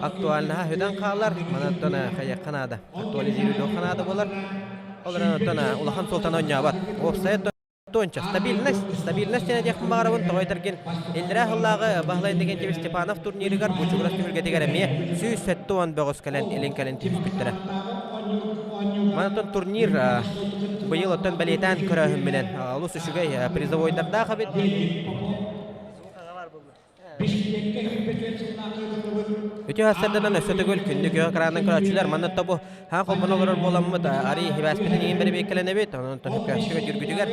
Актуальнаһа сүтэн хаалар, манан хайыахха наада, актуализируйдуохха наада буолар. Ол эрэн оттон улахан суолтаны оонньообот. Уопсайа Тонча, стабильность, стабильность диэн этиэхпин баҕарабын, тоҕо этэргин иллэрээ сыллааҕы Баһылай Иннокентьевич Степанов турнирыгар Бучугурас түһүлгэтигэр эмиэ 170 бөҕөс кэлэн илин кэлин түспүттэрэ. Манатон турнир быйыл оттон бэлиэтээн көрөөһүммүнэн олус үчүгэй призовойдардаах эбит. Үтүө сарсыарданан өссө төгүл күндү күөх экранынан көрөөччүлэр манна тобу хаан холбоно олорор буоламмыт арый хибээспитин иҥин бэрэбиэккэлэнэбит онон көрөөччүгэ дьүргүтүгэр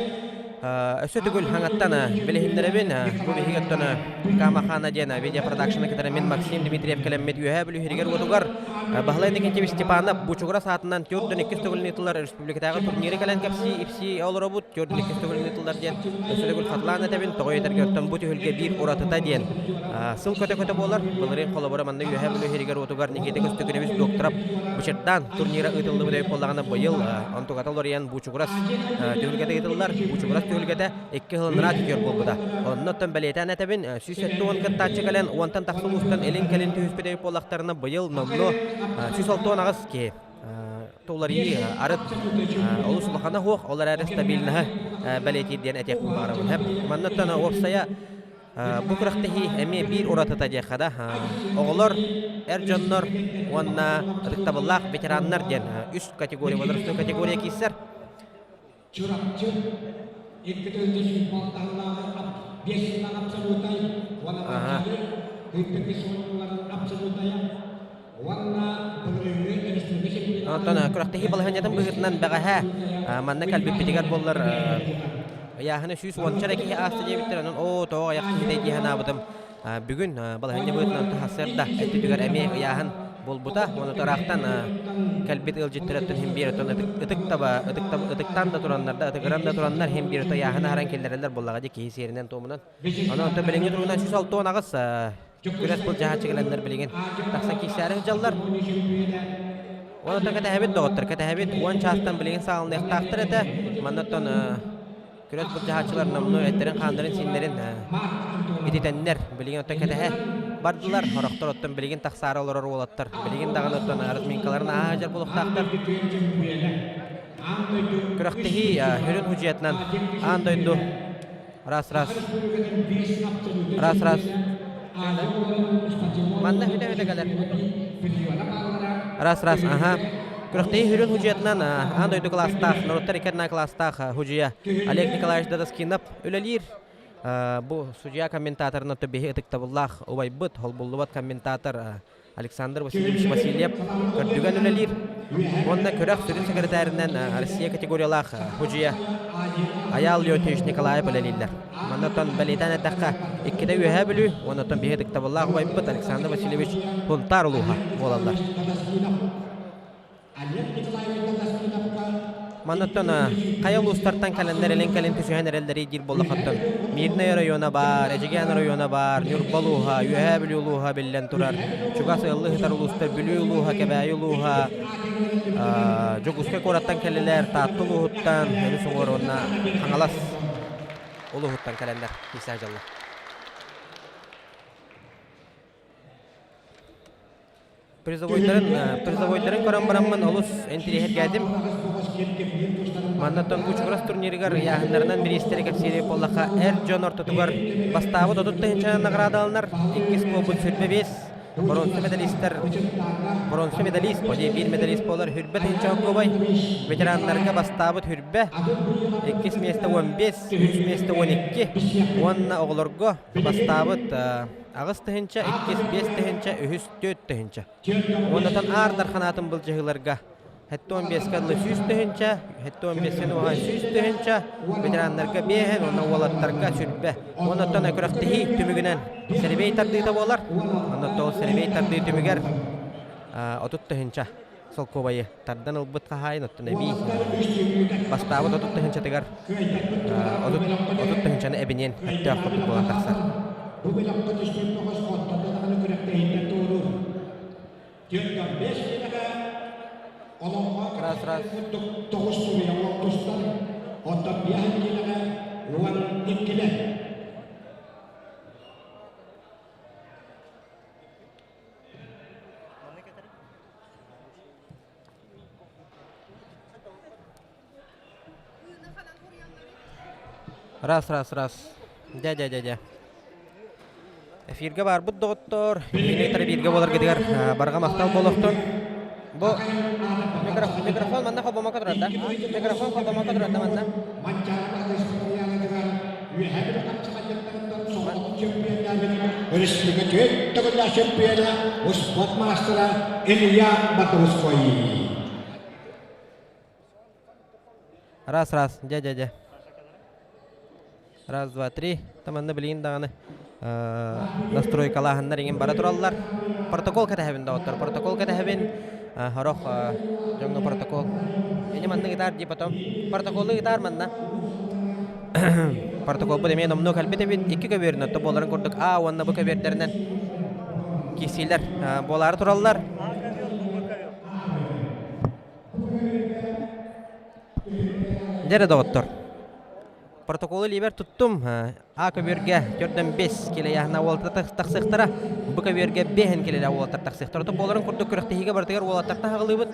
өссө төгүл хаҥаттан билиһиннэрэбин бу биһиги оттон Камахана диэн видеопродакшны кытары мин Максим Дмитриев кэлэммит Үөһээ Бүлүү сиригэр-уотугар Баһылай Иннокентьевич Степанов Бучугурас аатынан 42 төгүл ыытыллар республикатааҕы турниры кэлэн кэпсии ипсии олоробут 42 төгүл ыытыллар диэн өссө төгүл хатылаан этэбин тоҕо этэргэ оттон бу түһүлгэ биир уратыта диэн сыл көтө-көтө буолар былырыын холобура манна Үөһээ Бүлүү сиригэр-уотугар Никита Көстөкүнэбис Докторов Бычырдаан турнира ыытыллыбыт эбит буоллаҕына быйыл онтуката уларыйан Бучугурас түһүлгэтэ ыытыллар Бучугурас түһүлгэтэ икки сылыннара түһүөр буолбута. Онно оттон бэлиэтээн этэбин, 170 кыттааччы кэлэн, уонтан тахса улуустан илин-кэлин түһүспүт эбит буоллахтарына, быйыл номнуо 168 киһи туларыйыы арыт олус улахана суох, ол эрээри стабильноһы бэлиэтиир диэн этиэхпин баҕарабын. Маннаттан уопсайа бу күрэхтэһии эмиэ биир уратыта диэххэ да, оҕолор, эр дьоннор уонна ытыктабыллаах ветераннар диэн үс категория возрастной категория киирсэр. Чурапчы 246 сыллааҕы биэс сыллаах абсолютай уонна Манчаары ыыппыт оонньууларын абсолютайа уонна былырыыҥҥы республика Онтон күрэхтэһии балаһыанньатын быһыытынан бэҕэһээ манна кэлбиппитигэр буоллар ыйааһыны 110 эрэ киһи ааста диэбиттэр, онон оо тоҕо аҕыйах киһитэй дии санаабытым. Бүгүн балаһыанньа быһыытынан сарсыарда өттүтүгэр эмиэ ыйааһын буолбута. Уонна ыраахтан кэлбит ыалдьыттар өттүн иһин биир оттон ытык таба ытыктаан да тураннар да ытыгыран да тураннар иһин биир ыйааһын аһаран киллэрэллэр буоллаҕа дии киһи сиэринэн туомунан. Онон оттон билиҥҥи туругунан 168 күрэс былдьаһааччы кэлэннэр билигин тахсан киирсээри сылдьаллар. Онон кэтэһэбит доҕоттор, кэтэһэбит. Уон чаастан билигин саҕаланыахтаахтар этэ. Манна оттон Күрэс былдьаһааччылар номнуо эттэрин-хааннарын сииннэрин ититэннэр, билигин оттон кэтэһэ бардылар. Сорохтор оттон билигин тахсаары олорор уолаттар билигин даҕаны оттон разминкаларын ааһа сылдьар буолуохтаахтар. Күрэхтэһии сүрүн судьуйатынан аан дойду раз-раз раз-раз Манна хүтэ-хүтэ кэлэр. Раз-раз, аха. Күрэхтэһии сүрүн судьуйатынан аан дойду кылаастаах, норуоттар икки кылаастаах судьуйа Олег Николаевич Дадаскинов үлэлиир. Бу судьуйа комментаторынан биһи ытыктабыллаах убайбыт, холбуллубат комментатор Александр Васильевич Васильев көрдүгэн үлэлиир. Уонна күрэх сүрүн секретарынан Россия категориялаах судьуйа Аял Леонтьевич Николаев үлэлииллэр. Манна оттон бэлиэтээн эттэххэ, иккитэ Үөһээ Бүлүү уонна оттон биһи ытыктабыллаах убайбыт Александр Васильевич Сунтаар улууһа буолаллар. Маннаттан хайа улуустартан кэлэннэр илин-кэлин түсүһэн эрэллэрий диир буоллаххыттан Мирнэй оройуона баар, Эдьигээн оройуона баар, Ньурба улууһа, Үөһээ Бүлүү улууһа биллэн турар, чугас ыаллыы сытар улуустар Бүлүү улууһа, Кэбээйи улууһа, Дьокуускай куораттан кэллилэр, Таатта улууһуттан, өрүс уҥуор уонна Хаҥалас улууһуттан кэлэннэр киирсэ дьаллар. Призовойдарын, призовойдарын көрөн бараммын олус интириэһиргээтим. Манна Бучугурас турнирыгар ыйааһыннарынан бириистэри кэпсиири буоллахха, эр дьон ортотугар бастаабыт 30 тыһыынчанан наҕараадаланар, иккис буолбут 25, боруонса медалистар боруонса медалист, подей биир медалист буолар хүрбэ тыһыынча холкуобай, ветераннарга бастаабыт хүрбэ, иккис миэстэ 15, үһүс миэстэ 12 уонна оҕолорго бастаабыт 8 тыһыынча, иккис 5 тыһыынча, үһүс 4 тыһыынча. Уоннатан аар дарханаатын былдьаһыыларга 75-ке дылы 100 тыһыынча, 75-тэн уһаан 100 тыһыынча, ветераннарга биэһэн уонна уолаттарга сүрбэ. Уоннаттан күрэхтэһии түмүгүнэн сэрэбиэй тардыыта буолар. Онно ол сэрэбиэй тардыы түмүгэр 30 тыһыынча солкуобайы тардан ылбыт хаһаайын оттон эбии бастаабыт 30 тыһыынчатыгар 30 тыһыынчаны эбиниэн өттөөх курдук буолан тахсар. Бу бөлөххө түспүт бөҕөс хоттордо даҕаны күрэхтэһииттэн туоруур. 45 киилэҕэ олоҥхо Раз, раз. курдук тоҕус суруйа уол тустар, оттон биэс киилэҕэ уон иккилэр. Раз, раз, раз. Дьэ, дьэ, дьэ, дьэ. Эфиргэ баарбыт доҕоттор, биһиги бииргэ буоларгытыгар барҕа махтал буолуохтун. Бу микрофон манна холбомокко турар да? Микрофон холбомокко турар да манна? Өрөспүүбүлүкэ түөрт төгүллээх чемпиона, успуорт маастара Илья Батурской. Раз, раз, дьэ, дьэ, дьэ. Раз, два, три. Таманна билигин даҕаны настройкалааһыннар иҥин бара тураллар. Протокол кэтэһэбин доҕоттор, протокол кэтэһэбин. Сорох дьоҥҥо протокол. Ини манна гитар дии потом. Протоколу гитар манна. Протоколбут эмиэ номнуо кэлбит эбит. Икки көбүөрүн отто буоларын курдук А уонна Б көбүөрдэринэн киирсиилэр буолаары тураллар. Дьэ доҕоттор, протоколу илиибэр туттум. А көбүөргэ төрдөн бес килэйэһина уолаттар тахсыахтара. Б көбүөргэ бэһин килэлэ уолаттар тахсыахтара. Ото буоларын курдук күрэхтэһиигэ барытыгар уолаттартан хаҕылыыбыт.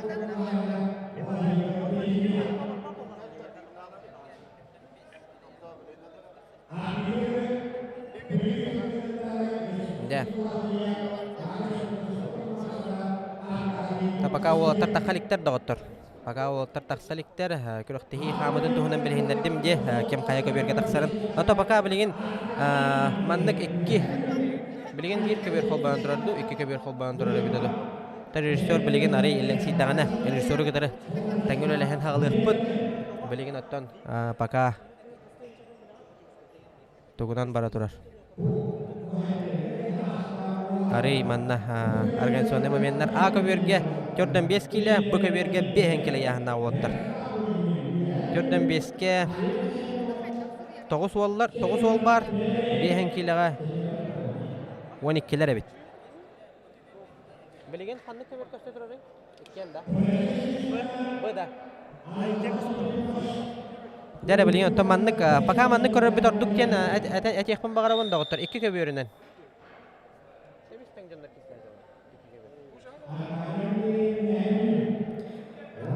Дьэ. Пока уолаттар тахха иликтэр доҕоттор. Пока уолаттар тахса иликтэр, күрэхтэһии хаамытын туһунан билиһиннэрдим дии, ким хайа көбүөргэ тахсарын. Ото пока билигин маннык икки билигин биир көбүөр холбоон турар дуу, икки көбүөр холбоон турар эбитэ дуу. Режиссер билигин арый иллэҥсийдэҕинэ, режиссеру кытары тэҥҥэ үлэлэһэн хаҕылыахпыт. Билигин оттон пока тугунан бара турар. Арый манна организационный моменнар А көбүөргэ төрдөн 5 килэ, Б көбүөргэ 5 килэ яһыннаах уолаттар. Төрдөн 5-ке 9 уоллар, 9 уол бар, 5 килэҕэ 12-лэр эбит. Билигин ханнык көбүөр көстө турарый? Иккиэн да. Б да. Дьэ билигин оттон маннык пока маннык көрөрбүт ордук диэн этиэхпин баҕарабын доҕоттор икки көбүөрүнэн.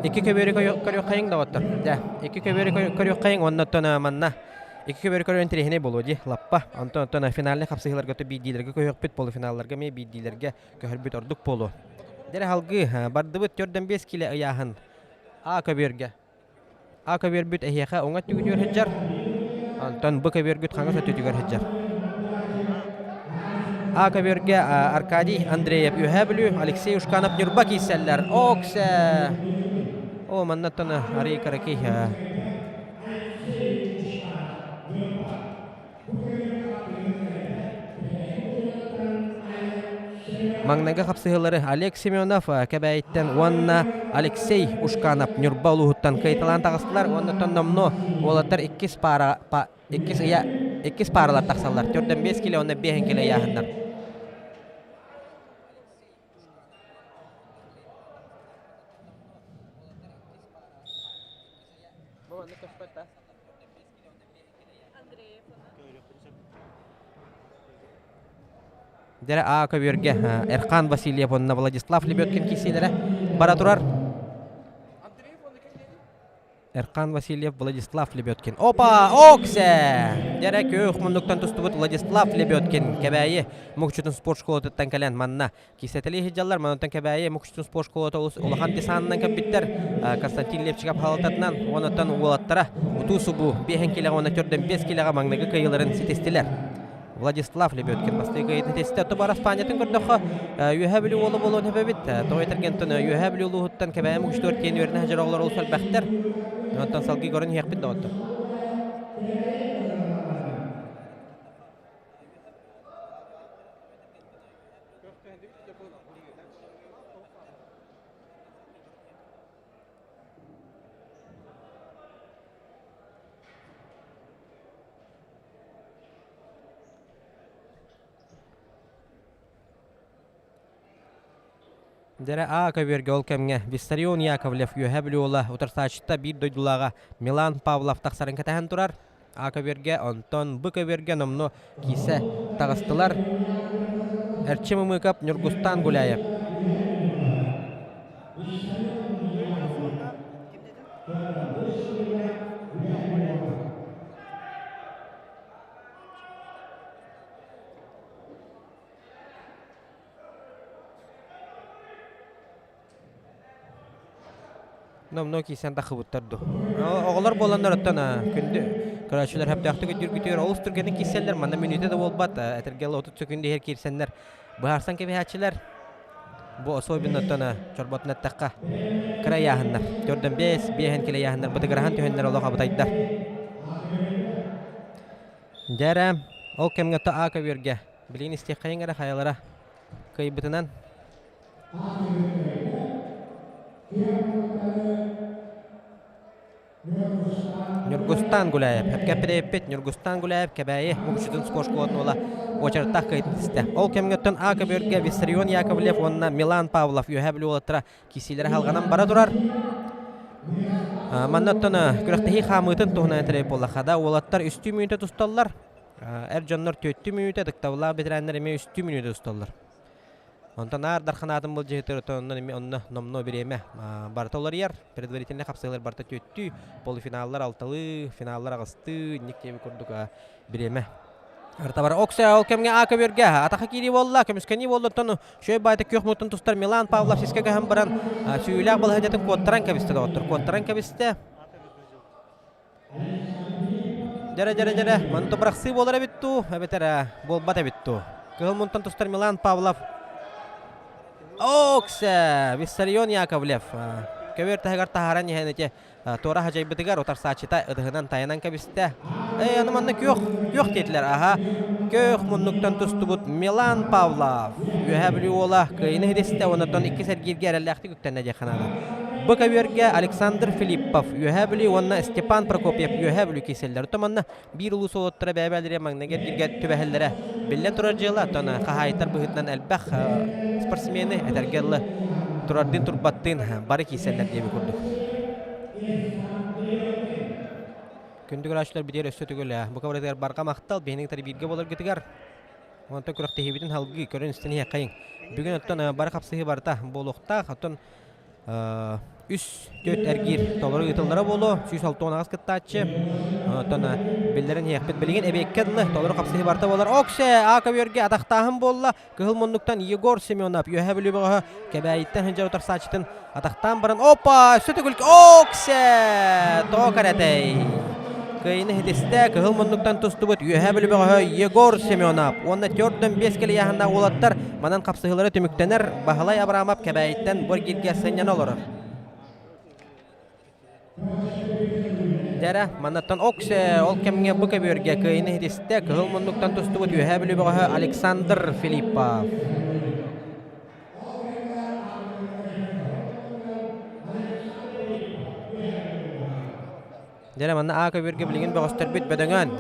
Икки көбүөрү көрүөххэйиҥ доҕоттор. Дьэ, икки көбүөрү көрүөххэйиҥ уонна оттон манна икки көбүөрү көрөр интэриэһинэй буолуо дии лаппа. Онтон оттон финальнай хапсыһыыларга биирдиилэргэ көһүөхпүт, полуфиналларга эмиэ биирдиилэргэ көһөрбүт ордук буолуо. Дьэ салгыы бардыбыт 4-5 кило ыйааһын А көбүөргэ. А көбүөрбүт эһиэхэ уҥа өттүгүтүгэр сылдьар, онтон Б көбүөргүт хаҥас өттүтүгэр сылдьар. А көбүөргэ Аркадий Андреев Үөһээ Бүлүү, Алексей Ушканов Ньурба киирсэллэр. Оксе! О, маннаттан арый кыракый Маҥнайгы хапсыһыылары Олег Семенов Кэбээйиттэн уонна Алексей Ушканов Ньурба улууһуттан кыайталаан таҕыстылар уонна номнуо уолаттар иккис паара иккис ыйа иккис пааралар тахсаллар. Төрдөн 5 кило уонна 5 кило ыйааһыннар. Дэрэ А көбүөргэ Эрхан Васильев уонна Владислав Лебедкин киирсиилэрэ бара турар. Эрхан Васильев, Владислав Лебедкин. Опа! Оксе! Дэрэ күөх муннуктан тустубут Владислав Лебедкин Кэбээйи Мукчутун спорт школатыттан кэлэн манна Кисэтэлии сылдьаллар. Манантан Кэбээйи Мукчутун спорт школата олус улахан десанынан кэлбиттэр. Константин Левчиков халататынан уонаттан уолаттара утуу-субуу биэһэн килэҕэ уонна төрдөн биэс килэҕэ маҥнайгы кыайыыларын ситистилэр. Владислав Лебедкин бастакы кыайыытын ситистэ. Оттон Араспаанньатын көрдөххө, Үөһээ Бүлүү уола буолуон сөп эбит. Тоҕо этэргэнтэн Үөһээ Бүлүү улууһуттан Кэбээйи Мукчутугар тиийэн үөрэнэ сылдьар оҕолор олус элбэхтэр. Онтон салгыы көрөн иһиэхпит доҕоттор. Дэрэ А көбүөргэ ол кэмҥэ Виссарион Яковлев Үөһээ Бүлүү уола утарсааччыта биир дойдулааҕа Милан Павлов тахсарын кэтэһэн турар. А көбүөргэ, онтон Б көбүөргэ номнуо киирсэ таҕыстылар. Эрчим Ымыыкап, Ньургустаан Гуляев. Номнуо киирсэн тахыбыттар дуу. Оҕолор буоланнар оттон күндү көрөөччүлэр сөптөөхтүк өйдүүргүтүгэр олус түргэнник киирсэллэр. Манна мүнүүтэ да буолбат. Этэргэ 30 секунд иһэр киирсэннэр быһаарсан кэбиһээччилэр. Бу особенно оттон чорботун эттэххэ кыра ыйааһыннар. Төрдөн бэс, биэһэн килэ ыйааһыннар бытыгыраһан түһэннэр олох абытайдар. Дьэ ол кэмҥэ то А көбүөргэ билигин истиэххэйиҥ эрэ хайалара кыайбытынан Ньургустан Гуляев эпкэппирэйэппит Ньургустан Гуляев Кэбээйи Мукучутун спортшколатын уола уочараттаах кыайтын тистэ. Ол кэмҥэттэн А көбүөргэ Виссарион Яковлев уонна Милан Павлов Үөһээ Бүлүү уолаттара киирсиилэрэ халҕанан бара турар. Манна оттон күрэхтэһии хаамыытын туһунан этэрэй буоллахха да уолаттар үстүү мүнүүтэ тусталлар. Эр дьоннор түөртүү мүнүүтэ, ытыктабыллаах бэтэрээннэр эмиэ үстүү мүнүүтэ тусталлар. Онтон аар Дархан аатын былдьаһытыр онон эмиэ онно номнуо бириэмэ барыта уларыйар. Предварительнай хапсыһыылар барыта түөртүү, полуфиналлар алталыы, финаллар аҕыстыы, инник диэби курдук бириэмэ. Артабар Оксе ол кэмҥэ А көбүөргэ атаха киирии буолла, көмүскэнии буолла, оттон Шөй байта күөх муттан тустар Милан Павлов сискэ көһөн баран сүүлээх балаһыанньатын куоттаран кэбистэ доҕоттор. Куоттаран кэбистэ. Дьэрэ, дьэрэ, дьэрэ, манты бырахсыы буолар эбит дуу, эбэтэр буолбат эбит дуу. Кыһыл мунтан тустар Милан Павлов. Оксе! Виссарион Яковлев. Көбүөр таһыгар таһааран иһэн ити туора хадьайбытыгар утарсааччыта ытыһынан тайанан кэбистэ. Эй, аны манна күөх, күөх диэтилэр. Аха, күөх муннуктан тустубут Милан Павлов. Үөһээ Бүлүү уола кыайыыны иһитистэ, оннуттан иккис эргииргэ эрэллээхтик үктэннэ диэххэ наада. Бу көбүөргэ Александр Филиппов Үөһээ Бүлүү уонна Степан Прокопьев Үөһээ Бүлүү киирсэллэр. Оттон манна биир улуус уолаттара бэйэ-бэйэлэригэр маҥнайгы эргииргэ түбэһэллэрэ биллэн турар дьыала. Оттон хаһаайыттар быһыытынан элбэх спортсмены этэргэ дылы турардыын турбаттыын бары киирсэллэр диэбит курдук. Күндү көрөөччүлэр битиэр өссө төгүл бу кабарытыгар барҕа махтал биһиги кытары бииргэ буоларгытыгар онтон күрэхтэһиибитин салгыы көрөн истэн иһиэххэйиҥ. Бүгүн оттон бары хапсыһыы барыта буолуохтаах. Оттон үс төрт эргиир толору ыытыллара буолуо. 168 кыттааччы. Оттон биллэрин иһиэхпит. Билигин эбиэккэ дылы толору хапсыһыы барыта буолар. Оксе А көбүөргэ атахтааһын буолла. Кыһыл муннуктан Егор Семенов Үөһээ Бүлүү бөҕөһө Кэбээйиттэн сылдьар утарсааччытын атахтаан баран опа өссө төгүл Оксе тоҕо кэрэтэй кыайыыны ситистэ кыһыл муннуктан тустубут Үөһээ Бүлүү бөҕөһө Егор Семенов уонна төрдөн биэс кэлийээһиннээх уолаттар манан хапсыһыылара түмүктэнэр Баһылай Абрамов Кэбээйиттэн бу эргииргэ сынньана олорор. Дьэрэ, маннаттан Оксе ол кэмҥэ бу көбүөргэ кыайыыны ситистэ кыһыл муннуктан тустубут Үөһээ Бүлүү бөҕөһө Александр Филиппов. Дьэрэ, манна А көбүөргэ билигин бөҕөстөрбүт бөдөҥөөн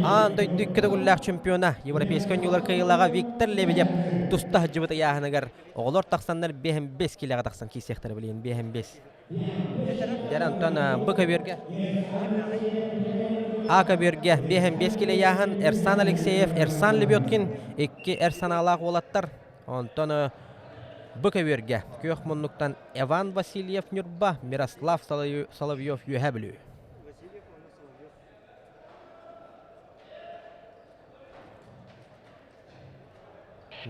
аан дойду икки төгүллээх чемпиона Европейскай оонньуулар кыайыылааҕа Виктор Лебедев туста сылдьыбыт ыйааһыныгар оҕолор тахсаннар 5 киилэҕэ тахсан киирсиэхтэрэ билигин 5 Дьэ, онтон Б көбүөргэ А көбүөргэ 5 килэ ыйааһын Эрсан Алексеев, Эрсан Лебедкин икки эр санаалаах уолаттар. Онтон Б көбүөргэ күөх муннуктан Иван Васильев Ньурба, Мирослав Соловьев Үөһээ Бүлүү.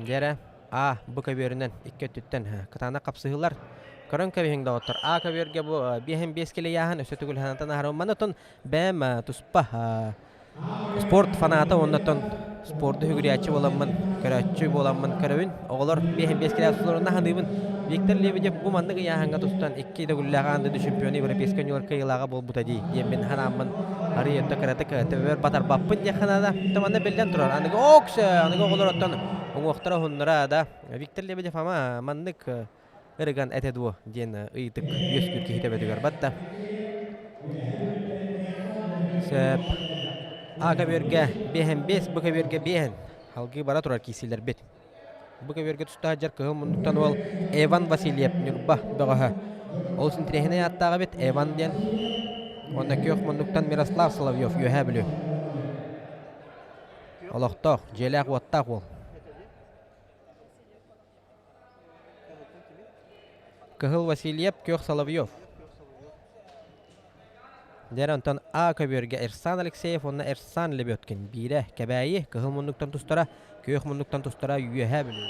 Дьэрэ, А, Б көбүөрүнэн икки өттүттэн кытаанах хапсыһыылар. Көрөн кэбиһиҥ доҕоттор. А көбүөргэ бу биэһин биэс килэ ыйааһын өссө төгүл санатан аһарым. Манна оттон бэйэм туспа спорт фаната уонна оттон спорду үгүрүйээччи буоламмын, көрөөччү буоламмын көрөбүн. Оҕолор биэһин биэс килэ тусталларына саныыбын. Виктор Лебедев бу маннык ыйааһыҥҥа тустан икки төгүллээх аан дойду чемпиона европейскай оонньуулар кыайыылааҕа буолбута дии диэммин санааммын арыый өттө кыратык төбөбөр батарбаппын диэххэ наада. Манна биллэн турар аныгы окс аныгы оҕолор оттон уҥуохтара уһуннара да Виктор Лебедев ама маннык ырыган этэ дуо диэн ыйытык үөскүүр киһи төбөтүгэр батта. Сөп. А көбүөргэ биэһэн биэс, бу көбүөргэ биэһэн. Халгыы бара турар киисилэрбит. Бу көбүөргэ туста сылдьар кыһыл муннуктан уол Эван Васильев Ньурба бөҕөһө. Олус интэриэһинэй ааттаах эбит Эван диэн. Уонна күөх муннуктан Мирослав Соловьев Үөһээ Бүлүү. Олохтоох, дьиэлээх-уоттаах уол. Кыһыл Васильев, күөх Соловьев. Дьэ онтон А көбүөргэ Эрсан Алексеев уонна Эрсан Лебедкин биирэ Кэбээйи кыһыл муннуктан тустара, күөх муннуктан тустара Үөһээ Бүлүү.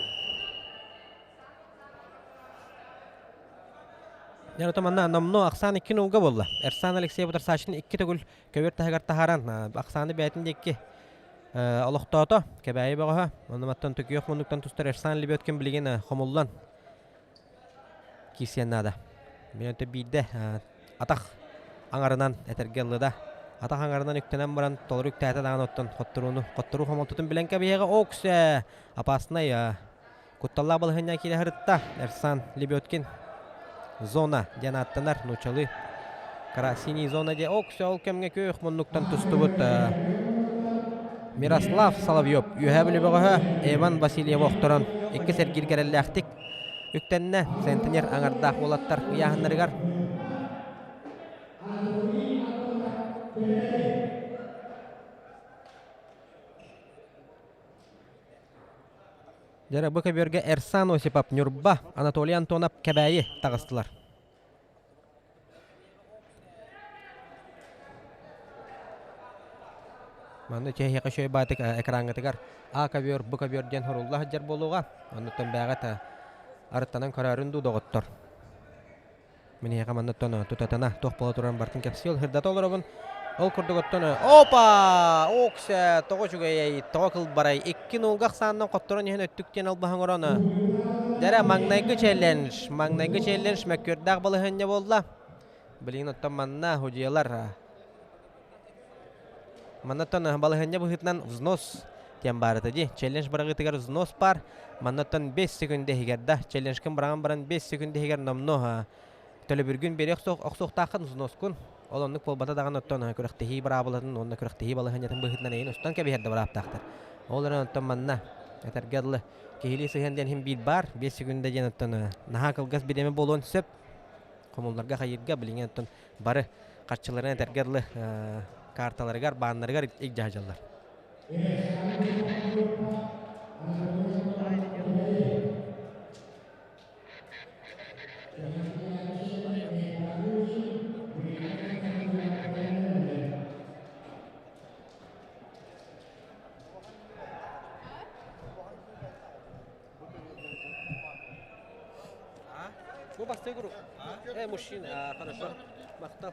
Дьэ, манна номнуо ахсаан икки нулга буолла. Эрсан Алексеев утарсааччыны икки төгүл көбүөр таһыгар таһааран, ахсааны бэйэтин диэки олохтоото. Кэбээйи бөҕөһө. Онно маттан төкүөх муннуктан тустар Эрсан Лебедкин билигин хомуллан киирсиэн наада. Мен биирдэ атах аҥарынан этэргэ ыллыда. Атах аҥарынан үктэнэн баран толору үктээтэ даҕаны оттон хотторууну хотторуу хомолтотун билэн кэбиһиэҕэ оксе опасный кутталлаах балаһыанньа киирэ сырытта. Эрсан Лебедкин зона диэн ааттанар нууччалыы синий зона диэ оксе ол кэмҥэ күөх муннуктан тустубут Мирослав Соловьев үөһээ Бүлүү бөҕөһө Иван Васильев охторон иккис эргииргэ эрэллээхтик үктэннэ. Центнер аҥардаах уолаттар ыйааһыннарыгар Дьэ, бу көбүөргэ Эрсан Осипов Ньурба, Анатолий Антонов Кэбээйи таҕыстылар. Манна чэһиэхэ үчүгэй баатык экраҥҥытыгар А ковер, Б ковер диэн хорулла сылдьар буолуоҕа. Оннуттан бээҕэ арыттанан көрөөрүн дуу доҕоттор. Мин эһиэхэ манныттан тутатына туох буола турарын барытын кэпсии сырдата олоробун. Ол курдук оттон опа! Оксе! Тоҕо үчүгэйэй, тоҕо кылбарай. Икки нулга ахсаанынан хотторон иһэн өттүк диэн албаһын оҥорон. Дэрэ, маҥнайгы челлендж, маҥнайгы челлендж мөккүөрдээх балаһыанньа буолла. Билигин оттон манна судьуйалар Маннаттан балаһыанньа быһыытынан взнос диэн баар этэ дии. Челлендж быраҕыытыгар взнос баар. Маннаттан 5 секунда иһигэр да, челленджкын быраҕан баран 5 секунда иһигэр номнуо төлөбүргүн биэриэх охсуохтааххын взноскун. Ол оннук буолбата даҕаны оттон күрэхтэһии быраабылатын уонна күрэхтэһии балаһыанньатын быһыытынан эйин устан кэбиһэр да бырааптаахтар. Ол эрэн оттон манна этэргэ дылы киһилии сыһыан диэн иһин биир баар. 5 секунда диэн оттон наһаа кылгас бириэмэ буолуон сөп. Хомулларга хайыырга билиҥҥи оттон бары харчыларын этэргэ дылы карталарыгар, бааннарыгар илдьэ сылдьаллар. Бу бастакы круг. Мужчина, хорошо. Махтал.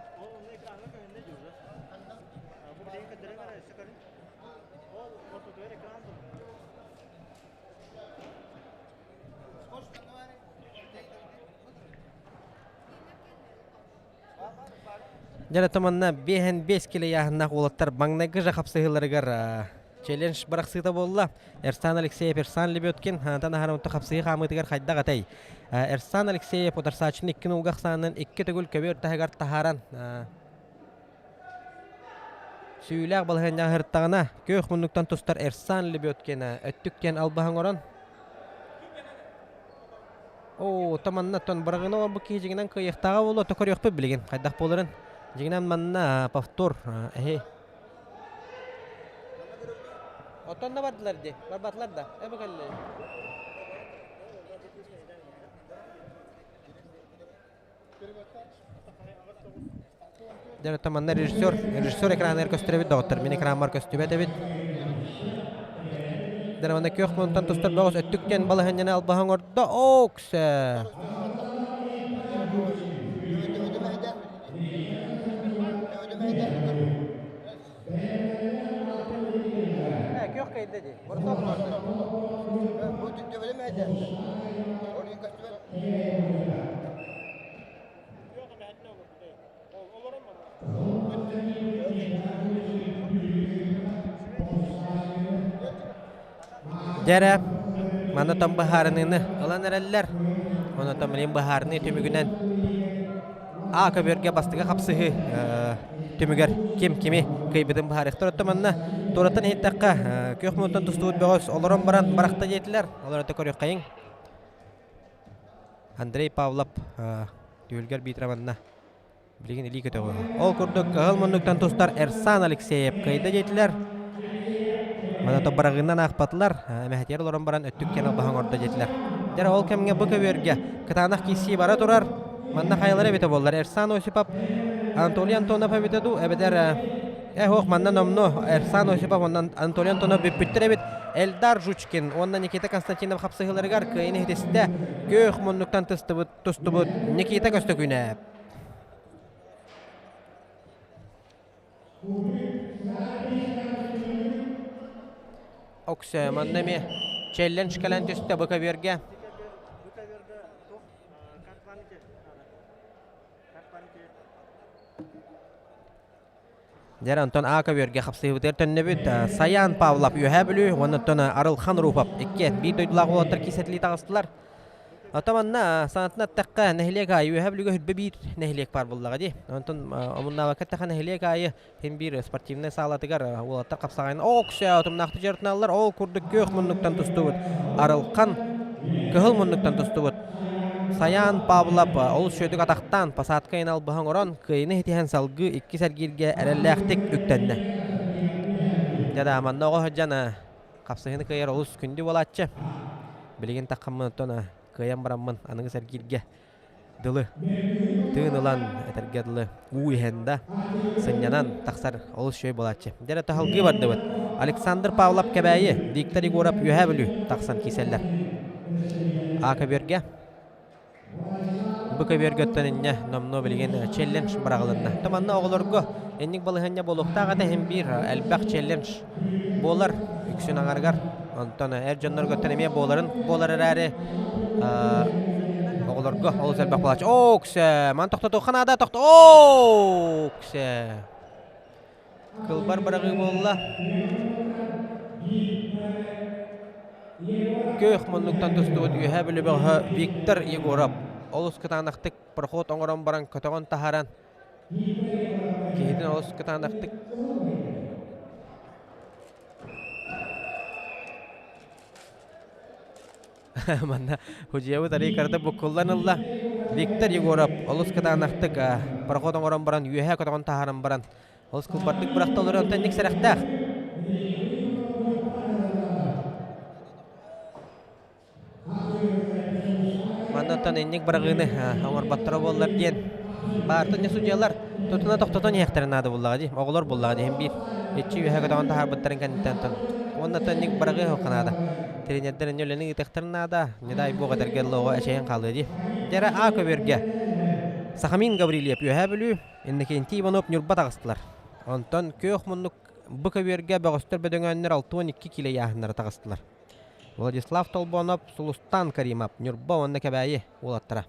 Дьэ, манна биэһэн биэс килэ ыйааһыннаах уолаттар маҥнайгы же хапсыһыыларыгар челлендж бырахсыыта буолла. Эрсан Алексеев, Эрсан Лебедкин хаантан аһара онто хапсыһыы хаамыытыгар хайдах этэй? Эрсан Алексеев утарсааччыны икки нулга ахсаанынан икки төгүл көбүөр таһыгар таһааран сүүлээх балаһыанньаҕа сырыттаҕына күөх муннуктан тустар Эрсан Лебедкин өттүк диэн албаһы оҥорон Оо, то манна тон бырагына оҥорбут киһи дьиҥинэн кыайыахтааҕа буолуо, то көрүөхпүт билигин хайдах буоларын. Дьиҥинэн манна повтор эһи. Оттон да бардылар дии, барбатылар да. Э бу кэллэ. Дьэ, манна режиссер, режиссер экраныгар көстөр эбит доҕоттор, мин экранмар көстүбэт эбит. Дьэ, манна күөх мунтан тустар бөҕөс өттүк диэн балаһыанньаны албаһа оҥордо. Оксе! Күөх кайда дии. Дьэрэ, манна том быһаарыныыны ылан эрэллэр. Онон билин быһаарыныы түмүгүнэн А көбүөргэ бастакы хапсыһыы түмүгэр ким кими кыайбытын быһаарыахтар. Оттон манна туораттан иһиттэххэ, күөх муннуттан тустубут бөҕөс олорон баран барахта диэтилэр. Олорото көрүөххэйиҥ. Андрей Павлов түһүлгэр биитэрэ манна билигин илии көтөҕүө. Ол курдук кыһыл муннуктан тустар Эрсан Алексеев кыайда диэтилэр. Мана тоббарагынан аахпатылар, эмэһэтигэр олорон баран өттүк кэн албаһын оҥордо диэтилэр. Дьэ ол кэмҥэ бу көбүөргэ кытаанах киирсии бара турар. Манна хайалара эбитэ буоллар Эрсан Осипов, Анатолий Антонов эбитэ дуу, эбэтэр э ох манна номнуо Эрсан Осипов онон Анатолий Антонов бүппүттэр эбит. Элдар Жучкин уонна Никита Константинов хапсыһыыларыгар кыайыны иһитистэ күөх муннуктан тыстыбыт тустубут Никита Көстөкүүнэп. Оксө манна эмиэ челлендж кэлэн түстэ бу көбүөргэ. Дьэр онтон А көбүөргэ хапсыһыбытыгар төннөбүт. Саян Павлов Үөһээ Бүлүү уонна оттон Арылхан Руфов икки биир дойдулаах уолаттар киисэтилии таҕыстылар. Оттон манна санатан эттэххэ, нэһилиэк аайы Үөһээ Бүлүүгэ хүрбэ биир нэһилиэк баар буоллаҕа дии. Онтон омуннаабакка эттэххэ, нэһилиэк аайы син биир спортивнай саалатыгар уолаттар хапсаҕайын ооксө утумнаахтык дьарыктаналлар. Ол курдук күөх муннуктан тустубут Арылхан кыһыл муннуктан тустубут Саян Павлов олус үчүгэйдик атахтаан посадка иһин албаһы оҥорон кыайыыны ситиһэн салгыы иккис эргииргэ эрэллээхтик үктэннэ. Дьэ да манна оҕо сылдьан хапсыһыыны кыайар олус күндү буолааччы. Билигин таххаммын оттон кыайан бараммын аныгыс эргииргэ дылы тыын ылан этэргэ дылы уу иһэн да сынньанан тахсар олус үчүгэй буолааччы. Дьэ таһалгыы бардыбыт. Александр Павлов Кэбээйи, Виктор Егоров Үөһээ Бүлүү тахсан кииселлэр. А көбүөргэ Бу көбүөргөттөн инньэ номнуо билигин челлендж быраҕылынна. Туманна оҕолорго инник балаһыанньа буолуохтаах этэ иһин биир элбэх челлендж буолар үксүн аҥарыгар. Онтон эр дьоннорготтон эмиэ буоларын буолар эрээри оҕолорго олус элбэх буолааччы. Оо, үксэ! Ман тохтотуохха наада, тохто! Оо, үксэ! Кылбар быраҕыы буолла. Күөх муннуктан тустубут Үөһээ Бүлүү бөҕөһө Виктор Егоров олус кытаанахтык проход оҥорон баран көтөҕөн таһааран киһитин олус кытаанахтык Манна Худьябыт арый карата буккуллан ылла. Виктор Егоров олус кытаанахтык проход оҥорон баран үөһэ көтөҕөн таһааран баран олус кылбардык бырахта олорон онтон инник сэрэхтээх. Маннаттан инник быраҕыыны оҥорботторо буоллар диэн баартан не судьялар тутуна тохтотон иһиэхтэрин наада буллаҕа дии. Оҕолор буллаҕа дии биир иччи үөһэ көтөҕөн таһаарбыттарын кэнниттэн уонна инник быраҕыы суохха наада. Тренердэр инньэ үлэни ыытыахтарын наада. Не дай бог этэргэ лоҕо эчэйэн хаалыа дии. Дьэрэ А көбүөргэ Сахамин Гаврильев Үөһээ Бүлүү, Иннокентий Иванов Ньурба таҕыстылар. Онтон күөх муннук бу көбүөргэ бөҕөстөр бөдөҥөөннөр 62 киилэ ыйааһыннара таҕыстылар. Владислав Толбонов, Сулустан Каримов, Ньурба уонна Кэбээйи уолаттара.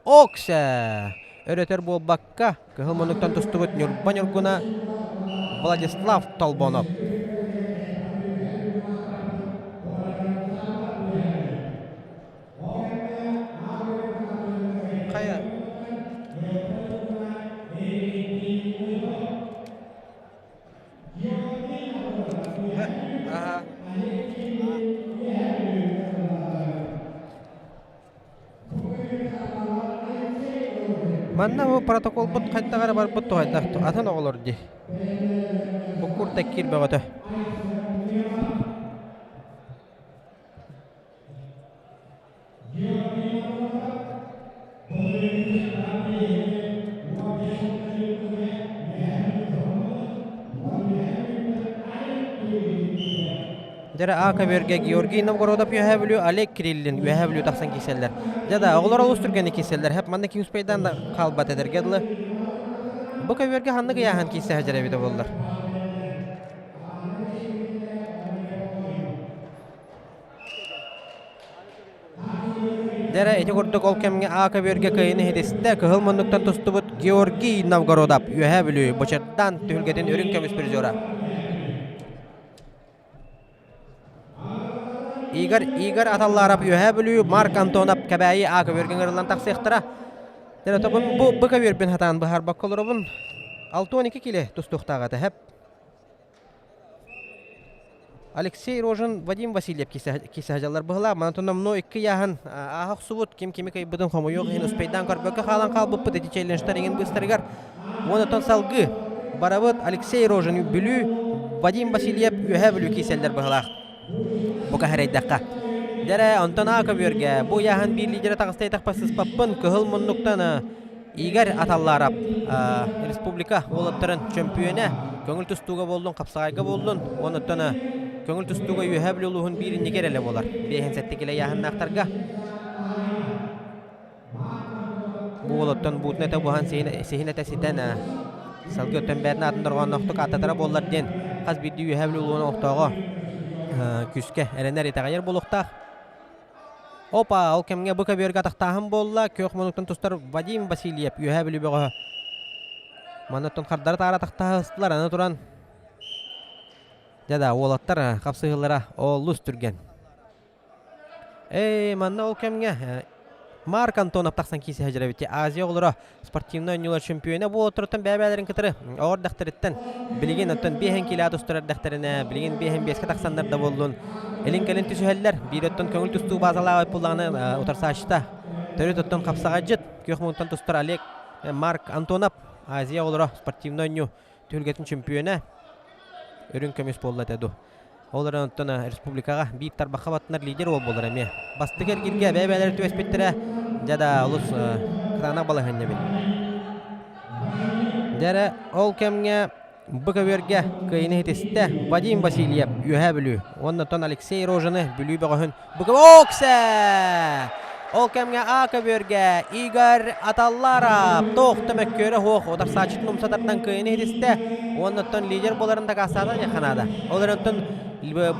Оксе! Өрөтөр буолбакка, кыһыл муннуктан тустубут Ньурба Ньургуна Владислав Толбонов. Хайа? Аха. Манна бу протоколбут хайдах эрэ барбыт туһайдах атын оҕолор дии. Буккур тэккиир бөҕөтө. Дьэрэ А көбүөргэ Георгий Новгородов Үөһээ Бүлүү, Олег Кириллин Үөһээ Бүлүү тахсан киирсэллэр. Дьэ да, оҕолор олус түргэнник киирсэллэр. Хэп манна киуспайдаан да хаалбат эдэргэ дылы. Бу көбүөргэ ханнык ыйааһын киирсэ сылдьар эбитэ буоллар. Дьэрэ ити курдук ол кэмҥэ А көбүөргэ кыайыыны иһитистэ кыһыл муннуктан тустубут Георгий Новгородов Үөһээ Бүлүү Бочердан түһүлгэтин үрүҥ көмүс призера. Игорь Игорь Аталларов Үөһээ Бүлүү Марк Антонов Кэбээйи А көбүөргэ ыҥырыллан тахсыахтара. Дьэрэ тобун бу бу көбүөрбүн хатаан быһаарбакка олоробун. 62 киле тустуохтаах этэ хэп. Алексей Рожин, Вадим Васильев киисэһдьаллар быһылаах. Манан номнуо икки ыйааһын ааһа охсубут. Ким кими кыайбытын хомойуох иһин успейдаан көрбөккө хаалан хаалбыппыт ити челленджтэр иҥин быыстарыгар. Уонна салгыы барабыт Алексей Рожин Бүлүү, Вадим Васильев Үөһээ Бүлүү кииселлэр быһылаах. Бука хэрэйдэххэ. Дэрэ, онтон аа көбүөргэ бу ыйааһын биир лидерэ таҕыста етахпа сыспаппын кыһыл муннуктан. Игорь Аталларов республика уолаттарын чөмпүйүөнэ, көҥүл тустууга буоллун, хапсаҕайга буоллун, онуттан көҥүл тустууга Үөһээ Бүлүү улууһун биир иннигэр эрэлэ буолар. 57 килэ ыйааһыннаахтарга бу уолаттан буутун этэ буһан сиһин этэ ситэн салгыы оттон бээтин аатын дорҕоонноохтук ааттатара буоллар диэн хас биирдии Үөһээ Бүлүү улууһун олохтооҕо күүскэ эрэнэр итэҕэйэр буолуохтаах. Опа, ол кэмҥэ бу көбүөргэ атахтааһын буолла. Күөх муннуктан тустар Вадим Васильев Үөһээ Бүлүү бөҕөһө. Манна хардары таара атахтаһыстылар. Аны туран дьэ да уолаттар хапсыһыылара олус түргэн. Ээ, манна ол кэмҥэ Марк Антонов тахсан киисэ сылдьар эбит. Азия оҕолоро спортивнай оонньуулар чемпиона буолуоттарыттан бэйэ-бэйэлэрин кытары оҕор дэхтэриттэн билигин оттон биэһин килэ тустар эрдэхтэринэ билигин биэһин биэскэ тахсаннар да буоллун илин-кэлин түсүһэллэр. Биир оттон көҥүл тустуу баазалаах буоллаҕына утарсааччыта төрүт оттон хапсаҕайдьыт күөх муҥтан тустар Олег Марк Антонов Азия оҕолоро спортивнай оонньуу түһүлгэтин чемпиона үрүҥ көмүс буолла этэ ду. Ол эрэн оттон республикаҕа биир тарбахха баттанар лидер уол буолар эмиэ. Бастакы эргиргэ бэйэ-бэйэлэрэ түбэспиттэрэ дьэ да олус кытаанах балаһыанньа эбит. Дьэ эрэ ол кэмҥэ бу көбүөргэ кыайыыны ситистэ Вадим Васильев Үөһээ Бүлүү уонна оттон Алексей Рожины Бүлүү бөҕөһүн Буквоксе! Ол кэмҥэ А көбүөргэ Игорь Аталларов туох да мөккүөрэ суох утарсааччытын умса тардан кыайыыны ситистэ уонна оттон лидер буоларын дакаастаата диэххэ наада. Ол эрэн оттон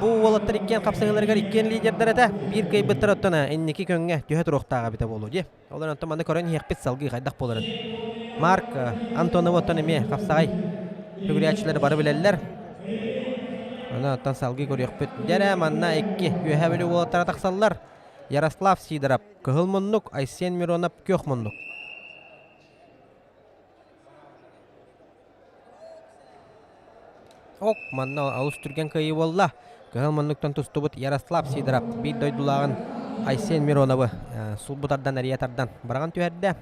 бу уолаттар иккиэн хапсыһыыларыгар иккиэн лидердэр этэ. Биир кыайбыттар оттон инники көҥҥэ түһэ туруохтаах эбитэ буолуо дии. Ол эрэн оттон манна көрөн иһиэхпит салгыы хайдах буоларын. Марк Антонов оттон эмиэ хапсаҕай төгүрүйээччилэри бары билэллэр. Аны оттон салгыы көрүөхпүт. Дьэ манна икки Үөһээ Бүлүү уолаттара тахсаллар. Ярослав Сидоров кыһыл муннук, Айсен Миронов күөх муннук. Ок, манна олус түргэн кыайыы буолла. Кыһыл муннуктан тустубут Ярослав Сидоров биир дойдулааҕын Айсен Мироновы сулбу тардан эрийэ тардан быраҕан түһэрдэ.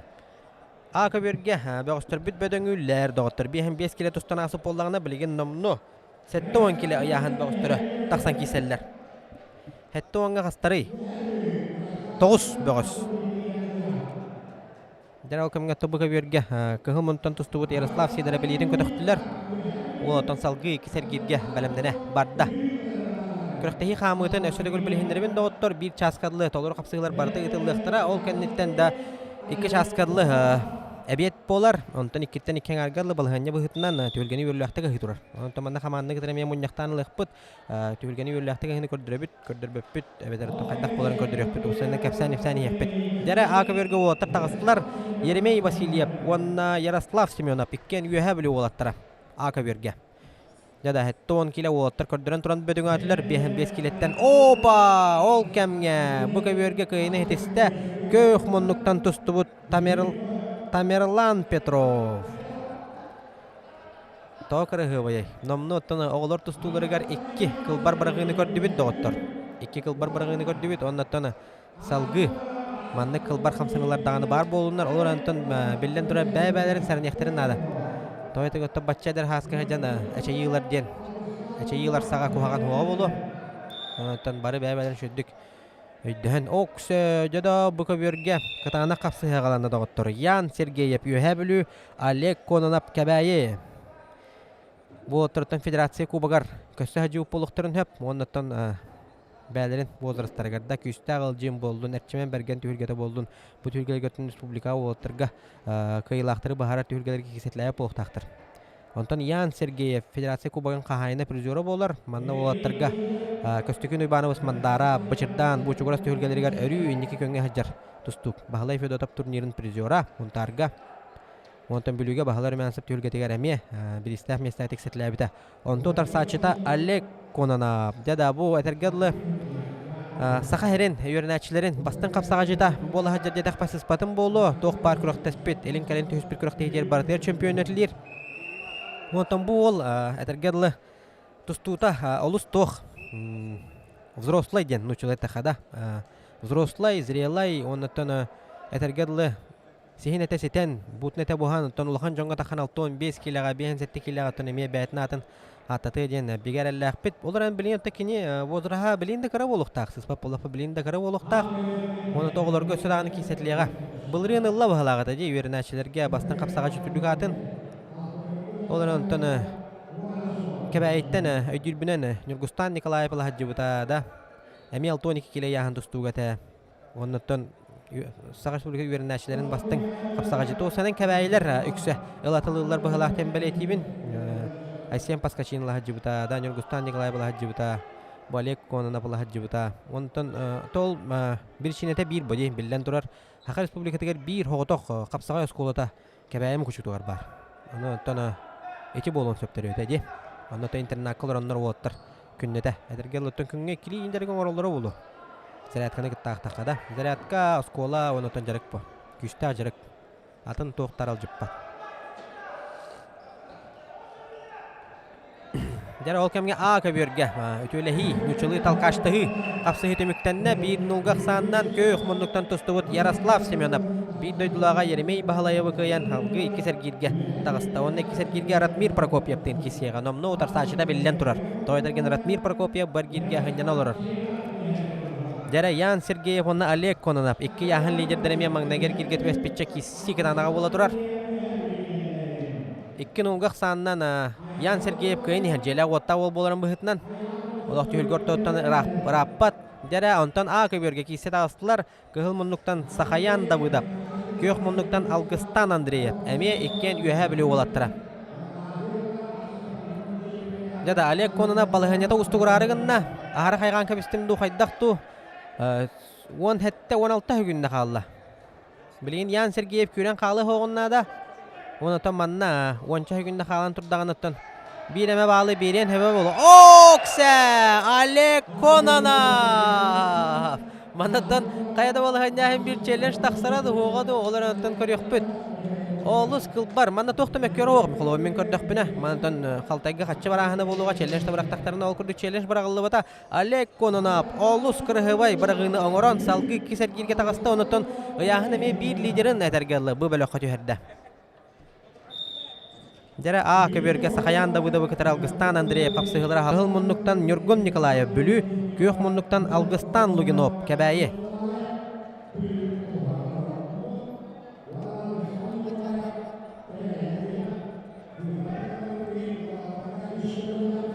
А көбүөргэ бөҕөстөрбүт бөдөҥүүллэр, доҕоттор 5 килэ тустан аасып буоллаҕына билигин номнуо 70 килэ ыйааһын бөҕөстөрө тахсан киирсэллэр. 70-ҥа хастарый? 9 бөҕөс. Дьэ ол кэмҥэ тобу көбүөргэ кыһыл мунтан тустубут Ярослав Сидоров билиитин көтөхтүлэр. Уол оттон салгыы икки сэргииргэ бэлэмнэнэ барда. Күрэхтэһии хаамыытын өссө төгүл билиһиннэрэбин доҕоттор биир чааска дылы толору хапсыһыылар барыта ыытыллыахтара. Ол кэнниттэн да икки чааска дылы эбиэт буолар. Онтон иккиттэн икки аҥаарга дылы балаһыанньа быһыытынан түһүлгэни үөрүүлээхтик аһыы турар. Онтон манна хамаанда кытары эмиэ мунньахтаан ылыахпыт. Түһүлгэни үөрүүлээхтик аһыыны көрдөрөбүт, көрдөрбөппүт, эбэтэр хайдах буоларын көрдөрүөхпүт, уопсайынан кэпсээн-ипсээн иһиэхпит. Дьэрэ А көбүөргэ уолаттар таҕыстылар. Еремей Васильев уонна Ярослав Семенов иккиэн Үөһээ Бүлүү уолаттара А көбүөргэ. Дьэ да, 70 килэ уолаттар көрдөрөн туран бөдөҥөөтүлэр. 55 килэттэн опа! Ол кэмҥэ бу көбүөргэ кыайыыны ситистэ. Көөх муннуктан тустубут Тамерлан Петров. Тоҕо кыраһыабайай? Номнуо оттон оҕолор тустууларыгар икки кылбар быраҕыыны көрдүбүт доҕоттор. Икки кылбар быраҕыыны көрдүбүт уонна оттон салгыы маннык кылбар хамсаныылар даҕаны баар буоллуннар, олор онтон биллэн турар бэйэ-бэйэлэрин сэрэниэхтэрин наада. Тоҕо этик оттон бачча эдэр һааска сылдьан эчэйиилэр диэн эчэйиилэр саҕа куһаҕан суоҕа буолуо. Онтон бары бэйэ-бэйэлэрин үчүгэйдик өйдөһөн Оксө дьэ да бу көбүөргэ кытаанах хапсыһыаҕаланна доҕоттор Ян Сергеев Үөһээ Бүлүү Олег Кононов Кэбээйи бу оттортон федерация кубогар көссө хадьыы буолуохтарын сөп уоннаттан бээлэрин возрастарыгар да күүстээх ылдьыым буоллун эрчимэн бэргэн түһүлгэтэ буоллун бу түһүлгэлэргэ республика уолаттарга кыайыылаахтары быһаарар түһүлгэлэргэ кисэтилээбит буолуохтаахтар. Онтон Ян Сергеев федерация кубогын хаһаайына призера буолар. Манна уолаттарга Көстөкүүн Уйбаанабыс Мандара, Бычырдаан, Буучугурас түһүлгэлэригэр өрүү инники көҥҥө сылдьар тустуук. Баһылай Федотов турнирын призера Мунтаарга. Онтон Бүлүүгэ Баһылай Румянцев түһүлгэтигэр эмиэ бириистээх миэстэҕэ тиксэтилээбитэ. Онтон утарсааччыта Олег Кононов. Дьэ да бу этэргэ дылы Саха сирин үөрэнээччилэрин бастыҥ хапсаҕайдьыта буола сылдьар диэтэхпэ сыспатым буолуо. Туох баар күрэхтэспит, илин-кэлин түһүспүт күрэхтэһиитигэр барытыгар чөмпүйүөннэтилиир. Онтон бу уол этэргэ дылы тустуута олус туох взрослый диэн нууччалыы эттэххэ да взрослый, зрелый уоннаттан этэргэ дылы Сиһин этэ ситэн, буутун этэ буһан, оттон улахан дьоҥҥо тахан 65 киилэҕэ, 57 киилэҕэ оттон эмиэ бэйэтин аатын ааттатыа диэн бигэ эрэллээхпит. Ол эрэн билигин оттон кини возраһа билигин да кыра буолуохтаах, сыспат буоллахпа билигин да кыра буолуохтаах. Уонна оҕолорго өссө даҕаны киирсэтилиэҕэ. Былырыын ылла быһалааҕыта дии үөрэнээччилэргэ бастыҥ хапсаҕайчы үрдүк аатын. Ол эрэн онтон Кэбээйиттэн өйдүүрбүнэн Ньургустаан Николаев ылаһадьыбыта да эмиэ 62 килэ ыйааһын тустууга этэ. Оннуттан Саха Республика үөрэнээччилэрин бастыҥ хапсаҕайдьыта уусанан кэбээйилэр үксэ ылатылыыллар быһылаах диэн бэлиэтиибин. Айсен Паскачин ылаһадьыбыта да Ньургустаан Николаев ылаһадьыбыта бу Олег Кононов ылаһадьыбыта. Онтон тол биричиинэтэ биир бу дии биллэн турар Саха Республикатыгар биир соҕотох хапсаҕай оскуолата Кэбээйи Мукучутугар баар. Ону оттон ити буолуон сөптөрүөтэ дии. Онно то интернакка олороннор уолаттар күннэтэ. Эдэргэ ылыттан күҥҥэ иккилии индэргэ оҥороллоро буолуо. Зарядканы кыттаахтахха да. Зарядка, оскуола, онотон дьарык бу. Күүстээх дьарык. Атын туох таралдьыппат. Дьэ ол кэмҥэ А көбүөргэ үтүөлэһии, нууччалыы талкаштаһыы хапсыһыы түмүктэннэ. Биир нулга ахсаанынан күөх муннуктан тустубут Ярослав Семенов биир дойдулааҕа Еремей Баһылаевы кыайан салгыы иккис эргииргэ таҕыста. Уонна иккис эргииргэ Ратмир Прокопьевтыын киирсиэҕэ. Номнуо утарсааччыта биллэн турар. Тоойдорген Ратмир Прокопьев бу эргииргэ сынньана олорор. Дьэрэ Ян Сергеев уонна Олег Кононов икки яһын лидердэр эмиэ маҥнайгы эргииргэ түбэспиччэ киирсии кытаанаҕа буола турар. Икки нулга ахсаанынан Ян Сергеев кыайан иһэр дьиэлээх уоттаах уол буоларын быһыытынан олох түһүлгэ ортотуттан ырааппат. Дьэрэ онтон А көбүөргэ киирсэ таҕыстылар. Кыһыл муннуктан Сахаян Давыдов, күөх муннуктан Алгыстан Андреев эмиэ иккиэн Үөһээ Бүлүү уолаттара. Дьэ да Олег Кононов балаһыанньата уустугураары гынна. Аһара хайҕаан кэбистим дуу, хайдах дуу? 17-16 күннэ хаалла. Билигин Ян Сергеев күүрэн хаалыах оҕуннаада. Онтон манна уонча күннэ хаалан турдаҕыныттан биир эмэ баалы биэриэн сөбө буолуо. Оксе! Олег Кононов! Маннаттан хайа да балаһыанньааһын биир челлендж тахсара дуһуоҕа дуу, ол эрэн көрүөхпүт. Олус кылбар. Манна туох да мөккүөр оҕом. Холобур мин көрдөхпүнэ, маннаттан халтайга хаччы барааһына буолуоҕа, челлендж да бырахтахтарына ол курдук челлендж быраҕыллыбата. Олег Кононов олус кырыһыбай быраҕыыны оҥорон салгыы иккис эргииргэ таҕыста, онтон ыйааһын эмиэ биир лидерин этэргэ ылла, бу бөлөххө түһэрдэ. Дьэрэ А көбүөргэ Сахаян Давыдовы кытары Алгыстаан Андреев хапсыһыылара Кыһыл муннуктан Ньургун Николаев Бүлүү, Күөх муннуктан Алгыстаан Лугинов Кэбээйи.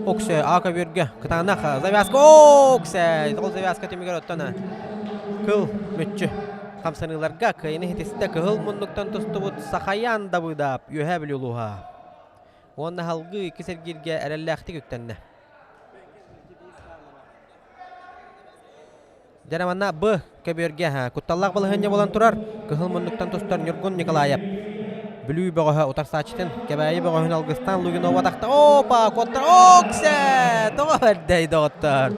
Оксе, А көбүөргэ кытаанах завязка. Оксе! Ол завязка түмүгэр оттон кыл мүччү хамсаныыларга кыайыны хитистэ кыһыл муннуктан тустубут Сахаян Давыдап Үөһээ Бүлүү улууһа. Уонна салгыы иккис эргииргэ эрэллээхтик үктэннэ. Дьэ манна Б көбүөргэ кутталлаах балаһыанньа буолан турар. Кыһыл муннуктан тустар Ньургун Николаев. Бүлүү бөҕөһө утарсааччытын Кэбээйи бөҕөһүн Алгыстаан Лугинова тахта. Опа, куоттар. Оксе! Тоҕо бэрдэй доҕоттор.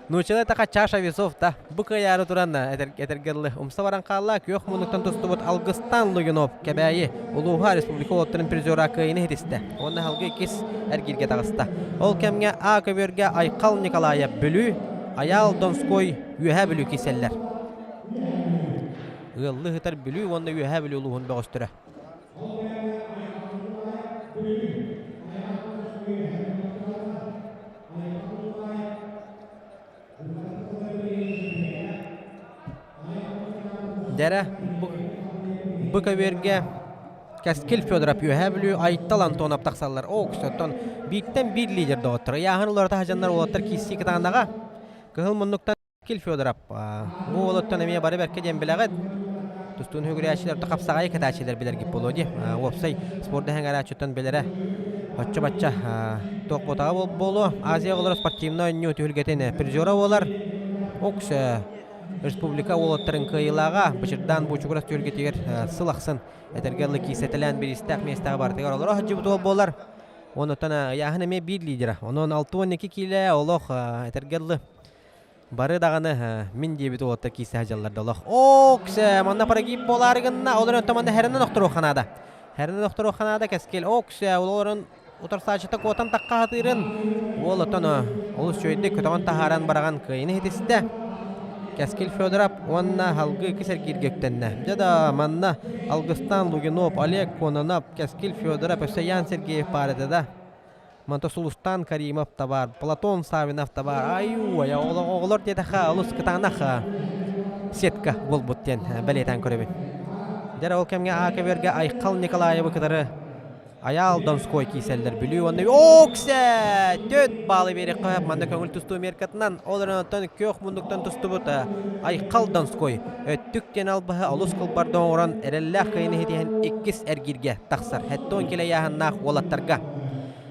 Нууччалыы така чаша весов да. Бу кыайаары туран этэргэ дылы умса баран хаалла. Күөх муннуктан тустубут Алгыстаан Лугинов Кэбээйи улууһа республика уолаттарын призера кыайыны иһитистэ. Уонна салгыы иккис эргииргэ таҕыста. Ол кэмҥэ А көбүөргэ Айхал Николаев Бүлүү, Айаал Донской Үөһээ Бүлүү киирсэллэр. Ыаллыы сытар Бүлүү уонна Үөһээ Бүлүү улууһун бөҕөстөрө. Дьэрэ, бу көбүөргэ Кэскил Федоров Үөһээ Бүлүү Айтал Антонов тахсаллар. Оо, оттон бииртэн биир лидер доҕоттор. Ыйааһын уларыта сылдьаннар уолаттар киирсии кытаанаҕа. Кыһыл муннуктан Кэскил Федоров бу уолуттан эмиэ бары бэркэ диэн билэҕит. Тустуун үгүрээччилэр хапсаҕайы кэтээччилэр билэргит буолуо дии. Уопсай спорт дэһэҥэрааччыттан билэрэ оччо-бачча туох буотаҕа буолуо. Азия оҕолоро спортивнай оонньуу түһүлгэтин призера буолар. Окс республика уолаттарын кыайыылааҕа Бычырдаан Буучугурас түһүлгэтигэр сыл ахсын этэргэ дылы киисэтэлээн бириистээх миэстэҕэ барытыгар олоро сылдьыбыт уол буолар. Онуттан ыйааһын эмиэ биир лидера. Онон 62 киилэ олох этэргэ дылы Бары даҕаны мин диэбит уолаттар киирсэ сылдьаллар да олох. Оксе, манна прогиб буолаары гынна, ол эрэн манна хэрэнэн охторуохха наада. Хэрэнэн охторуохха наада кэскил. Оксе, ол олорон утарсааччыта куотан тахха сатыырын. Уол оттон олус үчүгэйдик көтөҕөн таһааран бараҕан кыайыны иһитистэ. Кэскил Федоров уонна Алгы иккис эргииргэ үктэннэ. Дьэ да манна Алгыстаан Лугинов, Олег Кононов, Кэскил Федоров, өссө Ян Сергеев баар этэ да. Манта Сулустан Каримов табаар, Платон Савинов табаар. Ай-уай, оҕолор диэтэхэ олус кытаанах. сетка буолбут диэн бэлиэтээн көрөбүн. Дьэ ол кэмҥэ А көбүөргэ Айхал Николаевы кытары Айаал Донской кииселлер Бүлүү уонна Оксе! Төт баалы биэриэххэ сөп манна көҥүл тустуу меркатынан ол эрэн оттон күөх муннуктан тустубут Айхал Донской өттүк диэн албаһы олус кылбарда оҥорон эрэллээх кыайыны ситиһэн иккис эргииргэ тахсар. Хэттон килэйааһыннаах уолаттарга.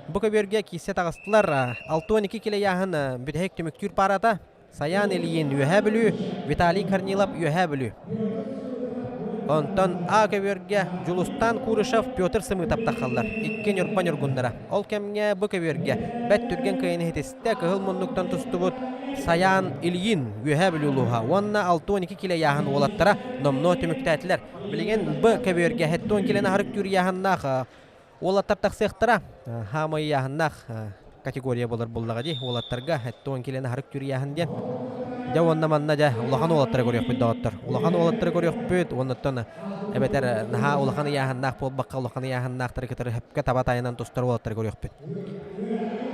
Бу көбүөргэ киирсэ таҕыстылар. 62 килэйааһын бүтэһик түмүктүүр паарата Саян Ильин Үөһээ Бүлүү, Виталий Корнилов Үөһээ Бүлүү. Онтон А көбүөргэ Дьулустан Курышев, Петр Сымытов таххаллар. Икки Ньурба ньургуннара. Ол кэмҥэ бу көбүөргэ бэт түргэн кыайыны ситистэ кыһыл муннуктан тустубут Саян Ильин Үөһээ Бүлүү улууһа уонна 62 килэ ыйааһын уолаттара номнуо түмүктээтилэр. Билигин Б көбүөргэ 70 килэни аһарык түүр ыйааһыннаах уолаттар тахсыахтара. Хаамай ыйааһыннаах категория буолар буллаҕа дии. Уолаттарга 70 килэни аһарык түүр ыйааһын диэн. Дьэ уонна манна дьэ улахан уолаттары көрүөхпүт доҕоттор. Улахан уолаттары көрүөхпүт уоннаттан эбэтэр наһаа улахан ыйааһыннаах буолбакка улахан ыйааһыннаахтары кытары сөпкө таба тайанан тустар уолаттары көрүөхпүт.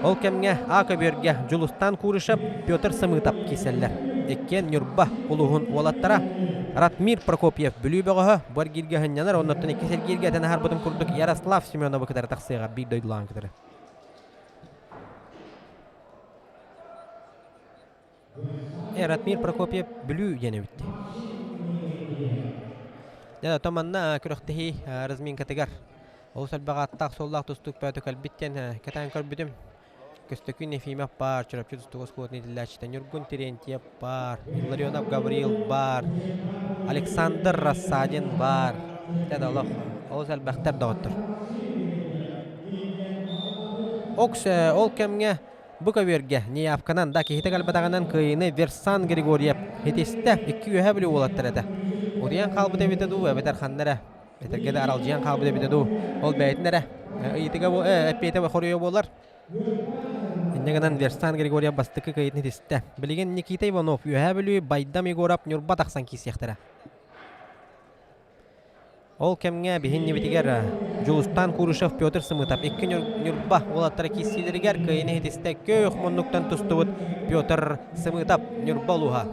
Ол кэмҥэ А көбүөргэ Дьулустан Курышев, Петр Сымытов киирсэллэр. Иккиэн Ньурба улууһун уолаттара Ратмир Прокопьев Бүлүү бөҕөһө бу эргииргэ сынньанар, оннуттан иккис эргииргэ этэн аһарбытым курдук Ярослав Семеновы кытары тахсыаҕа биир дойдулаан кытары. Ратмир Прокопьев Бүлүү диэн эбит. Дьэ, оттон манна күрэхтэһии разминкатыгар олус элбэх ааттаах-суоллаах тустуук бөөтө кэлбит диэн кэтээн көрбүтүм. Көстөкүүн Ефимов баар, Чурапчы тустуук оскуолатын иитиллээччитэ Ньургун Терентьев баар, Илларионов Гаврил баар, Александр Рассадин баар. Дьэ да олох олус элбэхтэр доҕоттор. Окс ол кэмҥэ Бу көбүөргэ неявканан да киһитэ кэлбэтэҕинэн кыайыыны Версан Григорьев ситистэ. Икки үөһэ Бүлүү уолаттар этэ. Утуйан хаалбыт эбитэ дуу, эбэтэр ханна эрэ, этэргэ да аралдьыйан хаалбыт эбитэ дуу, ол бэйэтин эрэ ыйытыга эппиэтэ хоруйа буолар. Инньэ гынан Версан Григорьев бастакы кыайыытын ситистэ. Билигин Никита Иванов Үөһээ Бүлүү, Байдам Егоров Ньурба тахсан киирсиэхтэрэ. Ол кэмҥэ биһиннибитигэр Дьулустан Курышев, Петр Сымытов икки Ньурба уолаттара киирсиилэригэр кыайыыны ситистэ күөх муннуктан тустубут Петр Сымытов Ньурба улууһа.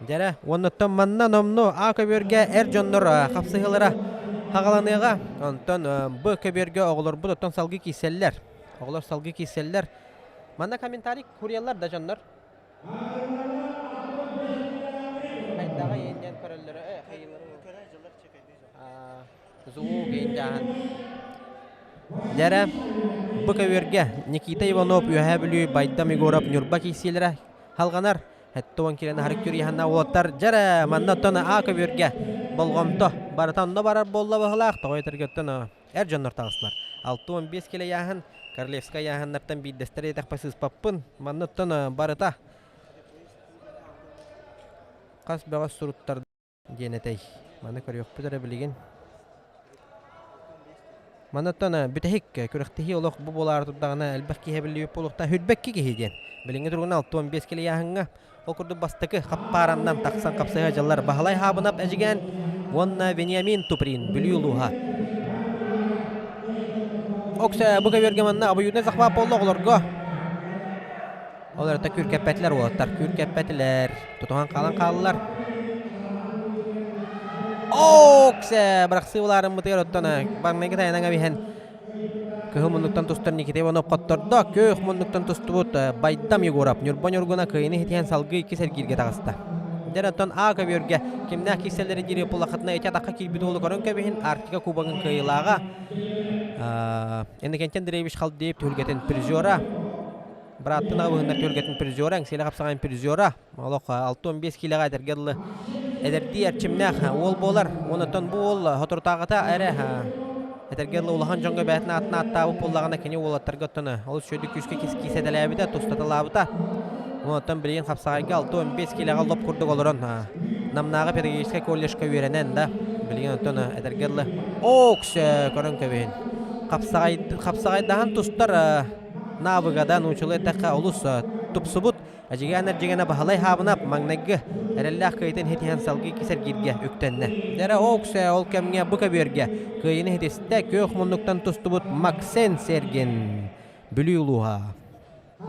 Дьэрэ, уоннаттан манна номну А көбүөргэ эр дьоннор хапсыһыылара хаҕаланыаҕа. Онтон Б көбүөргэ оҕолорбут оттон салгыы киирсэллэр. Оҕолор салгыы киирсэллэр. Манна комментарий куруйаллар да дьоннор. Хайдаҕа иэнньэн көрөллөрө звук иэнньээһин. Дьэрэ, бу көбүөргэ Никита Иванов Үөһээ Бүлүү Байдам Егоров Ньурба киирсиилэрэ халҕанар. Хэттуон киирэн аһарык түрүйэһэннэ уолаттар дьэрэ манна оттон А көбүөргэ болҕомто барыта онно барар буолла быһылаах тоҕо этэргэ оттон Эр дьоннор таҕыстылар. 65 килэ ыйааһын Королевскай ыйааһыннартан биирдэстэрэ диэтэхпэ сыыспаппын. Манныттан барыта хас бөҕөс суруттар диэн этэй. Маны көрүөхпүт эрэ билигин. Манныттан бүтэһик күрэхтэһии олох бу буолаары турдаҕына элбэх киһи эбиллибит буолуохтаах. Хүрбэкки киһи диэн. Билиҥҥи туругунан 65 килэ ыйааһыҥҥа Ол курдук бастакы хаппаараннан тахсан хапсыһа дьаллар Баһылай Хаабынап Эдьигээн уонна Вениамин Туприн Бүлүү улууһа. Оксэ бу көбүөргэ манна обоюдный захват буолла оҕолорго. Ол эрэ күркэппэтилэр уолаттар, күркэппэтилэр. Тутуһан хаалан хааллар. Оксэ бырахсыы булаарыммытыгар оттон барнайгы тайанан эбиһэн Кыһыл муннуктан тустар Никита Иванов хоттордо. Күөх муннуктан тустубут Байдам Егоров Ньурба Ньургуна кыайыны ситиһэн салгыы иккис эргииргэ таҕыста. Дьэр оттон А көбүөргэ кимнээх киирсэллэрин диэри пулахатына ити атахха киирбит уолу көрөн кэбиһин Арктика кубогын кыайыылааҕа Иннокентий Андреевич Халдеев түһүлгэтин призера бырааттын аҕабыһыннар түһүлгэтин призера Эҥсиэлэ хапсаҕайын призера олох 65 киилэҕэ эдэргэ дылы эдэрдии эрчимнээх уол буолар. Онтон бу уол соторутааҕыта эрэ этэргэ дылы улахан дьоҥҥо бэйэтин аатын ааттаабыт буоллаҕына кини уолаттарга оттон олус үчүгэйдик күүскэ киисэтэлээбитэ, тустаталаабыта. Онтон билигин хапсаҕайга 65 киилэҕэ лоп курдук олорон Намнааҕы педагогическай колледжка үөрэнэн да билигин оттон этэргэ дылы оокс көрөн кэбиһин. Хапсаҕайдаһан тустар навыгада нууччалыы эттэххэ олус тупсубут. Эдьигээн эрдьигэнэ Баһылай Хаабынап маҥнайгы эрэллээх кыайыытын ситиһэн салгыы кисэргииргэ үктэннэ. Дэрэ Оуксе ол кэмҥэ бу көбүөргэ кыайыыны ситистэ күөх муннуктан тустубут Максен Сергин Бүлүү улууһа. Уксэ,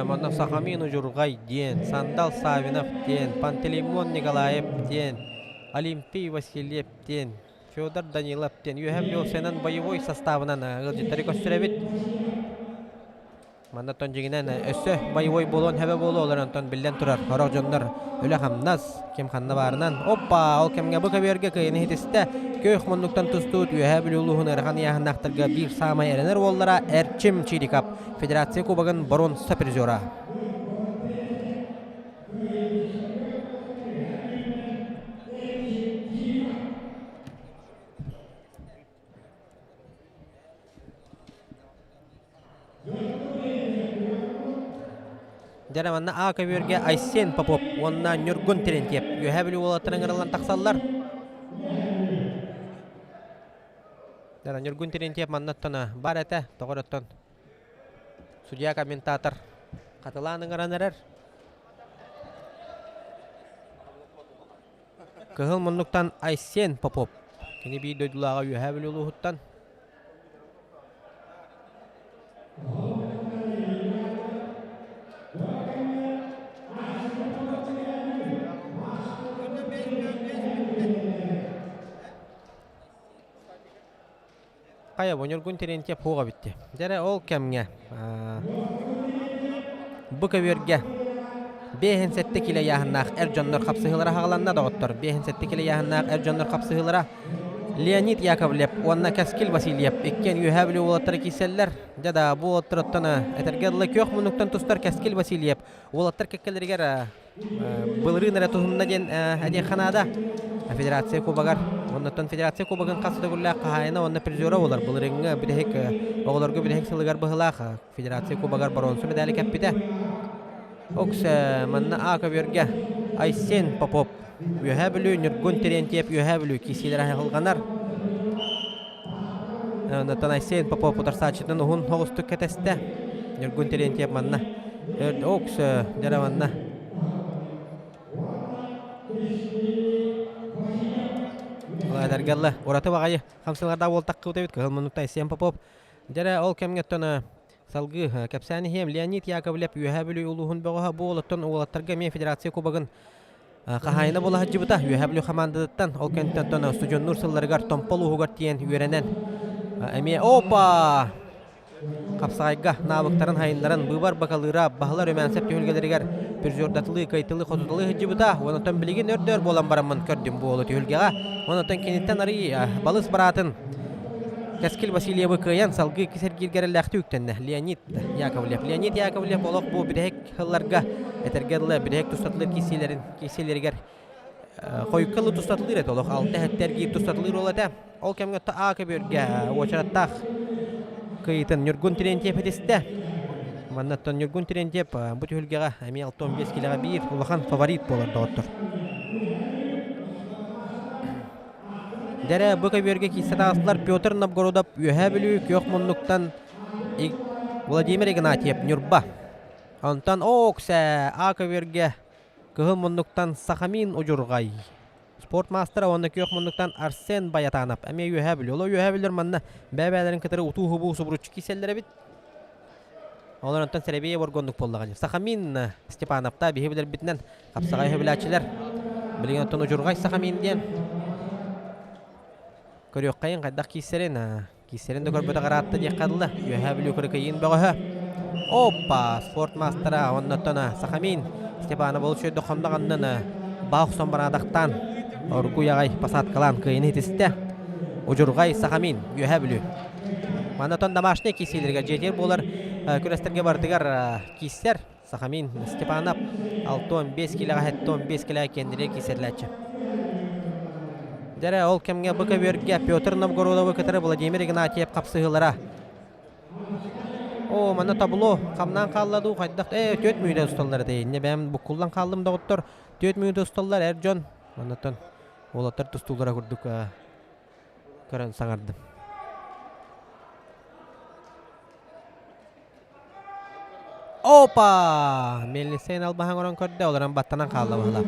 манна Сахамин Удьурҕай диэн, Сандал Савинов диэн, Пантелеймон Николаев диэн, Олимпий Васильев диэн, Федор Данилов диэн үөһэм Лёсенан боевой составынан ыалдьыттары көрсүрэбит. Манна оттон дьиҥинэн өссө боевой буолуон сөбө буолуо, олор онтон биллэн турар сорох дьоннор үлэ-хамнас, ким ханна баарынан. Оппа, ол кэмҥэ бу көбүөргэ кыайыны иһитистэ. Күөх муннуктан тустуут Үөһээ Бүлүү улууһун ыарахан ыйааһыннаахтарга биир саамай эрэнэр уоллара Эрчим Чириков, Федерация Кубогын боруонса призера. Дьэ манна А көбүөргэ Айсен Попов уонна Ньургун Терентьев Үөһээ Бүлүү уолаттара ыҥырыллан тахсаллар. Дьэ Ньургун Терентьев маннаттан бар этэ, тоҕороттон судья комментатор хатылаан ыҥыран эрэр. Кыһыл муннуктан Айсен Попов. Кини биир дойдулааҕа Үөһээ Бүлүү улууһуттан. Хайа, бу Ньургун Терентьев хуоҕа бүттэ. Дьэрэ ол кэмҥэ бу көбүөргэ 57 килэ ыйааһыннаах эр дьоннор хапсыһыылара хаҕаланна доҕоттор. 57 килэ ыйааһыннаах эр дьоннор хапсыһыылара Леонид Яковлев уонна Кэскил Васильев иккиэн Үөһээ Бүлүү уолаттара киирсэллэр. Дьэ да, бу уолаттар этэргэ дылы күөх муннуктан тустар Кэскил Васильев уолаттар кэккэлэригэр Былырыын эрэ туһунна диэн этиэххэ наада. Федерация Кубогар. Оннуттан Федерация Кубогын хас төгүллээх хаһаайына уонна призера буолар. Былырыыҥҥы бүтэһик оҕолорго бүтэһик сылыгар быһылаах Федерация Кубогар боруонса медали кэппитэ. Окс манна А көбүөргэ Айсен Попов Үөһээ Бүлүү, Ньургун Терентьев Үөһээ Бүлүү киисиилэрэ аһылҕанар. Онтон Айсен Попов утарсааччытын уһун соҕустук кэтэстэ. Ньургун Терентьев манна Окс дьэрэ манна Ладаргалла ураты баҕайы хамсыылардаах буолтахха эбит кыһыл муннукта Айсен Попов дьэрэ ол кэмҥэ оттон салгыы кэпсээн иһиэм Леонид Яковлев Үөһээ Бүлүү улууһун бөҕөһө бу уолаттан уолаттарга эмиэ федерация кубогын Хаһаайына буола сылдьыбыта Үөһээ Бүлүү хамаандатыттан ол кэнниттэн оттон студеннуур сылларыгар Томпо улууһугар тиийэн үөрэнэн эмиэ опа хапсаҕайга навыктарын хайыннаран быыбар бакалыыра баһылар Румянцев түһүлгэлэригэр призердатылыы кыайтылыы хотуталыы сылдьыбыта онтон билигин өрдөөр буолан бараммын көрдүм буолу түһүлгэҕэ онтон киниттэн арый балыс бараатын Кэскил Васильевы кыайан салгыы кисэргииргэ эрэллээхтик үктэннэ Леонид Яковлев Леонид Яковлев олох бу бүтэһик сылларга этэргэ дылы бүтэһик тустатылыыр киисиилэрин киисиилэригэр хойукка ылы тустатылыыр этэ олох алта эһэттэ эргиир тустатылыыр ол этэ ол кэмҥэ А көбүөргэ уочараттаах кыйытын Ньургун Терентьев этистэ маннаттан Ньургун Терентьев бу түһүлгэҕэ эмиэ 65 килэҕэ биир улахан фаворит буолар доҕоттор Дэрэ бу көбүөргэ киирсэ таҕыстылар Петр Новгородов Үөһээ Бүлүү күөх муннуктан Владимир Игнатьев Ньурба Онтон Ооксэ А көбүөргэ кыһыл муннуктан Сахамин Удьурҕай спорт маастара уонна күөх муннуктан Арсен Баятанов эмиэ Үөһээ Бүлүү. Ол Үөһээ Бүлүүлэр манна бэйэ-бэйэлэрин кытары утуу-хубуу субуруччу киирсэллэр эбит. Олор онтон сэрэбиэй боргоннук буоллаҕа дии. Сахамин Степановта биһи билэрбитинэн хапсаҕай сөбүлээччилэр. Билигин оттон Удьурҕай Сахамин диэн көрүөххэйин хайдах киирсэрин Киирсэрин да көрбөтөх ыраатта диэххэ дылы. Үөһээ Бүлүү кырыкыйыын бөҕөһө. Опа! Спорт маастара оннуттан Сахамин Степанов ол үчүгэй доххонно аннын баа охсон бараадахтаан оргуй аҕай посадкалаан кыайыны итистэ. Удьурҕай Сахамин Үөһээ Бүлүү. Маннатон домашний киирсиилэргэ дьиэтигэр буолар күрэстэргэ барытыгар киирсэр Сахамин Степанов 65 килэҕэ 75 килэ киэннэри киирсэллээччи. Дьэрэ ол кэмҥэ бу көбүөргэ Петр Новгородовы кытары Владимир Игнатьев хапсыһыылара. О, манна табло хамнаан хаалла дуу хайдах э 4 мүнүүтэ усталлар этэ. Инньэ бэйэм буккуллан хааллым доҕоттор. 4 мүнүүтэ усталлар эр дьон. Маннаттан уолаттар тустуулара курдук көрөн саҥардым. Опа! Мельницейн албаһан орон көрдө, олорон баттанан хаалла быһыла.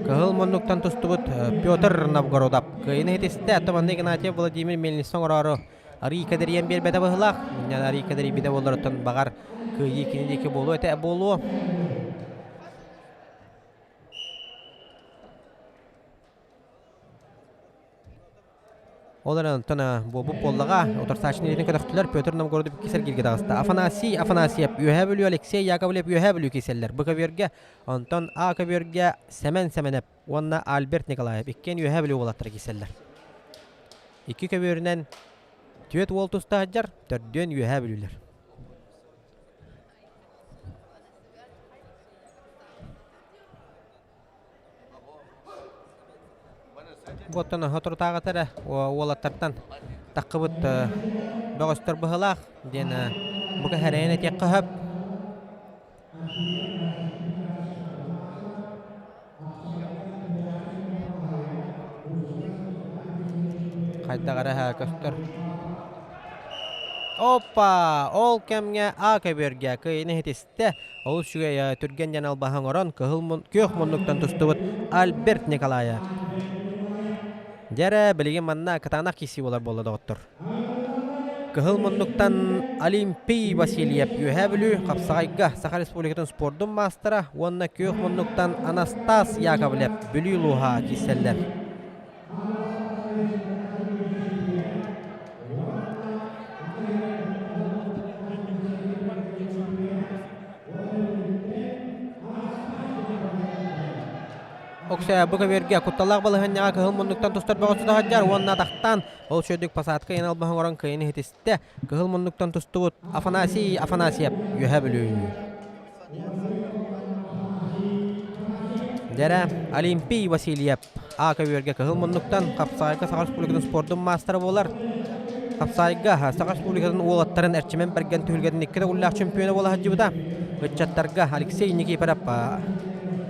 Кыһыл муннуктан тустубут Петр Новгородов кыайыны хитистэ, оттон Игнатьев Владимир Мельницын оҥороору арыы кэдэрийэн биэрбэтэ быһылаах. Мунньан арыы кэдэрийбитэ буолларыттан баҕар кыайыы кини диэки буолуо этэ буолуо. Ол эрэн онтон буолбут буоллаҕа, утарсааччыны илиитин көтөхтүлэр, Петр Новгородов иккис эргииргэ таҕыста. Афанасий Афанасьев Үөһээ Бүлүү, Алексей Яковлев Үөһээ Бүлүү киирсэллэр. Бу көбүөргэ, онтон А көбүөргэ Сэмэн Сэмэнэп уонна Альберт Николаев иккиэн Үөһээ Бүлүү уолаттара киирсэллэр. Икки көбүөрүнэн түөрт уол туста сылдьар, төрдүөн Үөһээ Бүлүүлэр. Буоттан соторутааҕыта эрэ уолаттартан таххыбыт бөҕөстөр быһыылаах диэн бука сэрэйэн этиэххэ сөп. Хайдах эрэ көстөр. Опа! Ол кэмҥэ А көбүөргэ кыайыыны иһитистэ. Олус үчүгэй түргэн диэн албаһы оҥорон, кыһыл күөх муннуктан тустубут Альберт Николаев. Дьэ эрэ, билигин манна кытаанах киирсии буолар буолла доҕоттор. Кыһыл муннуктан Олимпий Васильев Үөһээ Бүлүү Хапсаҕайга Саха Республикатын спордун маастара уонна күөх муннуктан Анастас Яковлев Бүлүү улууһа киирсэллэр. Оксэ бу көбүөргэ кутталлаах балаһыанньаҕа кыһыл муннуктан тустар бөҕө сытаһадьар уонна атахтаан ол үчүгэйдик посадка иһин албаһын оҥорон кыайан иһитистэ. Кыһыл муннуктан тустубут Афанасий Афанасьев Үөһээ Бүлүү. Дьэрэ Олимпий Васильев А көбүөргэ кыһыл муннуктан Хапсаайга Саха Республикатын спордун маастара буолар. Хапсаайга Саха Республикатын уолаттарын Эрчимэн Бэргэн түһүлгэтин икки төгүллээх чемпиона буола сылдьыбыта. Ыччаттарга Алексей Никифоров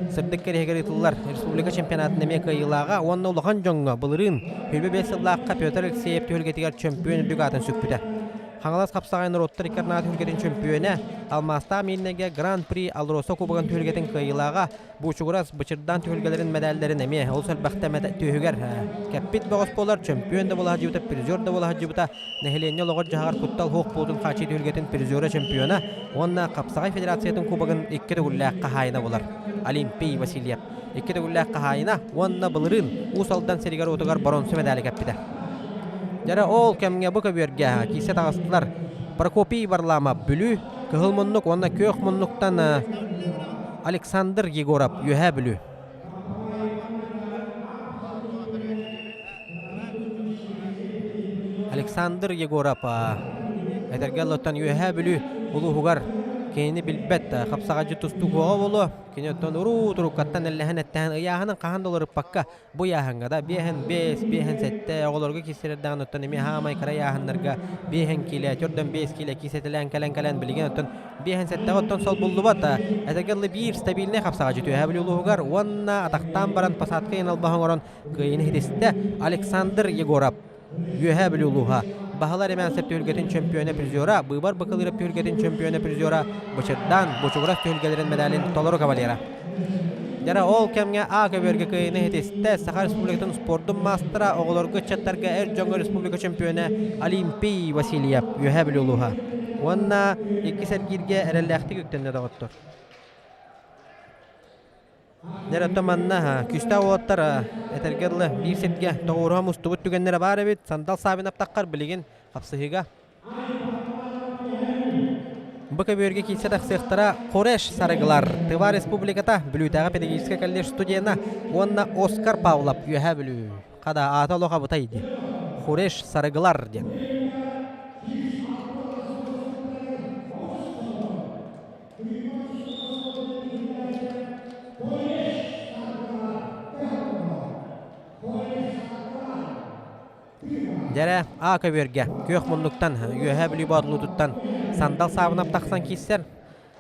сырдык кэриһигэр ыытыллар республика чемпионатын эмиэ кыайыылааҕа уонна улахан дьоҥҥо былырыын 25 сыллаахха Петр Алексеев түһүлгэтигэр чөмпүйүөн үрдүк аатын сүкпүтэ. Хаҥалас хапсаҕай норуоттар икки ардынааҕы түһүлгэтин чөмпүйүөнэ, алмаастаах Миирнэйгэ Гран-при Алроса кубогын түһүлгэтин кыайыылааҕа Буучугурас Бычырдаан түһүлгэлэрин мэдээллэрин эмиэ олус элбэхтэ түөһүгэр кэппит бөҕөс буолар, чөмпүйүөн да буола сылдьыбыта, призер да буола сылдьыбыта, нэһилиэнньэ олоҕор-дьаһаҕар куттал суох буолуутун хааччыйыы түһүлгэтин призера чемпиона уонна Хапсаҕай федерациятын кубогын икки төгүллээх хаһаайына буолар Олимпий Васильев икки төгүллээх хаһаайына уонна былырыын Уус Алдан сиригэр-уотугар боруонса мэдээли кэппитэ. Дьэрэ ол кэмҥэ бу көбүөргэ киирсэ таҕыстылар Прокопий Варламов Бүлүү, Кыһыл муннук уонна Күөх муннуктан Александр Егоров Үөһээ Бүлүү. Александр Егоров эдэргэ ыллыттан Үөһээ Бүлүү улууһугар кинини билбэт хапсаҕайдьы тустуу куоҕа буолуо. Кини оттон уруу туруккаттан эллэһэн эттэһэн ыйааһынын хаһан да уларыппакка бу ыйааһыҥҥа да 5-5, 5-7 оҕолорго киирсэрэрдэҕин оттон эмиэ хаамай кыра ыйааһыннарга 5 киилэ, 4-5 киилэ киисэтэлээн кэлэн-кэлэн билигин оттон 5-7-ҕэ оттон солбуллубат. Эдэргэ дылы биир стабильнай хапсаҕайдьы Үөһээ Бүлүү улууһугар уонна атахтаан баран посадка иһин албаһы оҥорон Кыайыыны ситистэ Александр Егоров. Үөһээ Бүлүү улууһа. Баһылар Эмээхсип түһүлгэтин чөмпүйүөнэ призера, Быыбар Бакылыырап түһүлгэтин чөмпүйүөнэ призера, Бычырдаан, Бучугурас түһүлгэлэрин мэдээлин толору кавалера. Дьара ол кэмҥэ А көбүөргэ кыайыыны ситистэ Саха Республикатын спордун маастара, оҕолорго ыччаттарга эр дьоҥҥо республика чөмпүйүөнэ Олимпий Васильев, Үөһээ Бүлүү улууһа. Уонна иккис эргииргэ эрэллээхтик үктэннэ доҕоттор. Дьэ, оттон манна күүстээх уолаттар этэргэ дылы биир сиргэ тоҕуоруһа мустубут түгэннэрэ баар эбит. Сандал Саввинов таххар билигин хапсыһыыга. Бу көбүөргэ киирсэ тахсыахтара Хореш Сарыгылар, Тыва Республиката, Бүлүүтээҕи педагогическай колледж студена уонна Оскар Павлов, Үөһээ Бүлүү. Хада аата олох абытай диэн. Хореш Сарыгылар диэн. Дьэрэ, А көбүөргэ, күөх муннуктан, Үөһээ Бүлүү Боотулуутуттан Сандал Саабынап тахсан киирсэр.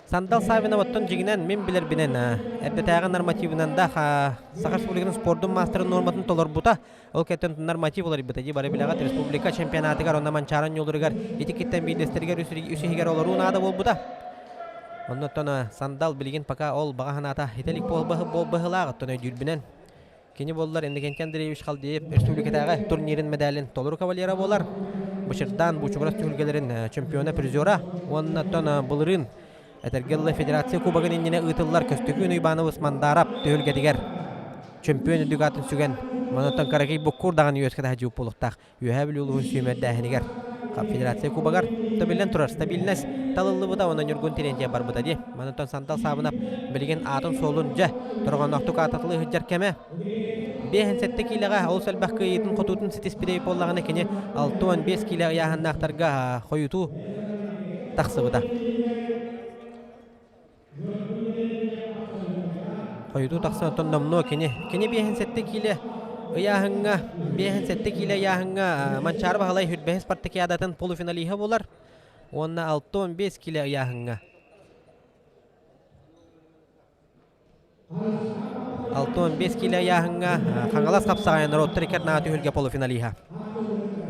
Сандал Саввинов оттон дьиҥинэн мин билэрбинэн эрдэтээҕи нормативынан да Саха Республикатын спордун маастарын нуорматын толорбута. Ол кэнниттэн норматив уларыйбыта дии бары билэҕит республика чемпионатыгар онно Манчаары ньууларыгар ити киттэн биирдэстэригэр үс иһигэр олоруу наада буолбута. Оннуттан Сандал билигин пока ол баҕа санаата итэлик буолбаһылаах оттон өйдүүрбүнэн Кини буоллар Иннокентий Андреевич Халдеев республикатааҕы турнирын медалин толору кавалера буолар. Бычырдаан Бучугурас түһүлгэлэрин чемпиона призера уонна оттон былырыын этэргэ Федерация Кубогын иннинэ ыытыллар Көстөкүүн Уйбаанабыс Мандарап түһүлгэтигэр чемпион үрдүк аатын сүгэн манаттан Каракей Буккур даҕаны үөскэ таһа буолуохтаах Үөһээ Бүлүү улууһун сүүмэрдээһинигэр Федерация Кубогар биллэн турар стабильность талыллыбыта уонна Ньургун Терентьев барбыта дии. Манытан Сандал Саабынап билигин аатын-суолун дьэ торҕонноохтук аататылыы сылдьар кэмэ. 57 киилэҕэ олус элбэх кыайыытын хотуутун ситиспитэ буоллаҕына кини 65 киилэ ыйааһыннаахтарга хойутуу тахсыбыта. Хойутуу тахсан оттон номнуо кини кини 57 киилэ ыйааһыҥҥа 57 киилэ ыйааһыҥҥа Манчаары Баһылай Хүрбэһи спартакиадатын полуфиналиһа буолар уонна 65 киилэ ыйааһыҥҥа 65 киилэ ыйааһыҥҥа Хаҥалас хапсаҕайа норуоттар икки түһүлгэ полуфиналиһа.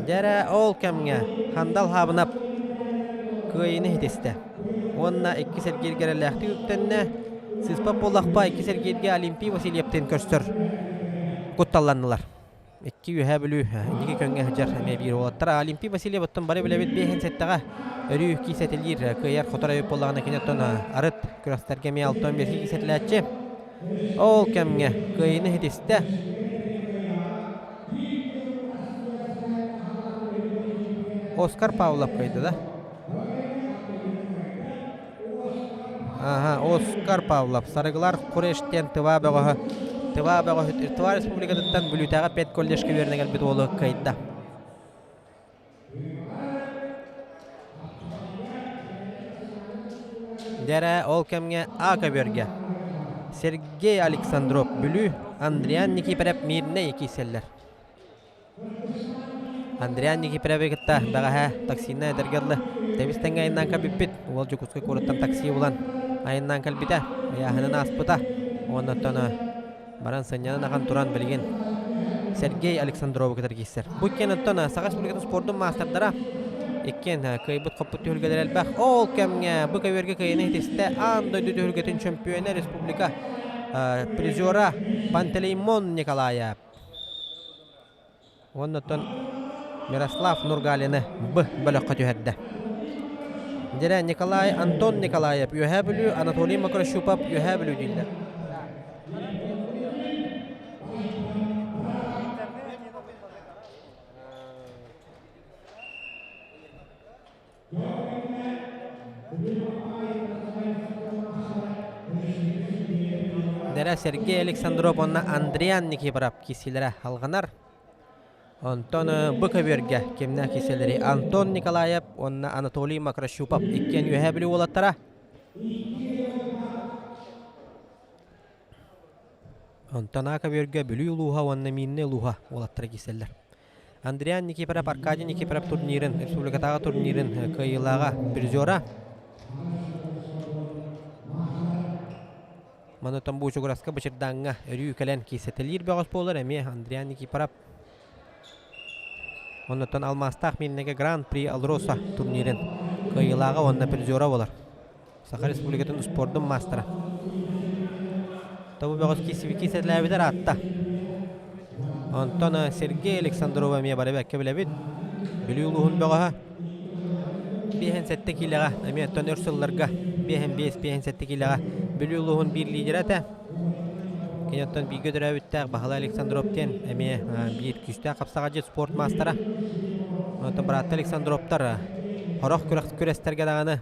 Дьэрэ ол кэмҥэ Хандал Хаабынап кыайыыны ситистэ. Уонна иккис эргииргэ эрэллээхтик үктэннэ. Сыыспат буоллахпа иккис эргииргэ Олимпий Васильевтыын көрсөр кутталланнылар. Икки Үөһээ Бүлүү инники көҥҥэ сылдьар эмиэ биир уолаттар. Олимпий Васильев оттон бары билэбит биэһин сэттэҕэ өрүү киисэтилиир кыайар хотор эбит буоллаҕына кини оттон арыт күрэхтэргэ эмиэ алтан биэс киисэтилээччи. Ол кэмҥэ кыайыыны ситистэ. Оскар Павлов кыайда да? Аха, Оскар Павлов, Сарыгылар Курештен Тыва бөҕөһө Тыва бөҕөһүт Тыва Республикатыттан Бүлүүтээҕи педколледжка үөрэнэ кэлбит уолу кыайда. Дьэрэ ол кэмҥэ А көбүөргэ Сергей Александров Бүлүү, Андриан Никифоров Мирнэй киирсэллэр. Андриан Никифоровы кытта бэҕэһээ таксинан эдэргэ дылы тэбис-тэҥҥэ айаннаан кэлбиппит. Уол Дьокуускай куораттан такси булан айаннаан кэлбитэ, ыйааһынын ааспыта. Уонна оттон баран сынньанан ахан туран билигин Сергей Александровы кытары киирсэр. Бу иккиэн оттон Саха Республикатын спордун маастардара иккиэн кыайбыт-хоппут түһүлгэлэр элбэх. Ол кэмҥэ бу көбүөргэ кыайыыны ситистэ аан дойду түһүлгэтин чөмпүйүөнэ республика призера Пантелеймон Николаев. Уонна оттон Мирослав Нургалины Б бөлөххө түһэрдэ. Дьэрэ Николай Антон Николаев Үөһээ Бүлүү, Анатолий Мокрощупов Үөһээ Бүлүү дииллэр. Дэрэ Сергей Александров уонна Андриан Никифоров киирсиилэрэ алҕанар. Онтон бу көбүөргэ кимнээх киирсэллэрий Антон Николаев уонна Анатолий Макрощупов иккиэн Үөһээ Бүлүү уолаттара. Онтон А көбүөргэ Бүлүү улууһа уонна Миирнэй улууһа уолаттара киирсэллэр. Андриан Никифоров Аркадий Никифоров турнирын, республикатааҕы турнирын кыайыылааҕа, призера. Манытан Буучугураска Бычырдааҥҥа өрүү кэлэн киирсэтэлиир бөҕөс буолар эмиэ Андриан Никифоров. Оннуттан Алмаастаах Миирнэгэ Гран-при Алроса турнирын кыайыылааҕа уонна призера буолар. Саха Республикатын спордун маастара. Тобу бөҕөс киирсэтэлээбитэр аатта. Онтон Сергей Александров эмиэ бары бэккэ билэбит. Бүлүү улууһун бөҕөһө. 57 киилэҕэ эмиэ оттон өр сылларга 55-57 киилэҕэ Бүлүү улууһун биир лидерэ этэ. Кини оттон бииргэ төрөөбүттээх Баһылай Александров диэн эмиэ биир күүстээх хапсаҕайдьыт спорт маастара. Онтон бырааттар Александровтар хорох күрэстэргэ даҕаны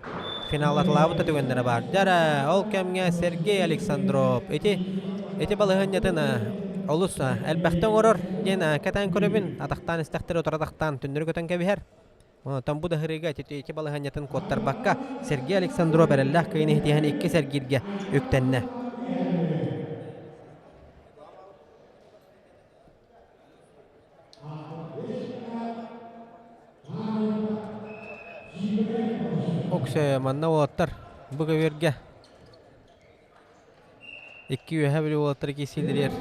финаллатылаабыт да түгэннэрэ баар. Дьэ ол кэмҥэ Сергей Александров ити ити балаһыанньатын олус элбэхтэ оҥорор диэн кэтээн көрөбүн. Атахтаан истэхтэрэ утары атахтаан түннүрү көтөн кэбиһэр. Онтон бу да сырыыга ити балаһыанньатын куоттарбакка Сергей Александров эрэллээх кыайыыны ситиһэн иккис эргииргэ үктэннэ. Оксэ манна уолаттар бу көбүөргэ. Икки үөһэ били уолаттар киирсиилэригэр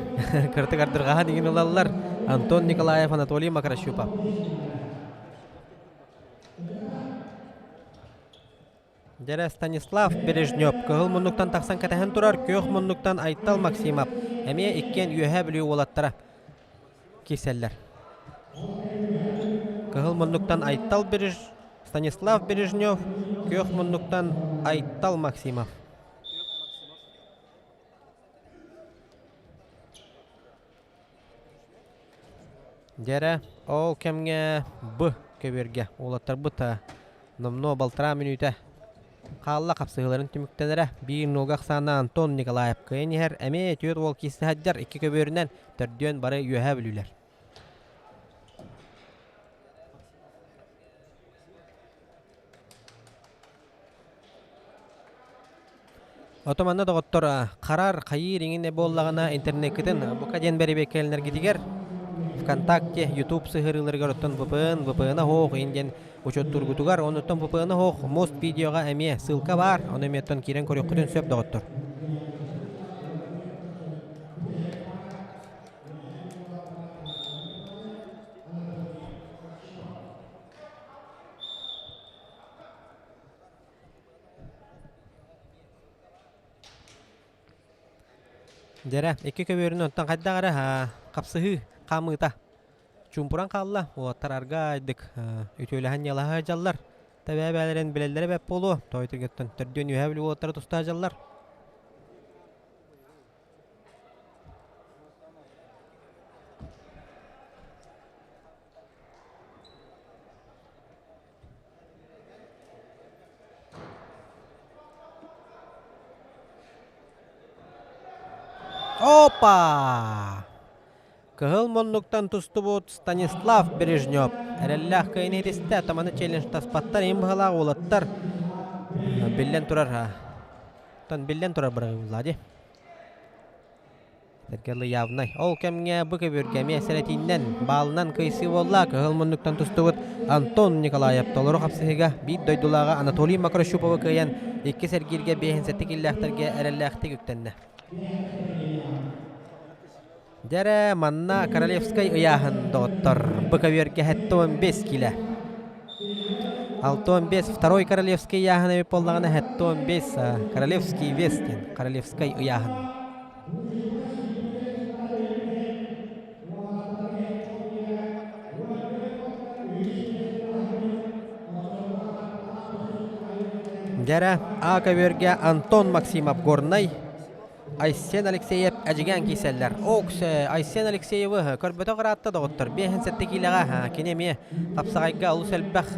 кыратык ардырҕаһан иҥин ылаллар. Антон Николаев, Анатолий Макарощупов. Дьэрэ Станислав Бережнев кыһыл муннуктан тахсан кэтэһэн турар, күөх муннуктан Айтал Максимов эмиэ иккиэн Үөһээ Бүлүү уолаттара киирсэллэр. Кыһыл муннуктан Айтал Береж... Станислав Бережнев, күөх муннуктан Айтал Максимов. Дьэрэ, ол кэмҥэ Б көбүөргэ уолаттарбыт номнуо балтараа мүнүүтэ хаалла хапсыһыыларын түмүктэнэрэ. Биир нолга ахсаана Антон Николаев кыайан иһэр. Эмиэ түөрт уол киирсэ сылдьар икки көбүөрүнэн төрдүөн бары Үөһээ Бүлүүлэр. Ото манна доҕоттор харар хайыыр иҥинэ буоллаҕына интернеккитин бука диэн бэрэбиэркэлэнэргитигэр ВКонтакте, YouTube сыһыарыыларыгар оттон VPN, VPN оһох иин диэн учуоттуургутугар, оннуттан VPN оһох мост видеоҕа эмиэ ссылка баар, ону эмиэ оттон киирэн көрүөххүтүн сөп доҕоттор. Дьэрэ, икки көбүөрүн онтон хайдах эрэ хапсыһыы хаамыыта чуумпуран хаалла. Уолаттар аргаайдык үтүөлэһэн ньалаһа сылдьаллар. Тэбээ-бээлэрин билэллэрэ бэрт буолуо. Тоойутугуттан төрдүөн үөһээ бүлүү уолаттара туста сылдьаллар. Опа! Кыһыл муннуктан тустубут Станислав Бережнев эрэллээх кыайыыны ситистэ. Таманы челлендж таспаттар, иһин быһалаах уолаттар биллэн турар биллэн турар бырагыылла дии. Сэргэлы явнай. Ол кэмҥэ бу көбүөргэ эмиэ сэрэтииннэн, баалынан кыайсыы буолла. Кыһыл муннуктан тустубут Антон Николаев толору хапсыһыыга биир дойдулааҕа Анатолий Макрощуповы кыайан иккис эргииргэ биэһин киллээхтэргэ эрэллээхтик үктэннэ. Дьэрэ, манна Королевскай ыйааһын доҕоттор. Бу көбүөргэ 75 киилэ. 65 второй королевский ыйааһын эбит буоллаҕына 75 королевский вес диэн королевскай ыйааһын. Дьэрэ, А көбүөргэ Антон Максимов Горнай, Айсен Алексеев Эдьигээн киирсэллэр. Окс Айсен Алексеевы көрбөтөх ыраатта доҕоттор. 57 киилэҕэ кини эмиэ хапсаҕайга олус элбэх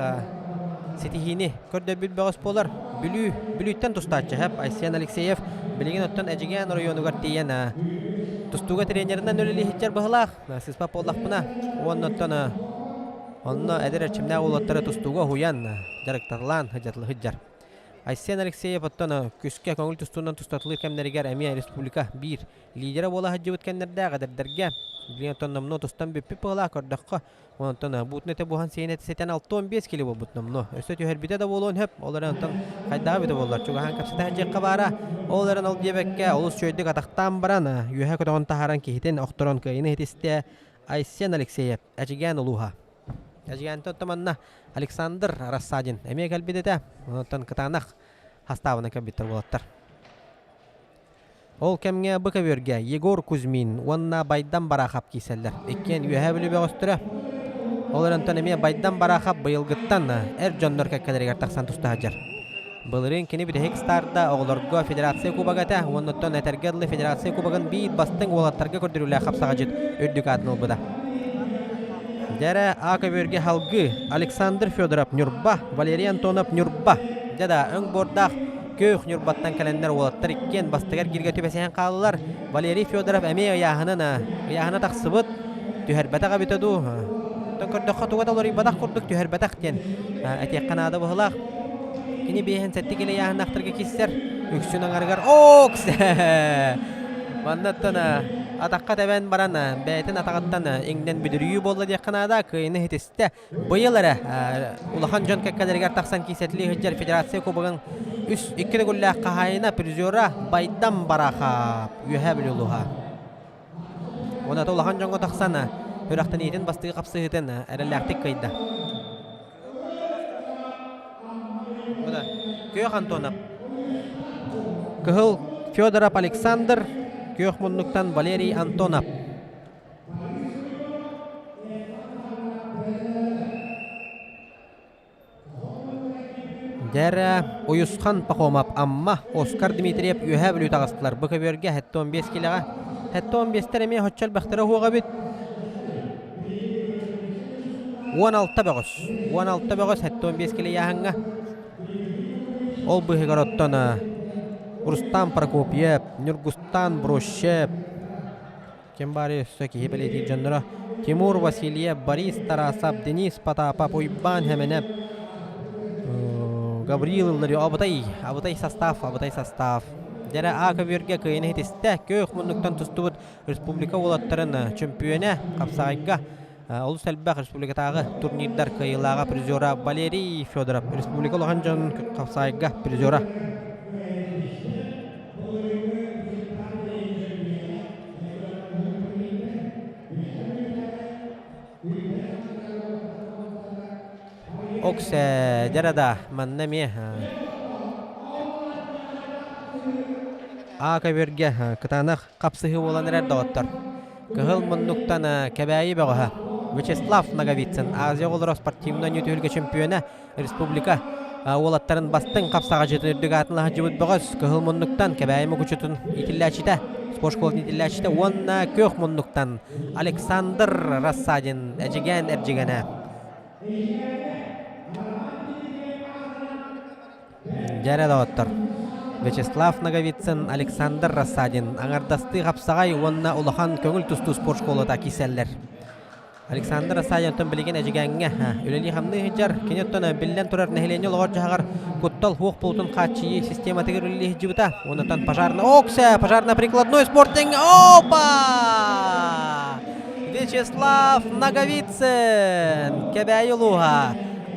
ситиһиини көрдөрбүт бөҕөс буолар. Бүлүү, Бүлүүттэн тустааччы Хэп Айсен Алексеев билигин оттон Эдьигээн оройуонугар тиийэн тустууга тренеринэн үлэлииһиччэр быһылаах. Сыспат буоллахпына уонна оттон онно эдэр эрчимнээх уолаттары тустууга уһуйан дьарыктатылаан сылдьар. Айсен Алексеев оттон күскэ көҥүл тустуунан тустатылыыр кэмнэригэр эмиэ республика биир лидерэ буола сылдьыбыт кэмнэрдээх эдэрдэргэ билигин оттон номнуо тустан бүппүт быһылаах көрдөххө Онтон буутун этэ буһан сиэн этэ ситэн 65 кило буолбут номнуо. Өссө түһэрбитэ да буолуон сөп. Ол эрэн онтон хайдаҕа эбитэ буоллар чугаһаан кэпсэтэ сылдьыахха баара. Ол эрэн ол диэбэккэ олус үчүгэйдик атахтаан баран үөһэ көтөҕөн таһааран киһитин охторон кыайыыны иһитистэ Айсен Алексеев, Эдьигээн улууһа. Эдьигээнтэн оттон манна Александр Рассадин эмиэ кэлбит этэ. Онтон кытаанах хастаабына кэлбиттэр уолаттар. Ол кэмҥэ бу көбүөргэ Егор Кузьмин уонна Байдам Барахов киирсэллэр. Иккиэн Үөһээ Бүлүү бөҕөстөрө. Ол эрэн онтон эмиэ Байдам Барахов быйылгыттан эр дьоннор кэккэлэригэр тахсан туста сылдьар. Былырыын кини бүтэһик старда оҕолорго Федерация Кубога этэ уонна оттон этэргэ дылы Федерация Кубогын биир бастыҥ уолаттарга көрдөрүүлээх хапсаҕадьыт үрдүк аатын ылбыта. Дьэрэ А көбүөргэ халгыы Александр Федоров Ньурба, Валерий Антонов Ньурба. Дьэ да өҥ буордаах Күөх Ньурбаттан кэлэннэр уолаттар иккиэн бастакы эргииргэ түбэсиһэн хааллылар. Валерий Федоров эмиэ ыйааһынын ыйааһына тахсыбыт. Түһэрбэтэх эбитэ дуу. Оттон көрдөххө туга да уларыйбатах курдук түһэрбэтэх диэн этиэххэ наада быһылаах. Кини биэһин сэттэ килэ ыйааһыннаахтарга киирсэр. Үксүн аҥарыгар окс! Маннаттан. Атахха тэбэн баран бэйэтин атаҕыттан иҥнэн бүдүрүйүү буолла диэххэ наада, кыайыыны ситистэ. Быйыл эрэ улахан дьон кэккэлэригэр тахсан киисэтилии сылдьар Федерация Кубогын үс икки төгүллээх хаһаайына призера Байдам Барахов Үөһээ Бүлүү улууһа. Уонна улахан дьоҥҥо тахсан сүрэхтэниитин бастыы хапсыһыытын эрэллээхтик кыайда. Күөх Антонов. Кыһыл Федоров Александр, күөх муннуктан Валерий Антонов. Дьэрэ Уйусхан Пахомов Амма, Оскар Дмитриев Үөһээ Бүлүү таҕыстылар. Бу көбүөргэ 75 килэҕэ. 75-тэр эмиэ оччо элбэхтэрэ уһуоҕа эбит. 16 бөҕөс. 16 бөҕөс 75 килэ ыйааһыҥҥа. Ол быыһыгар оттон Рустам Прокопьев, Ньургустан Брущев, ким баарый өссө киһи бэлиэтиир дьонноро Тимур Васильев, Борис Тарасов, Денис Потапов, Уйбаан Хэмэнэп, Гаврил Илларионов, абытай, абытай состав, абытай состав. Дьэрэ А көбүөргэ кыайыны ситистэ, күөх муннуктан тустубут республика уолаттарын чөмпүйүөнэ хапсаҕайга олус элбэх республикатааҕы турнирдар кыайыылааҕа призера Валерий Федоров, республика улахан дьон хапсаҕайга призера. Оксе дьэ да манна эмиэ А көбүөргэ кытаанах хапсыһыы буолан эрэр доҕоттор. Кыһыл муннуктан Кэбээйи бөҕөһө Вячеслав Ноговицын Азия оҕолоро спортивнай түһүлгэ чемпиона республика уолаттарын бастыҥ хапсаҕачытын үрдүк аатын сылдьыбыт бөҕөс Кыһыл муннуктан Кэбээйи Мукучутун иитиллээччитэ спорт школатын иитиллээччитэ уонна Күөх муннуктан Александр Рассадин Эдьигээн эрдьигэнэ. Дьэрэ доҕоттор, Вячеслав Ноговицын, Александр Рассадин аҥардастыы хапсаҕай уонна улахан көҥүл тустуу спорт школата киирсэллэр. Александр Рассадин оттон билигин Эдьигээҥҥэ үлэлии-хамныы сылдьар. Кини оттон биллэн турар нэһилиэнньэ олоҕор-дьаһаҕар куттал суох буолуутун хааччыйыы систематыгар үлэлии сылдьыбыта. Онтон пожарно Оксе, пожарно-прикладной спорт Опа! Вячеслав Ноговицын, Кэбээйи улууһа.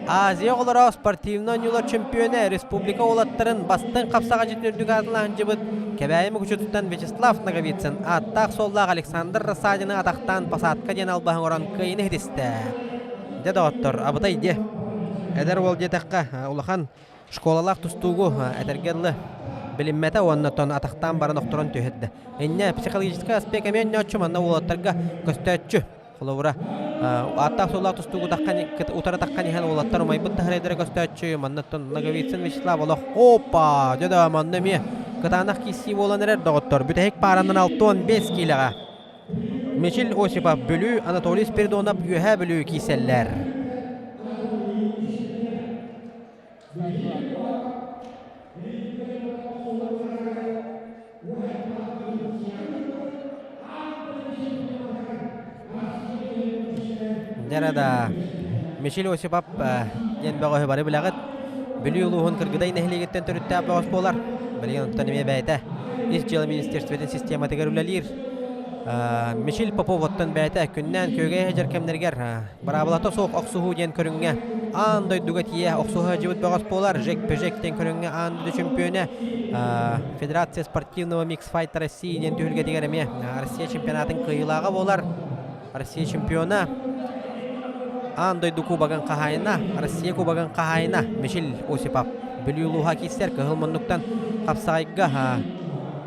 Азия оҕолоро спортивнай оонньуулар чемпиона, республика уолаттарын бастыҥ хапсаҕайдьытын үрдүк аатылаһынчыбыт Кэбээйи Мукучутуттан Вячеслав Ноговицын ааттаах-суоллаах Александр Рассадины атахтаан посадка диэн албаһы оҥорон кыайыыны ситистэ. Дьэ доҕоттор, абытай диэ. Эдэр уол диэтэххэ, улахан школалаах тустуугу этэргэ дылы билиммэтэ уонна оттон атахтаан баран охторон түһэрдэ. Инньэ психологическай аспект эмиэ өннөөччү манна уолаттарга көстөөччү. Холобура, ааттаах-суоллаах тустуугу утары таххан иһэн уолаттар умайбыт таһырайдара көстөөччү. Манна оттон Ноговицын Вячеслав олох опа! Дьэ да манна эмиэ кытаанах киирсии буолан эрэр доҕоттор. Бүтэһик пааранан 65 киилэҕэ Мичил Осипов Бүлүү, Анатолий Спиридонов Үөһээ Бүлүү киирсэллэр. Дьэ да Мичил Осипов диэн бөҕөһү бары билэҕит. Бүлүү улууһун Кыргыдай нэһилиэгиттэн төрүттээх бөҕөс буолар. Билигин онтон эмиэ бэйэтэ Ис дьыала министерствотын систематыгар үлэлиир. Мичил Попов оттон бэйэтэ күннээн күөгэй сылдьар кэмнэригэр быраабылата суох охсуһуу диэн көрүҥҥэ аан дойдуга тиийэ охсуһа сылдьыбыт бөҕөс буолар. Жек Пежек диэн көрүҥҥэ аан дойду чемпиона Федерация спортивного микс-файта России диэн түһүлгэтигэр эмиэ Россия чемпионатын кыайыылааҕа буолар. Россия чемпиона, аан дойду кубогын хаһаайына, Россия кубогын хаһаайына Мичил Осипов Бүлүү улууһа киирсэр кыһыл муннуктан хапсаҕайга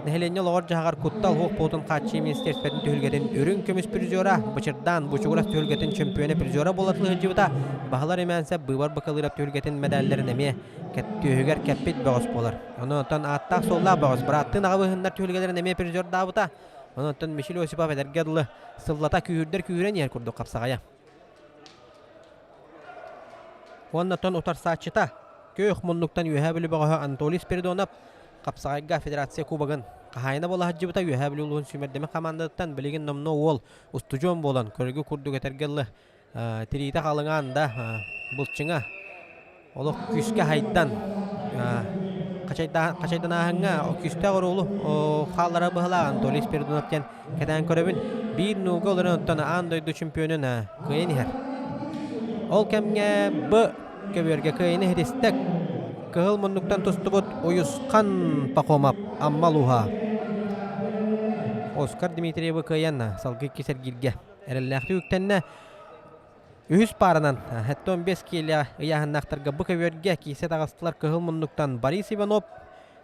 нэһилиэнньэ олоҕор-дьаһаҕар куттал суох буолуутун хааччыйыы министиэристибэтин түһүлгэтин үрүҥ көмүс призера Бычырдаан Бучугурас түһүлгэтин чөмпүйүөнэ призера буола сылдьыбыта Баһылар Имээнсэп быыбар Бакалыырап түһүлгэтин мэдээллэрин эмиэ түөһүгэр кэппит бөҕөс буолар. Онон ааттаах-суоллаах бөҕөс бырааттыын аҕабыһыннар түһүлгэлэрин эмиэ призердаабыта. Онон Мичил Осипов эдэргэ дылы сыллата күүһүрдэр күүһүрэн иһэр курдук хапсаҕайа. Уонна тон утарсааччыта күөх муннуктан Үөһээ Бүлүү бөҕөһө Анатолий Спиридонов хапсаҕайга Федерация Кубогын хаһаайына буола сылдьыбыта Үөһээ Бүлүү улууһун сүүмэрдэммит хамаандатыттан билигин номнуо уол устудьуон буолан көрүгү курдук этэргэ дылы тириитэ халыҥаан да былчыҥа олох күүскэ хайдан. Хачайданааһыҥҥа күүстээх оруолу хааллара быһалаах Анатолий Спиридонов диэн кэтээн көрөбүн. Биир нууга олорон оттон аан дойду чемпионун кыайан иһэр. Ол кэмҥэ Б көбүөргэ кыайыны иһитистэ кыһыл муннуктан тустубут Уйусхан Пахомов Амма улууһа. Оскар Дмитриевы кыайан салгыы иккис эргииргэ эрэллээхтик үктэннэ. Үһүс пааранан 75 киилэ ыйааһыннаахтарга бу көбүөргэ киисэ таҕыстылар кыһыл муннуктан Борис Иванов,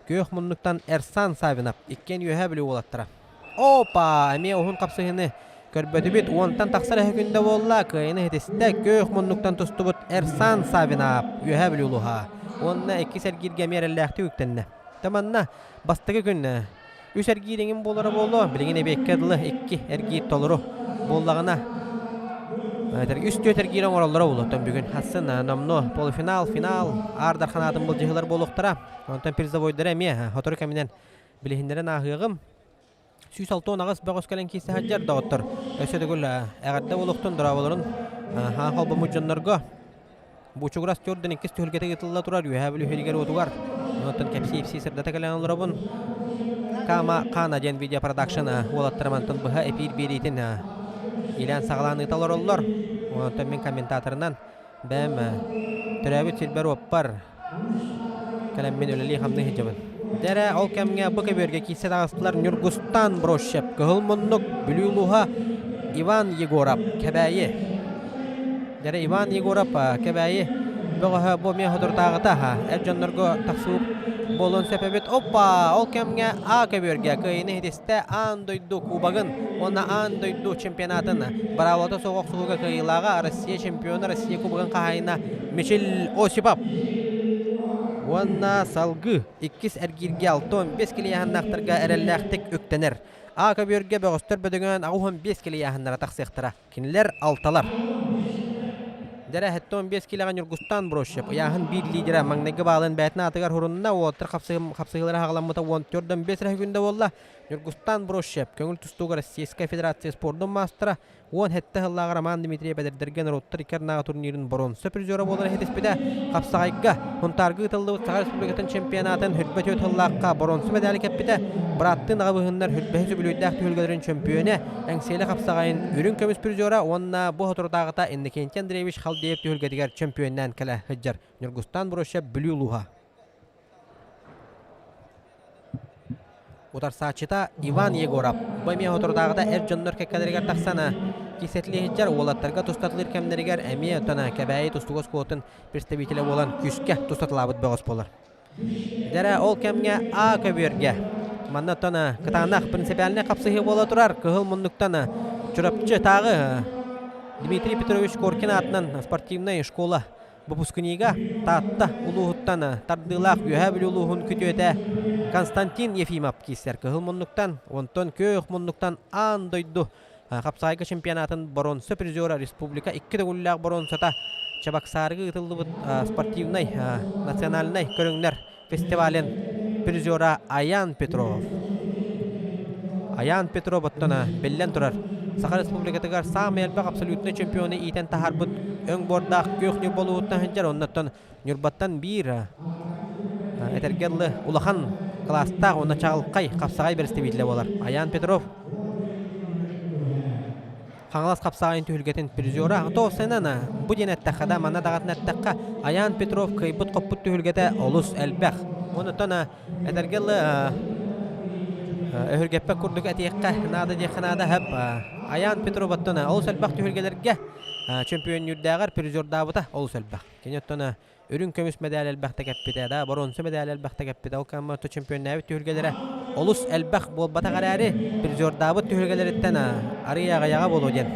күөх муннуктан Эрсан Савинов иккиэн Үөһээ Бүлүү уолаттара. Опа! Эмиэ уһун хапсыһыыны көрбөтүбүт. Уонтан тахсар эһэ күндэ буолла. Кыайыны иһитистэ. Күөх муннуктан тустубут Эрсан Савинов Үөһээ Бүлүү улууһа. Уонна иккис эргииргэ эмиэ эрэллээхтик үктэннэ. Таманна бастакы күн үс эргиир эҥин буолара буолуо. Билигин эбиэккэ дылы икки эргиир толору буоллаҕына үс түөрт эргиир оҥороллоро буолуо. Оттон бүгүн хассын номнуо полуфинал, финал Аар Дархан аатын былдьаһыылар буолуохтара. Онтон призовойдара эмиэ сотору кэминэн билиһиннэрэн ааһыаҕым. 168 бөҕөс кэлэн киирсэ сылдьар доҕоттор. Өссө төгүл эҕэрдэ буолуохтун дорооболорун хаан холбоммут дьоннорго. Бучугурас төрдүн иккис түһүлгэтэ ыытылла турар Үөһээ Бүлүү сиригэр-уотугар. Онтон кэпсии-ипсии сырдата кэлэн олоробун. Кама Кана диэн видеопродакшн уолаттара мантан быһа эпиир биэриитин иилээн саҕалаан ыыта олороллор. Онтон мин комментаторынан бэйэм төрөөбүт сирбэр-уоппар кэлэммин үлэлии-хамныы сылдьабын. Дэрэ ол кэмҥэ бу көбүөргэ киирсэ таҕыстылар Ньургустан Брощев, Кыһыл Муннук, Бүлүү улууһа, Иван Егоров, Кэбээйи. Дэрэ Иван Егоров Кэбээйи бөҕөһө бу эмиэ соторутааҕыта эр дьоннорго тахсыы буолуон сөп эбит. Оппа! Ол кэмҥэ А көбүөргэ кыайыыны иһитистэ аан дойду кубогын уонна аан дойду чемпионатын быраабылата суох охсуһууга кыайыылааҕа Россия чемпиона, Россия кубогын хаһаайына Мичил Осипов. Уонна салгыы иккис эргииргэ 65 килийааһыннаахтарга эрэллээхтик үктэнэр. А көбүөргэ бөҕөстөр бөдөҥөөн 85 килийааһыннара тахсыахтара. Кинилэр алталар. Дьэрэ 75 килэҕэ Ньургустан Брощев ыйааһын биир лидера маҥнайгы баалын бэйэтин аатыгар хурунна уолаттар хапсыһыылара хаҕаламмыта 14-5 эрэ күндэ буолла. Ньургустан Брощев көҥүл тустууга Российскай Федерация спордун маастара 17 сыллааҕы Роман Дмитриев эдэрдэргэ норуоттар икки ардынааҕы турнирын боруонса призера буолар иһитиспитэ. Хапсаҕайга Сунтаарга ыытыллыбыт Саха Республикатын чемпионатын 24 сыллаахха боруонса медали кэппитэ. Бырааттыы аҕабыһыннар хүрбэһи үбүлүөйдээх түһүлгэлэрин чөмпүйүөнэ, Эҥсиэли хапсаҕайын үрүҥ көмүс призера уонна бу соторутааҕыта Иннокентий Андреевич Халдеев түһүлгэтигэр чөмпүйүөннээн кэлэ сылдьар Ньургустан Брощев Бүлүү улууһа. Утарсааччыта Иван Егоров бу эмиэ соторутааҕыта эр дьоннор кэккэлэригэр тахсан кисэтилиһиччэр уолаттарга тустатылыыр кэмнэригэр эмиэ оттон Кэбээйи тустуук оскуолатын представителэ буолан күүскэ тустатылаабыт бөҕөс буолар. Дэрэ ол кэмҥэ А көбүөргэ манна оттон кытаанах принципиальнай хапсыһыы буола турар кыһыл муннуктан Чурапчы тааҕы Дмитрий Петрович Коркин аатынан спортивнай школа выпускнига Таатта улууһуттан тардыылаах Үөһээ Бүлүү улууһун күтүөтэ Константин Ефимов киирсэр кыһыл муннуктан, онтон күөх муннуктан аан дойду хапсаайга чемпионатын боруонса призера республика икки төгүллээх боруонсата Чебоксарга ыытыллыбыт спортивнай национальнай көрүҥнэр фестивалын призера Аян Петров. Аян Петров оттон биллэн турар Саха Республикатыгар саамай элбэх абсолютнай чемпиону иитэн таһаарбыт өҥ буордаах күөх Ньурба улууһуттан сылдьар оннуттан Ньурбаттан биир этэргэ дылы улахан кылаастаах уонна чаҕылхай хапсаҕай бэрэстэбиитэлэ буолар. Аян Петров Хаҥалас хапсаҕайын түһүлгэтин призера Тоосенан бу диэн эттэххэ да манна даҕатын эттэххэ Аян Петров кыайбыт-хоппут түһүлгэтэ олус элбэх. Онтон этэргэ дылы өһүргэппэт курдук этиэххэ наада диэххэ наада хөп Аян Петров оттон олус элбэх түһүлгэлэргэ чөмпүйүөннүүрдээҕэр призердаабыта олус элбэх. Кини оттон үрүҥ көмүс мэдээл элбэхтэ кэппитэ да, боруонса мэдээл элбэхтэ кэппитэ. Ол кэмҥэ чемпионнаабыт түһүлгэлэрэ олус элбэх буолбатах эрээри, призердаабыт түһүлгэлэриттэн арыый аҕыйаҕа буолуо диэн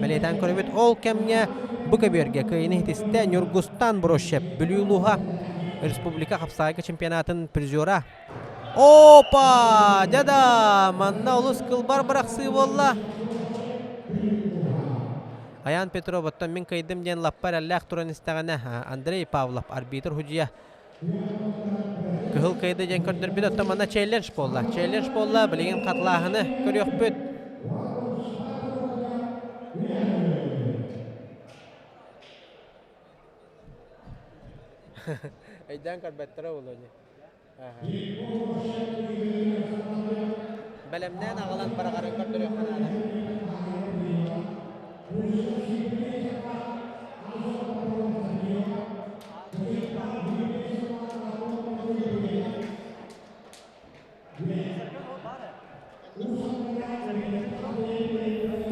бэлиэтээн көрөбүт. Ол кэмҥэ бу көбүөргэ кыайыыны иһитистэ Ньургустан Брощев, Бүлүү улууһа республика хапсаҕайга чемпионатын призера. Опа! Дяда! Манна олус кылбар бырахсыы буолла. Аян Петров оттон мин кыайдым диэн лаппа эрэллээх туран истэҕинэ Андрей Павлов арбитр судьуйа кыһыл кыайды диэн көрдөрбүт. Оттон манна челлендж буолла. Челлендж буолла. Билигин хатылааһыны көрүөхпүт. Өйдөөн көрбөттөрө буолуо дии. Бэлэмнээн аҕалан бараҕарын көрдөрүөххэ наада.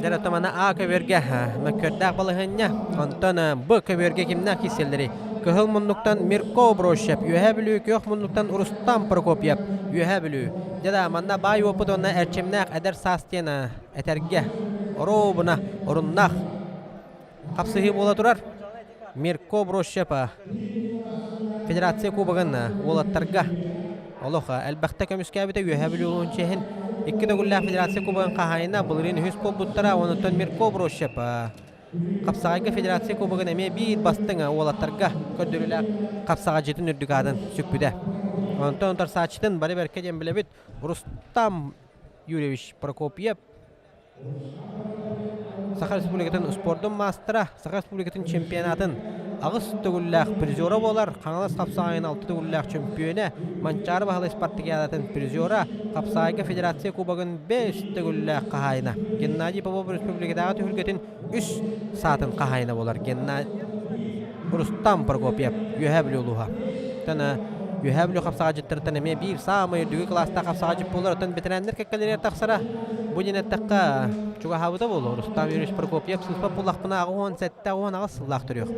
Дьэ, оттон А көбүөргэ мөккүөрдээх балаһыанньа. Онтон Б көбүөргэ кимнээх киирсэллэрий? Кыһыл муннуктан Мирко Брощев, Үөһээ Бүлүү күөх муннуктан Рустам Прокопьев, Үөһээ Бүлүү. Дьэ да, манна баай уопут уонна эрчимнээх эдэр саас диэн этэргэ оруобуна оруннаах хапсыһыы буола турар. Мирко Брощев Федерация Кубогын уолаттарга олох элбэхтэ көмүскээбитэ Үөһээ Бүлүү улууһун чиэһин икки төгүллээх Федерация Кубогын хаһаайына былырыын үһүс буолбуттара. Онтон Мирко Брощев Хапсаҕайга Федерация Кубогын эмиэ биир бастыҥ уолаттарга көрдөрүүлээх хапсаҕайдьытын үрдүк аатын сүкпүтэ. Онтон утарсааччытын бары бэркэ диэн билэбит Рустам Юрьевич Прокопьев Саха Республикатын спордун маастара, Саха Республикатын чемпионатын аҕыс төгүллээх призера буолар, Хаҥалас хапсаҕайын алта төгүллээх чөмпүйүөнэ, Манчаары Баһылай спартакиадатын призера, Хапсаҕайга Федерация Кубогын бэс төгүллээх хаһаайына, Геннадий Попов республикатааҕы түһүлгэтин үс саатын хаһаайына буолар Геннадий Рустам Прокопьев, Үөһээ Бүлүү улууһа. Оттон Үөһээ Бүлүү хапсаҕайдьыттарыттан эмиэ биир саамай үрдүкү кылаастаах хапсаҕайдьыт буолар. Оттон бэтэрээннэр кэккэлэригэр тахсара бу диэн эттэххэ чугаһаабыта буолуо. Рустам Юрьевич Прокопьев сыыспат буоллахпына 87-88 сыллаах төрүөх.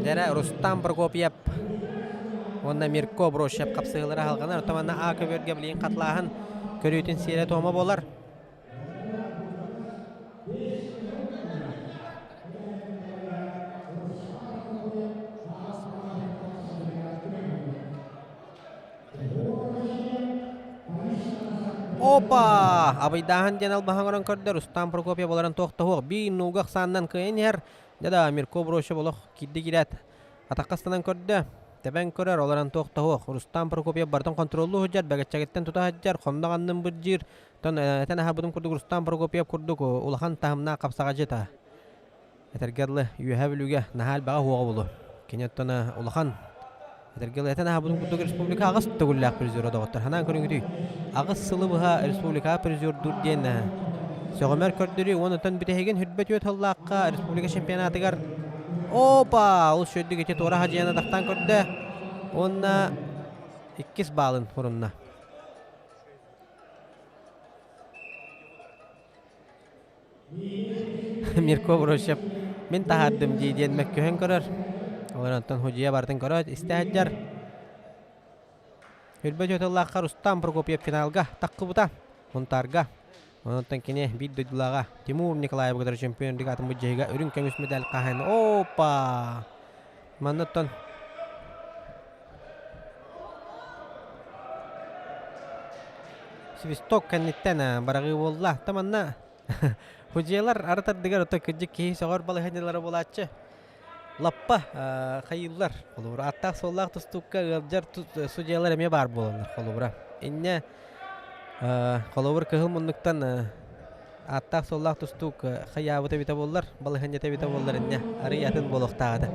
Дэрэ Рустам Прокопьев уонна Мирко Брощев хапсыһыылара аһылҕанар. Оттон манна А көбүөргэ билигин хатлааһын көрүүтүн сиэрэ-туома буолар. Опа! Абыйдааһын диэн албаһа оҥорон көрдөр, Рустам Прокопьев олорон туох да суох биир нууга ахсаанынан кыайан иһэр. Дьэ да, Мирко Брощев олох киирдэ киирээт, атахха ыстанан көрдө. Тэбэн көрөр, олорон туох да суох. Рустам Прокопьев барытын хонтуруоллуу сылдьар, бэгэччэгиттэн тута сылдьар, хоннох аннын бырдьыыр. Оттон этэн аһарбытым курдук Рустам Прокопьев курдук улахан таһымнаах хапсаҕадьыта. Этэргэ дылы, Үөһээ Бүлүүгэ наһаа элбэҕи уһуоҕа булу. Кини оттон улахан этэргэ дылы этэн аһарбытым курдук республика аҕыс төгүллээх призера доҕоттор. Ханаан көрүҥүтүй? Аҕыс сылы быһа республикаҕа призердуур диэн сөҕүмэр көрдөрүү уонна оттон бүтэһигин хүрбэ түөрт сыллаахха республика чемпионатыгар опа! Ол сүрдүк ити туора хадьыйаны тахтаан көрдө уонна иккис баалын хурунна. Мирко Брощев мин таһаардым дии диэн мөккүһэн көрөр. Ол онтон Худья барытын көрөөт истэ сылдьар. Хүрбэ дьотуллаахха Рустам Прокопьев финалга таххыбыта. Мунтаарга. Онтон кини биир дойдулааҕа Тимур Николаев кытары чемпион лигатын быдьаһыга үрүҥ көмүс медаль хаһан. Опа! Манныттан свисток кэнниттэн бараҕыы буолла. Та манна Худьялар арыт ардыгар ото кырдьык киһи сөҕөр балаһыанньалара буолааччы. Лаппа хайыыллар. Холобура, аттаах-суоллаах тустуукка ыалдьар судьуйалар эмиэ баар буолаллар. Холобура, инньэ холобур кыһыл муннуктан ааттаах-суоллаах тустуук хайаабыта эбитэ буоллар, балаһыанньата эбитэ буоллар инньэ арыый атын буолуохтаах этэ.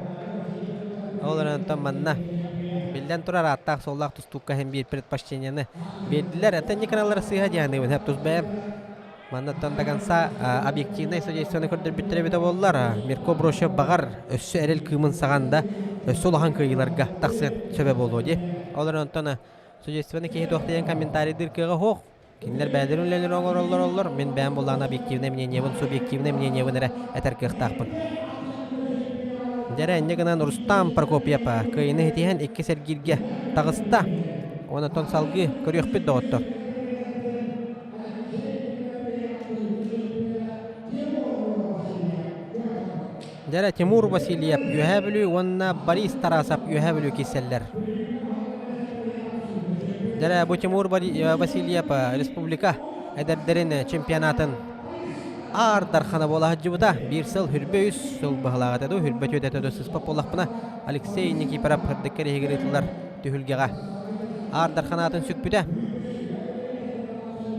Ол эрэн онтон манна биллэн турар ааттаах-суоллаах тустуукка иһин биир предпочтениены биэрдилэр. Это Николалара сыыһа диэханыыбын һэп тус бэйэм. Маннаттан до конца объективнай судействоны көрдөрбүттэр эбитэ буоллар, Мирко Брощев баҕар өссө эрэл кыымын саҕан да өссө улахан кыайыыларга тахсыан сөбө буолуо дии. Ол эрэн онтон судействоны киһи туох диэн комментарийдыыр кыаҕа суох. Кинилэр бэйэлэрин үлэлэрин оҥороллор, мин бэйэм буллаҕына объективное мнениебын, субъективное мнениебын эрэ этэр кыахтаахпын. Дьэрэ, инньэ гынан Рустам Прокопьев кыайыыны ситиһэн иккис эргииргэ таҕыста. Онтон салгыы көрүөхпүт доҕоттор. Дьэрэ, Тимур Васильев Үөһээ Бүлүү уонна Борис Тарасов Үөһээ Бүлүү киирсэллэр. Дьэ бу Тимур Васильев республика эдэрдэрин чемпионатын Аар Дархана буола сылдьыбыта. Биир сыл хүрбэ үс сыл баһылаах этэ дуу, хүрбэ түөт этэ дуу сыспат буоллахпына, Алексей Никифоров Һырдыкка эриһигэр ыытыллар түһүлгэҕэ Аар Дархан аатын сүкпүтэ.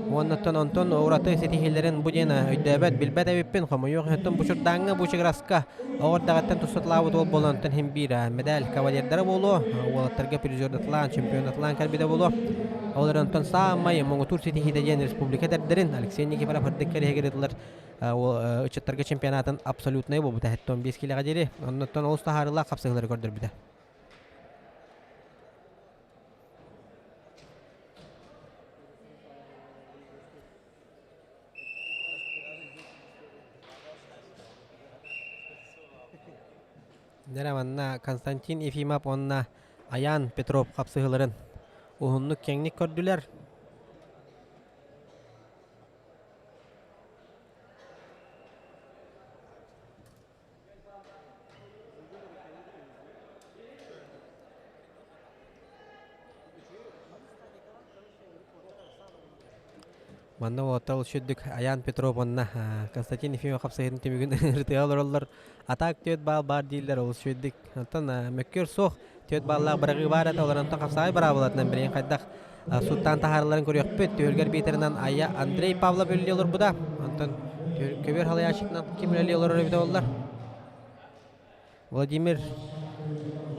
Уоннаттан онтон ураты ситиһиилэрин бу диэн өйдөөбөт, билбэт эбиппин. Хомойуох иһиттэн бу чурдааҥҥа, бу чыгыраска оҕо эрдэҕиттэн тустатылаабыт уол буолан, онтон иһин биир медаль кавалердара буолуо, уолаттарга призердатылаан, чемпионатылаан кэлбитэ буолуо. Ол эрэн онтон саамай муҥутуур ситиһиитэ диэн республика эдэрдэрин Алексей Никифоров Ырдык кэриһигэр ыытыллар ыччаттарга чемпионатын абсолютнай буолбута 75 килэҕэ диэри. Оннуттан олус таһаарыылаах хапсыһыылары көрдөрбүтэ. Дьэ манна Константин Ефимов уонна Аян Петров хапсыһыыларын уһуннук киэҥник көрдүлэр. Манна уолаттар үчүгдүк Аян Петров уонна Константин Ефимов хапсыһыытын түмүгүн ырытыга олороллор. Атак түөрт баал баар дииллэр олус үчүгдүк. Оттон мөккүөр суох. Түөрт бааллаах быраҕыы баар этэ. Олор онтон хапсаҕай быраабылатынан билигин хайдах сууттаан таһааралларын көрүөхпүт. Түһүлгэр биитэринэн Айа Андрей Павлов үлэлии олорбута. Онтон көбүөр халайааччытынан ким үлэлии олорор эбитэ буоллар? Владимир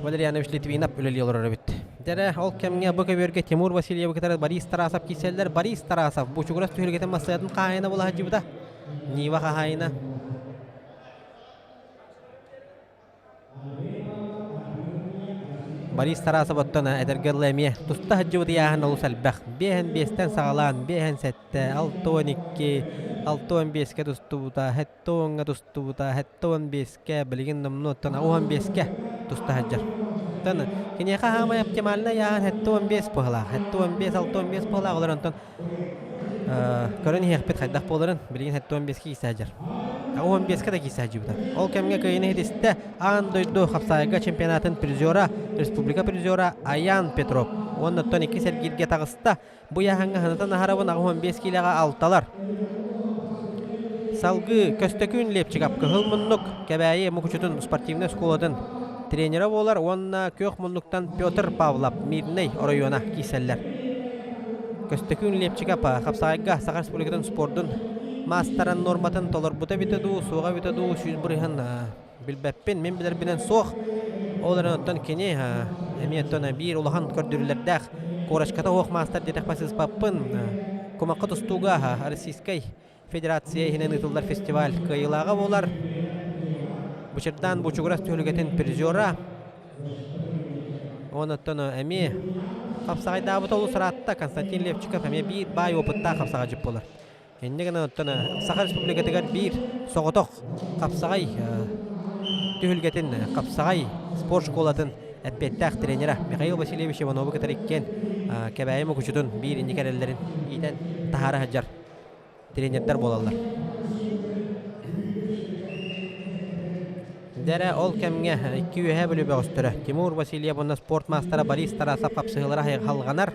Валерьянович Литвинов үлэлии олорор эбит. Дьэрэ, ол кэмҥэ бу көбүөргэ Тимур Васильевы кытары Борис Тарасов киирсэллэр. Борис Тарасов бучугурас түһүлгэтин массыынатын хаһаайына буола сылдьыбыта. Нива хаһаайына. Борис Тарасов оттон эдэргэ дылы эмиэ туста сылдьыбыт ыйааһын олус элбэх. Биэһэн биэстэн саҕалаан, биэһэн сэттэ, 6-12, 6-15-кэ тустубута, 7-уоҥҥа тустубута, 7-15-кэ, билигин номнуоттан 15-кэ туста сылдьар. Оттон киниэхэ хаамай оптимальнай ыйааһын 7-15 быһалаах. 7-15, 6-15 быһалаах олор онтон көрөн иһиэхпит хайдах буоларын билигин 75-кэ киирсэ сылдьар. 15-кэ да киирсэ сылдьыбыта. Ол кэмҥэ кыайыыны иһитистэ аан дойду хапсаайга чемпионатын призера, республика призера Аян Петров. Уонна оттон иккис эргииргэ таҕыста. Бу ыйааһыҥҥа санатан аһарабын 85 киилэҕэ алталар. Салгыы Көстөкүүн Лепчиков Кыһыл муннук Кэбээйи Мукучутун спортивнай оскуолатын тренерэ буолар уонна Күөх муннуктан Петр Павлов Мирнэй оройуона киирсэллэр. Көстөкүүн Лепчиков хапсаҕайга Саха Республикатын спордун маастарын нуорматын толорбута эбитэ дуу, суоҕа эбитэ дуу 100% билбэппин, мин билэрбинэн суох. Ол эрэн оттон кини эмиэ оттон биир улахан көрдөрүүлэрдээх корочката суох маастар диэтэхпэ сыыспаппын. Кумахха тустууга Российскай Федерация иһинэн ыытыллар фестиваль кыайыылааҕа буолар. Бучырдаан Бучугурас түһүлгэтин призера. Онон эмиэ хапсаҕайдаабыт олус ыраатта Константин Левчиков эмиэ биир баай опыттаах хапсаҕайдьыт буолар. Инньэ гынан оттон Саха Республикатыгар биир соҕотох хапсаҕай түһүлгэтин хапсаҕай спорт школатын эппиэттээх тренера Михаил Васильевич Иванову кытары иккиэн Кэбээйи Мукучутун биир инники эрэллэрин иитэн таһаара сылдьар тренердэр буолаллар. Дэрэ ол кэмҥэ икки үөһээ Бүлүү бөҕөстөрө Тимур Васильев уонна спорт маастара Борис Тарасов хапсыһыылара халҕанар.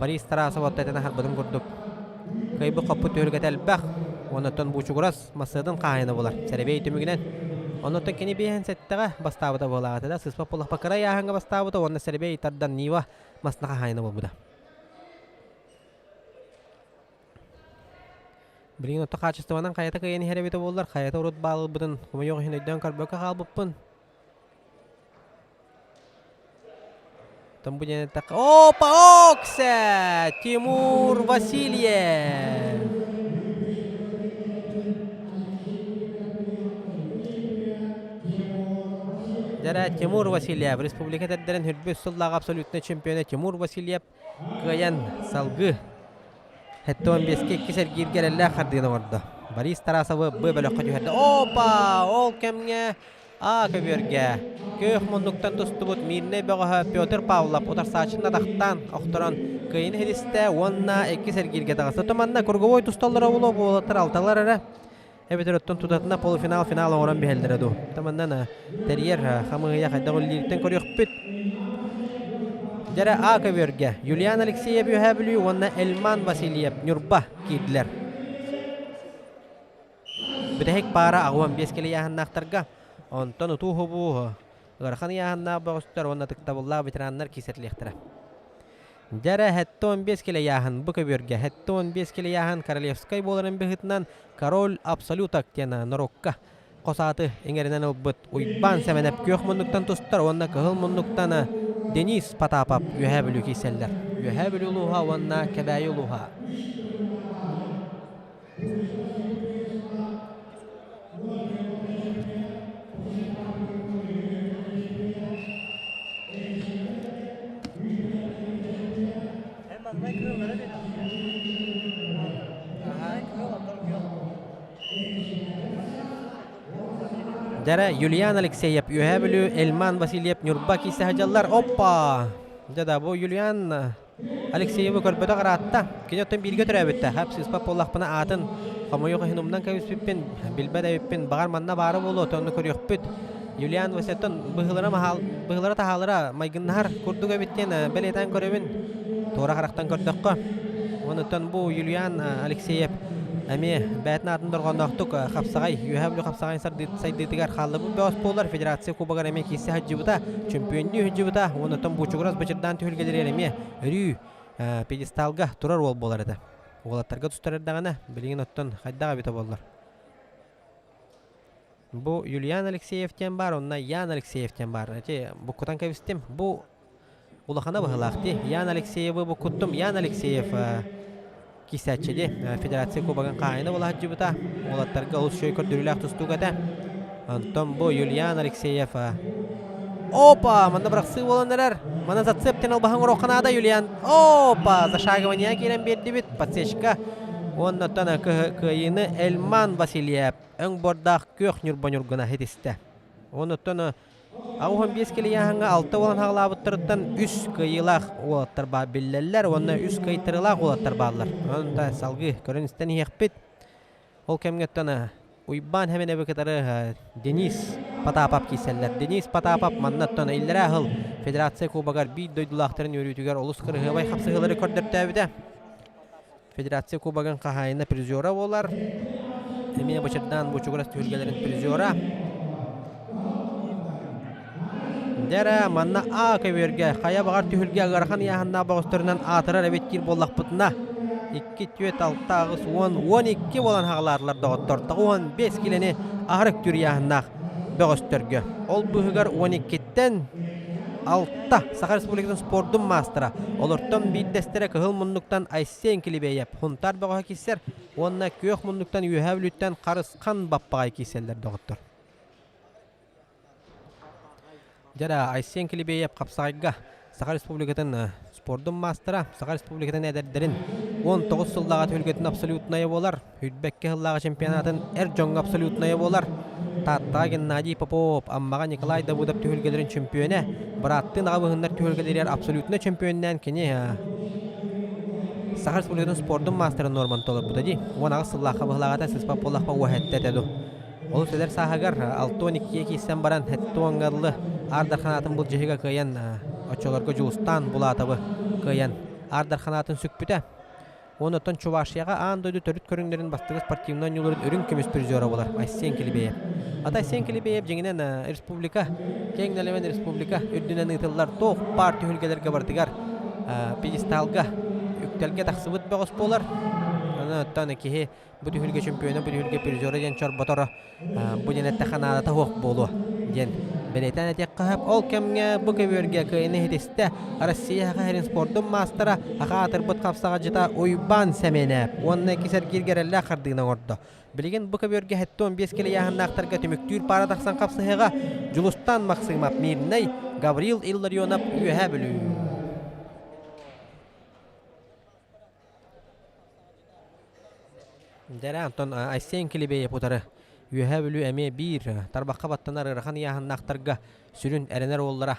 Борис Тарасов отто этэн аһарбытын курдук кыайбыт-хоппут түһүлгэтэ элбэх, оннуттан Буучугурас массыынатын хаһаайына буолар. Сэрэбиэй түмүгүнэн оннуттан кини биэһин сэттэҕэ бастаабыта буолаҕа да сыспат буоллахпа кыра ыйааһыҥҥа бастаабыта уонна сэрэбиэй тардан Нива масна хаһаайына буолбута. Билигин отто хаачыстыбанан хайата кыайан иһэр эбитэ буоллар, хайата урут баалылбытын хомойуох иһин өйдөөн көрбөккө хаалбыппын. Бу диэн эттэххэ, Опа, Оксе! Тимур Васильев! Дьэрэ Тимур Васильев, республика эдэрдэрин хүрбүс сыллааҕы абсолютнай чемпиона Тимур Васильев кыайан салгыы 75-ке иккис эргииргэ эрэллээх хардыыны оҥордо. Борис Тарасовы Б бөлөххө түһэрдэ. Опа! Ол кэмҥэ А көбүөргэ күөх муннуктан тустубут Мирнэй бөҕөһө Петр Павлов утарсааччытын атахтаан охторон кыайыыны иһитистэ уонна иккис эргииргэ таҕыста. Туманна круговой тусталлара буолуо буолаттар алталар эрэ эбэтэр оттон тутатына полуфинал финал оҥорон биһэллэрэ дуу. Таманнан тэрийэр хамыыһыйа хайдах үлэлиириттэн көрүөхпүт. Дьэрэ А көбүөргэ Юлиан Алексеев Үөһээ Бүлүү уонна Эльман Васильев Ньурба киирдилэр. Бүтэһик паара 85 килэ ыйааһыннаахтарга, онтон утуу-хубуу ыарахан ыйааһыннаах бөҕөстөр уонна ытыктабыллаах ветераннар киирсэтилиэхтэрэ. Дьэрэ 75 килэ ыйааһын бу көбүөргэ 75 килэ ыйааһын королевскай буоларын быһыытынан король абсолюток диэн норуокка хос ааты иҥэринэн ылбыт Уйбаан Сэмэнэп күөх муннуктан тустар уонна кыһыл муннуктан Денис Потапов Үөһээ Бүлүү киирсэллэр. Үөһээ Бүлүү улууһа уонна Кэбээйи улууһа. Дьэрэ Юлиан Алексеев, Үөһээ Бүлүү, Эльман Васильев, Ньурба киирсэ сылдьаллар. Оппа! Дьэ да, бу Юлиан Алексеевы көрбөтөх ыраатта. Кини оттон бииргэ төрөөбүттэ. Хап сыыспат буоллахпына аатын хомойуох иһин умнан кэбиспиппин, билбэт эбиппин. Баҕар манна баара буолуо, онно көрүөхпүт. Юлиан Васильевтан быһыылара маһаал, быһыылара таһаалара майгыннаһар курдук эбит диэн бэлиэтээн көрөбүн. Туора харахтан көрдөххө. Онуттан бу Юлиан Алексеев эмиэ бэйэтин аатын дорҕоонноохтук хапсаҕай, Үөһээ Бүлүү хапсаҕайын сайдыытыгар хааллыбыт бөҕөс буолар. Федерация кубогар эмиэ киирсэ сылдьыбыта, чөмпүйүннүү сылдьыбыта. Онуттан Буучугурас Бычырдаан түһүлгэлэригэр эмиэ өрүү пьедесталга турар уол буолар этэ. Уолаттарга тустар эрдэҕинэ, билигин оттон хайдах эбитэ буоллар. Бу Юлиан Алексеев диэн баар, онно Ян Алексеев диэн баар. Эти буккутан кэбистим. Бу улахана быһылаах дии. Ян Алексеевы буккуттум. Ян Алексеев киисээччи Федерация Кубогын хаайына була сылдьыбыта. Уолаттарга олус үчүгэй көрдөрүүлээх тустуук этэ. Онтон бу Юлиан Алексеев Опа! Манна бырахсыы буолан эрэр. Манна зацеп диэн албаһын оҥоруохха наада Юлиан. Опа! Зашагивание киирэн биэрдибит. Подсечка. Уонна оттон кыайыыны Эльман Васильев өҥ буордаах күөх ньурба ньургуна ситистэ. Онуттан 85 килийааһыҥҥа 6 уолан хаҕалаабыттарыттан үс кыайыылаах уолаттар баар биллэллэр уонна үс кыайтарыылаах уолаттар бааллар. Онон салгыы көрөн-истэн иһиэхпит. Ол кэмҥэттэн Уйбаан Хэмэнэби кытары Денис Потапов киирсэллэр. Денис Потапов маннаттан иллэрээ сыл Федерация Кубогар биир дойдулаахтарын үөрүүтүгэр олус кырыһыабай хапсыһыылары көрдөртөөбүтэ. Федерация Кубогын хаһаайына призера буолар. Эмиэ Бычырдаан Бучугурас түһүлгэлэрин призера. Дьэрэ, манна А көбүөргэ хайа баҕар түһүлгэ ыарахан ыйааһыннаах бөҕөстөрүнэн аатырар эбит диир буоллахпытына, 2, 4, 6, 8, 10, 12 буолан хаҕалаатылар доҕоттор. 95 килэни аһарык түр ыйааһыннаах бөҕөстөргө. Ол быыһыгар 12-ттэн алта Саха Республикатын спордун маастара, олортон биирдэстэрэ кыһыл муннуктан Айсен Килибеев, Хунтаар бөҕөһө киирсэр уонна күөх муннуктан Үөһээ Бүлүүттэн Харысхан Баппаҕай киирсэллэр доҕоттор. Дьэ Айсен Килибеев хапсаҕайга Саха Республикатын спордун маастара, Саха Республикатын эдэрдэрин 19 сыллааҕы түһүлгэтин абсолютнайа буолар. Үрбэккэ сыллааҕы чемпионатын эр дьоҥҥо абсолютнайа буолар. Тааттаҕа Геннадий Попов, Аммаҕа Николай Давыдов түһүлгэлэрин чөмпүйүөнэ, бырааттыын аҕа быһыннар түһүлгэлэригэр абсолютнай чөмпүйүөннээн кини Саха Республикатын спордун маастарын нуорманы толорбута дии. 18 сыллаахха быһылааҕата сыспат буоллахпа уоһэтте этэ ду. Ол эдэр сааһыгар 62 киирсэн баран хэттуоҥҥа дылы Аар Дархан аатын былдьаһыыга кыайан оччолорго Дьулустаан Булатовы кыайан Аар Дархан аатын сүкпүтэ. Уонна оттон Чувашияҕа аан дойду төрүт көрүҥнэрин бастакы спортивнай оонньууларын үрүҥ көмүс призера буолар Айсен Килибеев. Ата Айсен Килибеев дьиҥинэн республика, киэҥ нэлэмэн республика үрдүнэн ыытыллар туох баар түһүлгэлэргэ барытыгар пьедесталга үктэлгэ тахсыбыт бөҕөс буолар. Онон киһи бу түһүлгэ чемпиона, бу түһүлгэ призера диэн чорботоро бу диэн эттэххэ наадата суох буолуо диэн бэлиэтээн этиэххэ сөп. Ол кэмҥэ бу көбүөргэ кыайыыны ситистэ Россия Саха сирин спордун маастара, саха аатырбыт хапсаҕадьыта Уйбаан Сэмэнээп уонна иккис эргииргэ эрэллээх хардыыны оҥордо. Билигин бу көбүөргэ 75 килэ ыйааһыннаахтарга түмүктүүр паара тахсан хапсыһыаҕа Дьулустаан Максимов Мирнэй, Гаврил Илларионов Үөһээ Бүлүү. Дьэрэ, онтон Айсен Килибеев утары Үөһээ Бүлүү эмиэ биир тарбахха баттанар ыарахан ыйааһыннаахтарга сүрүн эрэнэр уоллара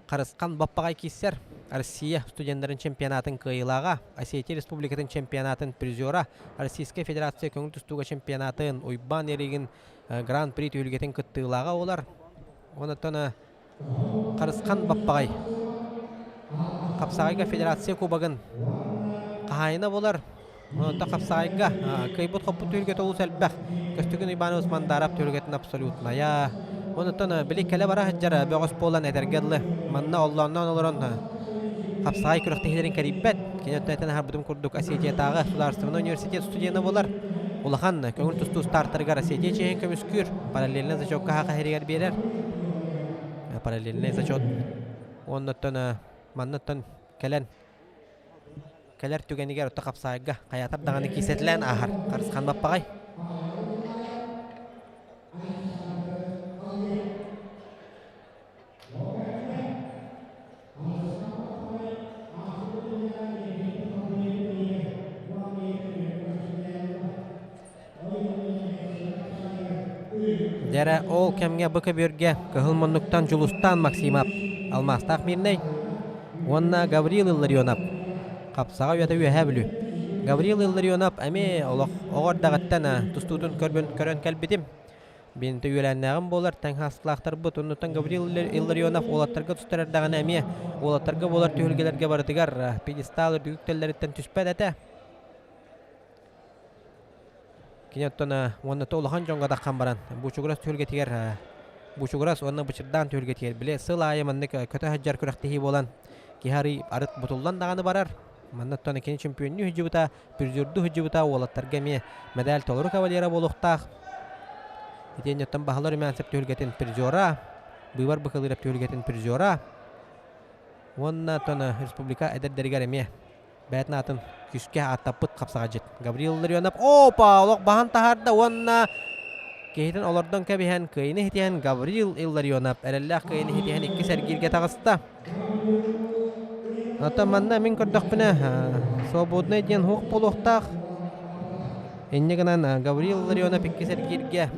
Харысхан Баппаҕай киирсэр. Россия студеннарын чемпионатын кыайыылааҕа, Осетия Республикатын чемпионатын призера, Российскай Федерация көҥүл тустууга чемпионатын Уйбаан Еригин Гран-при түһүлгэтин кыттыылааҕа буолар. Онтон Харысхан Баппаҕай. Хапсаҕайга федерация кубогын хаһаайына буолар. Онтон хапсаҕайга кыайбыт-хоппут түһүлгэтэ олус элбэх. Көстөкүүн Уйбаанабыс Мандаров түһүлгэтин абсолютная. Онтон били кэлэ-бара сылдьар бөҕөс буолан этэргэ дылы манна оллоонноон олорон хапсаҕай күрэхтэһиилэрин кэрийбэт. Кини оттон этэн аһарбытым курдук Осетиятааҕы судаарыстыбаннай университет студена буолар. Улахан көҥүл тустуу стартарыгар Осетия чиэһин көмүскүүр, параллельно зачетка хаха иһигэр биэрэр. Параллельный зачет. Оннуттан манныттан кэлэн кэлэр түгэнигэр отто хапсаайга хайаатар даҕаны киисэтилээн ааһар харысхан баппаҕай. Дьэрэ ол кэмҥэ бу көбүөргэ кыһыл муннуктан Дьулустаан Максимов, Алмаастаах Мирнэй уонна Гаврил Илларионов хапсаҕа үйэтэ Үөһээ Бүлүү. Гаврил Илларионов эмиэ олох оҕо эрдэҕиттэн тустуутун көрөн кэлбитим. Биинтэ үөлээннээҕим буолар, тэҥ хаастылаахтарбыт. Оннуттан Гаврил Илларионов уолаттарга тустар эрдэҕинэ эмиэ уолаттарга буолар түһүлгэлэргэ барытыгар пьедестал үрдүк үктэллэриттэн түспэт этэ. Кини оттон уонна улахан дьоҥҥо таххан баран Бучугурас түһүлгэтигэр Бучугурас уонна Бычырдаан түһүлгэтигэр били сыл аайы маннык көтө сылдьар күрэхтэһии буолан киһи арый арыт бутуллан даҕаны барар. Манна оттон кини чемпионнуу сылдьыбыта, призердуу сылдьыбыта уолаттарга эмиэ медаль толору кавалера буолуохтаах. Итиэннэ оттон Баһылар Румянцев түһүлгэтин призера, Быыбар Быкылыырап түһүлгэтин призера уонна оттон республика эдэрдэригэр эмиэ бэйэтин аатын күүскэ ааттаппыт хапсаҕадьыт Гаврил Илларионов опа олох баһан таһаарда уонна киһитин олордон кэбиһэн кыайыны иһитиһэн Гаврил Илларионов эрэллээх кыайыны иһитиһэн иккис эргииргэ таҕыста. Оттон манна мин көрдөхпүнэ свободный диэн суох буолуохтаах. Инньэ гынан Гаврил Илларионов иккис эргииргэ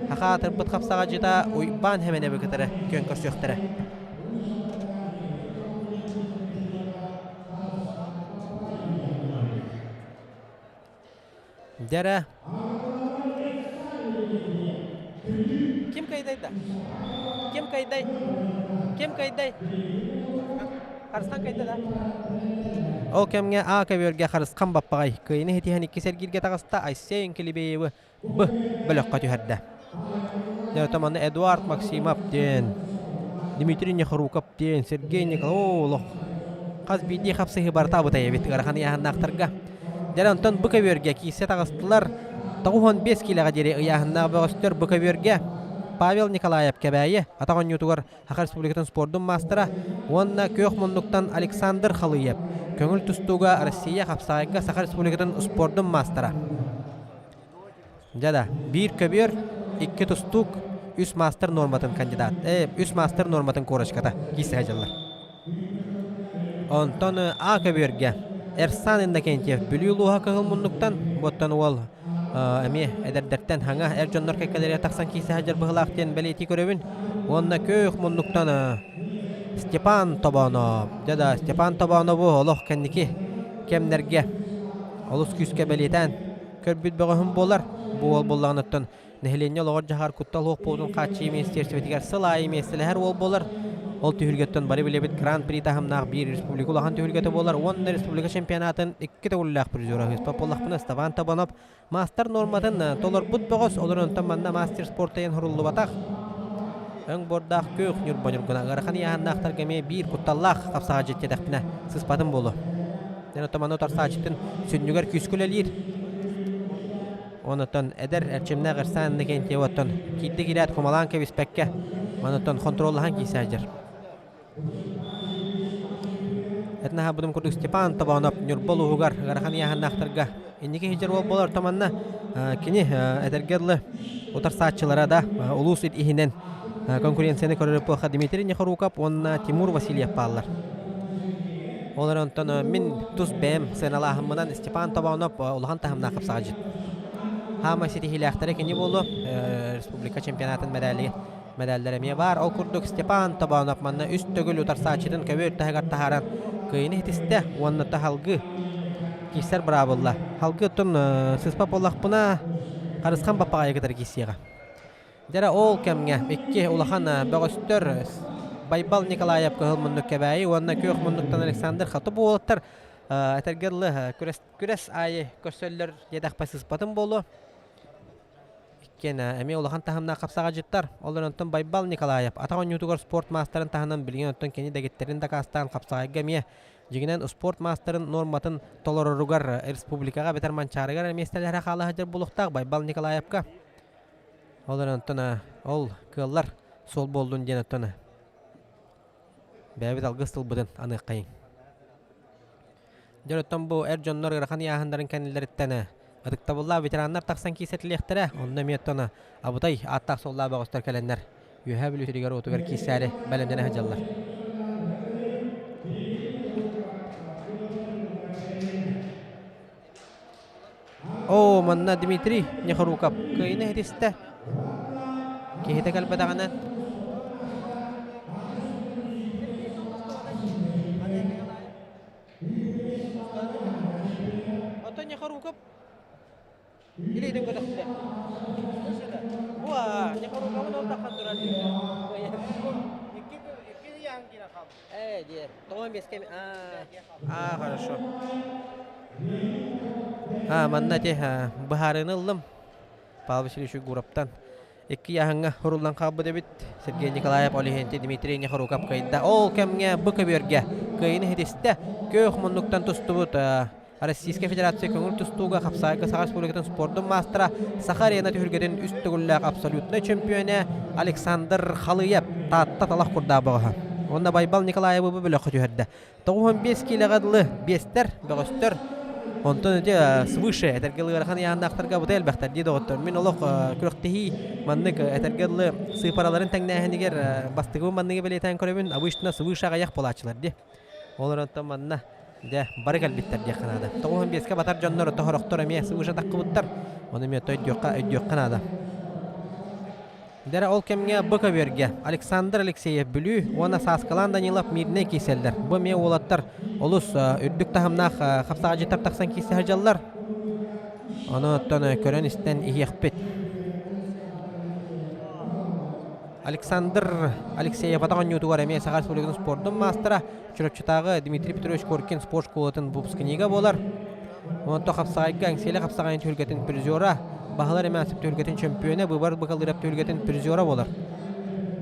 саха аатырбыт хапсаҕадьыта Уйбаан Хэмэнэби кытары күөн көрсүөхтэрэ. Дьэрэ. Ким кайдайда? Ким кайдай? Ким кайдай? Харысхан кайда да? Ол кэмҥэ А көбүөргэ Харысхан Баппаҕай кыайыны ситиһэн иккис эргииргэ таҕыста Айсен Килибеевы Б бөлөххө түһэрдэ. Дьэ, манна Эдуард Максимов диэн, Дмитрий Нехоруков диэн, Сергей Николаев хас биирдии хапсыһыы барыта абытай эбит ыарахан ыйааһыннаахтарга. Дьэ, онтон бу көбүөргэ киирсэ таҕыстылар 95 киилэҕэ диэри ыйааһыннаах бөҕөстөр бу көбүөргэ Павел Николаев Кэбээйи атах оонньуутугар Саха Республикатын спордун маастара уонна күөх муннуктан Александр Халыев көҥүл тустууга Россия хапсаҕайга Саха Республикатын спордун маастара. Дьэ да, биир көбүөр, икки тустуук, үс маастар нуорматын кандидат, үс маастар нуорматын корочката киирсэ сылдьаллар. Онтон А көбүөргэ Эрсан Иннокентьев Бүлүү улууһа кыһыл муннуктан, буоттан уол эмиэ эдэрдэртэн хаҥа эр дьоннор кэккэлэригэр тахсан киирсэ сылдьар быһыылаах диэн бэлиэтии көрөбүн. Уонна күөх муннуктан Степан Тобоонов. Дьэ да, Степан Тобоонову олох кэнники кэмнэргэ олус күүскэ бэлиэтээн көрбүт бөҕөһүм буолар. Бу уол буоллаҕына нэһилиэнньэ олоҕор-дьаһар куттал суох буолуутун хааччыйыы министиэристибэтигэр сыл аайы миэстэлэһэр уол буолар. Ол түһүлгэттэн бары билэбит Гран-при таһымнаах биир республика улахан түһүлгэтэ буолар уонна республика чемпионатын икки төгүллээх призера ыыспат буоллахпына Степан Табанов маастар нуорматын толорбут бөҕөс, олор онтон манна мастер спорта диэн суруллубатах. Өҥ буордаах күөх Ньурба Ньургуна ыарахан ыйааһыннаахтарга эмиэ биир кутталлаах хапсаҕадьыт диэтэхпинэ сыспатым буолуо. Дьэн оттон манна утарсааччытын сүнньүгэр күүскэ үлэлиир. Онтон эдэр эрчимнээх Эрсан Иннокентьев оттон киирдэ киирээт кумалаан кэбиспэккэ, манаттан хонтуруоллаһан киирсэ сылдьар. Этин аһарбытым курдук Степан Тобоонов Ньурба улууһугар ыарахан ыйааһыннаахтарга инники сылдьар уол буолар. Оттон манна кини эдэргэ дылы утарсааччылара да улуус иһинэн конкуренцияны көрөр эпоха Дмитрий Нехоруков уонна Тимур Васильев бааллар. Ол эрэн онтон мин тус бэйэм сыаналааһыммынан Степан Тобоонов улахан таһымнаах хапсаҕадьыт. Хаама ситиһиилээхтэрэ кини буолуо республика чемпионатын мэдээлигэ мэдээллэрэ эмиэ баар. Ол курдук Степан Тобоонов манна үс төгүл утарсааччытын көбүөр таһыгар таһааран кыайыны ситистэ уонна таһалгы киирсэр быраабылла. Халгы оттон сыспа буоллахпына Харысхан Баппаҕайы кытары киирсиэҕэ. Дьэ ол кэмҥэ икки улахан бөҕөстөр. Байбал Николаев кыһыл муннук Кэбээйи уонна күөх муннуктан Александр Хатып уолаттар этэргэ дылы күрэс, күрэс аайы көрсөллөр диэтэхпэ сыспатым буолуо. Иккиэн эмиэ улахан таһымнаах хапсаҕадьыттар. Ол онтон Байбал Николаев атах оонньуутугар спорт маастарын таһынан билигин оттон кини дэгиттэрин дакаастаан хапсаҕайга эмиэ дьиҥинэн спорт маастарын нуорматын толороругар республикаҕа эбэтэр Манчаарыгар миэстэлэһэрэ хаала сылдьар буолуохтаах Байбал Николаевка. Ол эрэн оттон ол кыаллар суол буоллун диэн оттон бэйэбит алгыс тылбытын аныаххайыҥ. Дьон оттон бу эр дьоннор ыарахан ыйааһыннарын кэннилэриттэн ытыктабыллаах ветераннар тахсан киирсэтилиэхтэрэ. Онно эмиэ оттон абытай ааттаах-суоллаах бөҕөстөр кэлэннэр Үөһээ Бүлүү сиригэр-уотугар киирсээри бэлэмнэнэ сылдьаллар. Оо, манна Дмитрий Нехоруков кыайыны иһитистэ. Киһитэ кэлбэтэҕинэн Оттон Нехоруков илиитин көтөхтө. Уа, Нехоруковын ол таххан турар Э, диэ. Тоҕон бескем. А, хорошо. А, манна те быһаарыыны ыллым. Павел Васильевич Угуровтан. Икки яһаҥҥа уруллан хаалбыт эбит. Сергей Николаев Олегенти Дмитрий Нехоруков кыайда. Ол кэмҥэ бу көбүөргэ кыайыны иһитистэ. Күөх муннуктан тустубут Российскай Федерация көҥүл тустууга хапсаайга Саха Республикатын спордун маастара, Саха арена түһүлгэтин үс төгүллээх абсолютнай чөмпүйүөнэ Александр Халыев Таатта талах курдаах бөҕөһө. Уонна Байбал Николаевы бу бөлөххө түһэрдэ. 95 киилэҕэ дылы биэстэр, бөҕөстөр. Онтон ити свыше этэргэ ыарахан ыйааннаахтарга бута элбэхтэр дии доҕоттор. Мин олох күрэхтэһии маннык этэргэ дылы сыыпараларын тэҥнээһинигэр бастакыбын манныгы бэлиэтээн көрөбүн. Обычно свыше аҕыйах буолааччылар дии. Ол онтон манна дьэ бары кэлбиттэр диэххэ наада. 95-кэ батар дьоннор тоһорохтор эмиэ свыше таххыбыттар. Ону эмиэ өйдүөххэ өйдүөххэ наада. Дэрэ ол кэмҥэ бу көбүөргэ Александр Алексеев Бүлүү уонна Сааскалаан Данилов Мирнэй киирсэллэр. Бу эмиэ уолаттар олус үрдүк таһымнаах хапсаҕадьыттар тахсан киирсэ сылдьаллар. Ону оттон көрөн-истэн иһиэхпит. Александр Алексеев атах оонньуутугар эмиэ Саха Республикатын спордун маастара Чурапчытааҕы Дмитрий Петрович Коркин спорт школатын выпускнига буолар. Онтон хапсаҕайга Эҥсиэли хапсаҕайын түһүлгэтин призера, Баһылар Эмээсип түһүлгэтин чөмпүйүөнэ, Быбар Быкалыырап түһүлгэтин призера буолар.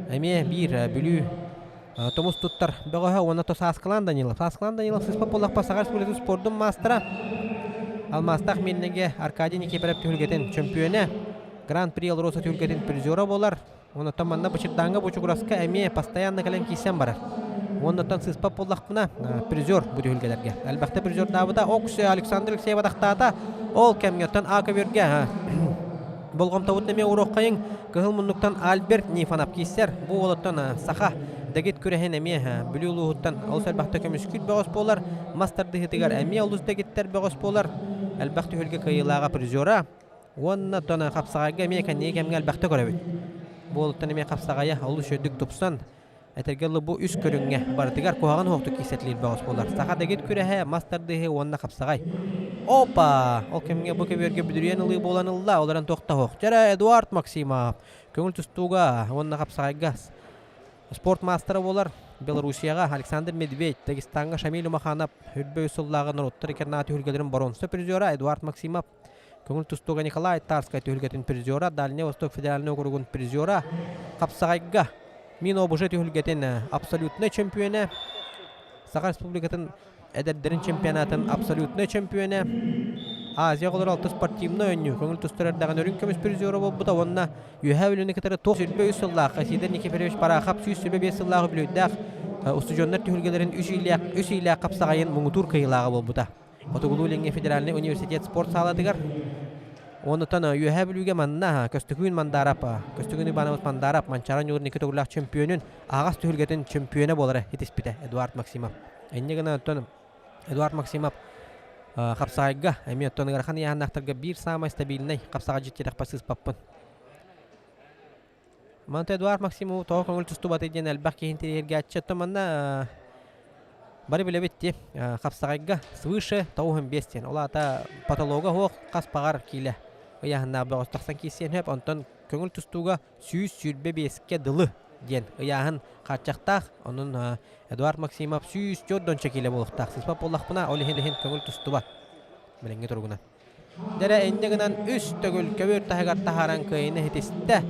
Эмиэ биир Бүлүү тумус туттар бөҕөһө уонна то Сааскылаан Данилов. Сааскылаан Данилов сыспат буоллахпа Саха Республикатын спордун маастара, Алмаастаах Миирнэгэ Аркадий Никифоров түһүлгэтин чөмпүйүөнэ, Гран-при Алроса түһүлгэтин призера буолар. Онтон манна Бычырдааҥҥа Бучугураска эмиэ постоянно кэлэн киирсэн барар. Оннуттан сыыспат буоллахпына, призер бу түһүлгэлэргэ. Элбэхтэ призердаабыта Оксө Александр Алексеев атахтаата. Ол кэмҥэ оттон А көбүөргэ болҕомтобутун эмиэ уруоххайыҥ. Кыһыл муннуктан Альберт Нифонов киирсэр. Бу уолуттан саха дэгит күрэһин эмиэ Бүлүү улууһуттан олус элбэхтэ көмүскүүр бөҕөс буолар. Мас тардыһыытыгар эмиэ олус дэгиттэр бөҕөс буолар. Элбэх түһүлгэ кыайыылааҕа призера. Уонна оттон хапсаҕайга эмиэ кэнники кэмҥэ элбэхтэ көрөбүт. Буолуттан эмиэ хапсаҕайа олус үчүгэйдик тупсан, этэргэ дылы бу үс көрүҥҥэ барытыгар куһаҕан уһуктук киирсэтилиир бөҕөс буолар. Саха дэгит күрэһэ, мас тардыһыы уонна хапсаҕай. Опа! Ол кэмҥэ бу көбүөргэ бүдүрүйэн ылыы буолан ылла, ол эрэн туох да суох. Дьэрэ Эдуард Максимов көҥүл тустууга уонна хапсаҕайга спорт маастара буолар. Белоруссияҕа Александр Медведь, Дагестаҥҥа Шамиль Умаханов, Үрбэ үс сыллааҕы норуоттар иккэрнаа түһүлгэлэрин боруонса призера Эдуард Максимов Көҥүл тустууга Николай Тарскай түһүлгэтин призера, Дальний Восток федеральнай округун призера, Хапсаҕайга Мин ОБЖ түһүлгэтин абсолютнай чөмпүйүөнэ, Саха Республикатын эдэрдэрин чемпионатын абсолютнай чөмпүйүөнэ, Азия оҕолоро алта спортивнай оонньуу көҥүл тустар эрдэҕинэ үрүҥ көмүс призера буолбута уонна Үөһээ Бүлүүнү кытары 93 сыллаах Сидор Никифорович Барахов 125 сыллаах үбүлүөйдээх устудьуоннар түһүлгэлэрин үс иилээх хапсаҕайын муҥутуур кыайыылааҕа буолбута. Хотугулуу-Илиҥҥи федеральнай университет спорт саалатыгар Оннуттан Үөһээ Бүлүүгэ манна Көстөкүүн Мандарап, Көстөкүүн Иванович Мандарап Манчаары Ньургун икки төгүллээх чөмпүйүөнүн аһаҕас түһүлгэтин чөмпүйүөнэ буолара итиспитэ Эдуард Максимов. Инньэ гынан оттон Эдуард Максимов хапсаҕайга эмиэ оттон ыарахан ыйааһыннаахтарга биир саамай стабильнай хапсаҕайдьыт диэтэхпэ сыыспаппын. Манта Эдуард Максимов тоҕо көҥүл тустубатый диэн элбэх киһи интэриэһиргээччи. Оттон манна бары билэбит дии хапсаҕайга свыше 95 диэн. Ол аата потолога суох хас баҕар киилэ ыйааһыннаах бөҕөс тахсан киирсиэн сөп. Онтон көҥүл тустууга 125-кэ дылы. диэн ыйааһын хааччахтаах. Онон Эдуард Максимов 104 киилэ буолуохтаах. Сыыспат буоллахпына, ол иһин иһин көҥүл тустубат. Билиҥҥи туругунан. Дэрэ инньэ гынан үс төгүл көбүөр таһыгар таһааран кыайыыны ситистэ.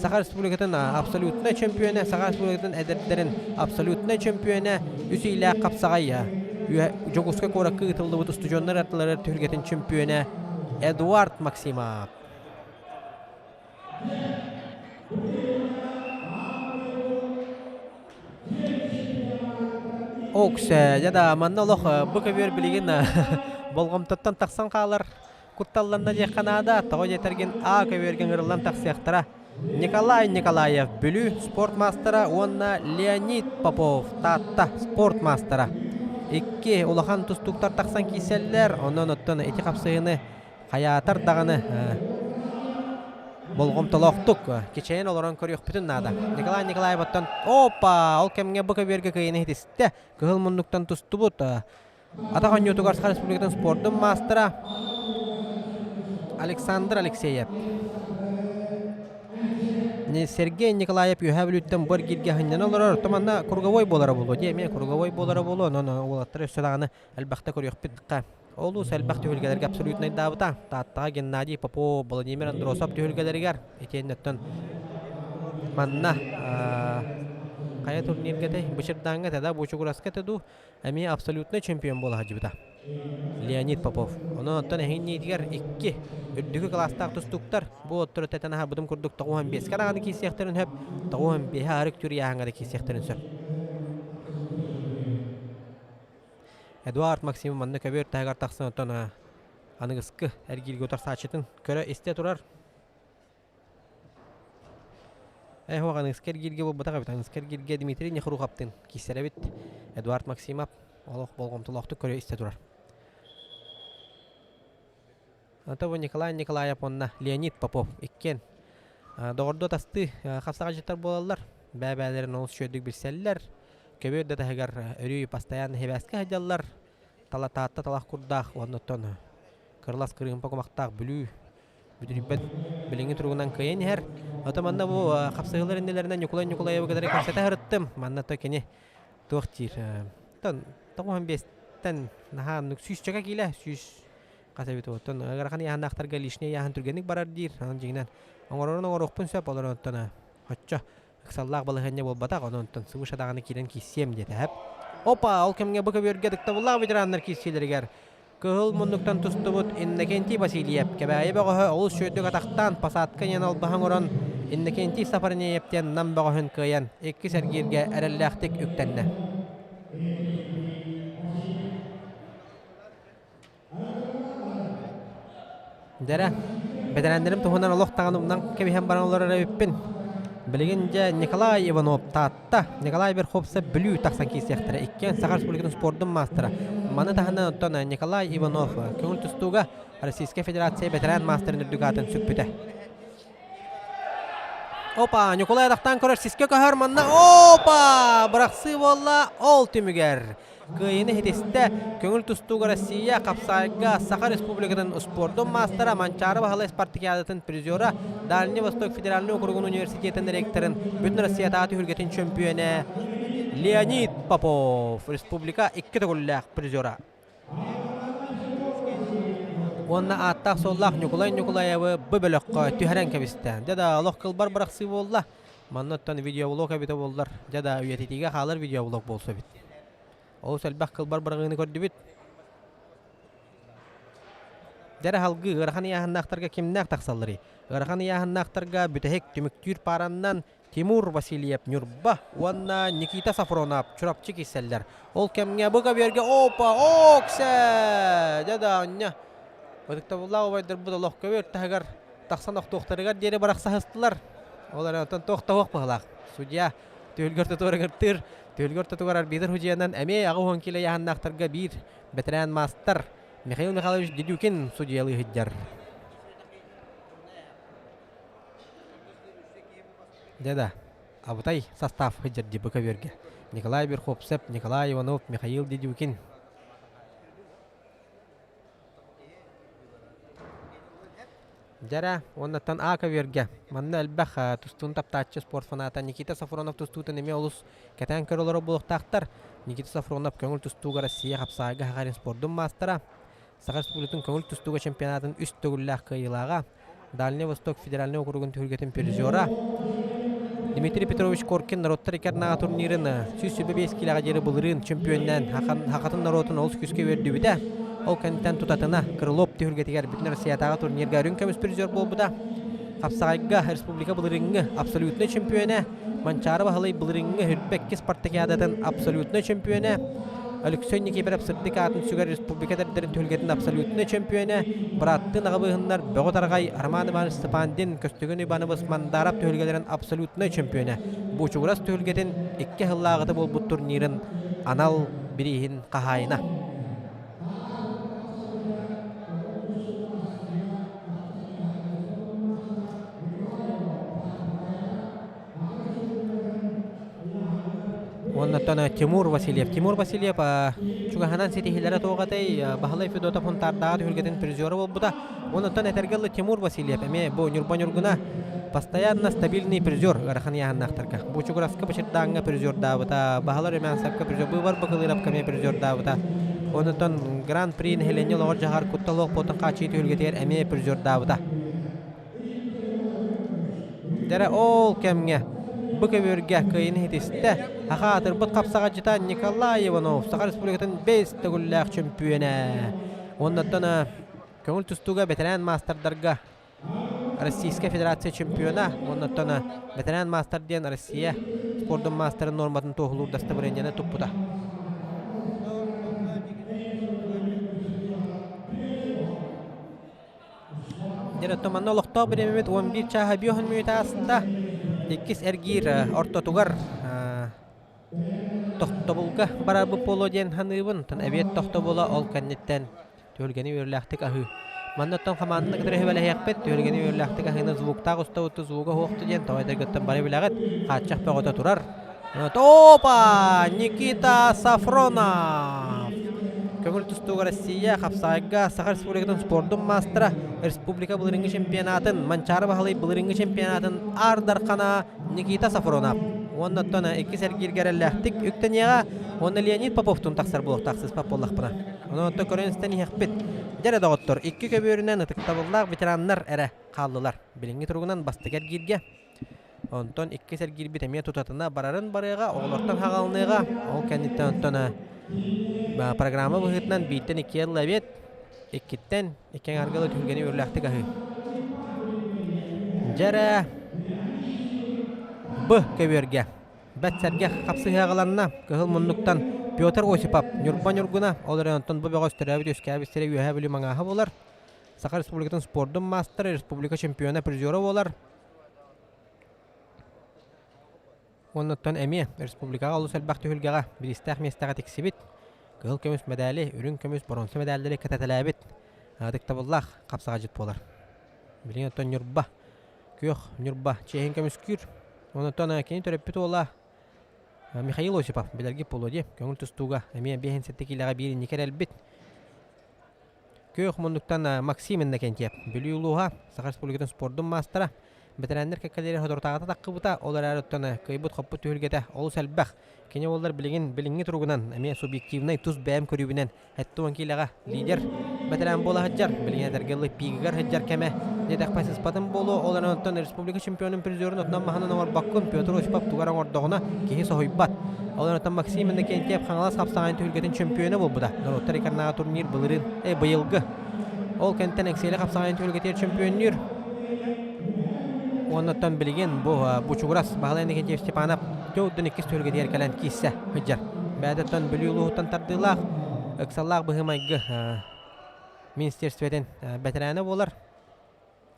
Саха Республикатын абсолютнай чөмпүйүөнэ, Саха Республикатын эдэрдэрин абсолютнай чөмпүйүөнэ, үс иилээх хапсаҕай Дьокуускай куоракка ыытыллыбыт устудьуоннар ардыларыгар түһүлгэтин чөмпүйүөнэ Эдуард Максимов. Оксэ, дьэ да, манна олох бу көбүөр билигин болҕомтоттон тахсан хаалар кутталланна диэххэ наада. Тоҕо диэтэргин А көбүөргэ ыҥырыллан тахсыахтара. Николай Николаев Бүлүү спорт маастара уонна Леонид Попов Таатта спорт маастара. Икки улахан тустууктар тахсан киирсэллэр. Онон оттон ити хапсыһыыны хайаатар даҕаны болҕомтолоохтук кичэйэн олорон көрүөхпүтүн наада. Николай Николаев оттон опа ол кэмҥэ бу көбүөргэ кыайыыны ситистэ. Кыһыл муннуктан тустубут. Атах оонньуутугар Саха Республикатын спордун маастара Александр Алексеев. Сергей Николаев Үөһээ Бүлүүттэн бу эргииргэ сынньана олорор. Оттон манна круговой буолара буолуо дии. Эмиэ круговой буолара буолуо. Онон уолаттар өссө даҕаны элбэхтэ көрүөхпүт. Олус элбэх түһүлгэлэргэ абсолютнайдаабыта. Тааттаҕа Геннадий Попов, Владимир Андросов түһүлгэлэригэр итиэннэттэн манна хайа турнирга этэй? Бычырдааҥҥа этэ да, Бучугураска этэ дуу, эмиэ абсолютнай чемпион буола сылдьыбыта. Леонид Попов. Онон оттон эһиҥниитигэр икки үрдүкү кылаастаах тустууктар бу оттору тэтэн аһарбытым курдук 95-ке даҕаны киирсиэхтэрин сөп, 95-е арык түр ыйааһыҥҥа да киирсиэхтэрин сөп. Эдуард Максимов манна көбүөр таһыгар тахсан оттон аныгыскы эргииргэ утарсааччытын көрө-истэ турар. Ээ, аныгыскы эргииргэ буолбатах эбит. Аныгыскы эргииргэ Дмитрий Нехруховтыын киирсэр эбит. Эдуард Максимов олох болҕомтолоохтук көрө-истэ турар. Ата бу Николай Николаев уонна Леонид Попов иккиэн доҕордуу атастыы хапсаҕайдьыттар буолаллар. Бэйэ-бэйэлэрин олус үчүгэйдик билсэллэр. Көбүөр да таһыгар өрүү постоянно сибээскэ сылдьаллар. Тала Таатта талах курдаах уонна оттон кырылас кырыымпа кумахтаах Бүлүү бүтүрүйбэт билиҥҥи туругунан кыайан иһэр. Ото манна бу хапсыһыылар иннилэринэн Ньукулай Ньукулаевы кытары кэпсэтэ сырыттым. Манна то кини туох диир тон 95-тэн наһаа оннук сүүсчэкэ киилэ сүүс хас эбит оттон ыарахан ыйааһыннаахтарга лишний ыйааһын түргэнник барар диир. Онон дьиҥинэн оҥорорун оҥоруохпун сөп, олор оттон оччо ыксаллаах балаһыанньа буолбатах, онон оттон свыше даҕаны киирэн киирсиэм диэтэ. Опа, ол кэмҥэ бу көбүөргэ ытыктабыллаах ветераннар киирсиилэригэр кыһыл муннуктан тустубут Иннокентий Васильев Кэбээйи бөҕөһө олус үчүгэйдик атахтаан посадка диэн албаһы оҥорон Иннокентий Сафарнеев диэн Нам бөҕөһүн кыайан иккис эргииргэ эрэллээхтик үктэннэ. Дьэрэ, бэтэрээннэрим туһунан олох даҕаны умнан кэбиһэн баран олорор эбиппин. Билигин дьэ Николай Иванов Таатта, Николай Верховцев Бүлүү тахсан киирсиэхтэрэ. Иккиэн Саха Республикатын спордун маастара. Маны таһынан оттон Николай Иванов көҥүл тустууга Российскай Федерация бэтэрээн маастарын үрдүк аатын сүкпүтэ. Опа, Ньукулай атахтаан көрөр, сискэ көһөр, манна опа! Бырахсыы буолла, ол түмүгэр кыайыыны ситистэ. Көҥүл тустууга Россия хапсаайга Саха Республикатын спордун маастара Манчаары Баһылай спартакиадатын призера, Дальний Восток федеральнай округун университетын ректорын, Бүтүн Россиятааҕы түһүлгэтин чөмпүйүөнэ Леонид Попов, республика икки төгүллээх призера. Уонна ааттаах-суоллаах Ньукулай Ньукулаевы бу бөлөххө түһэрэн кэбистэ. Дьэ да, олох кылбар бырахсыы буолла. Манна оттон видеоблог эбитэ буоллар, дьэ да, үйэтитиигэ хаалар видеоблог буолсу эбит. Олус элбэх кылбар быраҕыыны көрдүбүт. Дьэ салгыы ыарахан ыйааһыннаахтарга кимнээх тахсалларый? Ыарахан ыйааһыннаахтарга бүтэһик түмүктүүр паараннан Тимур Васильев Ньурба уонна Никита Сафронов Чурапчы киирсэллэр. Ол кэмҥэ бу көбүөргэ опа оксе! Дьэ да онньо ытыктабыллаах убайдарбыт олох көбүөр таһыгар тахсан охтуохтарыгар диэри бырахсаһыстылар. Ол эрэн оттон туох да суох быһыылаах. Судья түһүлгэр тутугар ыртыыр, түһүлгэр тутугар арбитр судьуйанан эмиэ 80 киилэ ыйааһыннаахтарга биир бэтэрээн маастар Михаил Михайлович Дедюкин судьуйалыы сылдьар. Дьэ да, абытай состав сылдьар дии бу көбүөргэ. Николай Верховцев, Николай Иванов, Михаил Дедюкин. Дьэрэ, уоннаттан А көбүөргэ. Манна элбэх тустуун таптааччы спорт фаната Никита Сафронов тустуутун эмиэ олус кэтээн көрө олорор буолуохтаахтар. Никита Сафронов көҥүл тустууга Россия хапсаҕайга Гагарин спордун маастара, Саха Республикатын көҥүл тустууга чемпионатын үс төгүллээх кыайыылааҕа, Дальний Восток федеральнай округун түһүлгэтин призера, Дмитрий Петрович Коркин норуоттар икки ардынааҕы турнирын 125 киилэҕэ диэри былырыын чемпионнаан Хахатын норуотун олус күүскэ үөрдүбүтэ. Ол кэнниттэн тутатына Крылов түһүлгэтигэр бүтүн Россиятааҕы турнирга үрүҥ көмүс призер буолбута. Хапсаҕайга республика былырыыҥҥы абсолютнай чемпиона, Манчаары Баһылай былырыыҥҥы Үрбэкки спартакиадатын абсолютнай чемпиона, Алексей Никифоров сырдык аатын сүгэр республика эдэрдэрин түһүлгэтин абсолютнай чемпиона, бырааттыы аҕабыыһыннар Бөҕө Тарҕай, Роман Иванович Степандин, Көстөгөн Иванович Мандаров түһүлгэлэрин абсолютнай чемпиона, Буучугурас түһүлгэтин икки сыллааҕыта буолбут турнирын анал бирииһин хаһаайына. Уоннаттан Тимур Васильев. Тимур Васильев чугаһынан ситиһиилэрэ туох этэй? Баһылай Федотов Хунтаардааҕы түһүлгэтин призера буолбута. Онуттан этэргэ дылы Тимур Васильев эмиэ бу Ньурба Ньургуна постоянно стабильный призер ыарахан ыйааһыннаахтарга. Бу Чугураска Бачырдааҥҥа призердаабыта, Баһылай Румянцевка призер, Быыбар Бакылыровка эмиэ призердаабыта. Онуттан Гран-при нэһилиэнньэ олоҕор дьаһар куттал суох буолтун хааччыйыы түһүлгэтигэр эмиэ призердаабыта. Дэрэ ол кэмҥэ бу көбүөргэ кыайыыны ситистэ Саха аатырбыт хапсаҕайдьыта Николай Иванов Саха Республикатын бэс төгүллээх чөмпүйүөнэ. Уоннаттан көҥүл тустууга бэтэрээн маастардарга Российскай Федерация чемпиона, уоннаттан бэтэрээн маастар диэн Россия спордун маастарын нуорматын туоһулуур дастабырыанньаны туппута. Дьэ, оттон манна олохтоох бириэмэбит 11 чааһа 5 мүнүүтэ ааста. Иккис эргиир ортотугар тохтобулга барарбыт буолуо диэн саныыбын. Оттон эбиэт тохтобула ол кэнниттэн түһүлгэни үөрүүлээхтик аһыы. Манна оттон хамаанданы кытары сүбэлэһиэхпит. Түһүлгэни үөрүүлээхтик аһыыны звуктаах устабыт звуга суохту диэн тоҕойдоргуттан бары билэҕит. Хааччах бөҕөтө турар. Опа! Никита Сафронов! Көҥүл тустууга Россия, хапсаҕайга Саха Республикатын спордун маастара, республика былырыыҥҥы чемпионатын, Манчаары Баһылай былырыыҥҥы чемпионатын Аар Дархана Никита Сафронов. Уонна оттон иккис эргииргэ эрэллээхтик үктэниэҕэ уонна Леонид Поповтуун тахсар буолуохтаах сыыспат буоллахпына. Онон оттон көрөн-истэн иһиэхпит. Дьэ эрэ доҕоттор, икки көбүөрүнэн ытыктабыллаах ветераннар эрэ хааллылар. Билиҥҥи туругунан бастакы эргииргэ Онтон иккис эргиирбит эмиэ тутатына барарын барыаҕа, оҕолортон хаҕалыныаҕа. Ол кэнниттэн онтон программа быһыытынан бииртэн икки ылла эбиэт, иккиттэн икки аҥаарга ыла түһүлгэни үөрлээхтик аһыы. Дьэ эрэ, Б көбүөргэ бэрт сэргэх хапсыһыаҕаланна. Кыһыл муннуктан Петр Осипов, Ньурба Ньургуна, ол эрэн онтон бу бөҕөс төрөөбүт үөскээбит сирэ Үөһээ Бүлүү Маҥааһа буолар. Саха Республикатын спордун маастара, республика чемпиона, призера буолар. Оннуттан эмиэ республикаҕа олус элбэх түһүлгэҕэ бириистээх миэстэҕэ тиксибит, кыһыл көмүс мэдээли, үрүҥ көмүс, боруонса мэдээллэри кэтэтэлээбит ытыктабыллаах хапсаҕайдьыт буолар. Билигин оттон Ньурба, күөх Ньурба чиэһин көмүскүүр. Онуттан кини төрөппүт уола Михаил Осипов билэргит буолуо дии, көҥүл тустууга эмиэ 57 киилэҕэ биир инники эрэлбит. Күөх муннуктан Максим Иннокентьев, Бүлүү улууһа, Саха Республикатын спордун маастара, бэтэрээннэр кэккэлэрин соторутааҕыта таххыбыта, ол эрээри оттон кыайбыт-хоппут түһүлгэтэ олус элбэх. Кини буоллар билигин билиҥҥи туругунан эмиэ субъективнай тус бэйэм көрүүбүнэн 70 киилэҕэ лидер бэтэрээн буола сылдьар. Билигин этэргэ дылы пиигигэр сылдьар кэмэ диэтэхпэ сыспатым буолуо. Ол эрэн оттон республика чемпионун призерун отунан маһынан оҥорбоккун Петр Осипов тугар оҥордоҕуна киһи соһуйбат. Ол эрэн Максим Иннокентьев Хаҥалас хапсаҕайын түһүлгэтин чемпиона буолбута. Норуоттар иккардынааҕы турнир былырыын, быйылгы. Ол кэнниттэн Эҥсиэли хапсаҕайын түһүлгэтигэр чемпионнүүр. Уоннаттан билигин бу Бучугурас Баһылай Иннокентьев Степанов Тёудун иккис түһүлгэтигэр кэлэн киирсэ сылдьар. Бэйэтиттэн Бүлүү улууһуттан тардыылаах, ыксаллаах быһыы-майгы министерствотын бэтэрээнэ буолар.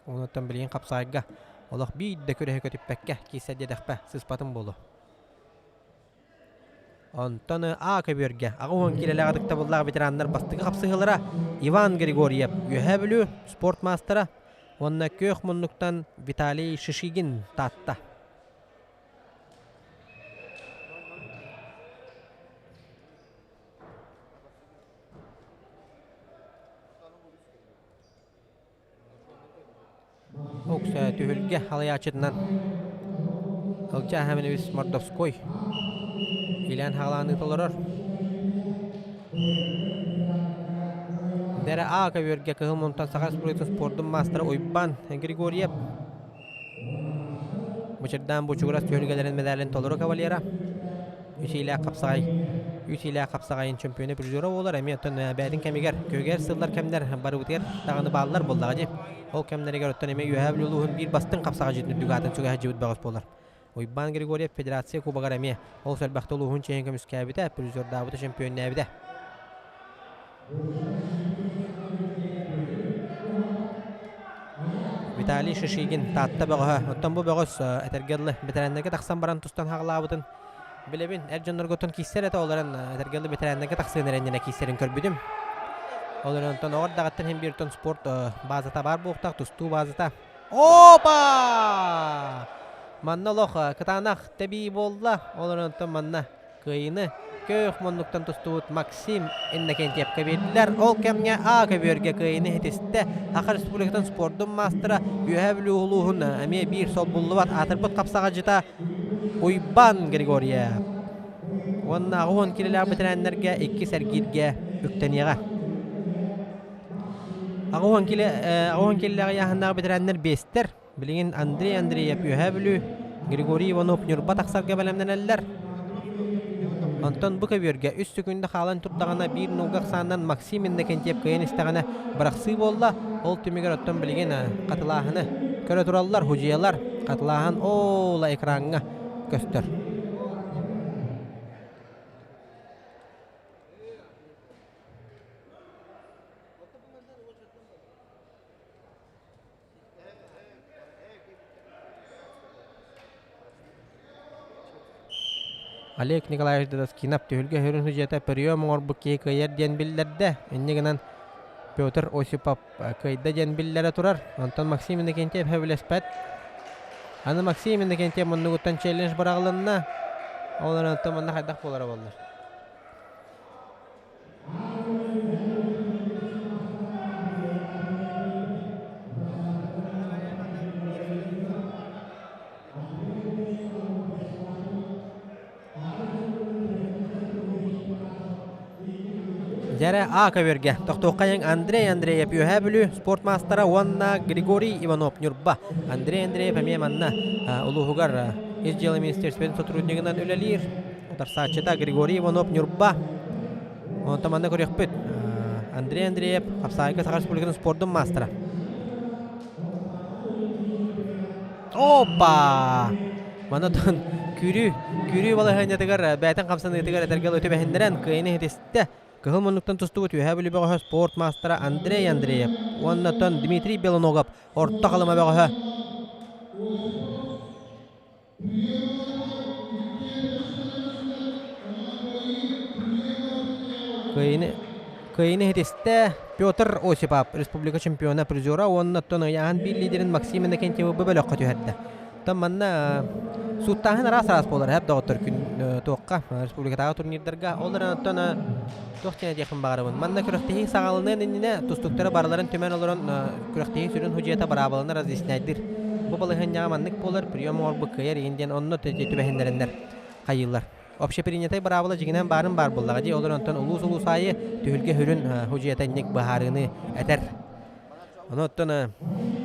Онуттан билигин хапсаҕайга олох биир да күрэһи көтүппэккэ киирсэр диэтэхпэ сыыспатым буолуо. Онтон А көбүөргэ 80 киилэлээх ытыктабыллаах ветераннар бастакы хапсыһыылара Иван Григорьев, Үөһээ Бүлүү спорт маастара уонна күөх муннуктан Виталий Шишигин Таатта. Бокс түһүлгэ халайааччытынан Ылдьаа Хэминэбис Мордовской илээн хаалаан ыыталарар. Дэрэ А көбүөргэ Кыһыл Мунтан Саха Республикатын спордун маастара Уйбан Григорьев Бычырдаан бучугурас түһүлгэлэрин медалин толору кавалера. Үс иилээх хапсаҕай үс иилээх хапсаҕайын чөмпүйүнэ призера буолар. Эмиэ оттон бэйэтин кэмигэр күөгэр сыллар кэмнэр барыбытыгар даҕаны бааллар буоллаҕа дии. Ол кэмнэригэр оттон эмиэ Үөһээ Бүлүү улууһун биир бастыҥ хапсаҕайдьытын үрдүк аатын сүгэ сылдьыбыт бөҕөс буолар. Уйбаан Григорьев Федерация Кубогар эмиэ олус элбэхтэ улууһун чиэһин көмүскээбитэ, призердаабыта, чөмпүйүннээбитэ. Виталий Шишигин Таатта бөҕөһө. Оттон бу бөҕөс этэргэ дылы бэтэрээннэргэ тахсан баран тустан хаҕылаабытын билэбин. Эр дьоннорго оттон киирсэр этэ, ол эрэн этэргэ дылы бэтэрээннэргэ тахсыан эрэ иннинэ киирсэрин көрбүтүм. Ол эрэн онтон оҕор даҕаттан иһин биир оттон спорт базата баар буолуохтаах, тустуу базата. Опа! Манна олох кытаанах тэбии буолла. Ол эрэн оттон манна Кыайыыны көөх муннуктан тустубут Максим Иннокентьевка биэрдилэр. Ол кэмҥэ А көбүөргэ кыайыыны ситистэ. Саха Республикатын спордун маастара Үөһээ Бүлүү улууһун эмиэ биир солбуллубат аатырбыт хапсаҕадьыта Уйбан Григорьев. Уонна 80 килэлээх бэтэрээннэргэ иккис эргииргэ үктэниэҕэ. 80 килэ 80 килэлээх ыйааһыннаах бэтэрээннэр биэстэр. Билигин Андрей Андреев Үөһээ Бүлүү, Григорий Иванов Ньурба тахсарга бэлэмнэнэллэр. Онтон бу көбүөргэ үс сөкүүндэ хаалан турдаҕына биир нуулга ахсаанынан Максим Иннокентьев кыайан истэҕинэ бырахсыы буолла. Ол түмүгэр оттон билигин хатылааһыны көрө тураллар, худьуйалар. Хатылааһын ола экраҥҥа көстөр. Олег Николаевич Дадаскинов түһүлгэ сүрүн судьуйата прием оҥорбут киһи кыайар диэн биллэрдэ. Инньэ гынан Петр Осипов кыайда диэн биллэрэ турар. Онтон Максим Иннокентьев сөбүлэспэт. Аны Максим Иннокентьев муннугуттан челлендж быраҕылынна. Ол эрэн оттон манна хайдах буолара буоллар. Дьэрэ А көбүөргэ тохтуоххайыҥ Андрей Андреев Үөһээ Бүлүү спорт маастара уонна Григорий Иванов Ньурба. Андрей Андреев эмиэ манна улууһугар Ис дьыала министерствотын сотруднигынан үлэлиир. Утарсааччыта Григорий Иванов Ньурба. Онтон манна көрүөхпүт. Андрей Андреев Хапсаайга Саха Республикатын спордун маастара. Опа! Манатон күрүү, күрүү балаһыанньатыгар бээтин хамсаныытыгар этэргэ өтө бэһиннэрэн кыайыны иһитистэ. Кыһыл муннуктан тустубут Үөһээ Бүлүү бөҕөһө спорт маастара Андрей Андреев уонна Дмитрий Белоногов орто халыма бөҕөһө. Кыайыны Кыайыны иһитистэ Петр Осипов республика чемпиона, призера уонна оттон ыйааһын биир лидерин Максим Иннокентьевы бу бөлөххө түһэрдэ. Оттон манна сууттааһын араас-араас буолар эһэп доҕоттор күн туохха республикатааҕы турнирдарга. Ол эрэн оттон туох диэн этиэхпин баҕарабын. Манна күрэхтэһии саҕаланыан иннинэ тустууктары барыларын түмэн олорон күрэхтэһии сүрүн судьуйата быраабыланы разъясняйдыыр. Бу балаһыанньаҕа маннык буолар, прием оҥорбут кыайар игин диэн онно түбэһиннэрэннэр хайыыллар. Общепринятай быраабыла дьиҥинэн баарын баар буоллаҕа дии, ол онтон улуус-улуус аайы түһүлгэ сүрүн судьуйата инник быһаарыыны этэр. Ону оттон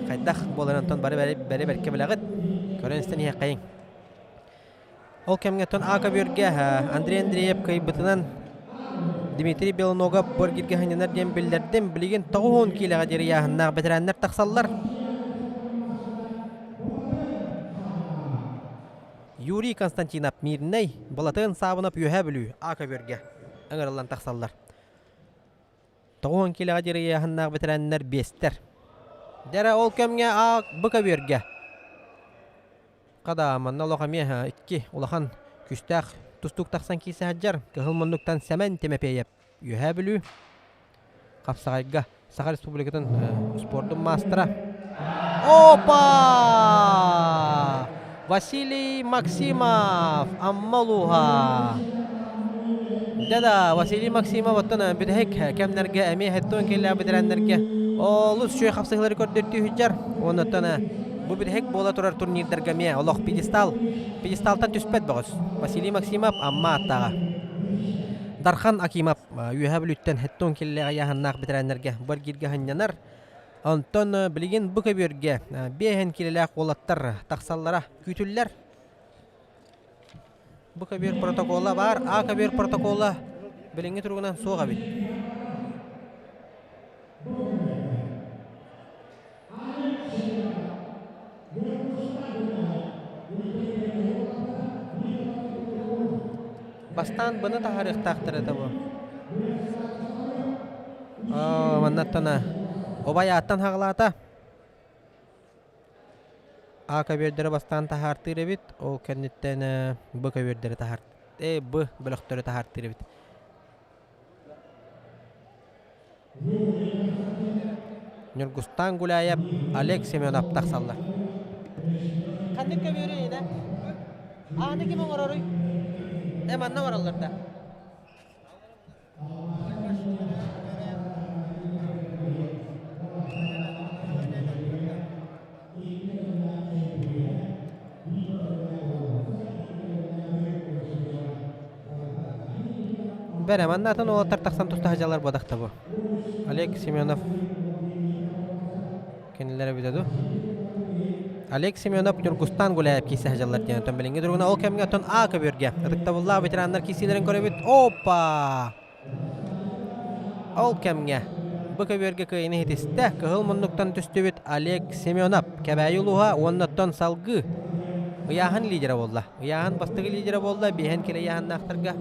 хайдах буоларын онтон бары бэри бэркэ билэҕит, көрөн истэн иһиэххэйиҥ. Ол кэмҥэ оттон А көбүөргэ Андрей Андреев кыайбытынан Дмитрий Белоногов бу эргииргэ сынньанар диэн биллэрдим. Билигин 90 киилэҕэ диэри ыйааһыннаах бэтэрээннэр тахсаллар. Юрий Константинов Мирнэй, Былатыан Саабынап Үөһээ Бүлүү А көбүөргэ ыҥырыллан тахсаллар. 90 киилэҕэ диэри ыйааһыннаах бэтэрээннэр биэстэр. Дьэ ол кэмҥэ А Б көбүөргэ Хада, манна олох эмиэ икки улахан күүстээх тустуук тахсан киирсэ сылдьар. Кыһыл муннуктан Сэмэн Тимэпиэйэп Үөһээ Бүлүү Хапсаҕайга Саха Республикатын спордун маастара. Опа! Василий Максимов Амма улууһа. Да-да, Василий Максимов оттон бүтэһик кэмнэргэ эмиэ хэттон кэллээх бэтэрээннэргэ олус үчүгэй хапсыһыылары көрдөртүү сылдьар. Оннуттан Бу бүтэһик буола турар турнирдарга эмиэ олох пьедестал, пьедесталтан түспэт бөҕөс. Василий Максимов Амма аттааҕа. Дархан Акимов Үөһээ Бүлүүттэн хеттон киллэҕэ ыйааһыннаах бэтэрээннэргэ бу эргииргэ сынньанар. Онтон билигин бу көбүөргэ биэһин килэлээх уолаттар тахсаллара күүтүллэр. Бу көбүөр протокола баар, А көбүөр протокола билиҥҥи туругунан суох эбит. Бастаан быны таһаарыахтаахтар этэ бу. Маннаттан убай ааттан хаҕылаата. А көбүөрдэрэ бастаан таһаартыыр эбит, ол кэнниттэн Б көбүөрдэрэ таһаар Б бөлөхтөрө таһаартыыр эбит. Ньургустаан Гуляев, Олег Семенов тахсаллар. Ханнык көбүөрүй ина? Ааны ким оҥороруй? Э манна оҥороллор да. Бэрэ, манна атын уолаттар тахсан туста сылдьаллар буолбатах бу. Олег Семенов кинилэр эбитэ дуу? Олег Семенов Ньургустан Гуляев киирсэ сылдьаллар диэн оттон билиҥҥи туругунан ол кэмҥэ оттон А көбүөргэ ытыктабыллаах ветераннар киирсиилэрин көрөбүт. Опа! Ол кэмҥэ бу көбүөргэ кыайыыны иһитистэ кыһыл муннуктан түстүбүт Олег Семенов Кэбээйи улууһа уонна оттон салгыы ыйааһын лидерэ буолла. Ыйааһын бастакы лидерэ буолла биэһэн килэ ыйааһыннаахтарга.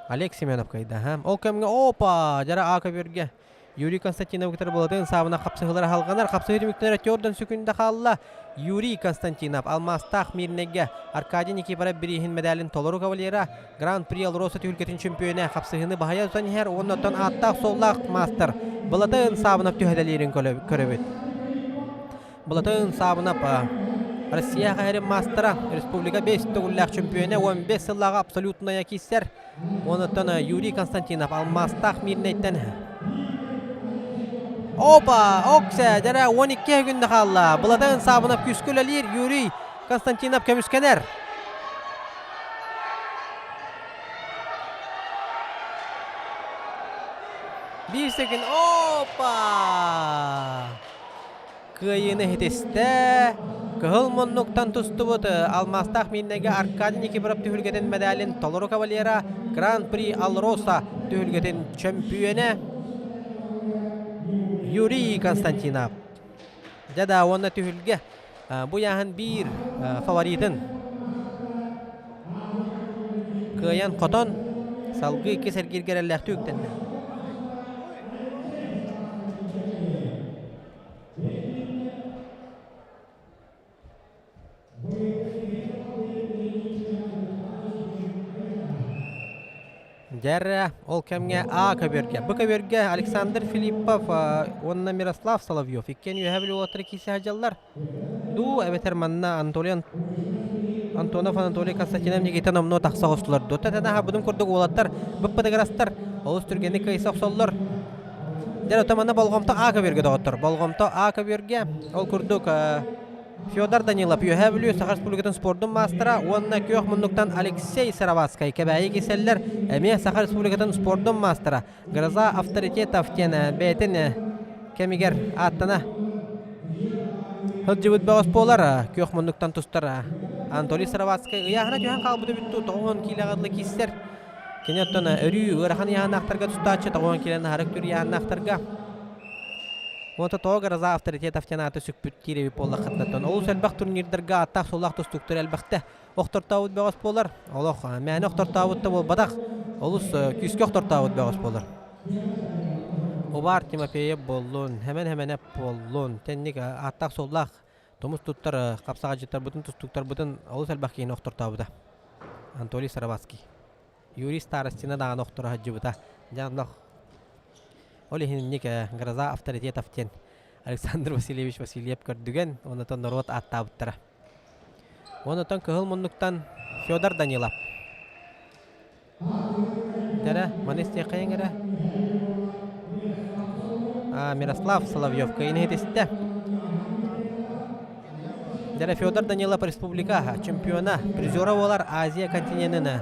Олег Семенов кыайда. Ол кэмҥэ опа! Дьара А көбүөргэ Юрий Константинов кытары Былатын Саабына хапсыһыылара халҕанар. Хапсыһыы түмүктэнэр Тёрдон сүкүндэ хаалла. Юрий Константинов алмаастаах Мирнэйгэ Аркадий Никифоров бирииһин мэдээлин толору кавалера, Гран-при Алроса түһүлгэтин чөмпүйүөнэ хапсыһыыны баһыйа тутан иһэр уонна оттон ааттаах-суоллаах маастар Былатын Саабынов түһэтэлиирин көрөбүт. Былатын Саабынап Россия хаһарын маастара, республика 5 төгүллээх чөмпүйүөнэ 15 сыллааҕы абсолютная киирсэр. Онуттан Юрий Константинов алмаастаах Мирнэйтэн Опа! Оксе! Дьэрэ 12 күндэ хаалла. Былатын Саабынап күүскэ үлэлиир. Юрий Константинов көмүскэнэр. Биир секунд. Опа! Кыайыыны иһитистэ. Кыһыл муннуктан тустубут алмаастаах Мииннэгэ Аркадий Никифоров түһүлгэтин мэдээлин толору кавалера, Гран-при Алроса түһүлгэтин чөмпүйүөнэ Юрий Константинов. Дьэ да уонна түһүлгэ бу ыйааһын биир фаворитын кыайан хотон салгыы иккис эргииргэ эрэллээхтик үктэннэ. Дьэ, ол кэмҥэ А көбүөргэ. Бу көбүөргэ Александр Филиппов уонна Мирослав Соловьев иккиэн үөһэ Бүлүү уолаттара киирсэ сылдьаллар. Дуу, эбэтэр манна Анатолий Антонов Анатолий Константинов Никита номнуо тахса оҕустулар. Дуота тэтаха будун курдук уолаттар быппытыгырастар, олус түргэнник кыайса охсоллор. Дьэ, оттон манна болҕомто А көбүөргэ доҕоттор. Болҕомто А көбүөргэ. Ол курдук Федор Данилов Үөһээ Бүлүү Саха Республикатын спордун маастара уонна күөх муннуктан Алексей Сыроватскай Кэбээйи киирсэллэр. Эмиэ Саха Республикатын спордун маастара Гроза авторитетов диэн бэйэтин кэмигэр ааттана сылдьыбыт бөҕөс буолар. Күөх муннуктан тустар Анатолий Сыроватскай ыйааһына түһэн хаалбыта бүттүү 90 киилэҕэ дылы киирсэр. Кини оттон өрүү ыарахан ыйааһыннаахтарга тустааччы 90 киилэн аһарык түр ыйааһыннаахтарга Уонна тоҕо гроза авторитетов диэн ааты сүкпүт киирэбит буоллаххытына олус элбэх турнирдарга ааттаах-суоллаах тустууктар элбэхтэ охтортообут бөҕөс буолар. Олох мээнэ охтортообут да буолбатах, олус күүскэ охтортообут бөҕөс буолар. Убаар Тимофеев буоллун, Хэмэн Хэмэнэп буоллун, тэнник ааттаах-суоллаах тумус туттар хапсаҕайдьыттарбытын, тустууктарбытын олус элбэх киһини охтортообута. Анатолий Сыроватский. Юрий Старостина даҕаны охторо сылдьыбыта. Дьэ, оннох. Ол иһин инник гроза авторитетов диэн Александр Васильевич Васильев көрдүгэн, онотон норуот ааттаабыттара. Онотон кыһыл муннуктан Федор Данилов. Дэрэ, маны истиэххэйиҥ эрэ. Мирослав Соловьев кыайыны иһитистэ. Дэрэ Федор Данилов республика чемпиона, призера буолар Азия континенын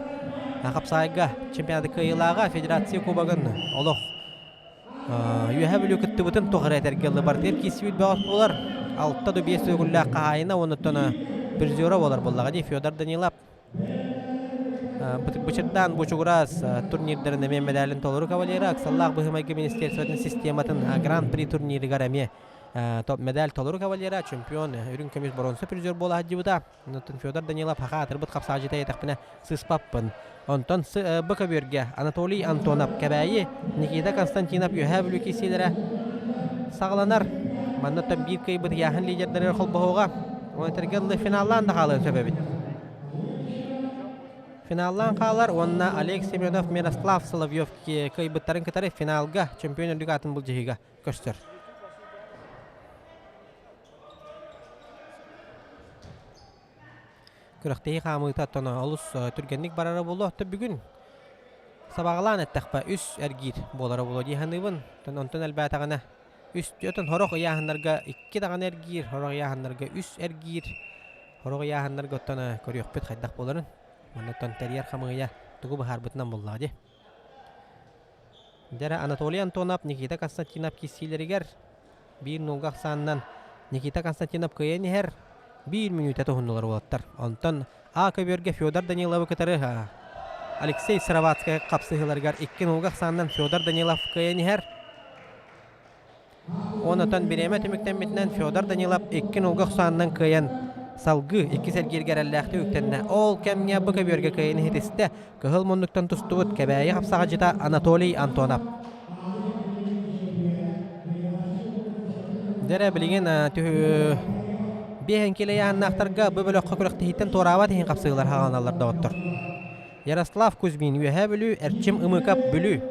хапсаайга чемпионаты кыайыылааҕа Федерация Кубогын олох Үөһэ Бүлүү кыттыбытын туох эрэ этэргэ барытыгар киирсибит бөҕөс буолар. Алта да биэс төгүллээх хаһаайына уонуттан призера буолар буоллаҕа дии Федор Данилов. Бычырдаан Бучугурас турнирдарын эмиэ медалин толору кавалера, ыксаллаах быһымайгы министерствотын систематын Гран-при турнирыгар эмиэ топ медаль толору кавалера, чемпион, үрүҥ көмүс боруонса призер буола сылдьыбыта. Онтон Федор Данилов хаха атырбыт хапсаажыта етэхпинэ сыспаппын. Онтон Б көбүөргэ Анатолий Антонов Кэбээйи, Никита Константинов Үөһээ Бүлүү киирсиилэрэ саҕаланар. Манна оттон биир кыайбыт ыйааһын лидердэригэр холбоһуоҕа. Оны тэргэ ыллы финаллаан да хаалыан сөп эбит. Финаллаан хаалар уонна Олег Семенов Мирослав Соловьев кыайбыттарын кытары финалга чемпион үрдүк аатын былдьаһыыга көрсөр. Күрэхтэһии хаамыыта оттон олус түргэнник барара буолуо. Оттон бүгүн сабаҕалаан эттэхпэ үс эргиир буолара буолуо дии саныыбын. Онтон элбээтэҕинэ үс оттон сорох ыйааһыннарга икки даҕаны эргиир, сорох ыйааһыннарга үс эргиир, сорох ыйааһыннарга оттон көрүөхпүт хайдах буоларын. Манна оттон тэрийэр хамыыһыйа тугу быһаарбытынан буоллаҕа дии. Дьэ эрэ Анатолий Антонов, Никита Константинов киирсиилэригэр биир нуулга ахсаанынан Никита Константинов кыайан иһэр, биир мүнүүтэ туһуннулар уолаттар. Онтон А көбүөргэ Федор Даниловы кытары Алексей Сыроватскай хапсыһыыларыгар икки нуулга ахсаанынан Федор Данилов кыайан иһэр. Онтон бириэмэ түмүктэммитинэн Федор Данилов икки нуулга ахсаанынан кыайан салгыы иккис эргииргэ эрэллээхтик үктэннэ. Ол кэмҥэ бу көбүөргэ кыайан иһитистэ кыһыл муннуктан тустубут Кэбээйи хапсаҕадьыта Анатолий Антонов. Дьэ билигин биэһэн килэ ыйааһыннаахтарга бу бөлөххө күрэхтэһииттэн туораабат иһин хапсыһыылар хааланаллар доҕоттор. Ярослав Кузьмин Үөһээ Бүлүү, Эрчим Ымыкап Бүлүү.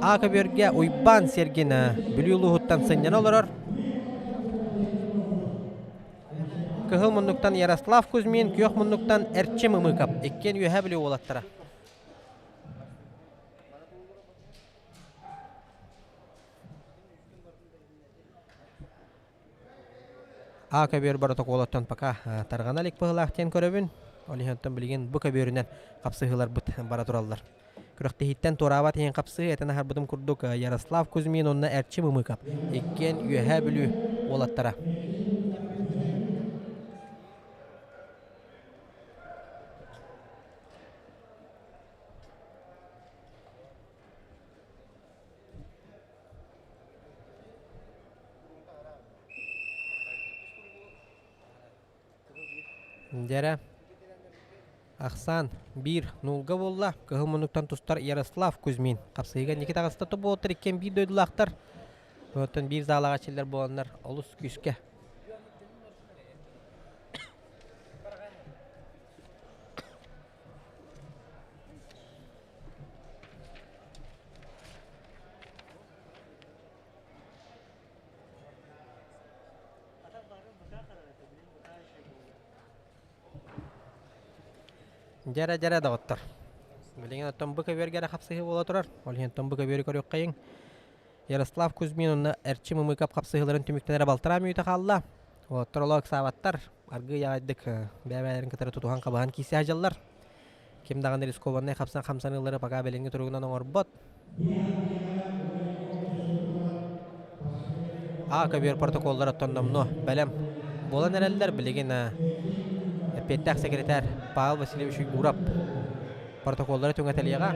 А көбүөргэ Уйбаан Сергин Бүлүү улууһуттан сынньана олорор. Кыһыл муннуктан Ярослав Кузьмин, күөх муннуктан Эрчим Ымыкап. Иккиэн Үөһээ Бүлүү уолаттара. А көбүөр боротокуолуттан пока тарҕана илик быһыылаах диэн көрөбүн. Ол иһин оттон билигин бу көбүөрүнэн хапсыһыыларбыт бара тураллар. Күрэхтэһииттэн туораабат иһин хапсыһыы этэн аһарбытым курдук Ярослав Кузьмин уонна Эрчим Ымыков иккиэн Үөһээ Бүлүү уолаттара. Дьэрэ, ахсаан биир нуулга буолла. Кыһыл муннуктан тустар Ярослав Кузьмин. Хапсыһыыга инники таҕыста тобуоттар иккиэн биир дойдулаахтар. Оттон биир заалаҕа чиллэр буоланнар олус күүскэ. Дьэрэ-дьэрэ доҕоттор. Билигин оттон бу көбүөргэ эрэ хапсыһыы буола турар. Ол иһин оттон бу көбүөрү көрүөххэйиҥ. Ярослав Кузьмин уонна Эрчим Ымыков хапсыһыыларын түмүктэнэрэ балтараа мүнүүтэ хаалла. Уолаттар олох ыксаабаттар. Аргыый аҕайдык бэйэ-бэйэлэрин кытары тутуһан-хабыһан киирсэ сылдьаллар. Ким даҕаны рискованнай хапсан хамсаныылары пока билиҥҥи туругунан оҥорбот. А көбүөр протоколлара оттон бэлэм буолан эрэллэр. Билигин эппиэттээх секретарь Павел Васильевич Уйгуров протоколлары түҥэтэлиэҕэ.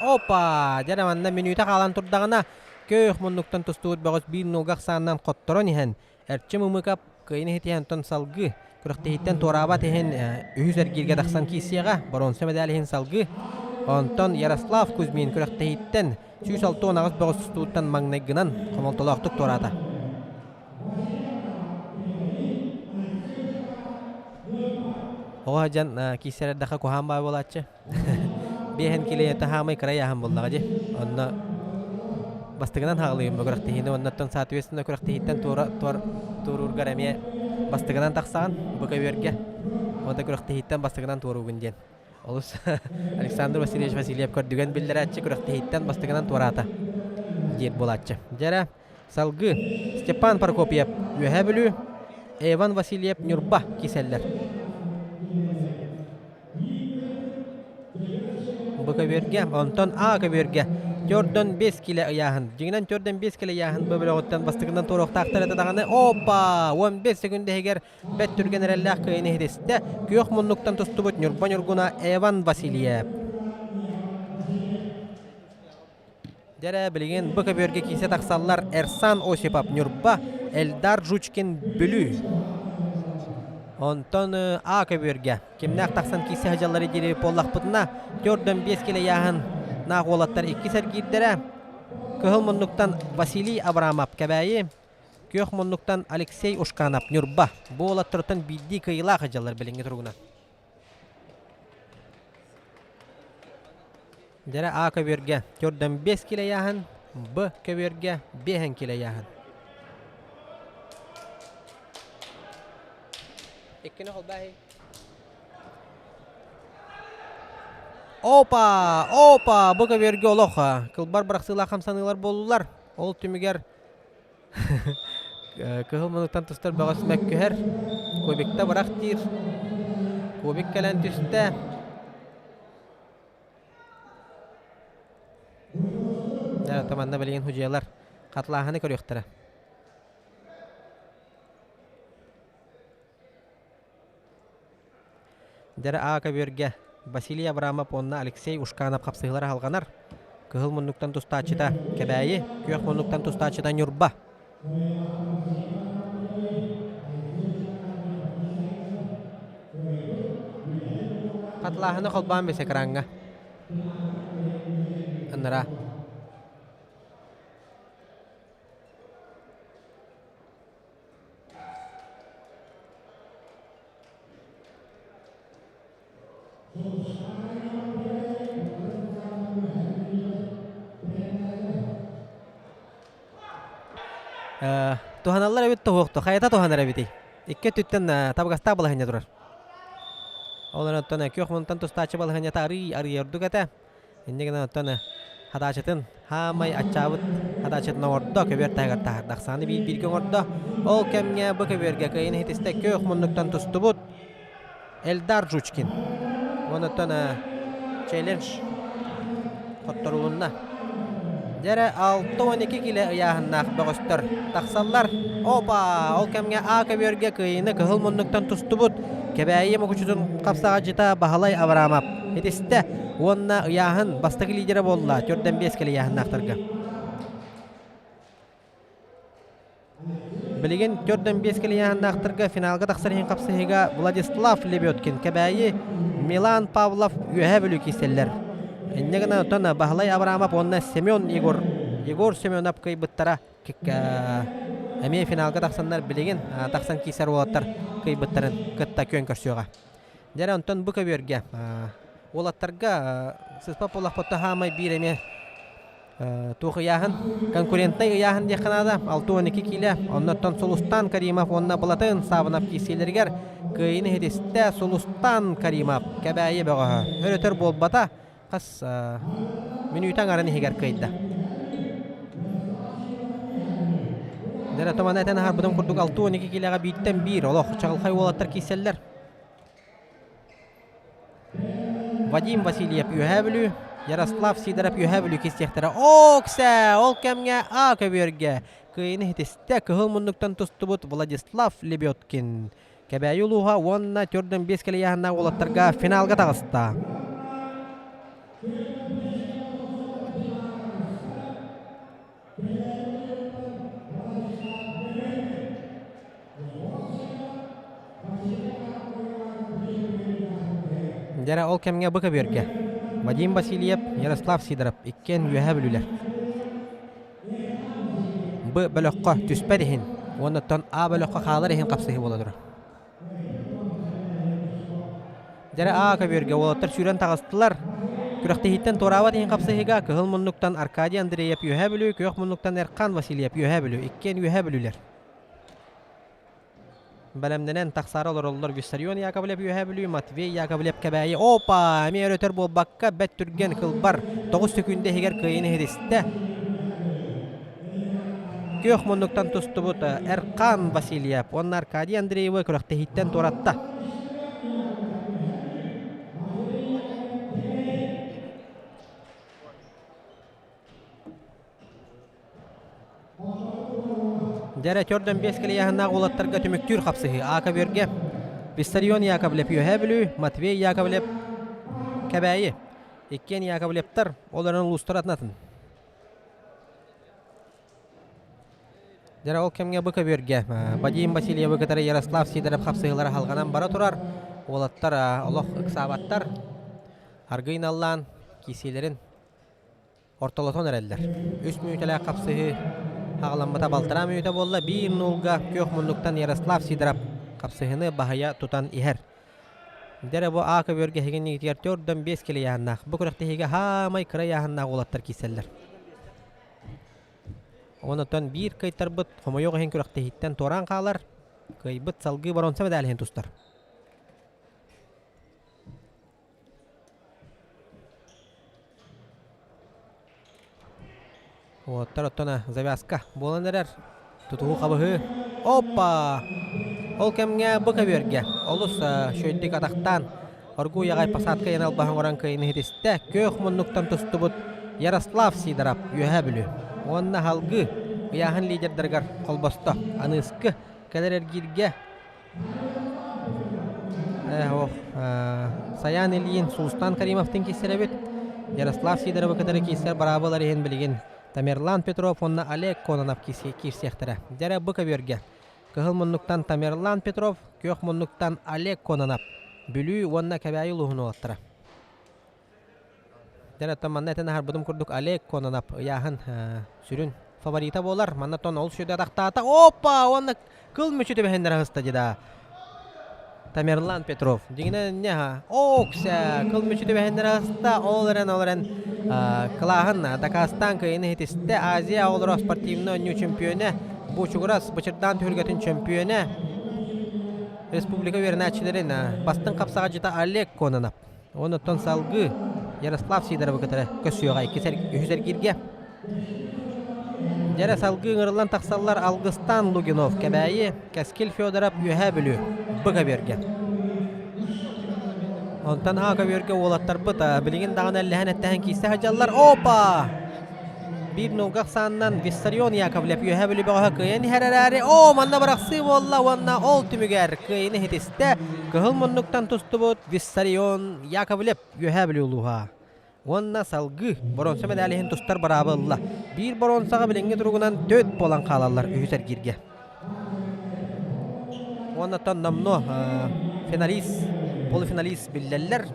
Опа! Дьэ манна мүнүүтэ хаалан турдаҕына, көөх муннуктан тустубут бөҕөс биир нолга ахсаанынан хотторон иһэн, Эрчим Ымыкап кыайын иһитиһэн онтон салгыы күрэхтэһииттэн туораабат иһин үһүс эргииргэ тахсан киирсиэҕэ, боруонса мэдээль иһин салгыы. Онтон Ярослав Кузьмин күрэхтэһииттэн 168 бөҕөс тустууттан маҥнайгынан хомолтолоохтук туораата. Оҕо сылдьан киирсэр эрдэххэ куһаҕан баай буолааччы. Биэһэн килиэ таһаамай кыра ыйааһын буоллаҕа дии. Онно бастакынан хаалыйым бу күрэхтэһиини уоннаттан соответственно күрэхтэһииттэн туора туор туоруургар эмиэ бастакынан тахсаҕын бу көбүөргэ. Уонна күрэхтэһииттэн бастакынан туоруугун диэн. Олус Александр Васильевич Васильев көрдүгэн биллэрээччи күрэхтэһииттэн бастакынан туораата диир буолааччы. Дьэрэ салгыы Степан Прокопьев Үөһээ Бүлүү, Иван Васильев Ньурба киселлэр. Бу көбүөргэ, онтон А көбүөргэ төрдөн 5 килэ ыйааһын. Дьиҥинэн төрдөн 5 килэ ыйааһын бу бөлөҕүттэн бастакынан туоруохтаахтар этэ даҕаны опа! 15 секунда иһигэр бэт түргэн эрэллээх кыайыны иһитистэ. Күөх муннуктан тустубут Ньурба Ньургуна Эван Васильев. Дьэрэ билигин бу көбүөргэ киирсэ тахсаллар Эрсан Осипов Ньурба, Эльдар Жучкин Бүлүү. Онтон А көбүөргэ кимнээх тахсан киирсэ сылдьаллары диэри буоллахпытына, төрдөн 5 килэ ыйааһын наах уолаттар иккис эргиирдэрэ. Кыһыл муннуктан Василий Абрамов Кэбээйи, күөх муннуктан Алексей Ушканов Ньурба. Бу уолаттартан биирдии кыайыылаах сылдьаллар билиҥҥи туругунан. Дьэрэ А көбүөргэ төрдөн 5 килэ ыйааһын, Б көбүөргэ 5 килэ ыйааһын. Иккини холбааһый. Опа! Опа! Бу көбүөргэ олох кылбар бырахсыылаах хамсаныылар буоллулар. Ол түмүгэр Кыһыл муннуктан тустар бөҕөс мөккүһэр, кубикта бырах диир. Кубик кэлэн түстэ. Дьэ, манна билигин худьуйалар хатылааһыны көрүөхтэрэ. Дьэрэ А көбүөргэ Василий Абрамов уонна Алексей Ушканов хапсыһыылара салҕанар. Кыһыл муннуктан тустааччыта Кэбээйи, күөх муннуктан тустааччыта Ньурба. Хатылааһыны холбоон бис экраҥҥа. Ыныраа. Туһаналлар эбит туһуохту, хайата туһанар эбитий? Икки өттүттэн табыгастаах балаһыанньа турар. Ол эрэн оттон күөх мунтан тустааччы балаһыанньата арыый арыый ордук этэ. Инньэ гынан оттон хадаачытын хаамай аччаабыт хадаачытын оҥордо, көбүөр таһыгар таһаарда. Ахсааны биир-бииргэ оҥордо. Ол кэмҥэ бу көбүөргэ кыайын иһитистэ күөх муннуктан тустубут Эльдар Жучкин. Онуттан челлендж хотторулунна. Дьэрэ 62 килэ ыйааһыннаах бөҕөстөр тахсаллар. Опа! Ол кэмҥэ А көбүөргэ кыайыыны кыһыл муннуктан тустубут Кэбээйи мукучутун хапсаҕадьыта Баһылай Авраамап итистэ уонна ыйааһын бастакы лидерэ буолла төрдөн биэс кэлэ ыйааһыннаахтарга. Билигин төрдөн биэс кэлэ ыйааһыннаахтарга финалга тахсар иһин хапсыһыыга Владислав Лебедкин Кэбээйи, Милан Павлов Үөһээ Бүлүү киирсэллэр. Инньэ гынан оттон Баһылай Абрамов уонна Семен Егор Егор Семенов кыайбыттара эмиэ финалга тахсаннар билигин тахсан киирсэр уолаттар кыайбыттарын кытта күөн көрсүөҕэ. Дьэ онтон бу көбүөргэ уолаттарга сыспа буоллахпыт хаамай биир эмиэ туох ыйааһын конкурентнай ыйааһын диэххэ наада 62 киилэ оннуттан Сулустан Каримов уонна Былатын Саабынап киирсиилэригэр кыайыыны иһитистэ Сулустан Каримов Кэбээйи бөҕөһө өр-өтөр буолбата хас мүнүүтэ аҥарын иһигэр кыайда. Дьэ, тумана этэн аһарбытым курдук 62 киилэҕэ бииртэн биир олох чаҕылхай уолаттар киирсэллэр. Вадим Васильев Үөһээ Бүлүү, Ярослав Сидоров Үөһээ Бүлүү киирсиэхтэрэ. Оксэ! Ол кэмҥэ А көбүөргэ кыайыыны иһитистэ кыһыл муннуктан тустубут Владислав Лебедкин. Кэбээйи улууһа уонна төрдөн биэс кэлийээһиннээх уолаттарга финалга таҕыста. Дьэрэ ол кэмҥэ бу көбүөргэ Вадим Васильев, Ярослав Сидоров иккиэн үөһэ бүлүүлэр. Б бөлөххө түспэт иһин уонна оттон А бөлөххө хаалар иһин хапсыһыы буола турар. Дьэрэ А көбүөргэ уолаттар сүүрэн таҕыстылар. Күрэхтэһииттэн туораабат иһин хапсыһыыга кыһыл муннуктан Аркадий Андреев Үөһээ Бүлүү, күөх муннуктан Эрхан Васильев Үөһээ Бүлүү иккиэн Үөһээ Бүлүүлэр. Бэлэмнэнэн тахсаары олороллор Виссарион Яковлев Үөһээ Бүлүү, Матвей Яковлев Кэбээйи. Опа! Эмиэ өрөтөр буолбакка бэт түргэн кылбар 9 секүндэ иһигэр кыайыыны иһитистэ. Күөх муннуктан тустубут Эрхан Васильев уонна Аркадий Андреевы күрэхтэһииттэн туоратта. Дьэрэ төрдөн биэс килийаһыннаах уолаттарга түмүктүүр хапсыһыы Ака Бөргэ, Виссарион Яковлев Үөһээ Бүлүү, Матвей Яковлев Кэбээйи. Иккиэн Яковлевтар ол эрэн улуустар атынатын. Дьэ ол кэмҥэ бу көбүөргэ Вадим Васильевы кытары Ярослав Сидоров хапсыһыылара халҕанан бара турар. Уолаттар олох ыксаабаттар. Аргыый наллаан киисиилэрин ортолотон эрэллэр. Үс мүнүүтэлээх хапсыһыы аҕаламмыта балтараа мүнүүтэ буолла. Биир нуулга күөх муннуктан Ярослав Сидоров хапсыһыыны баһыйа тутан иһэр. Дьэ бу А көбүөргэ эһигиннигитигэр 4-5 килэ ыйааһыннаах. Бу күрэхтэһиигэ хаамай кыра ыйааһыннаах уолаттар киирсэллэр. Онтон биир кыайтарбыт хомойуох иһин күрэхтэһииттэн туораан хаалар, кыайбыт салгыы боруонса мэдээлиһин тустар. Уоттар оттон завязка буолан эрэр. Тутуһуу хабыһыы. Опа! Ол кэмҥэ бу көбүөргэ олус шөйдүк атахтаан оргууй аҕай посадка иһин албаһын оҥорон кыайыыны иһитистэ. Күөх муннуктан тустубут Ярослав Сидоров Үөһээ Бүлүү уонна салгыы ыйааһын лидердарыгар холбосто. Аныыскы кэлэр эргииргэ ох, Саян Ильин Сулустан Каримовтыын киирсэр эбит. Ярослав Сидоровы кытары киирсэр быраабылар иһин билигин Тамерлан Петров уонна Олег Кононов киирсиэхтэрэ. Дьэрэ бу көбүөргэ Кыһыл муннуктан Тамерлан Петров, күөх муннуктан Олег Кононов, Бүлүү уонна Кэбээйи улууһун уолаттара. Дьэ, оттон манна этэн аһарбытым курдук Олег Кононов ыйааһын сүрүн фаворита буолар. Манна тон ол сүдэ атахтаата. Опа! Уонна кыл мүчү түбэһиннэрэ аһыста дьида. Тамерлан Петров. Дьиҥинэн не Окся! Кыл мүчү түбэһиннэрэ аһыста. Ол эрэн, ол эрэн кылааһын дакаастаан кыайыны иһитистэ. Азия оҕолоро спортивнай оонньуу чемпиона. Бучугурас Бычырдаан түһүлгэтин чемпиона. Республика үөрэнээччилэрин бастыҥ хапсаҕайдьыта Олег Кононов. Онтон салгыы Ярослав Сидоровы кытары көрсүөҕэ иккис үһүс эргииргэ. Дьэрэ салгыы ыҥырыллан тахсаллар Алгыстан Лугинов, Кэбээйи, Кэскил Федоров, Үөһээ Бүлүү, Б көбүөргэ. Онтон А көбүөргэ уолаттарбыт билигин даҕаны эллэһэн эттэһэн киирсэ сылдьаллар. Опа! Биир нолга ахсаанынан Виссарион Яковлев Үөһээ Бүлүү бөҕөһө кыайан иһэр эрээри, оо, манна бырахсыы буолла уонна ол түмүгэр кыайыыны иһитистэ. Кыһыл муннуктан тустубут Виссарион Яковлев Үөһээ Бүлүү улууһа. Уонна салгыы боруонса мэдээлиһин тустар быраабы ылла. Биир боруонсаҕа билиҥҥи туругунан төрт буолан хаалаллар үһүс эргииргэ. Уонна номнуо финалист, полуфиналист биллэллэр.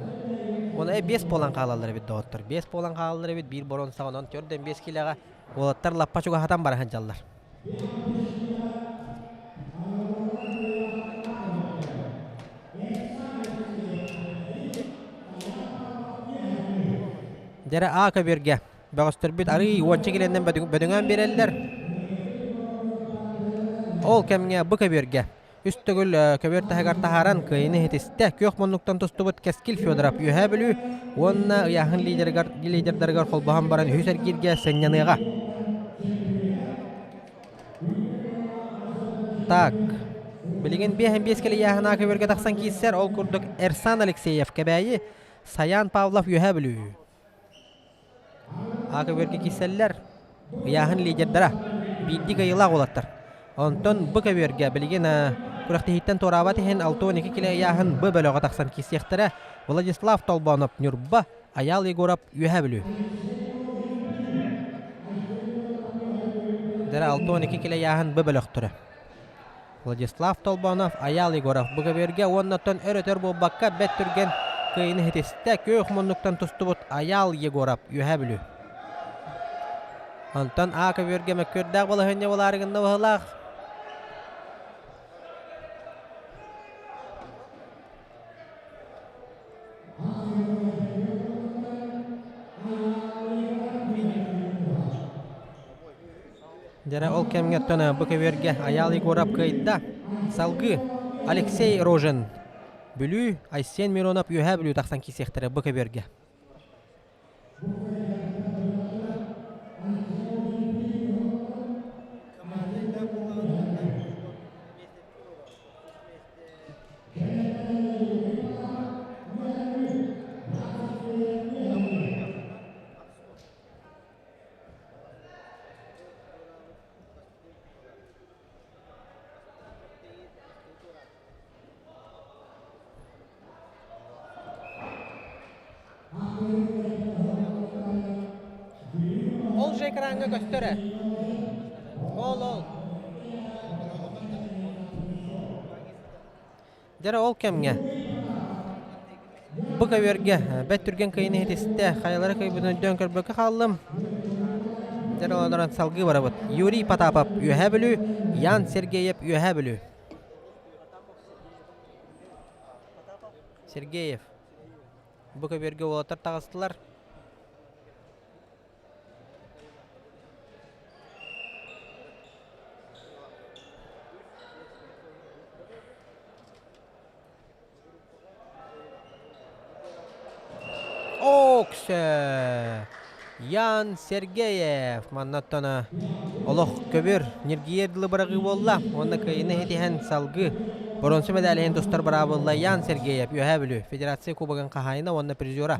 Уонна биэс буолан хаалаллар эбит доҕоттор. Биэс буолан хаалаллар эбит биир боруонсаҕа онон төрдөн биэс киилэҕэ уолаттар лаппа чугаһатан бара сылдьаллар. Дьэрэ А көбүөргэ бөҕөстөрбүт арыый уонча килэннэн бөдөҥөөн биэрэллэр. Ол кэмҥэ бу көбүөргэ үс төгүл көбүөр таһыгар таһааран кыайыыны иһитистэ. Күөх муннуктан тустубут Кэскил Федоров Үөһээ Бүлүү уонна ыйааһын лидерыгар лидердарыгар холбоһон баран үһүс эргииргэ сынньаныаҕа. Так, билигин биэһин биэс кэлэ ыйааһына көбүөргэ тахсан киирсэр. Ол курдук Эрсан Алексеев Кэбээйи, Саян Павлов Үөһээ Бүлүү. А көбүөргэ киирсэллэр. Ыйааһын лидердара биирдии кыайыылаах уолаттар. Онтон Б көбүөргэ билигин күрэхтэһииттэн туораабат иһин 62 килэ ыйааһын Б бөлөҕө тахсан киирсиэхтэрэ. Владислав Толбонов Ньурба, Айаал Егоров Үөһээ Бүлүү. Дэрэ 62 килэ ыйааһын Б бөлөхтөрө. Владислав Толбонов, Айаал Егоров бу көбүөргэ уонна оттон өр-өтөр буолбакка бэрт түргэн кыайыыны ситистэ. Күөх муннуктан тустубут Айаал Егоров Үөһээ Бүлүү. Онтон А көбүөргэ мөккүөрдээх балаһыанньа буолаары гынна быһыылаах. Дьэрэ ол кэмҥэ оттон бу көбүөргэ Айаал Егоров кыайда. Салгыы Алексей Рожин Бүлүү, Айсен Миронов Үөһээ Бүлүү тахсан киирсиэхтэрэ бу көбүөргэ. Ол же экраҥҥа көстөр ээ. Ол ол. Дьэ ол кэмҥэ бу көбүөргэ бэт түргэн кыайыыны иһитистэ, хайалара кыайбытын өйдөөн көрбөккө хааллым. Дьэ олорон салгыы барабыт. Юрий Потапов Үөһээ Бүлүү, Ян Сергеев Үөһээ Бүлүү. Сергеев. Бу көбүөргэ уолаттар таҕыстылар. Оксе! Ян Сергеев маннаттан олох көбүр ньиргийэр дылы быраҕыы буолла уонна кыайыыны ситиһэн салгыы боруонса мэдээлиһин тустар быраабылла Ян Сергеев Үөһээ Бүлүү Федерация Кубогын хаһаайына уонна призера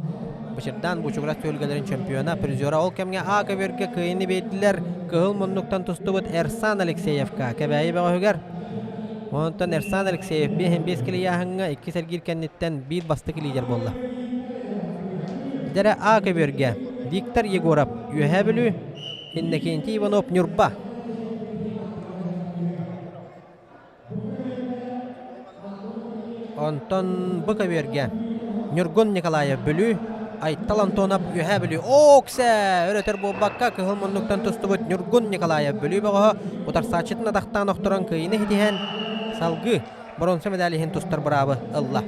Бычырдаан Бучугурас түһүлгэлэрин чемпиона, призера ол кэмҥэ А көбүөргэ кыайыыны биэрдилэр кыһыл муннуктан тустубут Эрсан Алексеевка Кэбээйи бөҕөһүгэр. Онтон Эрсан Алексеев 5 килийааһыҥҥа иккис эргиир кэнниттэн биир бастакы лидер буолла. Дэрэ А көбүөргэ Виктор Егоров Үөһээ Бүлүү, Иннокентий Иванов Ньурба. Онтон бу көбүөргэ Ньургун Николаев Бүлүү, Айтал Антонов Үөһээ Бүлүү Ооксэ өрөтөр буолбакка кыһыл муннуктан тустубут Ньургун Николаев Бүлүү бөҕөһө утарсааччытын атахтаан охторон кыайыыны ситиһэн салгыы боруонса медаль иһин тустар быраабы ылла.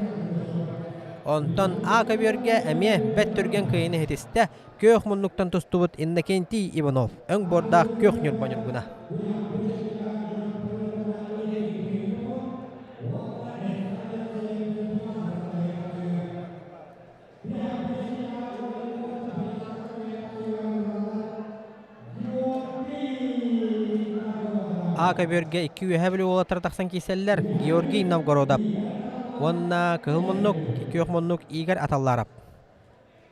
Онтон А көбүөргэ эмиэ бэт түргэн кыайыыны ситистэ күөх муннуктан тустубут Иннокентий Иванов өҥ буордаах күөх ньурба ньургуна. А көбүөргэ икки үөһэ Бүлүү уолаттара тахсан киирсэллэр Георгий Новгородов уонна кыһыл муннук, күөх муннук Игорь Аталларов.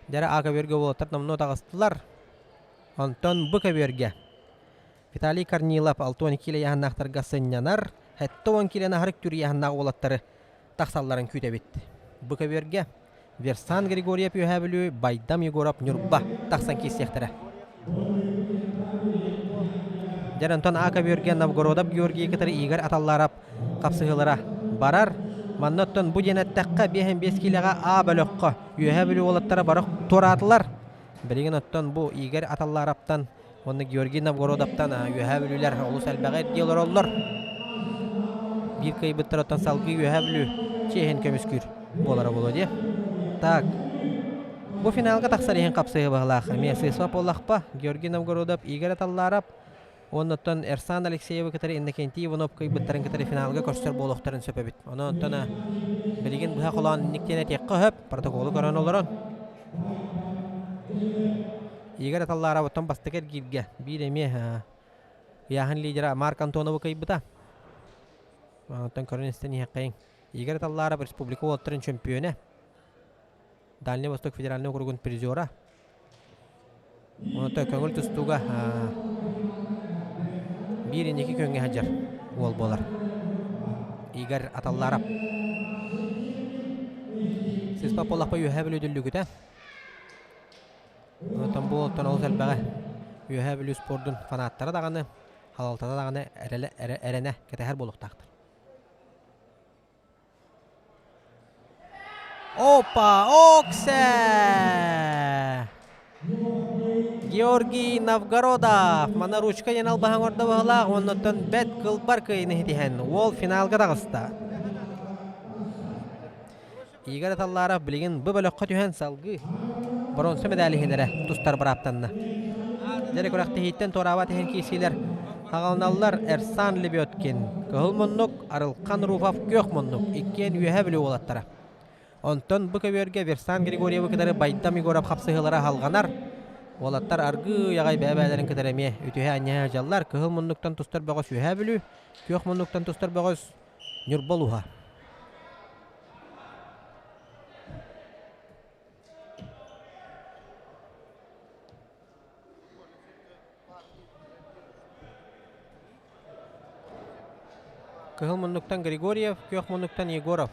Дьэрэ А көбүөргэ уолаттар номнуо таҕыстылар. Онтон Б көбүөргэ Виталий Корнилов 62 киилэ ыйааһыннаахтарга сынньанар, 70 киилэни аһарык түр ыйааһыннаах уолаттары тахсалларын күүтэбит. Бу көбүөргэ Версан Григорьев Үөһээ Бүлүү, Байдам Егоров Ньурба тахсан киирсиэхтэрэ. Дьэр онтон А көбүөргэ Новгородов Георгий кытары Игорь Аталларов хапсыһыылара барар. Манна оттон бу диэн эттэххэ, 5 киилэҕэ А бөлөххө Үөһээ Бүлүү уолаттара бары туораатылар. Билигин оттон бу Игорь Аталлараптан уонна Георгий Новгородовтан Үөһээ Бүлүүлэр олус элбэҕи эрдии олороллор. Биир кыайбыттар оттон салгыы Үөһээ Бүлүү чиэһин көмүскүүр буолара буолуо дии. Так, бу финалга тахсар иһин хапсыһыы баһылаах эмиэ сыысва буоллахпа Георгий Новгородов, Игорь Аталларов уонна оттон Эрсан Алексеевы кытары Иннокентий Иванов кыайбыттарын кытары финалга көрсөр буолуохтарын сөп эбит. Онон оттон билигин быһа холоон инник диэн этиэххэ сөп, протоколу көрөн олорон. Игорь Аталларов оттон бастакы эргииргэ биир эмиэ ыйааһын лидера Марк Антоновы кыайбыта. Оттон көрөн истэн иһэххэйиҥ. Игорь Аталларов республика уолаттарын чөмпүйүөнэ. Дальний Восток федеральнай округун призера. Онто көҥүл тустууга биир инники күөҥҥэ сылдьар уол буолар. Игорь Аталларов. Сыспа буоллахпа Үөһээ Бүлүү дүллүгүтэ. Онтон бу уолтан олус элбэҕи Үөһээ Бүлүү спордун фанаттара даҕаны, халалтата даҕаны эрэнэ кэтэһэр буолуохтаахтар. Опа! Оксе! Георгий Новгородов мана ручка диэн албаһын оҥордо быһылаах уоннаттан бэт кылбар кыайыны ситиһэн уол финалга таҕыста. Игорь Аталларов билигин бу бөлөххө түһэн салгыы боруонса медаль иһин эрэ тустар бырааптанна. Дьэ күрэхтэһииттэн туораабат иһин киирсиилэр. Хаҕалыналлар Эрсан Лебедкин, Кыһыл муннук, Арылхан Руфов Күөх муннук, иккиэн Үөһээ Бүлүү уолаттара. Онтон бу көбүөргэ Версан Григорьевы кытары Байдам Егоров хапсыһыылара халҕанар. Уолаттар аргыый аҕай бэйэ-бэйэлэрин кытары эмиэ үтүһэ-анньыһа сылдьаллар. Кыһыл муннуктан тустар бөҕөс Үөһээ Бүлүү, Күөх муннуктан тустар бөҕөс Ньурба улууһа. Кыһыл муннуктан Григорьев, күөх муннуктан Егоров.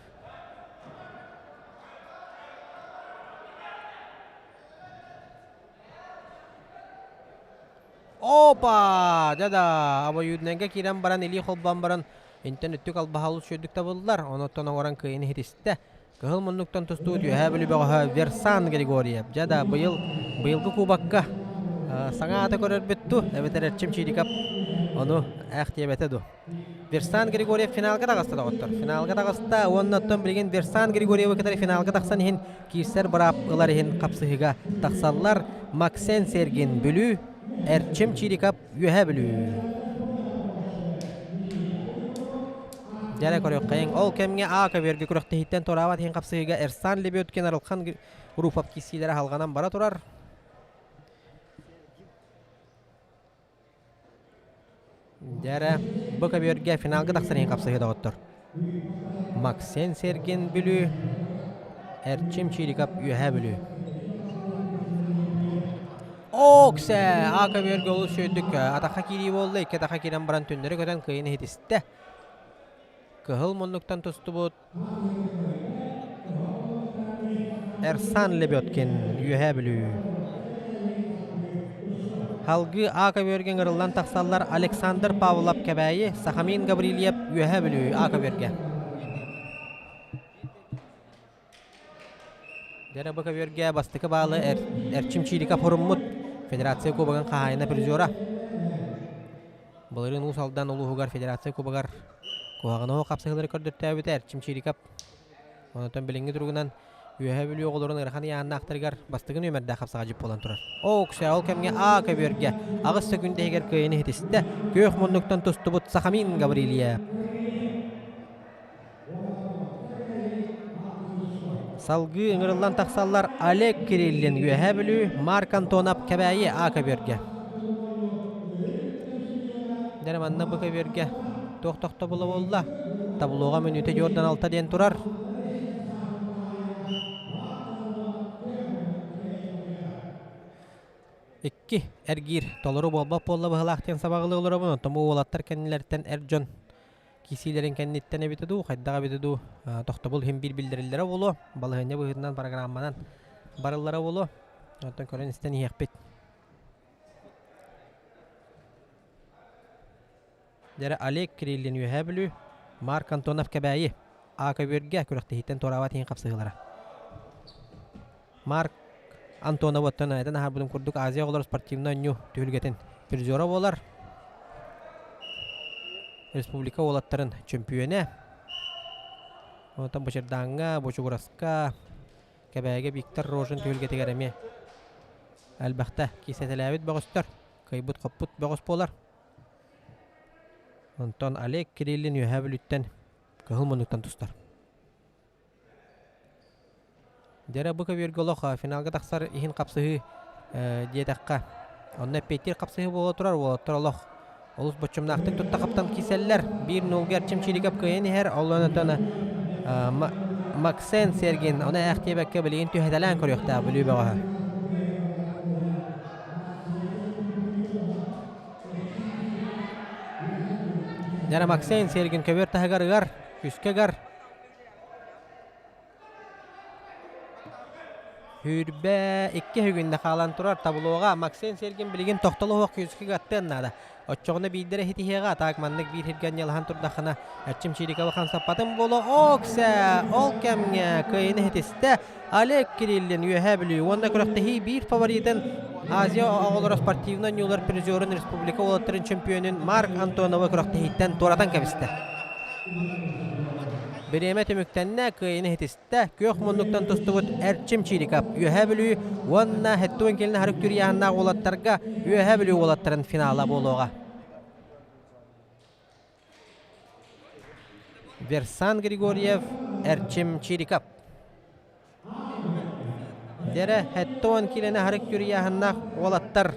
Опа! Дьэ-да, обоюднайга киирэн баран, илии холбоон баран, интэн өттүк албаһа үчүгэйдик табыллар, онуттан оҥорон кыайан иһитистэ. Кыһыл муннуктан тустуу Үөһээ Бүлүү бөҕөһө Версан Григорьев. Дьэ да, быйыл быйылгы кубокка саҥа аата көрөрбүт дуу, эбэтэр Эрчим Чириков ону ээх диэбэтэ дуу. Версан Григорьев финалга таҕыста доҕоттор. Финалга таҕыста уонна оттон билигин Версан Григорьевы кытары финалга тахсан иһин киирсэр быраап ылар иһин хапсыһыыга тахсаллар. Максен Сергин Бүлүү, Эрчим Чириков Үөһээ Бүлүү. Дьэрэ көрүөххэйиҥ. Ол кэмҥэ А көбүөргэ күрэхтэһииттэн туораабат иһин хапсыһыыга Эрсан Лебедкин Арылхан Руфов киирсиилэрэ халҕанан бара турар. Дьэрэ бу көбүөргэ финалга тахсар иһин хапсыһыы доҕоттор. Максен Сергин Бүлүү, Эрчим Чириков Үөһээ Бүлүү. Оксе! А көбүөргэ олус үчүгэйдик атахха киирии буолла, икки атахха киирэн баран түннэри көтөн кыайан иһитистэ. Кыһыл муннуктан тустубут Эрсан Лебедкин, Үөһээ Бүлүү. Салгыы А көбүөргэ ыҥырыллан тахсаллар Александр Павлов Кэбээйи, Сахамин Гаврильев Үөһээ Бүлүү А көбүөргэ. Дьэ бу көбүөргэ бастакы баалы Эрчим Чириков хоруммут Федерация Кубогын хаһаайына призера. Былырыын Уус Алдан улууһугар Федерация Кубогар куһаҕаны хапсыһыылары көрдөртөөбүтэ Эрчим Чириков. Онтон билиҥҥи туругунан Үөһээ Бүлүү оҕолорун ыарахан ыйааһыннаахтарыгар бастакы нүөмэрдээх хапсаҕа буолан турар. Ооксэ ол кэмҥэ А көбүөргэ 8 секунда иһигэр кыайыыны иһитистэ. Күөх муннуктан тустубут Сахамин Гаврильев. Салгыы ыҥырыллан тахсаллар Олег Кириллин Үөһээ Бүлүү, Марк Антонов Кэбээйи А көбүөргэ. Дьэ манна бу көбүөргэ туох тохтобула буолла? Таблоҕа мүнүүтэ Jordan 6 диэн турар. Икки эргиир толору буолбат буолла быһылаах диэн сабаҕалыы олоробун. Онтон бу уолаттар кэннилэриттэн эр дьон киисиилэрин кэнниттэн эбитэ дуу, хайдах эбитэ дуу, тохтобул иһин биир биллэриллэрэ буолуо, балаһыанньа быһыытынан программанан барыллара буолуо. Онтон көрөн истэн иһиэхпит. Дьэрэ Олег Кириллин Үөһээ Бүлүү, Марк Антонов Кэбээйи, А көбүөргэ күрэхтэһииттэн туораабат иһин хапсыһыылара. Марк Антонов оттон этэн аһарбытым курдук Азия оҕолоро спортивнай оонньуу түһүлгэтин призера буолар. Республика уолаттарын чөмпүйүөнэ. Онтон Бочурдааҥҥа, Бочугураска, Кэбээйигэ Виктор Рожин түһүлгэтигэр эмиэ элбэхтэ киисэтэлээбит бөҕөстөр, кыайбыт-хоппут бөҕөс буолар. Онтон Олег Кириллин Үөһээ Бүлүүттэн Кыһыл муннуктан тустар. Дьэрэ бу көбүөргэ олох финалга тахсар иһин хапсыһыы диэтэххэ, онно эппиэттиир хапсыһыы буола турар уолаттар олох олус боччумнаахтык тутта хаптан киирсэллэр. Биир нуулга Эрчим Чириков кыайан иһэр, ол онтон Максен Сергин ону ээх диэбэккэ билигин түһэтэлээн көрүөхтээх Бүлүү бөҕөһө. Дьэрэ Максен Сергин көбүөр таһыгар ыгар, күскэ ыгар. 22 үгүннэ хаалан турар таблоҕа Максим Сергин билигин тохтоло суох күүскэ гаттыан наада. Оччоҕуна биирдэрэ ситиһиэҕэ, атаак маннык биир сиргэ анньалаһан турдаххына Эрчим Чирикова хамсаппатын буолуо. Оксе! Ол кэмҥэ кыайыыны ситистэ Олег Кириллин Үөһээ Бүлүү уонна күрэхтэһии биир фаворитын Азия оҕолоро спортивнай оонньуулар призерун республика уолаттарын чемпионун Марк Антоновы күрэхтэһииттэн туоратан кэбистэ. Бириэмэ түмүктэннэ, кыайыыны ситистэ. Күөх муннуктан тустубут Эрчим Чириков Үөһээ Бүлүү уонна Хеттуон кэлин Харык Түрьяаннаах уолаттарга Үөһээ Бүлүү уолаттарын финала буолуоҕа. Версан Григорьев, Эрчим Чириков. Дэрэ 70 киилэни харык түрүйааһыннаах уолаттар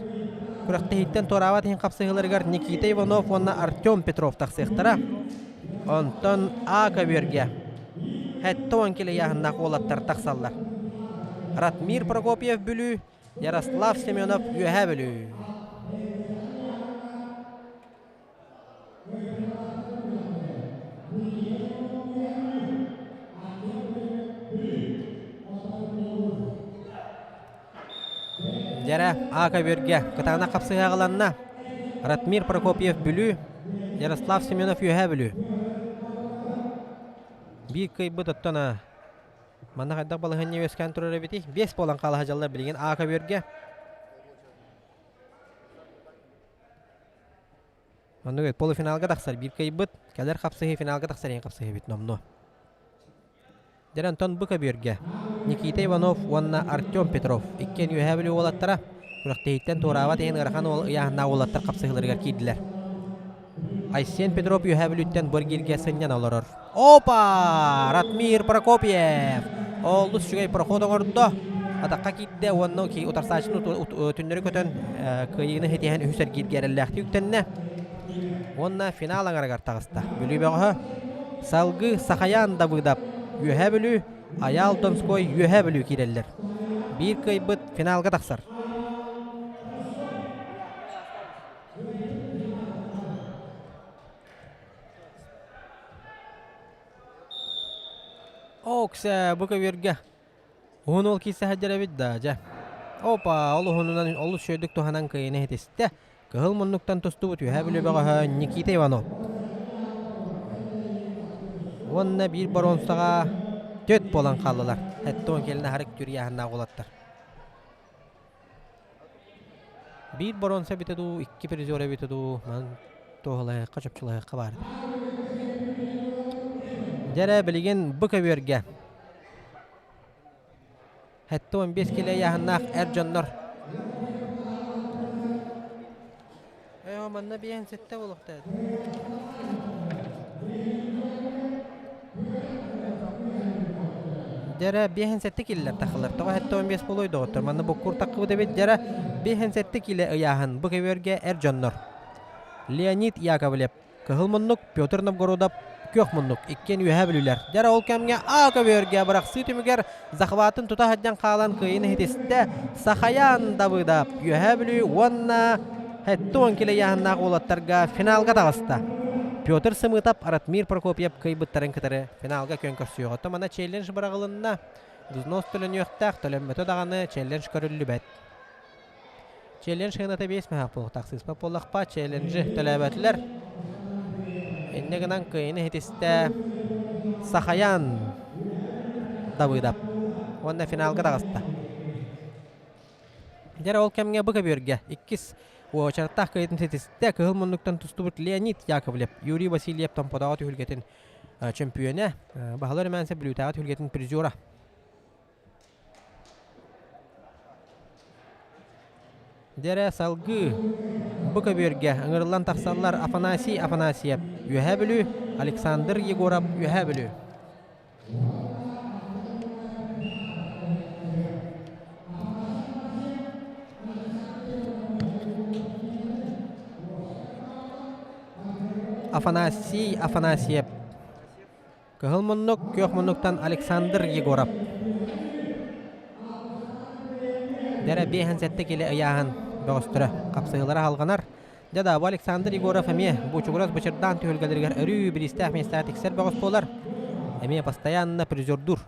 күрэхтэһииттэн туораабат иһин хапсыһыыларыгар Никита Иванов уонна Артем Петров тахсыахтара. Онтон А көбүөргэ 70 килэ ыйааһыннаах уолаттар тахсаллар. Ратмир Прокопьев Бүлүү, Ярослав Семенов Үөһээ Бүлүү. Дьэрэ, А көбүөргэ кытаанах хапсыһыаҕаланна. Ратмир Прокопьев Бүлүү, Ярослав Семенов Үөһээ Бүлүү. Биир кыайбыт оттон манна хайдах балаһыанньа үөскээн турар эбитий? Биэс буолан хаала сылдьаллар билигин А көбүөргэ. Оннук полуфиналга тахсар биир кыайбыт, кэлэр хапсыһыы финалга тахсар иһин хапсыһыыбыт номнуо. Дьэ онтон бу көбүөргэ Никита Иванов уонна Артем Петров иккиэн Үөһээ Бүлүү уолаттара күрэхтэһииттэн туораабат иһин ыарахан уол ыйааһыннаах уолаттар хапсыһыыларыгар киирдилэр. Айсен Петров Үөһээ Бүлүүттэн бу эргииргэ сынньана олорор. Опа! Ратмир Прокопьев! Олус үчүгэй проход оҥордо. Атахха киирдэ уонна утарсааччыны түннэри көтөн кыайыыны ситиһэн үһүс эргииргэ эрэллээхтик үктэннэ. Уонна финал аҥарыгар таҕыста. Бүлүү бөҕөһө салгыы Сахаян Давыдов Үөһээ Бүлүү, Айаал Донской Үөһээ Бүлүү киирэллэр. Биир кыайбыт финалга тахсар. Оксе, бу көбүөргэ уһун уол киирсэ сылдьар эбит да, дьэ. Опа, ол уһунунан олус үчүгэйдик туһанан кыайыыны иһитистэ. Кыһыл муннуктан тустубут Үөһээ Бүлүү бөҕөһө Никита Иванов. Уонна биир боруонсаҕа түөрт буолан хааллылар. Сэттэ кэлин аһарык түрүйээһиннээх уолаттар. Биир боруонса эбитэ дуу, икки призер эбитэ дуу, манан туоһулаһыахха, чопчулаһыахха баар этэ. Дьэ эрэ, билигин бу көбүөргэ 75 килэ ыйааһыннаах эр дьоннор Ээ, манна биэһин сэттэ буолуохтаах. Дьэрэ биэһин сэттэ киилэлэр тахалар. Тоҕо 75 буолуой доҕоттор? Манна буккур таххыбыт эбит. Дьэрэ биэһин сэттэ киилэ ыйааһын. Бу көбүөргэ эр дьоннор. Леонид Яковлев Кыһыл муннук, Петр Новгородов күөх муннук. Иккиэн үөһээ бүлүүлэр. Дьэрэ ол кэмҥэ А көбүөргэ бырахсыы түмүгэр захватын тута сылдьан хаалан кыайыыны иһитистэ Сахаян Давыдов Үөһээ Бүлүү уонна 70 килэ ыйааһыннаах уолаттарга финалга таҕыста. Петр Сымытов, Ратмир Прокопьев кыайбыттарын кытары финалга күөн көрсүөҕэ. Оттон манна челлендж быраҕылынна. Взнос төлөнүөхтээх, төлөммөтө даҕаны челлендж көрүллүбэт. Челлендж сыаната биэс мөһөөх буолуохтаах сыыспат буоллахпа челленджи төлөөбөтүлэр. Инньэ гынан кыайыыны иһитистэ Сахаян Давыдов уонна финалга таҕыста. Дьэ ол кэмҥэ бу көбүөргэ иккис уочараттаах кыайыытын ситистэ кыһыл муннуктан тустубут Леонид Яковлев, Юрий Васильев Томпотооҕу түһүлгэтин чөмпүйүөнэ, Баһылай Румянцев Бүлүүтээҕи түһүлгэтин призера. Дьэ салгыы бу көбүөргэ ыҥырыллан тахсаллар Афанасий Афанасьев Үөһээ Бүлүү, Александр Егоров Үөһээ Бүлүү. Афанасий Афанасьев Кыһыл муннук, күөх муннуктан Александр Егоров. Дэрэ 57 килэ ыйааһын бөҕөстөрө хапсыһыылара халҕанар. Дьэ да, бу Александр Егоров эмиэ бучугурас бычырдаан түһүлгэлэригэр өрүү бириистээх миэстэҕэ тиксэр бөҕөс буолар. Эмиэ постоянно призердуур.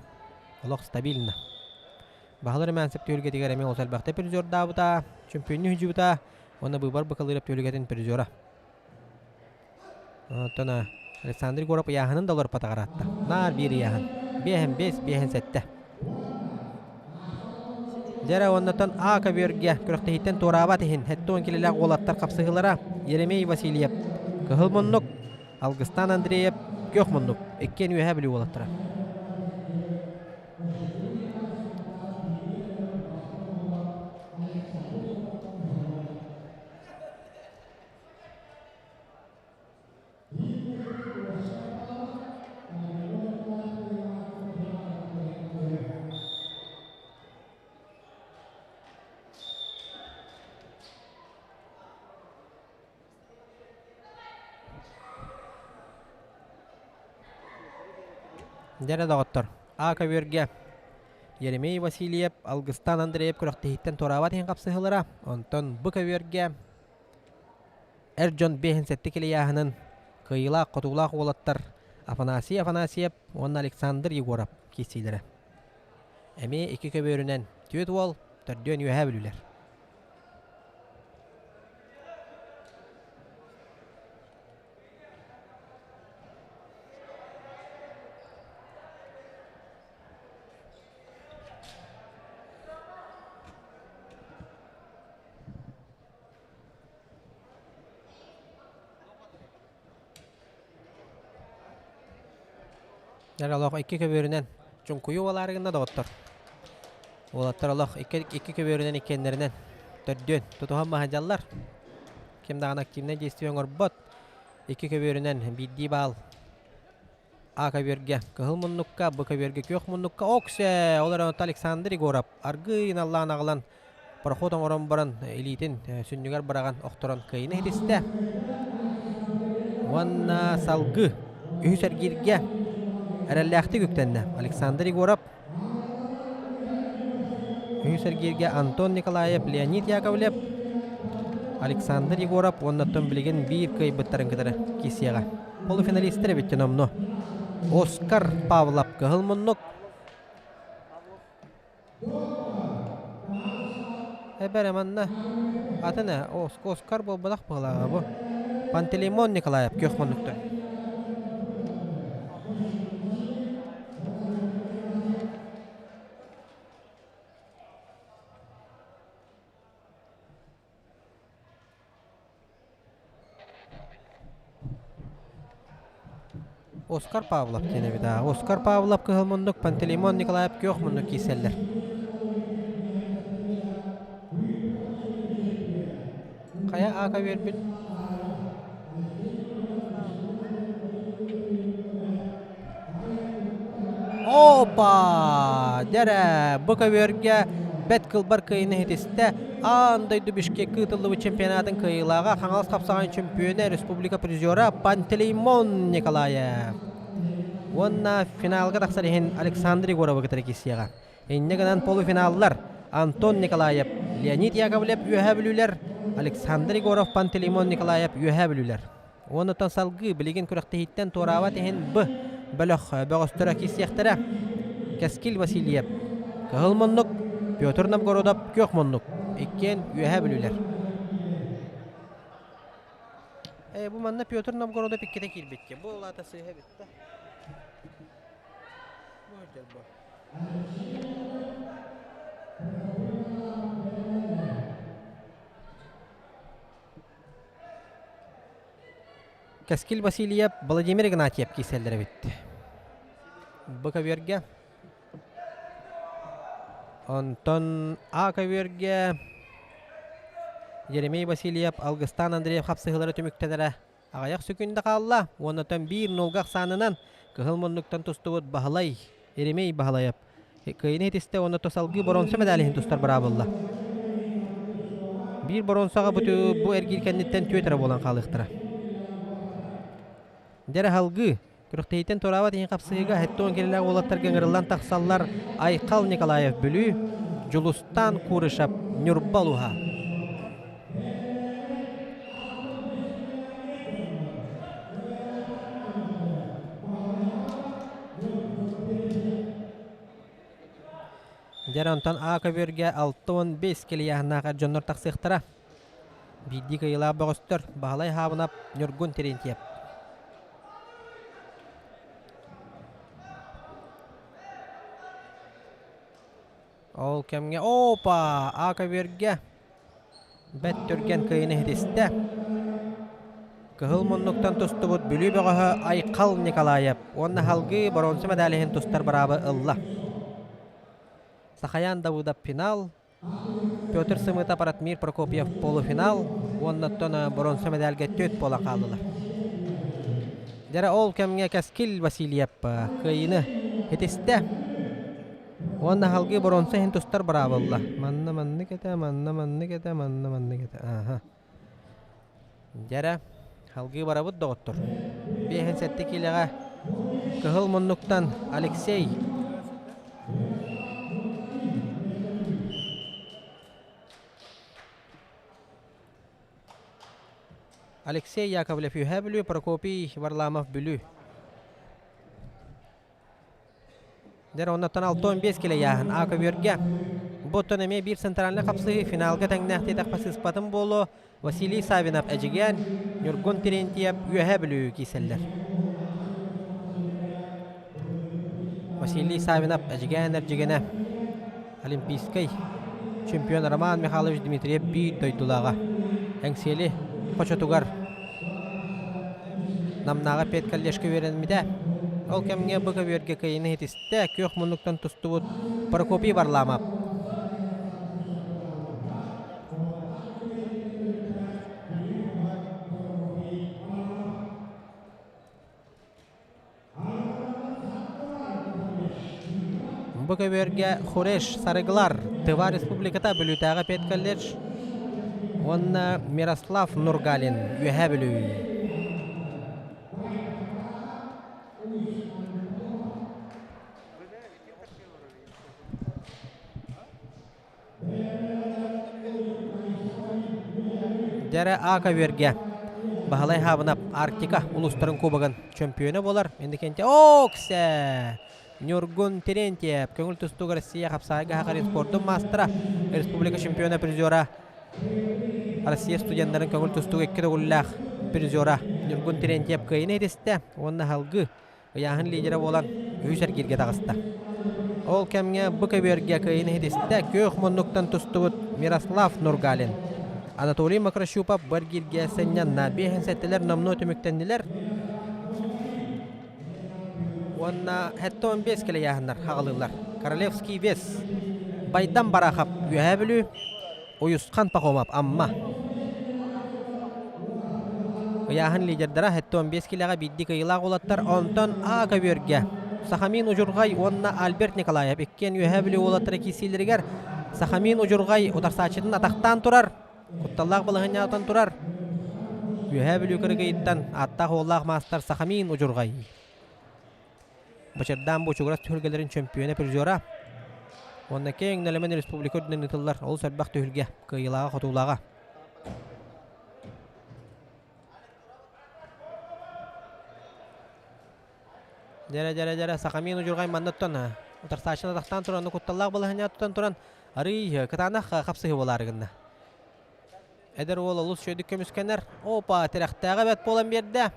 Олох стабильно. Баһылар Румянцев түһүлгэтигэр эмиэ олус элбэхтэ призердаабыта, чөмпүйүннүү сылдьыбыта уонна быыбар быкалыырап түһүлгэтин призера. Оттон Александр Егоров ыйааһынын да олорпотоҕор аатта. Наар биир ыйааһын. Биэһин биэс, биэһин сэттэ. Дьэрэ уоннаттан А көбүөргэ күрэхтэһииттэн туораабат иһин 70 килэлээх уолаттар хапсыһыылара Еремей Васильев Кыһыл муннук, Алгыстан Андреев Күөх муннук иккиэн Үөһээ Бүлүү уолаттара. Дьэрэ доҕоттор, А көбүөргэ Еремей Васильев, Алгыстаан Андреев күрэхтэһииттэн туораабат иһин хапсыһыылара, онтон бу көбүөргэ эр дьон биэһин сэттэ килийааһынын кыайыылаах-хотуулаах уолаттар Афанасий Афанасьев уонна Александр Егоров киирсиилэрэ. Эмиэ икки көбүөрүнэн түөрт уол, төрдүөн үөһээ бүлүүлэр. Дьэ олох икки көбүөрүнэн чуҥкуйуу буолаары гынна доҕоттор. Уолаттар олох икки, икки көбүөрүнэн иккиэннэринэн төрдүөн тутуһан маһадьаллар. Ким даҕаны активнай действие оҥорбот. Икки көбүөрүнэн биирдии баал А көбүөргэ кыһыл муннукка, Б көбүөргэ күөх муннукка Оксе! Ол эрэн Александр Егоров аргыый наллаан аҕалан проход оҥорон баран илиитин сүнньүгэр быраҕан охторон кыайыыны ситистэ. Уонна салгыы үһүс эргииргэ эрэллээхтик үктэннэ Александр Егоров. Үһүс эргииргэ Антон Николаев, Леонид Яковлев, Александр Егоров уонна оттон билигин биир кыайбыттарын кытары киирсиэҕэ. Полуфиналистар эбиттэн омно. Оскар Павлов кыһыл муннук. Эбэрэ манна атын ээ Оскар буолбатах быһылааҕа бу. Пантелеймон Николаев күөх муннуктар. Оскар Павлов диэн эбит аа. Оскар Павлов кыһыл муннук, Пантелеймон Николаев күөх муннук киирсэллэр. Хайа ака үөрбүт? Опа! Дьэрэ, бу көбүөргэ бэт кылбар кыайыыны иһитистэ. Аан дойду Бишкеккэ ыытыллыбыт чемпионатын кыайыылааҕа Хаҥалас хапсаҕайын чөмпүйүөнэ, республика призера Пантелеймон Николаев. Уонна финалга тахсар иһин Александр Егоровы кытары киирсиэҕэ. Инньэ гынан полуфиналлар Антон Николаев, Леонид Яковлев Үөһээ Бүлүүлэр, Александр Егоров, Пантелеймон Николаев Үөһээ Бүлүүлэр. Уонуттан салгыы билигин күрэхтэһииттэн туораабат иһин Б бөлөх бөҕөстөрө киирсиэхтэрэ. Кэскил Васильев, Кыһыл муннук, Петр Новгородов, Күөх муннук. Иккиэн Үөһээ Бүлүүлэр. Э, бу манна Петр Новгородов иккитэ киирбит. Бу улаата сыыһа эбит да. Бу бу. Кэскил Васильев, Владимир Игнатьев киирсэллэр эбит. Бу көбүөргэ. Онтон А көбүөргэ Еремей Васильев, Алгыстаан Андреев хапсыһыылара түмүктэнэрэ аҕыйах сөкүүндэ хаалла. Уонна биир нолга ахсаанынан кыһыл муннуктан тустубут Баһылай Еремей Баһылайап кыайыыны ситистэ уонна салгыы боруонса медалиһын тустар быраабылла. Биир боруонсаҕа бу, бу эргиир кэнниттэн түөрт эрэ буолан хаалыахтара. Дьэрэ салгыы күрэхтэһииттэн туораабат иһин хапсыһыыга 70 килэлээх уолаттарга ыҥырыллан тахсаллар Айхал Николаев Бүлүү, Дьулустаан Курышев Ньурба улууһа. Дьэр онтон А көбүөргэ 65 килийааһыннаах эр дьоннор тахсыахтара. Биирдии кыайыылаах бөҕөстөр Баһылай Хаабынап, Ньургун Терентьев. Ол кэмҥэ опа! А көбүөргэ бэт түргэн кыайыыны ситистэ. Кыһыл муннуктан тустубут Бүлүү бөҕөһө Айхал Николаев уонна салгыы боруонса медалиһын тустар быраабы ылла. Сахаян Давыдов финал, Петр Сымытов Ратмир Прокопьев полуфинал уонна оттон боруонса медальга түөрт буола хааллылар. Дьэрэ ол кэмҥэ Кэскил Васильев кыайыыны ситистэ. Уонна салгыы боруонса иһин тустар быраабылла. Манна маннык этэ, манна маннык этэ, манна маннык этэ. Ааһа. Дьэрэ, салгыы барабыт доҕоттор. 57 киилэҕэ. Кыһыл муннуктан Алексей Алексей Яковлев Үөһээ Бүлүү, Прокопий Варламов Бүлүү. Дэр оннуттан 65 килэ ыйааһын А көбүөргэ. Бу оттон эмиэ биир центральнай хапсыһыы финалга тэҥнээх диэтэххэ сыыспатым буолуо. Василий Савинов Эдьигээн, Ньургун Терентьев Үөһээ Бүлүү киирсэллэр. Василий Савинов Эдьигээн эрдьигэнэ Олимпийскай чемпион Роман Михайлович Дмитриев биир дойдулааҕа. Эҥсиэли хочотугар Намнааҕы педколледжка үөрэммитэ. Ол кэмҥэ бу көбүөргэ кыайыыны ситистэ, күөх муннуктан тустубут Прокопий Варламов. Бу көбүөргэ Хуреш Сарыглар Тыва Республиката Бүлүүтээҕи педколледж уонна Мирослав Нургалин Үөһээ Бүлүү. Дьэрэ А көбүөргэ Баһылай Хаабынап Арктика улуустарын кубогын чөмпүйүөнэ буолар. Инникинте Оксе! Ньургун Терентьев көҥүл тустууга Россия хапсаайга хахари спордун маастара, республика чемпиона призера, Россия студеннарын көҥүл тустууга икки төгүллээх призера Ньургун Терентьев кыайыны итистэ уонна салгыы ыйааһын лидерэ буолан үһүс эргииргэ таҕыста. Ол кэмҥэ бу көбүөргэ кыайыыны ситистэ күөх муннуктан тустубут Мирослав Нургалин. Анатолий Макрощупов бу эргииргэ сынньанна. Биэһин сэттэлэр номнуо түмүктэннилэр. Уонна 75 кэлэ ыйааһыннар хаҕалыыллар. Королевский вес. Байдам Барахов Үөһээ Бүлүү, Уйусхан Пахомов Амма. Ыйааһын лидердара 75 килэҕэ биирдии кыайыылаах уолаттар, онтон А көбүөргэ Сахамин Удьурҕай уонна Альберт Николаев иккиэн Үөһээ Бүлүү уолаттара киирсиилэригэр Сахамин Удьурҕай утарсааччытын атахтаан турар, кутталлаах балаһыанньаҕа турар. Үөһээ Бүлүү кыргыйыттан ааттаах уоллаах маастар Сахамин Удьурҕай. Бачардаан Бочугурас түһүлгэлэрин чөмпүйүөнэ призера уонна киэҥ нэлэмэн республика үрдүнэн ыытыллар олус элбэх түһүлгэ кыайыылааҕа-хотуулааҕа. Дьэрэ, дьэрэ, дьэрэ, Сахамин удьурҕай манныттан утарсааччыны атахтаан туран, кутталлаах балаһыанньа тутан туран, арыый кытаанах хапсыһыы буолаары гынна. Эдэр уол олус үчүгэйдик көмүскэнэр. Опа, тирэхтээҕэ бэрт буолан биэрдэ.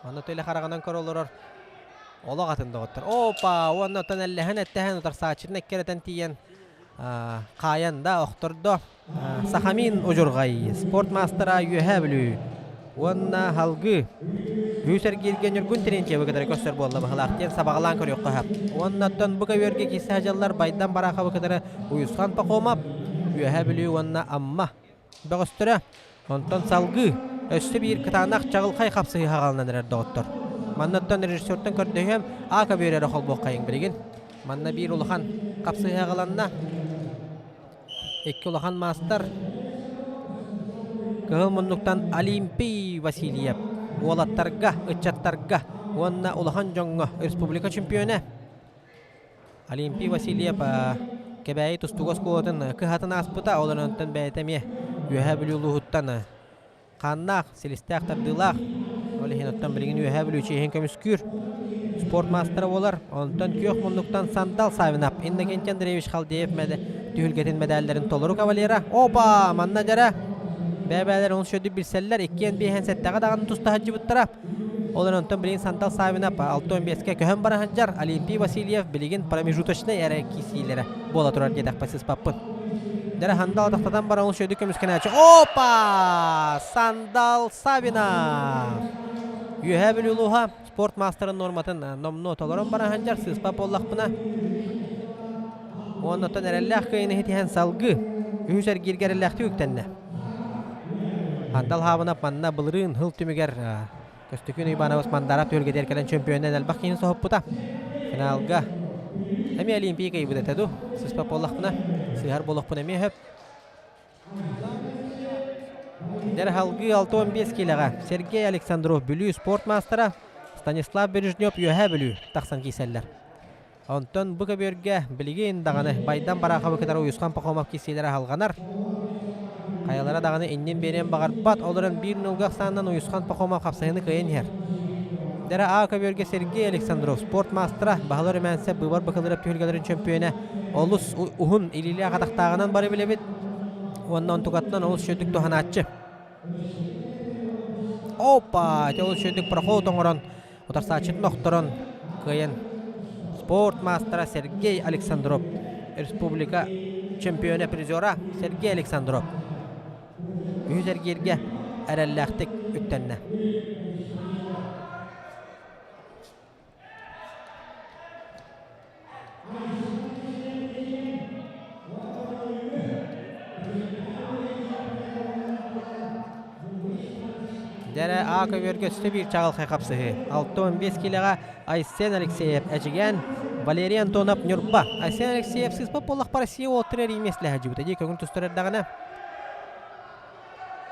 Манна төлө хараҕынан көрө олорор. Олох атын доҕоттор. Опа, уонна оттон эллэһэн эттэһэн утарсааччытын эккирэтэн тиийэн хаайан да охтордо. Сахамин Удьурҕай, спорт маастара Үөһээ Бүлүү уонна Халгыы Үс эргииргэ Ньургун Терентьевы кытары көрсөр буолла быһылаах диэн сабаҕалаан көрүөххэ сөп. Уонна оттон бу көбүөргэ киирсэ сылдьаллар Байдан Бараховы кытары Уйусхан Пахомов, Үөһээ Бүлүү уонна Амма бөҕөстөрө. Онтон салгыы өссө биир кытаанах чаҕылхай хапсыһыы хаҕаланан эрэр доҕоттор. Манна оттон режиссертан көрдөһүөм, А көбүөр эрэ холбуоххайыҥ билигин. Манна биир улахан хапсыһыы аҕаланна. Икки улахан маастар Кыһыл муннуктан Олимпий Васильев уолаттарга, ыччаттарга уонна улахан дьоҥҥо республика чемпиона Олимпий Васильев Кэбээйи тустууга оскуолатын кыһатын ааспыта, ол онтон бэйэтэ эмиэ Үөһээ Бүлүү улууһуттан хааннаах, силистээх тардыылаах. Ол иһин оттон билигин Үөһээ Бүлүү чиэһин көмүскүүр спорт маастара буолар. Онтон күөх муннуктан Сандал Савинов, Иннокентий Андреевич Халдеев түһүлгэтин мэдээллэрин толору кавалера. Опа! Манна дьара! Бэйэ-бэйэлэр он шөдү билсэллэр, иккиэн биэһэн сэттэҕэ даҕаны туста сылдьыбыттара. Ол эрэн онтон билигин Сандал Савинов 65-кэ көһөн бара сылдьар. Олимпий Васильев билигин промежуточнай эрэ киирсиилэрэ буола турар диэтэхпэ сыспаппын. Дьэрэ Сандал атахтатан баран ол шөдү көмүскэнээччи. Опа! Сандал Савинов! Үөһээ Бүлүү улууһа спорт маастарын нуорматын номнуо толорон баран сылдьар сыыспат буоллахпына уонна оттон эрэллээх кыайыыны ситиһэн салгыы үһүс эргииргэ эрэллээхтик үктэннэ. Андал Хаабынап манна былырыын сыл түмүгэр Көстөкүүн Уйбаанабыс Мандаров түһүлгэтигэр кэлэн чөмпүйүөннэн элбэх киһини соһуппута. Финалга эмиэ Олимпия кыайбыт этэ дуу? Сыспат буоллахпына, сыыһар буолуохпун эмиэ сөп. Дьэр салгыы 65 киилэҕэ Сергей Александров Бүлүү спорт маастара. Станислав Бережнев Үөһээ Бүлүү тахсан киирсэллэр. Онтон бу көбүөргэ билигин даҕаны Байдан Бараховы кытары Уйусхан Пахомов киирсиилэрэ аһылҕанар. Хайалара даҕаны иннин биэриэн баҕарбат, ол эрэн биир нолга ахсаанынан Уйусхан Пахомов хапсаһыыны кыайан иһэр. Дэрэ А көбүөргэ Сергей Александров спорт маастара, Баһылар Румянцев быыбар быкылырап түһүлгэлэрин чөмпүйүөнэ олус уһун илиилээх атахтааҕынан бары билэбит уонна онтукатынан олус үчүгдүк туһанааччы. Опа! Ити олус үчүгдүк проход оҥорон, утарсааччытын охторон кыайан спорт маастара Сергей Александров республика чемпиона призера Сергей Александров үһүс эргииргэ эрэллээхтик үктэннэ. Дьэрэ А көбүөргэ өссө биир чаҕылхай хапсыһыы. 65 киилэҕэ Айсен Алексеев Эдьигээн, Валерий Антонов Ньурба. Айсен Алексеев сыыспат буоллахпа Россия уолаттара эриймиэслэһэ дьыбыта дии көҥүл тустар эрдэҕинэ.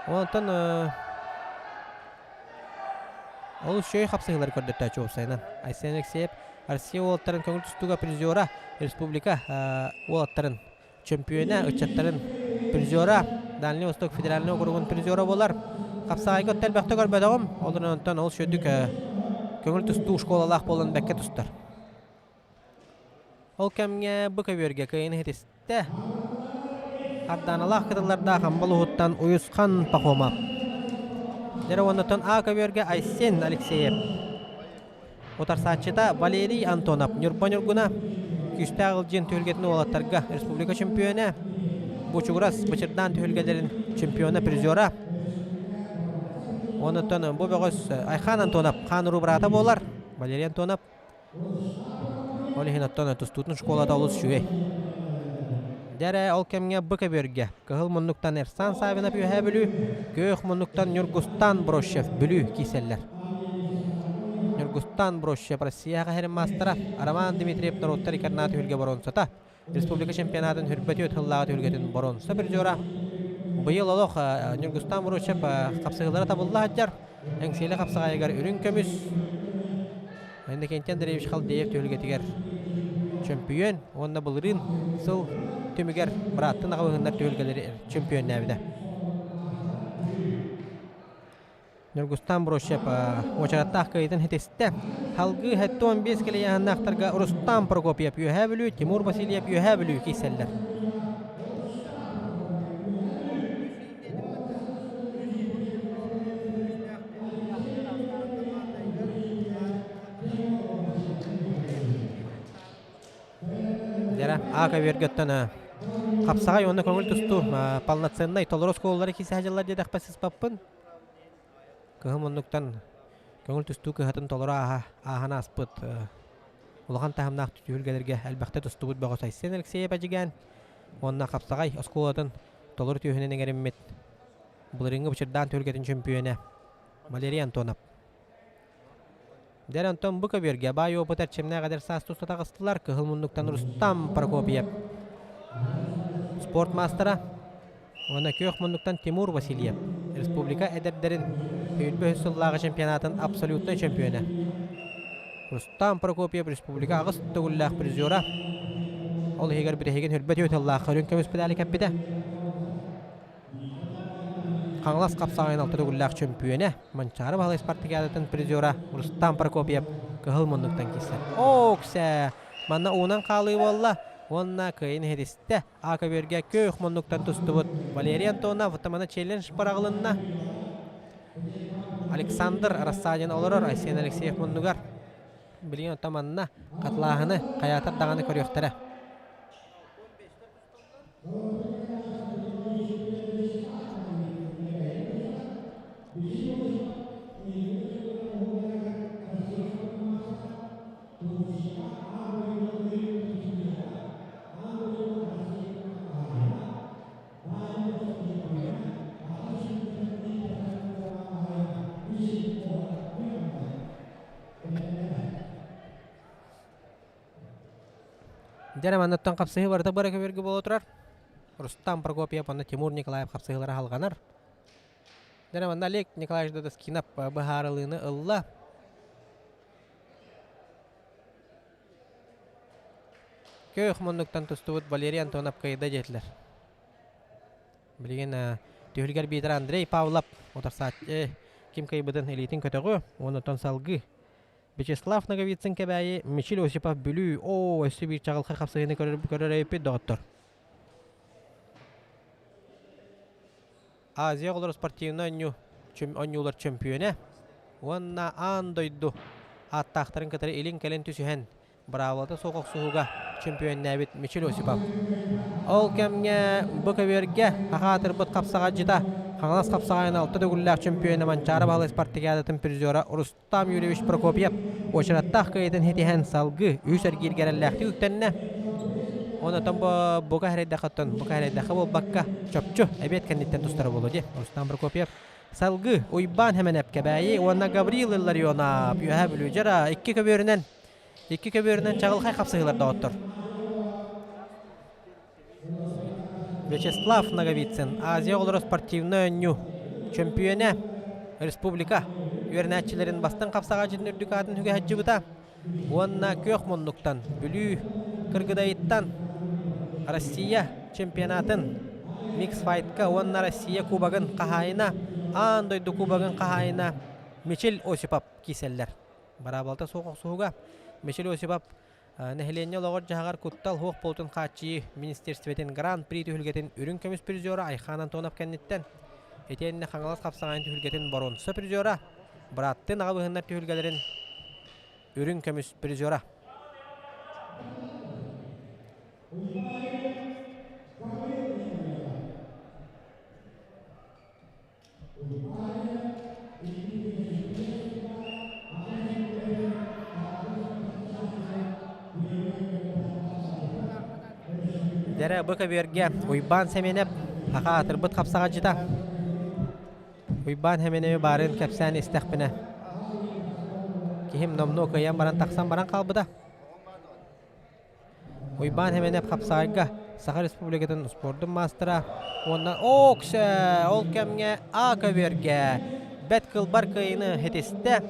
Онтон Олус үчүгэй хапсыһыылары көрдөттөөччү уопсайынан. Айсен Алексеев Россия уолаттарын көҥүл тустууга призера, республика уолаттарын чөмпүйүөнэ, ыччаттарын призера, Дальний Восток федеральнай округун призера буолар. Хапсаҕайга отто элбэхтэ көрбөтөҕүм, ол онтон олус үчүгдүк көҥүл тустуу школалаах буолан бэккэ тустар. Ол кэмҥэ бу көбүөргэ кыайыыны ситистэ. Ардааналаах кытыллардаах Амбал уһуттан Уйусхан Пахомов. Дьэ уоннаттан А көбүөргэ Айсен Алексеев. Утарсааччыта Валерий Антонов Ньурба Ньургуна күүстээх Ылдьыын түһүлгэтин уолаттарга республика чемпиона, Бучугурас Бычырдаан түһүлгэлэрин чемпиона, призера. Онуттан бу бөҕөс Айхан Антонов хаан уруу быраата буолар. Валерий Антонов Ол иһин оттон тустуутун школата олус үчүгэй. Дьэ ол кэмҥэ бу көбүөргэ кыһыл муннуктан Эрсан Савинов Үөһээ Бүлүү, күөх муннуктан Ньургустан Брощев Бүлүү киирсэллэр. Ньургустан Брощев Россия хаһарын маастара Роман Дмитриев норуоттар икарнаат түһүлгэ боруонсата, республика чемпионатын хүрбэ түөрт сыллааҕы түһүлгэтин боруонса призера. Быйыл олох Ньургустан Брощев хапсыһыылара табылла сылдьар. Эҥсиэли хапсаҕайыгар үрүҥ көмүс Иннокентий Андреевич Халдеев түһүлгэтигэр чөмпүйүөн уонна былырыын сыл түмүгэр бырааттын аҕабыһыннар түһүлгэлэри чөмпүйүөннээбитэ. Ньургустан Брощев уочараттаах кыайыытын ситистэ. Салгыы 75 килийэһэннээхтэргэ Рустам Прокопьев Үөһээ Бүлүү, Тимур Васильев Үөһээ Бүлүү киирсэллэр. Дьэрэ, А көбүөргөттөн хапсаҕай уонна көҥүл тустуу полноценнай толору оскуолалары киирсэ сылдьаллар диэтэхпэ сыспаппын. Кыһыл муннуктан көҥүл тустуу кыһатын толору ааһан ааспыт улахан таһымнаах түһүлгэлэргэ элбэхтэ тустубут бөҕөс Айсен Алексеев Эдьигээн уонна хапсаҕай оскуолатын толору түөһүнэн иҥэриммит былырыыҥҥы Бычырдаан түһүлгэтин чөмпүйүөнэ Валерий Антонов. Дэр онтон бу көбүөргэ баай опыт эрчимнээх эдэр саас туста таҕыстылар Кыһыл муннуктан Рустам Прокопьев спорт маастара уонна күөх муннуктан Тимур Васильев республика эдэрдэрин сүүрбэ үс сыллааҕы чемпионатын абсолютнай чемпиона. Рустам Прокопьев республика аҕыс төгүллээх призера. Ол иһигэр бириһигин хүрбэ түөрт сыллаах үрүҥ көмүс педали кэппитэ. Хаҥалас хапсаҕайын алта төгүллээх чөмпүйүөнэ, Манчаары Баһылай спартакиадатын призера Рустам Прокопьев кыһыл муннуктан киирсэр. Ооксэ! Манна уунан хаалыы буолла уонна кыайын иһитистэ. А көбүөргэ күөх муннуктан тустубут Валерий Антонов тамана челлендж быраҕылынна. Александр Рассадин олорор Айсен Алексеев муннугар. Билигин оттон манна хатылааһыны хайаатар даҕаны көрүөхтэрэ. Дьэ манныттан хапсыһыы барыта бары көбүөргэ буола турар. Рустам Прокопьев уонна Тимур Николаев хапсыһыылара салҕанар. Дьэ манна Олег Николаевич Дадаскинов быһаарылыыны ылла. Көөх муннуктан тустубут Валерий Антонов кыайда диэтилэр. Билигин түһүлгэр биитэр Андрей Павлов утарсааччы ким кыайбытын илиитин көтөҕү, онтон салгыы Вячеслав Ноговицын Кэбээйи, Мичил Осипов Бүлүү, оо, өссө биир чаҕылхай хапсыһыыны көрөр, көрөр эбиппит доҕоттор. Азия оҕолоро спортивнай оонньуу, оонньуулар чөмпүйүөнэ уонна аан дойду ааттаахтарын кытары илин-кэлин түсүһэн быраабылата суох охсуһууга чөмпүйүөннээбит Мичил Осипов. Ол кэмҥэ бу көбүөргэ саха аатырбыт хапсаҕайдьыта Хаҥалас хапсаҕайын алта төгүллээх чөмпүйүөнэ Манчаары Баһылай спартакиадатын призера Рустам Юрьевич Прокопьев уочараттаах кыайыытын ситиһэн салгыы үһүс эргииргэ эрэллээхтик үктэннэ. Онтон бука эрэйдэххэ бука эрэйдэххэ буолбакка чопчу эбиэт кэнниттэн тустара буолуо дии. Рустам Прокопьев салгыы Уйбаан Хэмэнэп Кэбээйи уонна Гаврил Илларионов Үөһээ Бүлүү дьара икки көбүөрүнэн чаҕылхай хапсыһыылар доҕоттор. Вячеслав Ноговицын Азия оҕолоро спортивнай оонньуу чөмпүйүөнэ, республика үөрэнээччилэрин бастыҥ хапсаҕайдьытын үрдүк аатын үгэ сылдьыбыта уонна күөх муннуктан Бүлүү Кыргыдайыттан Россия чемпионатын миксфайтка уонна Россия кубогын хаһаайына, аан дойду кубогын хаһаайына Мичил Осипов киирсэллэр. Бараабалта суох охсуһууга Мичил Осипов нэһилиэнньэ олоҕор-дьаһаҕар куттал суох буолтун хааччыйыы министиэристибэтин Гран-при түһүлгэтин үрүҥ көмүс призера Айхан Антонов кэнниттэн итиэннэ Хаҥалас хапсаҕайын түһүлгэтин боруонса призера, бырааттыы аҕа быһыннар түһүлгэлэрин үрүҥ көмүс призера. Дэрэ бу көбүөргэ Уйбаан Сэмэнэп саха аатырбыт хапсаҕайдьыта. Уйбаан Сэмэнэби баарын кэпсээн истэхпинэ, киһим номнуо кыайан баран тахсан баран хаалбыта. Уйбаан Хэмэнэп хапсаҕайга Саха Республикатын спордун маастара уонна Оксе ол кэмҥэ А көбүөргэ бэт кылбар кыайыыны ситистэ.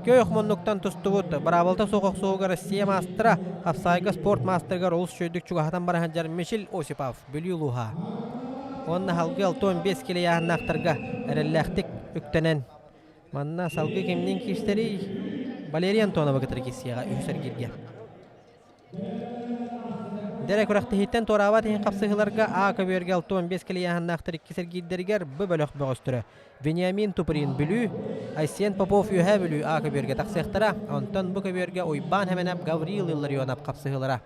Көөх муннуктан тустубут быраабылата суох охсуһууга Россия маастара хапсаҕайга спорт маастарыгар олус үчүгэйдик чугаһатан бара сылдьар Мичил Осипов Бүлүү улууһа. Уонна салгыы 65 килэ ыйааһыннаахтарга эрэллээхтик үктэнэн Манна салгыы кимниин киирсэрий? Валерий Антонова кытары киирсиэҕэ үһүс эргииргэ. Дэрэ күрэхтэһииттэн туораабат иһин хапсыһыыларга А көбүөргэ 65 килийааһыннаахтар иккис эргиирдэригэр Б бөлөх бөҕөстөрө Вениамин Туприн Бүлүү, Айсен Попов Үөһээ Бүлүү А көбүөргэ тахсыахтара. Онтон бу көбүөргэ Уйбаан Хэмэнэп Гаврил Илларионов хапсыһыылара.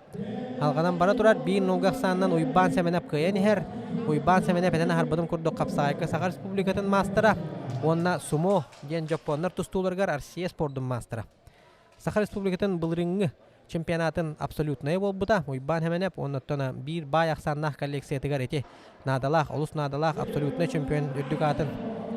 Алҕанан бара турар биир нолга ахсаанынан Уйбаан Сэмэнэп кыайан иһэр. Уйбаан Сэмэнэп этэн аһарбытым курдук хапсаҕайга Саха Республикатын маастара уонна сумо диэн дьоппуоннар тустууларыгар Россия спордун маастара. Саха Республикатын былырыыҥҥы чемпионатын абсолютнайа буолбута. Уйбаан Сэмэнэп уонна оттон биир баай ахсааннаах коллекциятыгар ити наадалаах, олус наадалаах абсолютнай чемпион үрдүк аатын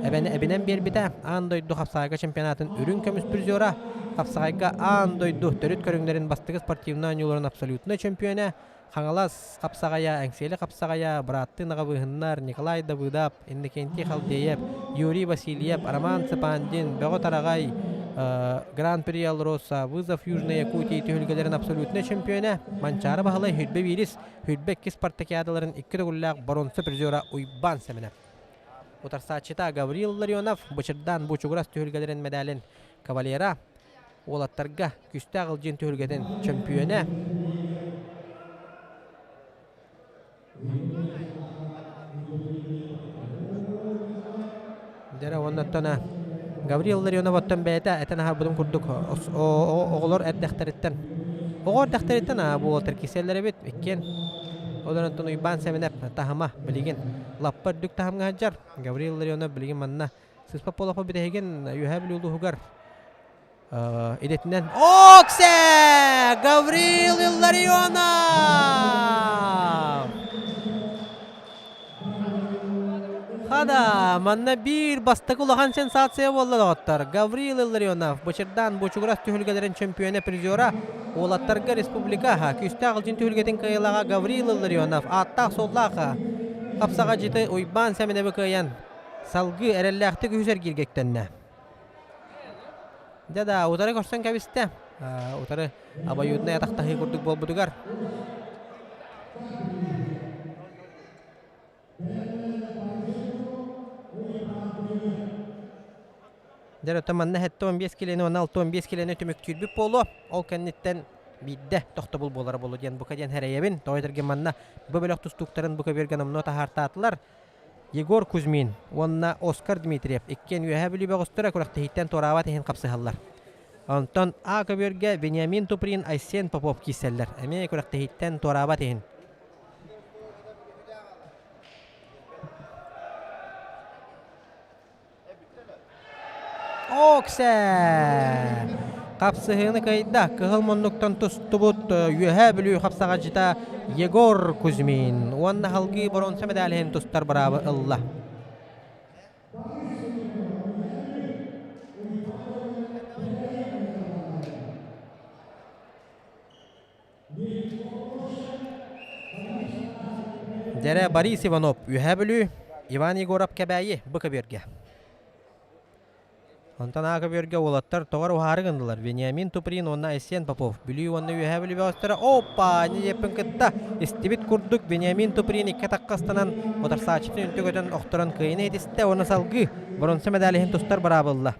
эбинэн биэрбитэ. Аан дойду хапсаҕайга чемпионатын үрүҥ көмүс призера, хапсаҕайга аан дойду төрүт көрүҥнэрин бастакы спортивнай оонньууларын абсолютнай чемпиона, Хаҥалас хапсаҕайа, Эҥсиэли хапсаҕайа, бырааттыы Наҕабыыһыннар, Николай Давыдов, Иннокентий Халдеев, Юрий Васильев, Роман Цыпандин, Бөҕө Тараҕай, Гран-при Алроса, Вызов Южной Якутии түһүлгэлэрин абсолютнай чемпиона, Манчаары Баһылай Хүрбэ Биирис, Хүрбэ иккис спартакиадаларын икки төгүллээх боруонса призера Уйбаан Сэмэнэп. Утарсааччыта Гаврил Ларионов Бычырдаан Бучугурас түһүлгэлэрин медалин кавалера, уолаттарга күүстээх Ылдьыын түһүлгэтин чөмпүйүөнэ. Дьэрэ уонна оттон Гаврил Ларионов оттон бэйэтэ этэн аһарбытым курдук оҕолор эрдэхтэриттэн оҕо эрдэхтэриттэн буолтар киселлэр эбит иккиэн ол онтон Уйбаан Сэмэнэп таһыма билигин лаппа үрдүк таһымҥа сылдьар Гаврил Ларионов билигин манна сыспа полохо бүтэһигин Үөһээ Бүлүү улууһугар идэтинэн Оксе Гаврил Илларионов Хада, манна биир бастакы улахан сенсация буолла доҕоттор. Гаврил Илларионов Бычырдаан Бучугурас түһүлгэлэрин чөмпүйүөнэ призера, уолаттарга республика күүстээх ылдьын түһүлгэтин кыайыылааҕа Гаврил Илларионов ааттаах-суоллаах хапсаҕайдьыты Уйбаан Сэмэнэби кыайан салгыы эрэллээхтик үһүс эргииргэ үктэннэ. Дьэ да, утары көрсөн кэбистэ. Утары обоюднай атахтаһыы курдук буолбутугар. Дьэ, оттон манна 75 килени уонна 65 килени түмүктүүрбүт буолуо. Ол кэнниттэн биирдэ тохтобул буолара буолуо диэн бука диэн сэрэйэбин. Тоҕо этэргэ манна бу бөлөх тустууктарын бу көбүөргэ номнуо таһаартаатылар. Егор Кузьмин уонна Оскар Дмитриев иккиэн Үөһээ Бүлүү бөҕөстөрө күрэхтэһииттэн туораабат иһин хапсыһаллар. Онтон А көбүөргэ Вениамин Туприн, Айсен Попов киирсэллэр. Эмиэ күрэхтэһииттэн туораабат иһин. Оксе! Хапсыһыыны кыайда. Кыһыл муннуктан тустубут Үөһээ Бүлүү хапсаҕайдьыта Егор Кузьмин уонна салгыы боруонса мэдээлиһин тустар быраабы ылла. Дьэрэ Борис Иванов Үөһээ Бүлүү, Иван Егоров Кэбээйи бу көбүөргэ. Онтон аа көбүөргэ уолаттар тоҕо уһаары гыннылар. Вениамин Туприн уонна Айсен Попов Бүлүү уонна Үөһээ Бүлүү бөҕөстөрө опа диэппин кытта истибит курдук Вениамин Туприн икки атахха ыстанан утарсааччытын үнтү көтөн охторон кыайыыны итистэ уонна салгыы боруонса мэдээлиһин тустар быраабы ылла.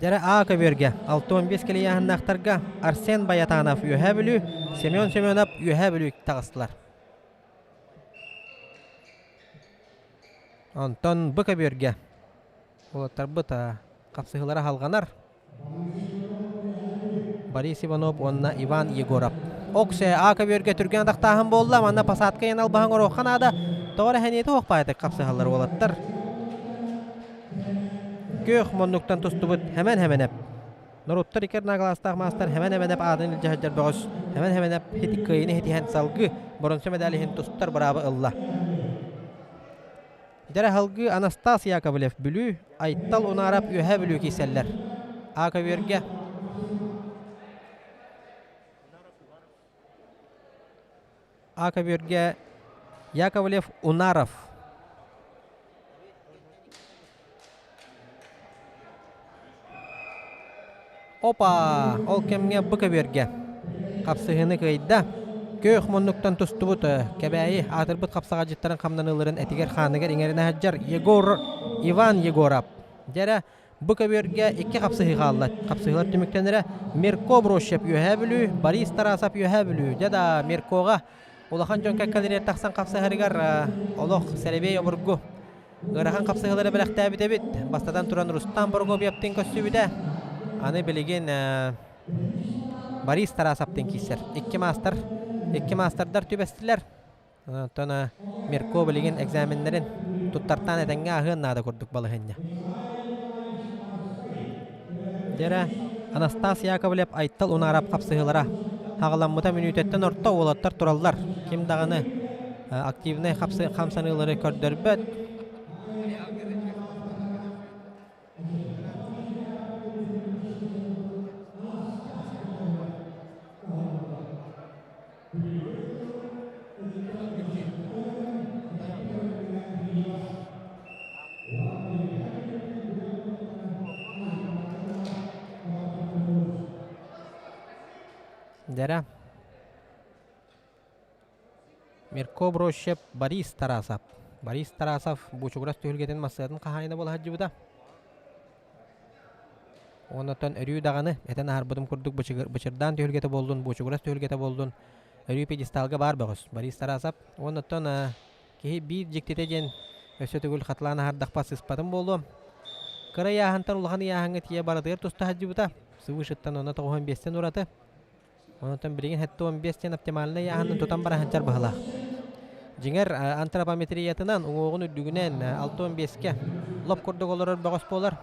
Дьэрэ А көбүөргэ 65 килийааһыннаахтарга Арсен Баятанов Үөһээ Бүлүү, Семен Семенов Үөһээ Бүлүү таҕыстылар. Онтон Б көбүөргэ уолаттарбыт хапсыһыылара халҕанар. Борис Иванов уонна Иван Егоров. Оксе А көбүөргэ түргэн атахтааһын буолла. Манна посадка иэн албаһын оруохха наада. Тоҕо эрэ сэниэтэ суох баайытык хапсыһаллар уолаттар. Күөх муннуктан тустубут Хэмэн Хэмэнэп. Норуоттар икки нагалаастаах маастар Хэмэн Хэмэнэп аатын илдьэ сылдьар бөҕөс Хэмэн Хэмэнэп кыайыыны ситиһэн салгыы боронсо медаль иһин тустар быраабы ылла. Дьэрэ салгыы Анастас Яковлев Бүлүү, Айтал Унаарап Үөһээ Бүлүү киирсэллэр. А көбүөргэ А көбүөргэ Яковлев Унаров Опа! Ол кэмҥэ бу көбүөргэ хапсыһыыны кыайда. Күөх муннуктан тустубут Кэбээйи аатырбыт хапсаҕайдьыттарын хамнаныыларын этигэр-хааныгар иҥэринэ сылдьар Егор Иван Егоров. Дьэрэ, бу көбүөргэ икки хапсыһыы хаалла. Хапсыһыылар түмүктэнэрэ Мирко Брощев Үөһээ Бүлүү, Борис Тарасов Үөһээ Бүлүү. Дьэ да, Миркоҕа улахан дьон кэккэлэригэр тахсан хапсыһарыгар олох сэрэбиэй обургу Ыарахан хапсыһыылары бэлэхтээбит эбит. Бастатан туран Рустам Борогобьевтыын көрсүбүтэ. Аны билигин Борис Тарасовтыын киирсэр. Икки маастар, икки маастардар түбэстилэр. Оттон Мирко билигин экзаменнэрин туттартаан этэҥҥэ аһыан наада курдук балаһыанньа. Дьэрэ Анастас Яковлев Айтал Унаарап хапсыһыылара хаҕыламмыта мүнүүтэттэн орто уолаттар тураллар. Ким даҕаны активнай хамсаныылары көрдөрбөт. Дьэрэ. Мирко Брощев, Борис Тарасов. Борис Тарасов Бучугурас түһүлгэтин массыынатын хаһаайына буола сылдьыбыта. Оннуттан өрүү даҕаны этэн аһарбытым курдук бычырдаан түһүлгэтэ буоллун, Бучугурас түһүлгэтэ буоллун, өрүү пьедесталга баар бөҕөс Борис Тарасов. Оннуттан киһи биир дьиктитэ диэн өссө төгүл хатылаан аһардахпа сыспатым буолуо. Кыра ыйааһынтан улахан ыйааһыҥҥа тиийэ барытыгар туста сылдьыбыта. Свышыттан онно 95-тэн ураты. Онтон билигин 75 диэн оптимальнай ыйааһынын тутан бара сылдьар быһыылаах. Дьиҥэр, антропометриятынан уҥуоҕун үрдүгүнэн 65-кэ лоп курдук олорор бөҕөс буолар.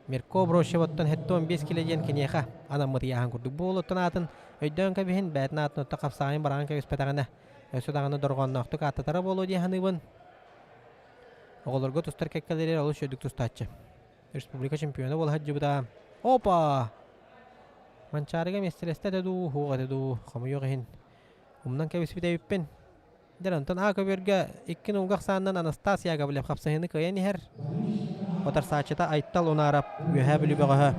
Мирко Брощевоттан 75 килэ диэн киниэхэ анаммыт ыйааһын курдук. Бу уолуттан аатын өйдөөн кэбиһин, бэйэтин аатын отто хапсаҕайын бараан кэбиспэтэҕинэ, өссө даҕаны дорҕоонноохтук ааттатара буолуо дии саныыбын. Оҕолорго тустар кэккэлэригэр олус үчүгэйдик тустааччы. Республика чемпиона буола сылдьыбыта. Опа! Манчаарыга миэстэлэстэ этэ дуу, суох этэ дуу, хомойуох иһин умнан кэбиспит эбиппин. Дьэ, онтон А көбүөргэ икки нулга ахсаанынан Анастас Яковлев хапсыһыыны кыайан иһэр. Утарсааччыта Айтал Унаарап Үөһээ Бүлүү бөҕөһө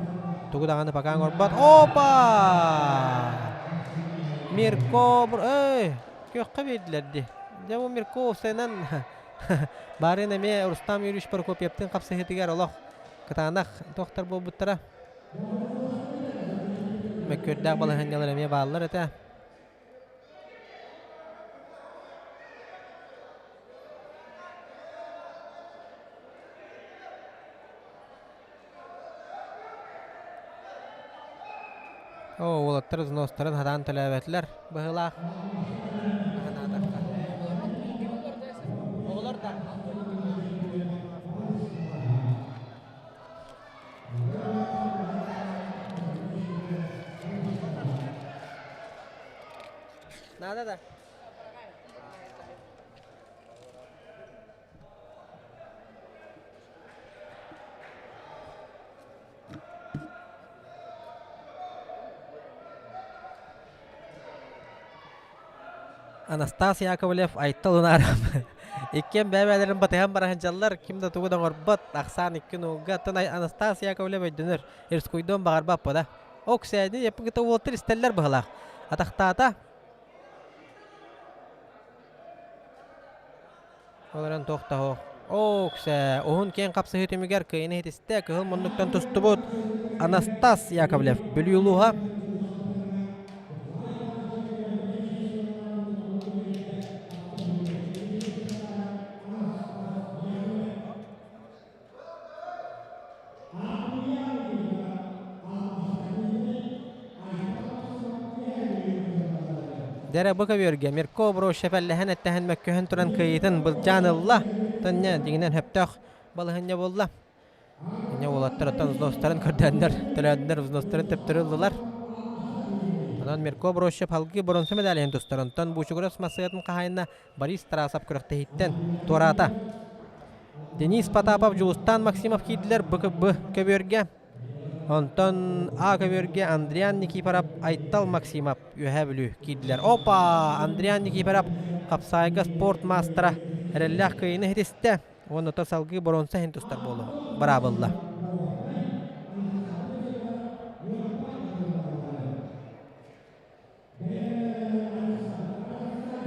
тугу даҕаны пока оҥорбот. Опа! Мирко эй, күөххэ биэрдилэр дии. Дьэ бу Мирко сэнэн баарын эмиэ Рустам Юрьевич Прокопьевтыын хапсыһыытыгар олох кытаанах туохтар буолбуттара. Мөккүөрдээх балаһыанньалар эмиэ бааллар этэ. Оо, уолаттар взностарын хатаан төлөөбөтүлэр быһыылаах. Санаатахха. Оҕолор да. Надо да. Анастас Яковлев Айтал Унаарап иккиэн бэйэ-бэйэлэрин батыһан бара сылдьаллар, ким да тугу да оҥорбот, ахсаан икки нуулга. Оттон Анастас Яковлев өйдөнөр, рискуйдуон баҕарбаппа да. Оксээни яппыгыта уолаттар истэллэр быһалаах. Атахтаата. Ол эрэн туох да суох. Оксээ, уһун киэҥ хапсыһыы түмүгэр кыайыны иһитистэ, кыһыл муннуктан тустубут Анастас Яковлев Бүлүү улууһа. Дэрэ бу көбүөргэ Мирко Брощев эллэһэн эттэһэн мөккүһэн туран кыайыытын былдьаан ылла. Төннө дьиҥинэн сөптөөх балаһыанньа буолла. Инньэ уолаттар оттон взностарын көрдөөннөр, төлөөннөр взностарын төптөрү ыллылар. Онон Мирко Брощев алгыы боронсу медалиһын тустар. Онтон Бучугуров массыатын хаһаайына Борис Тарасов күрэхтэһииттэн туораата. Денис Потапов, Дьулустаан Максимов киирдилэр БКБ көбүөргэ. Онтон А көбүөргэ Андриан Никифоров, Айтал Максимов Үөһээ Бүлүү киирдилэр. Опа! Андриан Никифоров хапсаайга спорт маастара эрэллээх кыайыыны ситистэ уонна то салгыы боруонса иһин тустар буолуо быраабылла.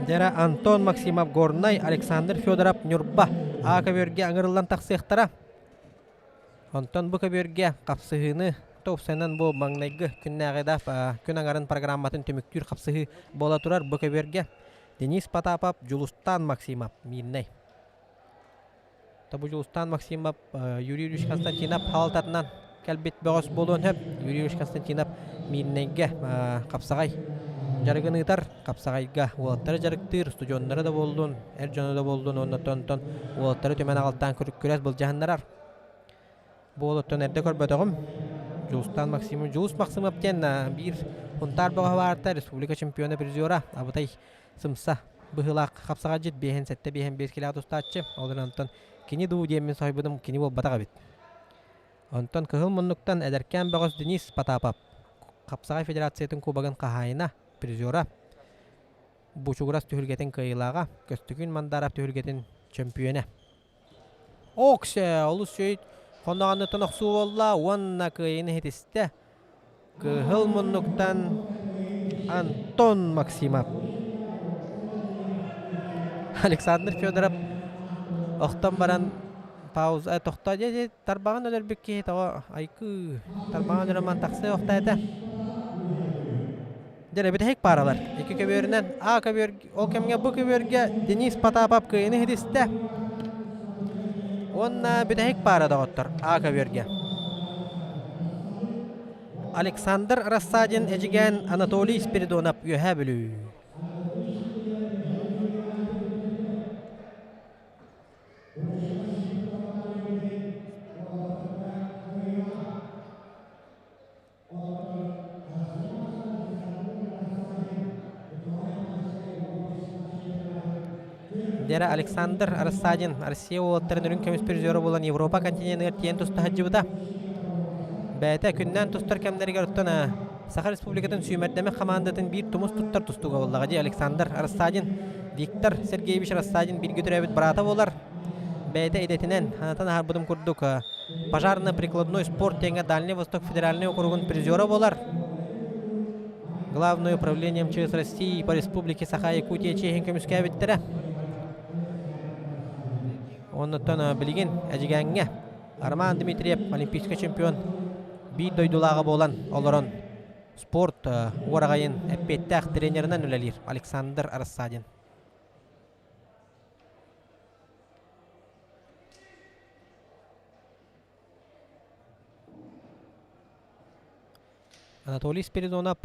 Дьэрэ Антон Максимов Горнай, Александр Федоров Ньурба А көбүөргэ ыҥырыллан тахсыахтара. Онтон бу көбүөргэ хапсыһыыны тупсанан бу маҥнайгы күннээҕи да күн аҥарын программатын түмүктүүр хапсыһыы буола турар бу көбүөргэ Денис Потапов, Дьулустаан Максимов, Миирнэй. Бу Дьулустаан Максимов, Юрий Юрьевич Константинов хаалтатынан кэлбит бөҕөс буолуон сөп. Юрий Юрьевич Константинов Миирнэйгэ хапсаҕай дьарыгын ыытар. Хапсаҕайга уолаттары дьарыктыыр, студеннары да буоллун, эр дьону да буоллун уонна онтон уолаттары түмэн аҕалтаан күрэс былдьаһыннарар. Бу уолуттан эрдэ көрбөтөҕүм. Дьулустаан Максимов, Дьулус Максимов диэн биир Хунтаар бөҕөһө баарта республика чемпиона призера Абытай сымса быһыылаах хапсаҕайдьыт биэһин сэттэ биэһин биэс килэҕэ тустааччы. Ол гынан онтон кини дуу диэммин соһуйбутум кини буолбатах эбит. Онтон кыһыл муннуктан эдэркээн бөҕөс Денис Потапов хапсаҕай федерациятын кубогын хаһаайына, призера, Бучугурас түһүлгэтин кыайыылааҕа, Көстөкүүн Мандаров түһүлгэтин чөмпүйүөнэ. Оксе олус үчүгэй хонноҕоннуттан охсуу буолла уонна кыайыыны иһитистэ. Кыһыл муннуктан Антон Максимов. Александр Федоров охтон баран пауза тохтоо дии тарбаҕын өлөрбүт киһи тоҕо айкыы тарбаҕын өлөрөн тахсыы охто этэ. Дьэ бүтэһик пааралар. Икки көбүөрүнэн А көбүөр ол кэмҥэ Б көбүөргэ Денис Потапов кыайыыны ситистэ. Уонна бүтэһик паара доҕоттор А көбүөргэ. Александр Рассадин Эдьигээн Анатолий Спиридонов Үөһээ Бүлүү. Дера Александр Рассадин Россия уолаттарын үрүҥ көмүс призера буолан Европа континеныгар тиийэн туста сылдьыбыта. Бэйэтэ күннээн тустар кэмнэригэр оттон Саха Республикатын сүүмэрдэмэх хамаандатын биир тумус туттар тустууга буоллаҕа дии Александр Рассадин. Виктор Сергеевич Рассадин бииргэ төрөөбүт быраата буолар. Бэйэтэ идэтинэн санатан аһарбытым курдук пожарно-прикладной спорт диэҥҥэ Дальний Восток федеральнай округун призера буолар. Главное управление МЧС России по Республике Саха-Якутия чиэһин көмүскээбиттэрэ. Оннуттан билигин Эдьигээҥҥэ Роман Дмитриев олимпийскай чемпион биир дойдулааҕа буолан олорон спорт уораҕайын эппиэттээх тренеринэн үлэлиир Александр Рассадин. Анатолий Спиридонов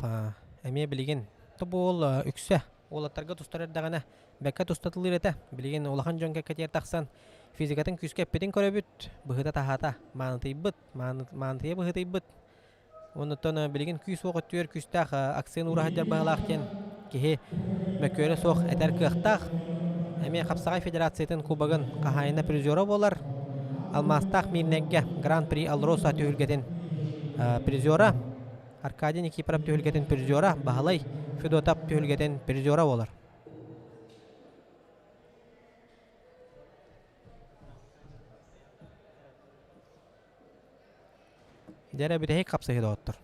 эмиэ билигин тобуол үксэ уолаттарга тустар эрдэҕинэ бэккэ тустатылыыр этэ. Билигин улахан дьон кэккэтигэр тахсан физикатын күүскэ эппитин көрөбүт, быһыта-таһаата маанытыйбыт, маанытыйа быһыытыйбыт. Оннуттан билигин күүс уох өттүгэр күүстээх акцент уура сылдьар быһыылаах диэн киһи мөккүөрэ суох этэр кыахтаах. Эмиэ Хапсаҕай Федерациятын кубогын хаһаайына призера буолар. Алмаастаах Миирнэйгэ Гран-при Алроса түһүлгэтин призера, Аркадий Никифоров түһүлгэтин призера, Баһылай Федотов түһүлгэтин призера буолар. Дьэ бүтэһик хапсыһыы доҕоттор.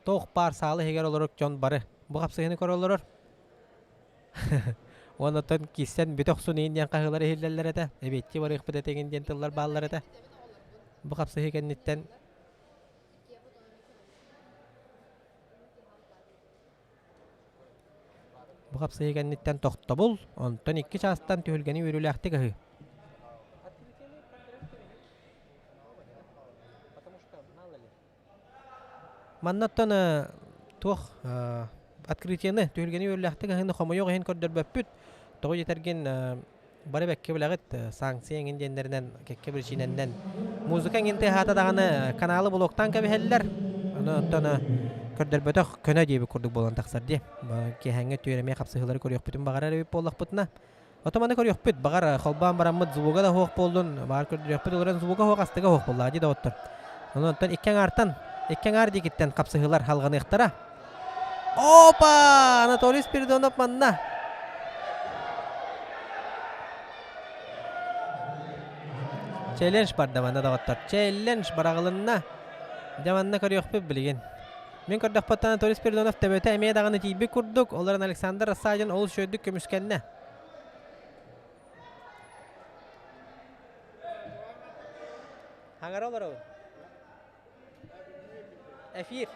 Туох баар саала иһигэр олорор дьон бары бу хапсыһыыны көрө олорор. Уонна оттон киирсэн бүтэ охсун иин диэн хаһыылар иһиллэллэр этэ. Эбиэттии барыахпыт этигин диэн тыллар бааллар этэ. Бу хапсыһыы кэнниттэн Бу хапсыһыы кэнниттэн тохтобул, онтон икки чаастан түһүлгэни үөрүүлээхтик аһыы. Манна оттон туох открытиены, түһүлгэни үөрүүлээхтик аһыыны хомойуох иһин көрдөрбөппүт. Тоҕо диэтэргин бары бэккэ билэҕит, санкция эҥин диэннэринэн кэккэ биричиинэннэн музыка эҥин тыаһаата даҕаны каналы блоктаан кэбиһэллэр. Ону оттон көрдөрбөтөх көнө диэбит курдук буолан тахсар дии. Киэһээҥҥи өттүгэр эмиэ хапсыһыылары көрүөхпүтүн баҕарар эбит буоллахпытына. Ото маны көрүөхпүт, баҕар холбоон бараммыт звуга да суох буоллун, баҕар көрдөрүөхпүт олорон звуга суох астыга суох буоллаҕа дии доҕоттор. Ону оттон икки аҥаартан, икки аҥаар диэкиттэн хапсыһыылар халҕаныахтара. Опа! Анатолий Спиридонов манна. Челлендж барда манна доҕоттор. Челлендж бараҕылынна. Дьэ манна көрүөхпүт билигин. Мин көрдөхпөттөн Анатолий Спиридонов төбөтө эмиэ даҕаны тиийбит курдук, олорон Александр Рассадин олус үчүгэйдик көмүскэннэ. Хаҥара олоробун. Эфир.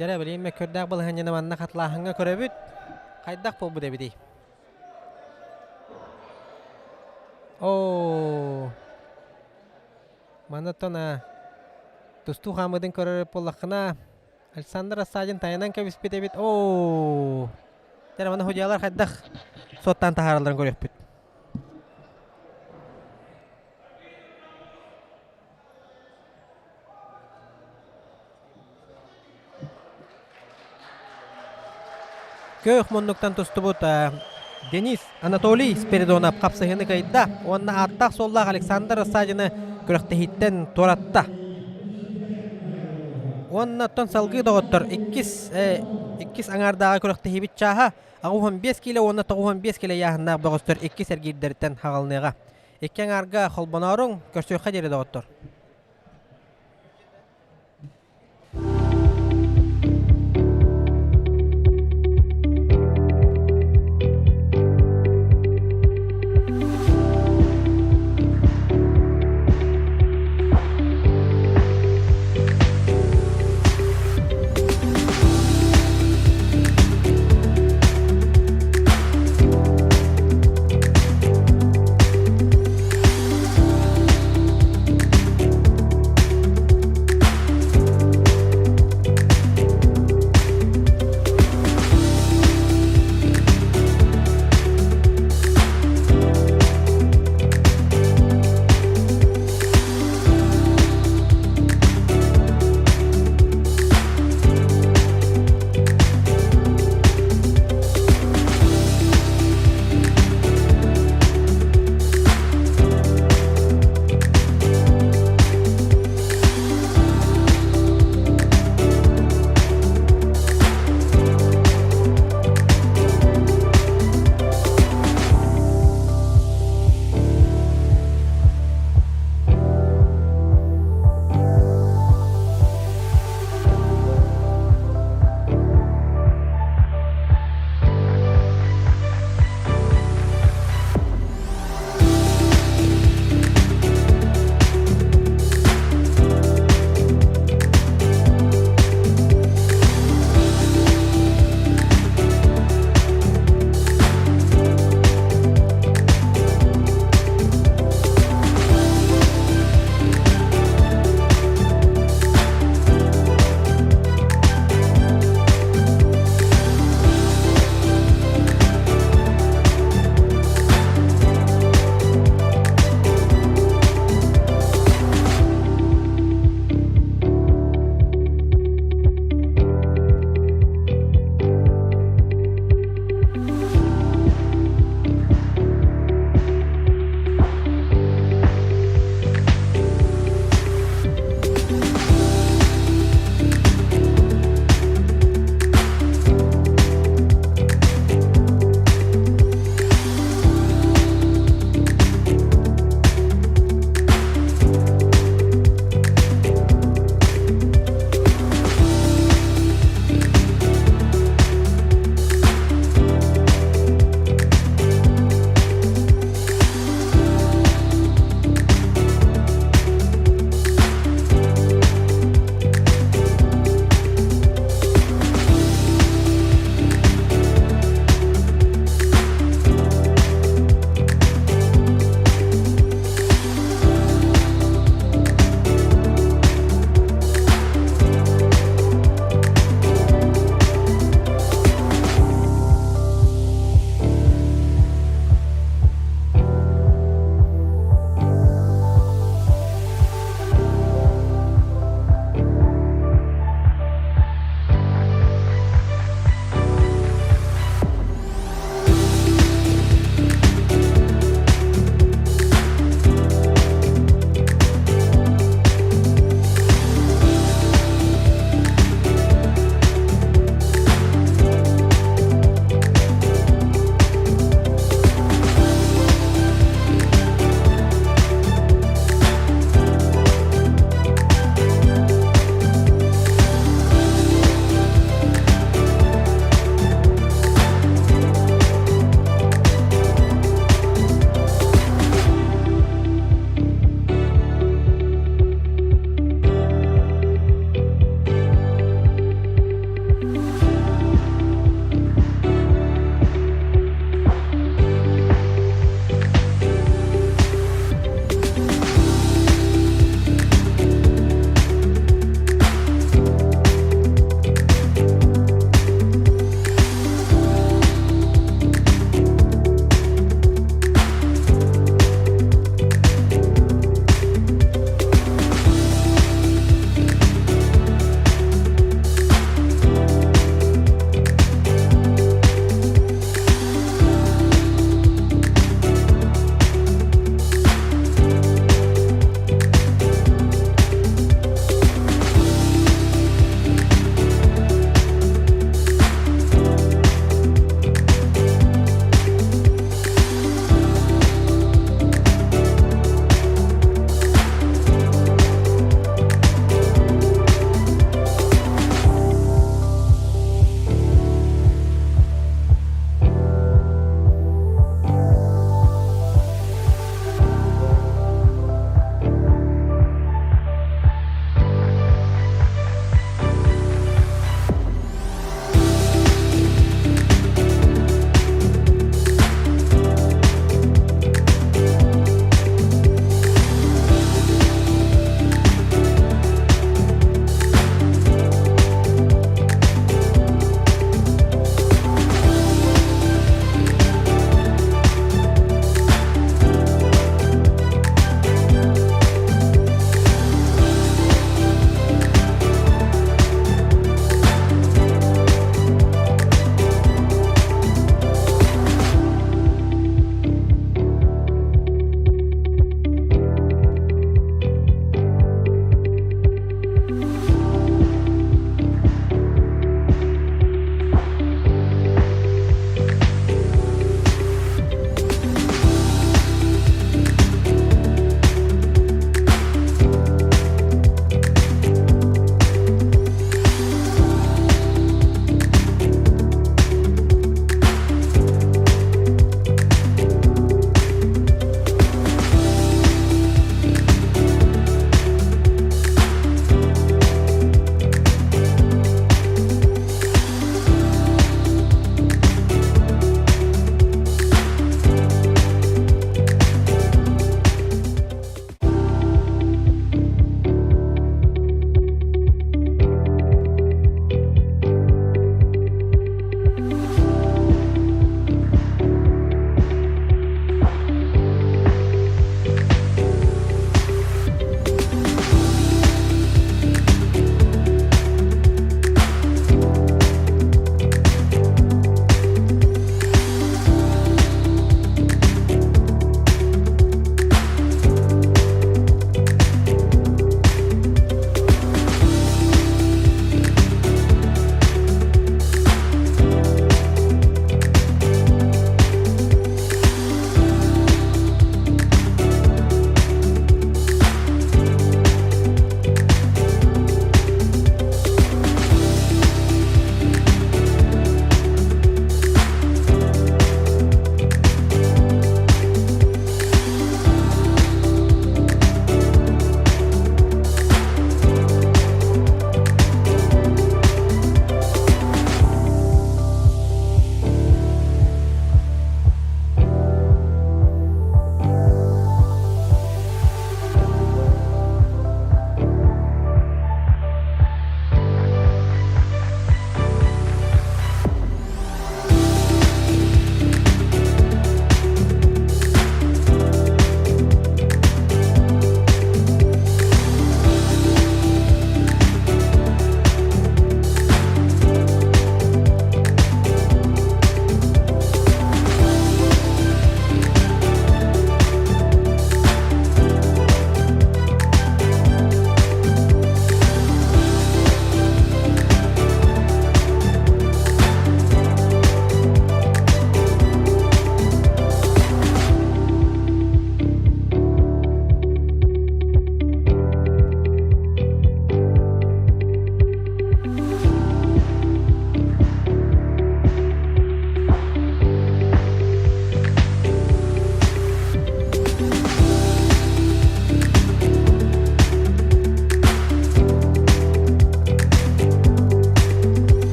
Дьэрэ, билигин мөккүөрдээх балаһыанньаны манна хатылааһыҥҥа көрөбүт. Хайдах буолбут эбитий? Оо, манна тустуу хаамыытын көрөр буоллаххына, Александр Рассадин тайанан кэбиспит эбит. Оо, дьэрэ, манна судьялар хайдах суоттаан таһааралларын көрүөхпүт. Көөх муннуктан тустубут Денис Анатолий Спиридонов хапсыһыыны кыайда уонна ааттаах-суоллаах Александр Рассадины күрэхтэһииттэн туоратта. Уонна оттон салгыы доҕоттор иккис, иккис аҥаардааҕы күрэхтэһиибит чааһа 85 киилэ уонна 95 киилэ ыйааһыннаах бөҕөстөр иккис эргиирдэриттэн хаҕылыныаҕа. Икки аҥаарга холбонооруҥ, көрсүөххэ диэри доҕоттор.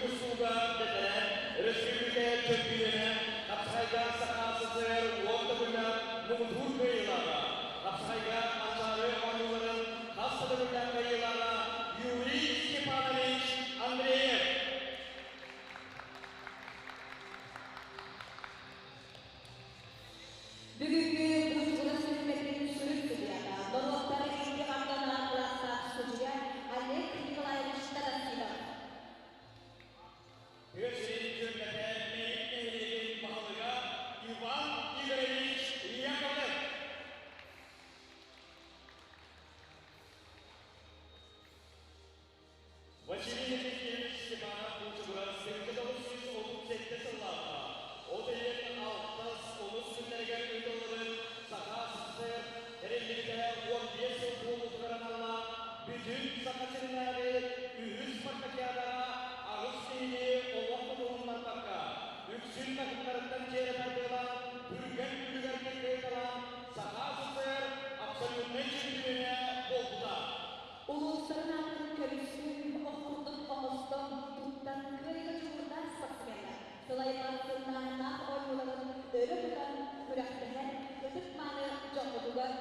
тустууга бэтэрээн, өрөспүүбүлүкэ чөмпүйүөнэ, Хапсаҕайга Саха СССР уон төгүллээх муҥутуур кыайыылааҕа, Хапсаҕайга Манчаары оонньууларын хас да төгүллээх кыайыылааҕа Юрий Степанович Андреев. Бүгүҥҥү Уйгурас түһүлгэтин сүрүн судьуйата, норуоттар икки ардыларынан кылаастаах судьуйа Олег Николаевич Татаркинов. Тыа сирин күннэтэ Мэйик нэһилиэгин баһылыга Иван Игоревич Яковлев. Василий Алексеевич Степанов Буучугурас 1937 сыллаахха от ыйын алтыс онус күннэригэр ыытыллыбыт Саха СССР тэриллибитэ 15 сыл буолуутугар аналлаах бүтүн Саха сиринээҕи үһүс спартакиадаҕа аҕыс киһини олох тутуһуннарбакка, үксүн таһымнарыттан дьиэрэ тардыылаан, түргэн үлүгэрдик кыайталаан Саха СССР абсолютнай чөмпүйүөнэ буолбута. Улуустарын аатын көрүсүү ох курдук оҥостон, туттан кыайыыга дьулуурдаах спортсменнар сылайбат сыннааһыннаах оонньууларын өрө тутан күрэхтэһэр ытык-мааны дьоммутугар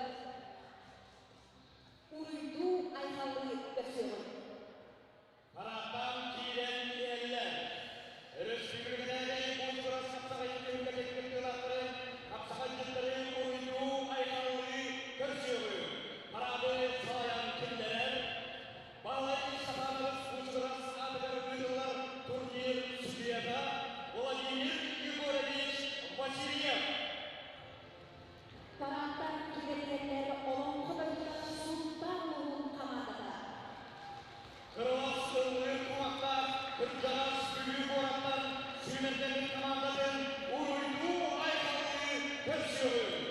уруйдуу-айхаллыы көрсүөҕүҥ. Парааттаан киирэн иһэллэр. Өрөспүүбүлүкэтээҕи культура хапсаҕайын түһүлгэтин кыттыылаахтарын хапсаҕайдьыттары уруйдуу-айхаллыы көрсүөҕүҥ. Параады салайан киллэрэр Баһылай Степанович Кучурас аатыгар ыытыллар турнир судьуйата Владимир Егорович Васильев. Парааттаан киирэллэр Олоҥхо дойдута Сунтаар улууһун хамаандата. Кырылас ыллыыр кумахтаах кырдьаҕас Бүлүү куораттан сүүмэрдэммит хамаандатын уруйдуу-айхаллыы көрсүөҕүҥ.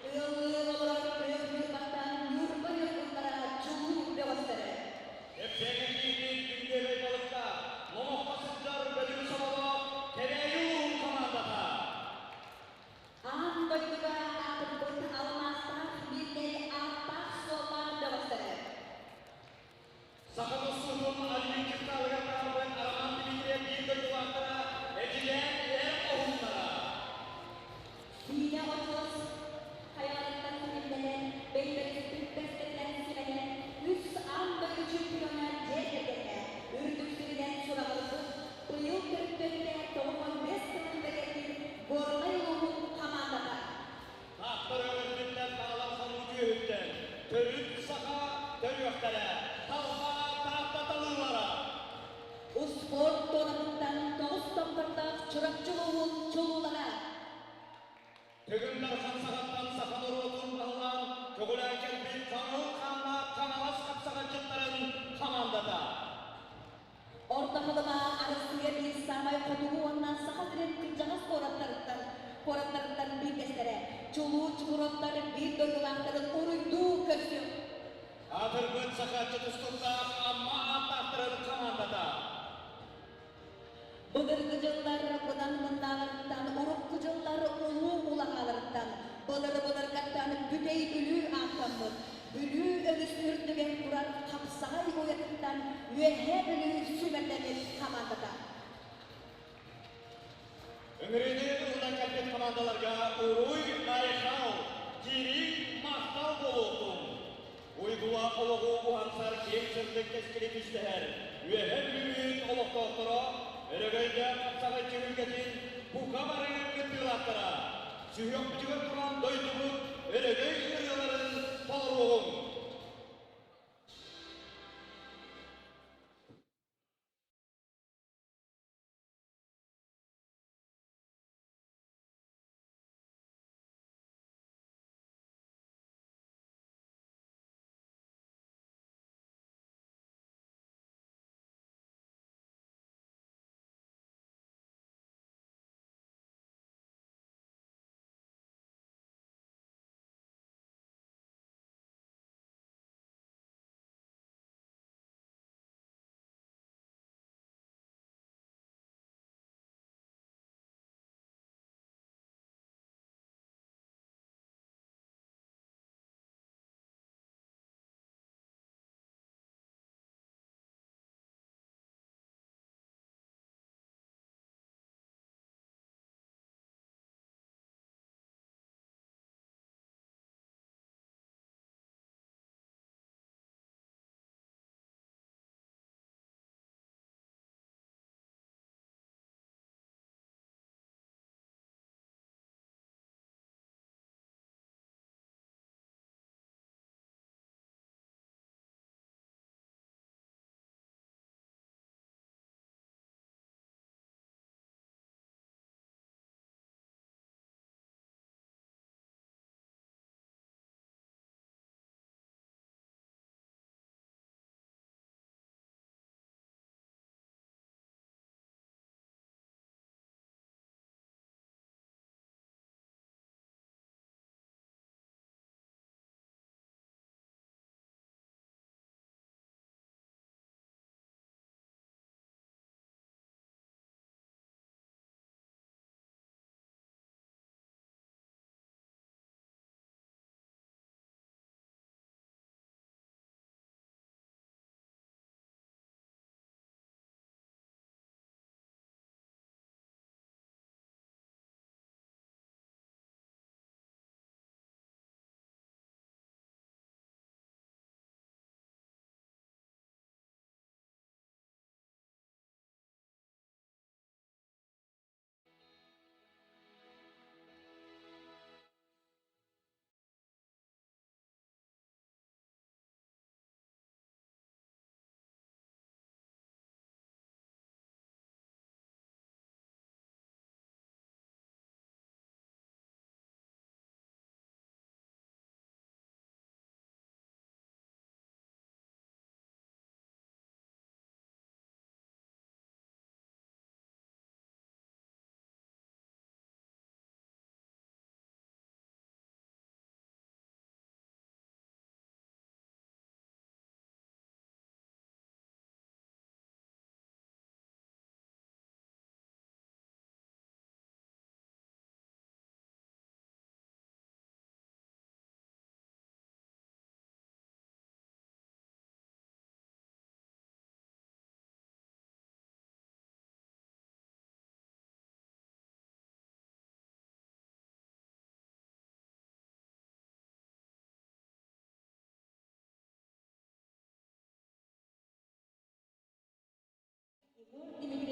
Ыаллыы олорор күөх ньурбаттан Ньурба ньургуттара чулуу бөҕөстөрө. Кэпсээҥҥэ киирбит күндүөбэй балыкта номоххо сылдьар бөдөҥ соболоох Кэбээйи улууһун хамаандата. Аан дойдуга аатырбыт алмаастаах биирдэй ааттаах-суоллаах бөҕөстөрө. Саха тустуутун Олимп дьыктаалыгар таһаарбыт Роман Дмитриев биир дойдулаахтара Эдьигээн эр хоһууннара. Сиинэ очуос хайаларыттан симиллэнэн, бэйбэриспит бэстэтинэн симэнэн, үс аан дойду чемпиона дьиэ кэргэнэ үрдүк сиринэн сураҕырбыт, быйыл төрүттэммитэ 95 сылын бэлиэтиир Горнай улууһун хамаандата. Тааттар өрөбүлүттэн таалар хонуу түөһүттэн, төрүт саха төрүөхтэрэ, талба Таатта талыылара. Успуорт туонатыттан тоҕус томтордоох Чурапчы улууһун чулуулара. Тыгын Дархан саҕаттан саха норуотун баһылаан көҕүлээн кэлбит хаҥыл хааннаах Хаҥалас хапсаҕайдьыттарын хамаандата. Орто Халыма Арассыыйа биир саамай хотугу уонна Саха сирин кырдьаҕас куораттарыттан куораттарыттан биирдэстэрэ. Чулуу чукуроттар биир дойдулаахтарын уруйдуу көрсүҥ. Аатырбыт сахааччы тустууктаах Амма ааттаахтарын хамаандата. Былыргы дьыллар быдан мындааларыттан, урукку дьыллар улуу улаҕааларыттан, былыр-былыргаттан Бүтэй Бүлүү ааттаммыт, Бүлүү өрүс үрдүгэр турар хапсаҕай уйатыттан Үөһээ Бүлүү сүүмэрдэммит хамаандата. Ыҥырыыны ылынан кэлбит хамаандаларга уруй-айхал, дириҥ махтал буолуохтун! Уйгулаах олоҕу уһансар киэҥ сырдык кэскили түстэһэр Үөһээ Бүлүүбүт олохтоохторо Өрөгөйдөөх хапсаҕай түһүлгэтин бука бары кыттыылаахтара сүһүөхпүтүгэр туран дойдубут өрөгөй ырыаларын толоруоҕуҥ!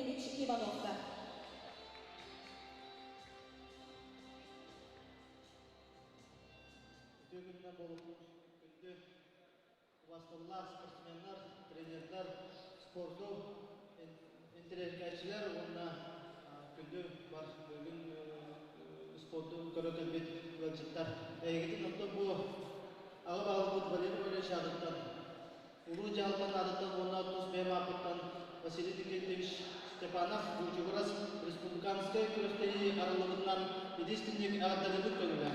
Дмитриевич Ивановка. Үтүө күнүнэн буолуохтун күндү убастыллаах спортсменнар, тренердэр, спорду интэриэһиргээччилэр уонна күндү бар бүгүн спорду көрө кэлбит ыалдьыттар. Эһигитин оттон бу аҕа баһылыкпыт Валерий Валерьевич аатыттан, улуу дьаһалтан аатыттан уонна тус бэйэм ааппыттан Василий Никитич Степанов Буучугурас республиканскай күрэхтэһии арыллыбытынан единственник эҕэрдэлэбит көҥүлэ.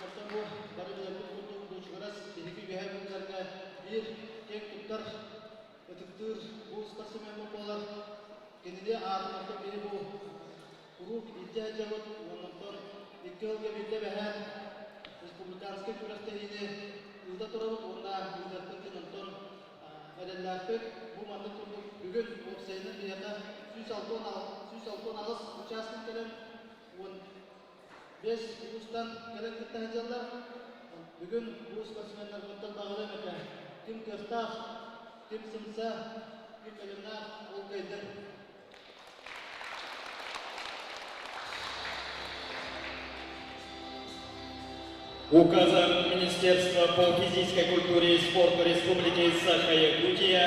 Оттон бу бары билэрбит курдук Буучугурас биһиги үөһээ бүлүүлэргэ биир киэҥ туттар, ытыктыыр бу спортсмен буолар. Кинини аатын оттон биһи бу куруук илдьэ сылдьабыт уонна оттон икки сылга биирдэ бэһээн республиканскай күрэхтэһиини ыыта турабыт уонна ыытыахпыт диэн онтон эрэллээхпит. Бу маннык курдук бүгүн уопсайынан биһиэхэ 168 участник кэлэн 15 улуустан кэлэн кытта сылдьаллар. Бүгүн бу спортсменнарбыттан баҕарыам этэ. Ким кыахтаах, ким сымса, ким бэлэмнээх ол кыайдын. Указом Министерства по физической культуре и спорту Республики Саха-Якутия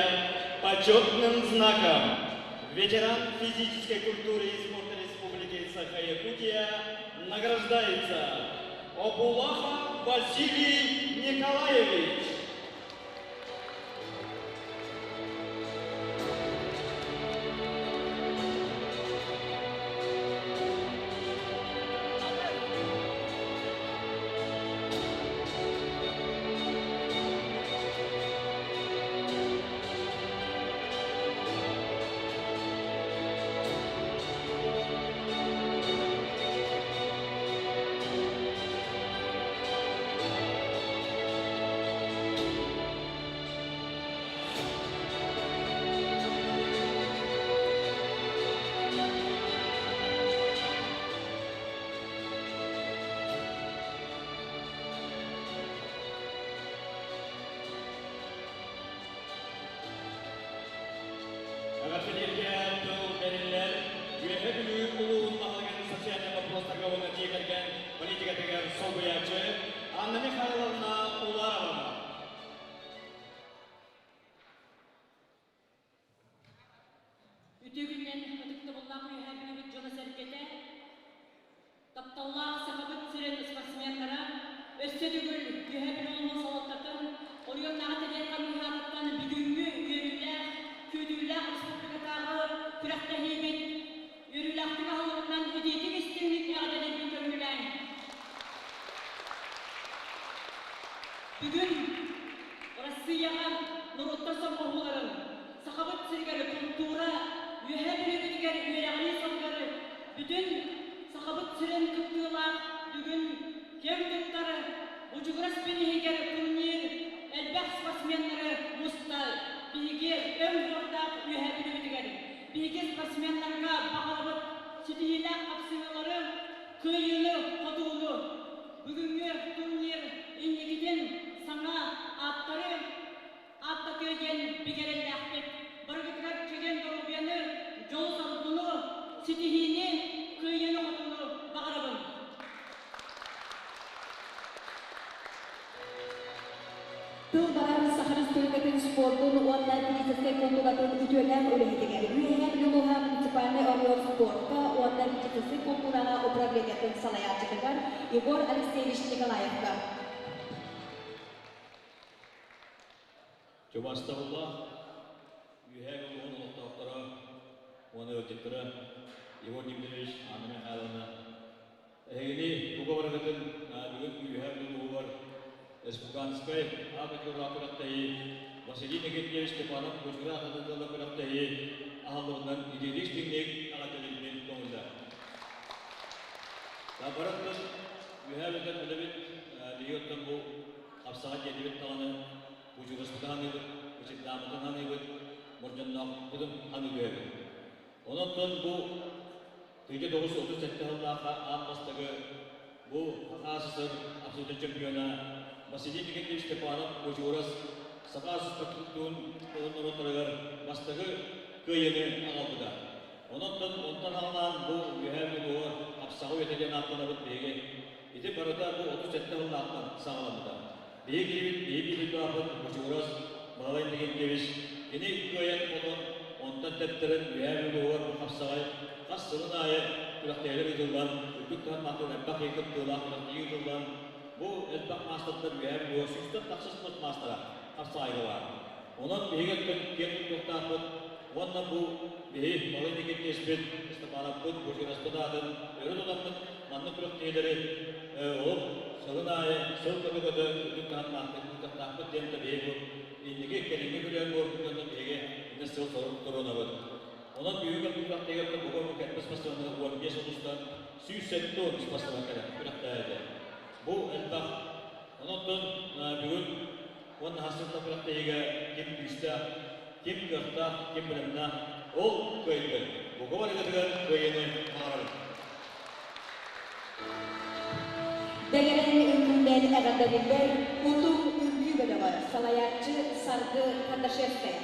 почетным знаком ветеран физической культуры и спорта Республики Саха-Якутия награждается Обулахов Василий Николаевич. Эҕэрдэлииргэ тыл бэриллэр Үөһэ Бүлүү улууһун баһылыгын социальнай боппуруостарга уонна дьиэ кэргэн политикатыгар солбуйааччы Анна Михайловна Уларова. Үтүө күнүнэн ытыктабыллаах Үөһээ Бүлүүбүт дьоно-сэргэтэ, тапталлаах Сахабыт сирин спортсменнара, өссө төгүл Үөһээ Бүлүү улууһун салалтатын оройуоннааҕы тэрийэр хамыыһыйатыттан бүгүҥҥү үөрүүлээх, күүтүүлээх республикатааҕы күрэхтэһиибит үөрүүлээхтик аһыллыбытынан итиитик истиҥник эҕэрдэлиирбин көҥүллээҥ. Бүгүн Россияҕа норуоттар сомоҕолоһууларын, Сахабыт сиригэр култуура, Үөһээ Бүлүүбүтүгэр үөрэҕирии сылыгар бүтүн Сахабыт сирин кыттыылаах бүгүн киэҥ туттар Бучугурас күн иһигэр турнир элбэх спортсменнары муста. Биһиги өҥ буордаах Үөһээ Бүлүүбүтүгэр биһиги спортсменнарга баҕарабыт ситиһиилээх хапсыһыылары, кыайыыны, хотууну. Бүгүҥҥү турнир инникитин саҥа ааттары ааттатыа диэн бигэрэллээхпит. Барыгытыгар чэгиэн доруобуйаны, дьолу-соргуну, ситиһиини, кыайыыны-хотууну баҕарабын. Тыл барар Саха Республикатын спордун уонна физическэй култууратын үтүөлээх үлэһитигэр Үөһээ Бүлүү улууһа муниципальнай оройуон спорка уонна физическэй култуураҕа управлениетын салайааччытыгар Егор Алексеевич Николаевка. Чубастабыллаах Үөһээ улууһун олохтоохторо уонна ыалдьыттара Егор Дмитриевич, Анна Михайловна Эһигини бука барыгытын бүгүн Үөһээ Бүлүү улууһугар Республиканскай А категориялаах күрэхтэһии Василий Никитьевич Степанов Бучугура аатынан күрэхтэһии аһыллыбытынан итиитик истиҥник эҕэрдэлиирбин көҥүллээх. Барыттын Үөһээ Бүлүүттэн үлэбит биһиги оттон бу хапсаҕай диэтибит даҕаны бучугураспытын ханыыбыт, бычырдаабытын ханыыбыт, мордьонноохпутун ханыы түһэбит. Онон бу 1937 сыллаахха аан бастакы бу Саха СССР абсолютнай чемпиона Василий Никитич Степанов Бочуурас Саха спортун норуоттарыгар бастакы кыайыыны аҕалбыта. Онон онтон аҕалаан бу Үөһээ Бүлүү хапсаҕай үйэтэ диэн ааттанабыт биһиги. Ити барыта бу 37 сыллаахтан саҕаламмыта. Биһиги киһибит, биһиги дойдулаахпыт Бочугурас Баһылай Иннокентьевич кини кыайан хотон, онтон тэптэрэн Үөһээ Бүлүү бу хапсаҕай хас сылын аайы күрэхтэһиилэр ыытыллан, үрдүк таһымнаахтык элбэх киһи кыттыылаах күрэхтэһии ыытыллан, бу элбэх маастардар Үөһээ Бүлүүгэ сүүстэн тахса спорт маастара хапсаҕайга баар. Онон биһиги өттүн киэн туттуохтаахпыт уонна бу биһи Малый Никитичпит, Степановпыт, Бочугаспыт аатын өрө тутаммыт маннык күрэхтэһиилэри ол сылын аайы сыл көтө-көтө үрдүк таһымнаахтык ыытыахтаахпыт диэн да биһиги бу инники кэлиҥҥи күрүөн буолбут биһиги иннэ сыл сорук туруонабыт. Онон бүгүҥҥү күрэхтэһиигэ бука бу кэлбит спортсменнар 15 улуустан 170 спортсмен кэлэн күрэхтэһээти. Бу элбэх. Онон бүгүн уонна хасыта күрэхтэһиигэ ким күүстээх, ким кыахтаах, ким бэлэмнээх, ол кыайдын. Бука барыгытыгар кыайыыны баҕарабын. Дэгэрэҥ үҥкүүнэн эҕэрдэлиллэр Утум үҥкүү бөлөҕө, салайааччы Саргы Кардашевская.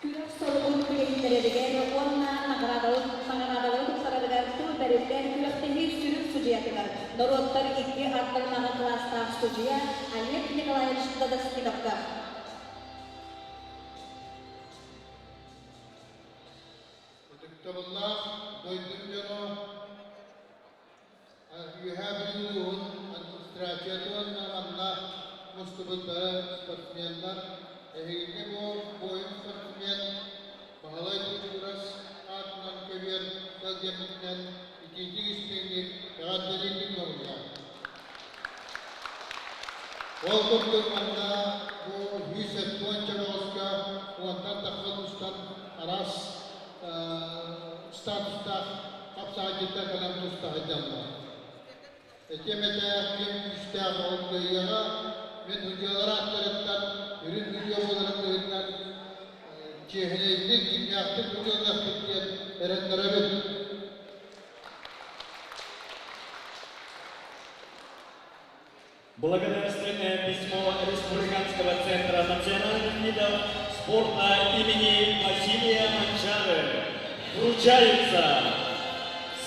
Күрэх соругун үлэһиттэрэригэр уонна наҕараадалары тупсарарыгар тыл бэриллэр күрэхтэһии сүрүн судьуйатыгар норуоттар икки ардыларынааҕы кылаастаах судьуйа Олег Николаевич Дадаскиновка. Ытыктабыллаах дойдум дьоно, Үөһээ Бүлүү улууһун администрацията уонна манна мустубут бары спортсменнар, эһигини бу буойун спортсмен Баһылай Кучугурас аатынан көбүөр тэлгэммитинэн итиитик истиҥник эҕэрдэлиирбин көҥүллээх. Ол курдук манна бу 170 бөҕөскө уонтан тахса улуустан араас статустаах хапсаҕайдьыттар кэлэн туста сылдьаллар. Этиэм этэ, ким күүстээх ол кыайыаҕа мин судьуйалар ааттарыттан үрүҥ судьуйа буоларын быһыытынан чиэһинэйдик, дьиҥнээхтик судьуйалыахпыт диэн эрэннэрэбин. Благодарственное письмо Республиканского центра национальных видов спорта имени Василия Манчары вручается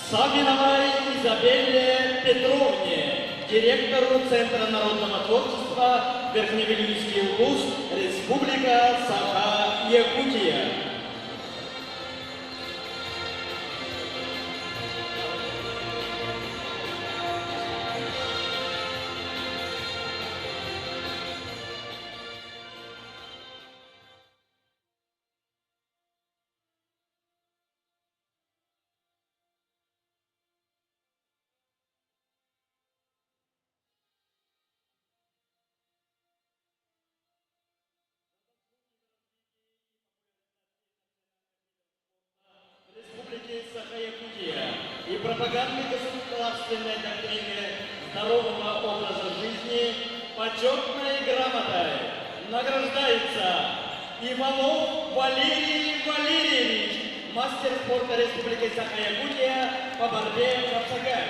Савиновой Изабелле Петровне, директору Центра народного творчества Верхневилюйский улус, Республика Саха-Якутия. Республики Саха-Якутия и пропаганды государственной доктрины здорового образа жизни почетной грамотой награждается Иванов Валерий Валерьевич, мастер спорта Республики Саха-Якутия по борьбе хапсагай.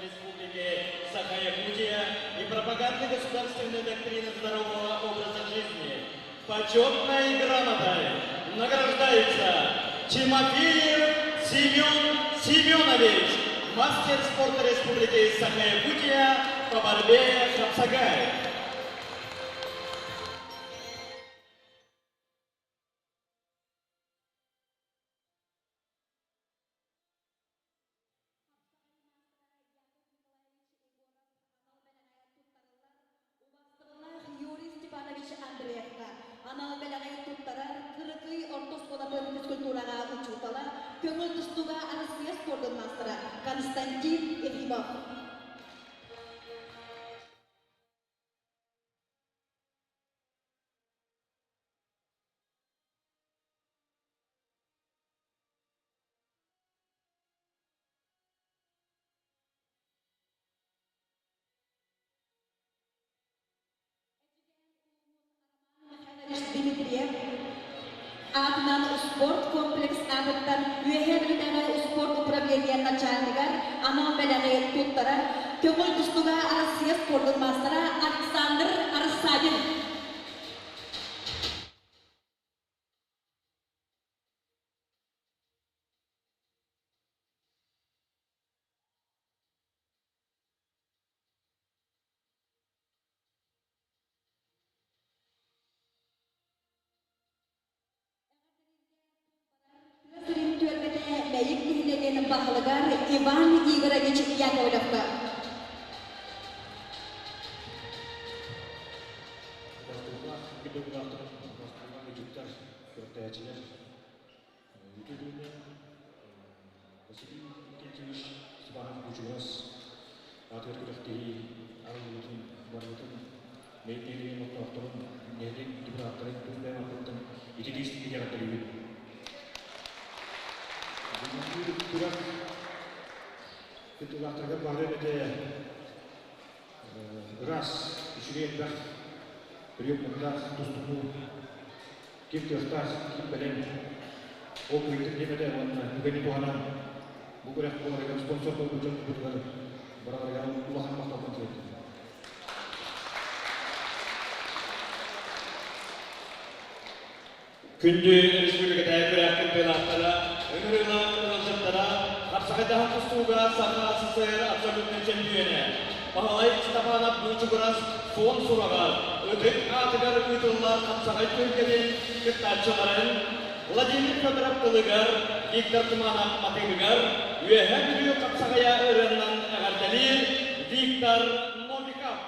Республики Саха-Якутия и пропаганды государственной доктрины здорового образа жизни почетной грамотой награждается Тимофеев Семен Семенович, мастер спорта Республики Саха-Якутия по борьбе хапсагай. Убастабыллаах Юрий Степанович Андреевка анал бэлэҕи туттарар Кырыкый орто оскуолатын физкультураҕа учуутала, көҥүл тустууга Арассыыйа спордун маастара Константин Ефимов. Дмитриев аатынан успуорт комплекс аатыттан Үөһээ Бүлүүтээҕи успуорт управление начальнигар анал бэлэҕи туттарар көҥүл тустууга Арассыыйа спордун маастара Александр Рассадин. Тыа сирин түөлбэтэ Мэйик нэһилиэгин баһылыгар Иван Игоревич Яковлевка. Бастыылаах педагогтар, бастыылаах ыдьыттар, күрэхтэһээччилэр үтүө күнүнэн Василий Иннокентьевич Степанов Бучугурас аатыгар күрэхтэһии арыллыбытын барыбытын бэйэм нэһилиэгим олохтоохторун, нэһилиэк депутаттарын тус бэйэм ааппыттан ититии итэҕэттэрибит. Бүгүҥҥү күрэх кыттыылаахтарыгар баҕарыам этэ ыраас, үчүгэй элбэх приемнардаах тустууну ким кыахтаах, ким бэлэм ол кыайтын диэм этэ уонна түгэни туһанан. Бу күрэх буоларыгар спонсор буолбут дьоннорбутугар барыларыгар улахан махталбын тиэрдим. Күндү республикатааҕы күрэх кыттыылаахтара, ыҥырыылаах ыалдьыттара, хапсаҕайдаһан тустууга Саха СССР абсолютнай чөмпүйүөнэ Баһылай Степанов Буучугурас суон сураҕар ытык аатыгар ыытыллар хапсаҕай түһүлгэтин кыттааччыларын Владимир Федоров тылыгар, Виктор Туманов матыыбыгар Үөһээ Бүлүү хапсаҕайа ырыаннан эҕэрдэлиир Виктор Новиков.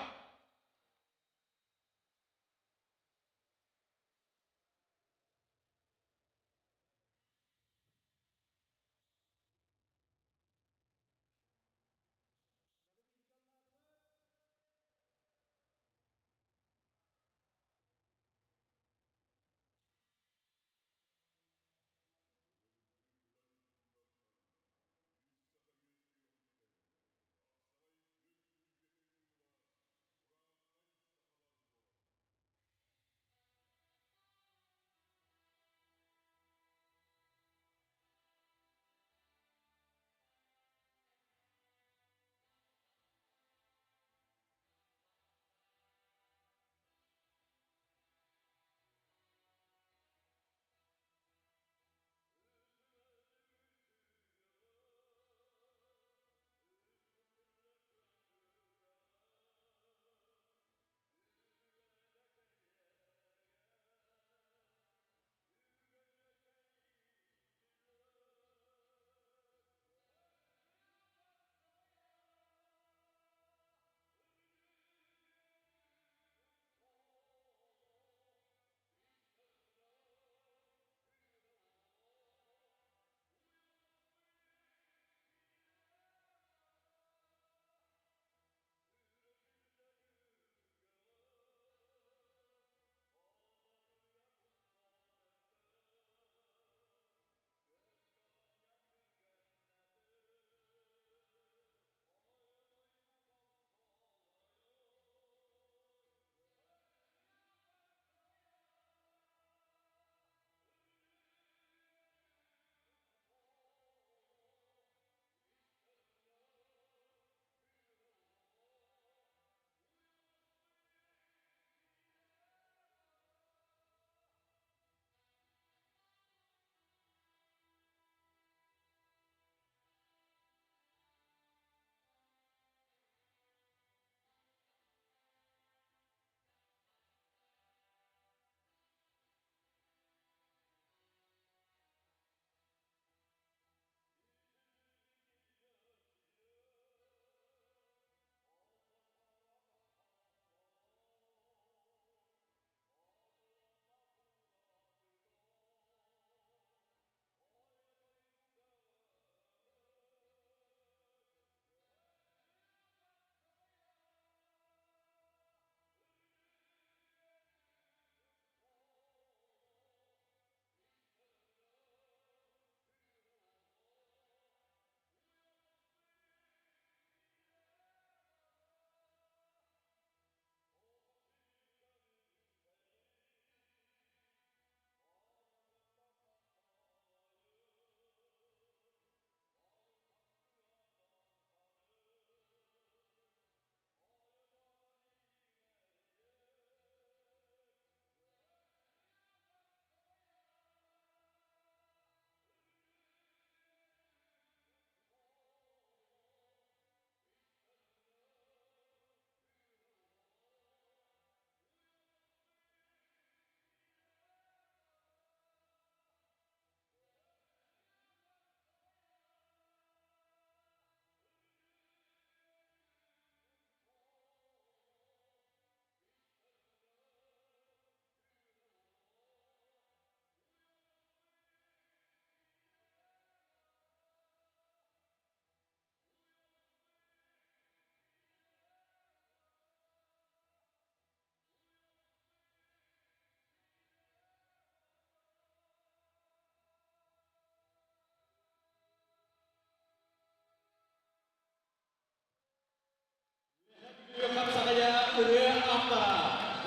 Хапсаҕайа ырыа автора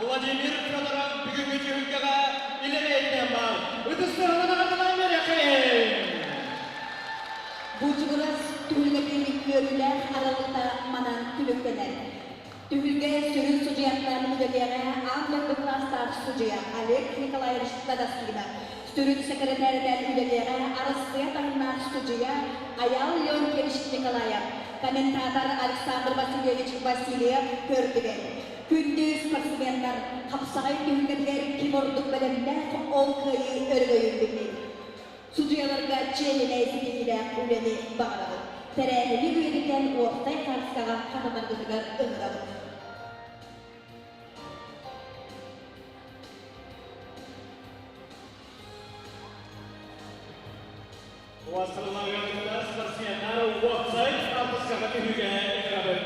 Владимир Федоров бүгүҥҥү түһүлгэҕэ илэ бэйэтинэн баар. Ытыс тыаһынан аҕаллаан үөрэххин! Бучугурас түһүлгэтин үөрүүлээх арыллыыта манан түмүктэнэр. Түһүлгэ сүрүн судьуйаттан үлэлиэҕэ аан дойду кылаастаах судьуйа Олег Николаевич Дадаскинов, сүрүн сэкирэтээринэн үлэлиэҕэ Арассыыйа таһымнаах судьуйа Айаал Леонтьевич Николаев, комментатор Александр Васильевич Васильев көрдүгэн. Күндү спортсменнар, хапсаҕай түһүлгэтигэр ким ордук бэлэмнээх, ол кыайыы өрөгөйүн билин. Судьуйаларга чиэһинэй ситиһиилээх үлэни баҕарабыт. Тэрээһини үйэтитэн уопсай хаарыскаҕа хатанаргытыгар ыҥырабыт. Уастырыларга спортсменнар уопсай хаартыскаҕа түһүүгэ ыҥырабыт.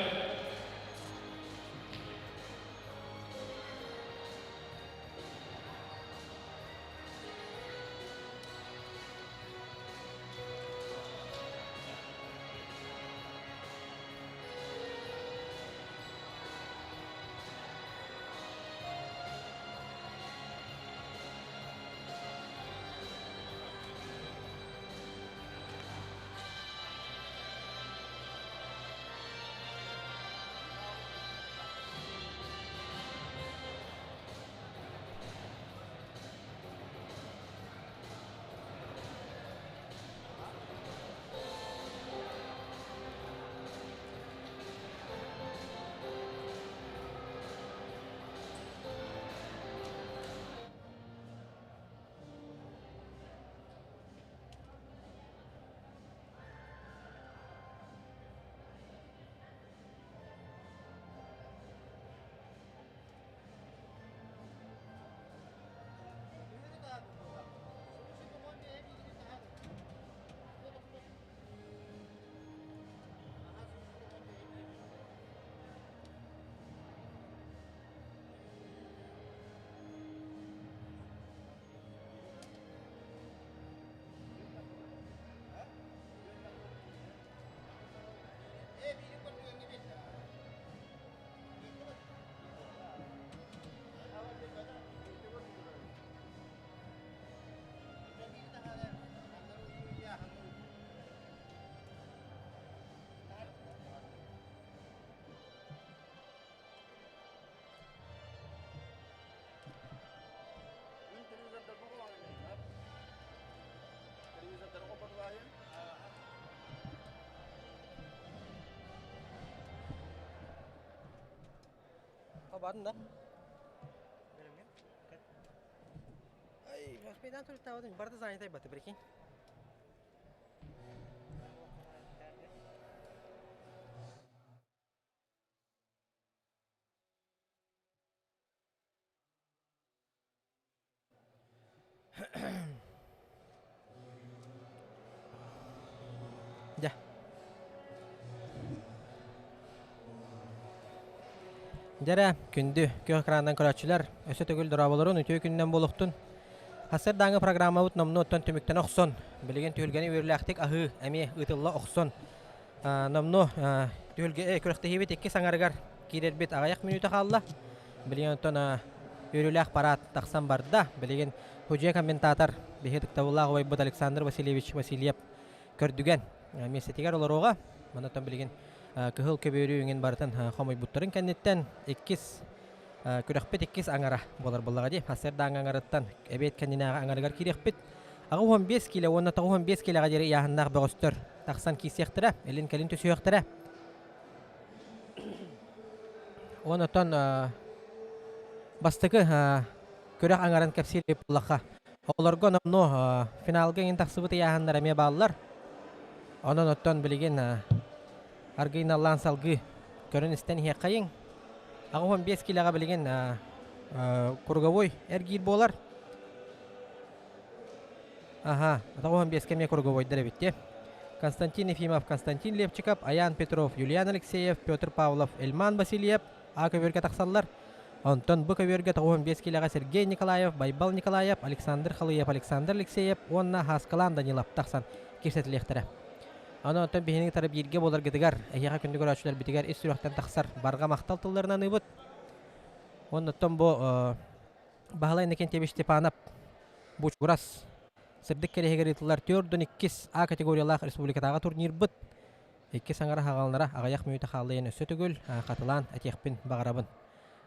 Бардым да. Ай, велосипеддан туруктаабытым. Барыта занятый баты, прикинь. Дьэ. Дьэрэ, күндү күөх экранынан көрөөччүлэр, өссө төгүл дорооболорун үтүө күнүнэн буолуохтун. Сарсыардааҥы программабыт номнуо оттон түмүктэнэ охсон, билигин түһүлгэни үөрүүлээхтик аһыы эмиэ ыытылла охсон, номнуо түһүлгэ күрэхтэһиибит иккис аҥарыгар киирэрбит аҕыйах мүнүүтэ хаалла. Билигин оттон үөрүүлээх парад тахсан барда. Билигин худьуйа комментатор биһи ытыктабыллаах убайбыт Александр Васильевич Васильев көрдүгэн миэстэтигэр олоруоҕа. Манна билигин кыһыл көбүөрү үҥүн барытын хомуйбуттарын кэнниттэн иккис күрэхпит иккис аҥара буолар буоллаҕа дии. Сарсыардааҥы аҥарыттан эбиэт кэннинээҕи аҥарыгар киириэхпит. 85 киилэ уонна 95 киилэҕэ диэри ыйааһыннаах бөҕөстөр тахсан киирсиэхтэрэ, илин-кэлин түсүһүөхтэрэ. Онтон бастакы күрэх аҥарын кэпсиир буоллахха, оҕолорго номнуо финалга иҥин тахсыбыт ыйааһыннар эмиэ бааллар. Онон оттон билигин аргыый наллаан салгыы көрөн-истэн иһиэххэйиҥ. 85 киилэҕэ билигин круговой эргиир буолар. Аха, 95 эмиэ круговойдар эбит дии. Константин Ефимов, Константин Левчиков, Аян Петров, Юлиан Алексеев, Петр Павлов, Эльман Васильев А көбүөргэ тахсаллар. Онтон Б көбүөргэ 95 киилэҕэ Сергей Николаев, Байбал Николаев, Александр Халыев, Александр Алексеев уонна Хаскалаан Данилов тахсан киирсэтилиэхтэрэ. Аны онтон биһиги кытары бииргэ буоларгытыгар, эһиэхэ күндү көрөөччүлэрбитигэр ис сүрэхтэн тахсар барҕа махтал тылларын аныыбыт. Уонна оттон бу Баһылай Иннокентьевич Степанов Бучугурас. сырдык кэриэһигэр ыытыллар 42 А категориялаах республикатааҕы турнирбыт икки саҥара хаҕаланара аҕыйах мүнүүтэ хаалла өссө төгүл хатылаан этиэхпин баҕарабын.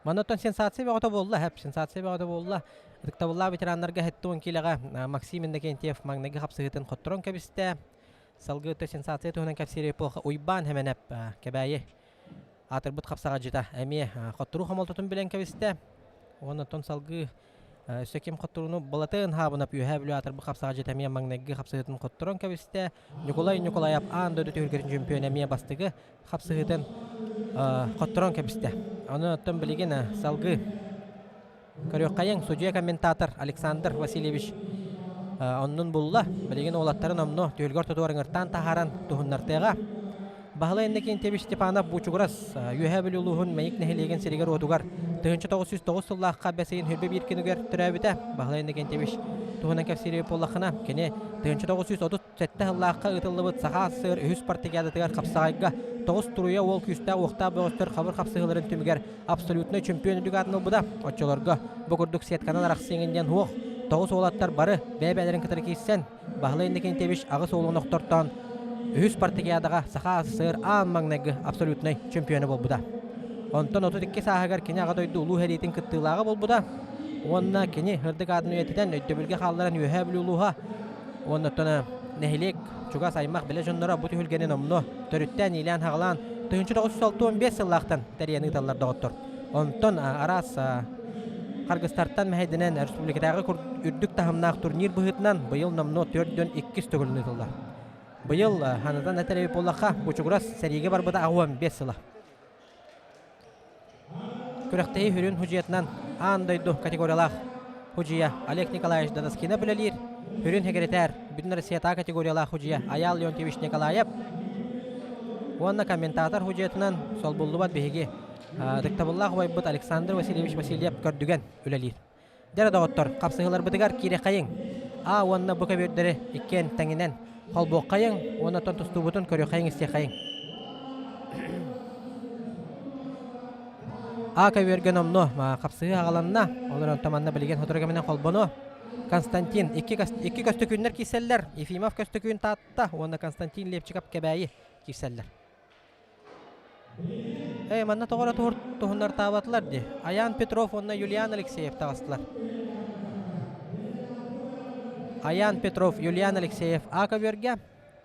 Манна оттон сенсация бөҕөтө буолла, хэп, сенсация бөҕөтө буолла. Ытыктабыллаах ветераннарга 70 киилэҕэ Максим Иннокентьев маҥнайгы хапсыһыытын хотторон кэбистэ. Салгыы өттө сенсация туһунан кэпсиир эпоха Уйбаан Хэмэнэп Кэбээйи аатырбыт хапсаҕадьыта эмиэ хотторуу хомолтотун билэн кэбистэ. Уонна оттон салгыы өссө ким хотторууну Балатын Хаабынап Үөһээ Бүлүү аатырбыт хапсаҕадьыта эмиэ маҥнайгы хапсыһыытын хотторон кэбистэ. Ньукулай Ньукулайап аан дойду түһүлгэтин чөмпүйүөнэ эмиэ бастакы хапсыһыытын хотторон кэбистэ. Ону оттон билигин салгыы көрүөххэйиҥ судьуйа-комментатор Александр Васильевич оннун булла. Билигин уолаттарын омно түһүлгэ ортотугар ыҥыртаан таһааран туһуннартыаҕа. Баһылай Иннокентьевич Степанов Буучугурас Үөһээ Бүлүү улууһун Мэйик нэһилиэгин сиригэр-уотугар 1909 сыллаахха бэс ыйын 21 күнүгэр төрөөбүтэ. Баһылай Иннокентьевич туһунан кэпсиир буоллаххына, кини 1937 сыллаахха ыытыллыбыт Саха АССР үһүс спартакиадатыгар хапсаҕайга тоҕус туруйа уол күүстээх уохтаах бөҕөстөр хабыр хапсыһыыларын түмүгэр абсолютнай чөмпүйүөн үрдүк аатын ылбыта. Оччолорго бу курдук сетканан арахсыаҥын диэн суох. Тоҕус уолаттар бары бэйэ-бэйэлэрин кытары киирсэн, Баһылай Иннокентьевич аҕыс уолун охтортоон үһүс спартакиадаҕа Саха АССР аан маҥнайгы абсолютнай чөмпүйүөнэ буолбута. Онтон 32 сааһыгар кини Аҕа дойду Улуу сэриитин кыттыылааҕа буолбута уонна кини сырдык аатын үйэтитэн өйдөбүлгэ хаалларан Үөһээ Бүлүү улууһа уонна оттон нэһилиэк чугас аймах билэ дьонноро бу түһүлгэни номнуо төрүттээн иилээн-хаҕалаан 1965 сыллаахтан тэрийэн ыыталлар доҕоттор. Онтон араас харгыстартан мэһэйдэнэн республикатааҕы үрдүк таһымнаах турнир быһыытынан быйыл номнуо төрдүн иккис төгүлүн ыытыллар. Быйыл ханатан этэр буоллахха, Бучугурас сэриигэ барбыта 85 сыла. Күрэхтэһии сүрүн судьуйатынан аан дойду категориялаах судьуйа Олег Николаевич Дадаскинов үлэлиир. Сүрүн секретарь Бүтүн Россиятааҕы категориялаах судьуйа Айаал Леонтьевич Николаев уонна комментатор судьуйатынан солбуллубат биһиги ытыктабыллаах убайбыт Александр Васильевич Васильев көрдүгэн үлэлиир. Дьэ доҕоттор, хапсыһыыларбытыгар киириэххэйиҥ. А уонна бу көбүөрдэри иккиэн тэҥинэн холбуоххайыҥ уонна оттон тустуубутун көрүөххэйиҥ истиэххэйиҥ. А көбүөргэ номнуо хапсыһыы аҕаланна. Ол эрэн манна билигин сотору кэминэн холбонуо. Константин икки, икки көстөкүүннэр киирсэллэр. Ефимов Көстөкүүн Таатта уонна Константин Лепчиков Кэбээйи киирсэллэр. Ээ, манна тоҕо эрэ туһуннартаабатылар дии. Аян Петров уонна Юлиан Алексеев таҕыстылар. Аян Петров, Юлиан Алексеев А көбүөргэ,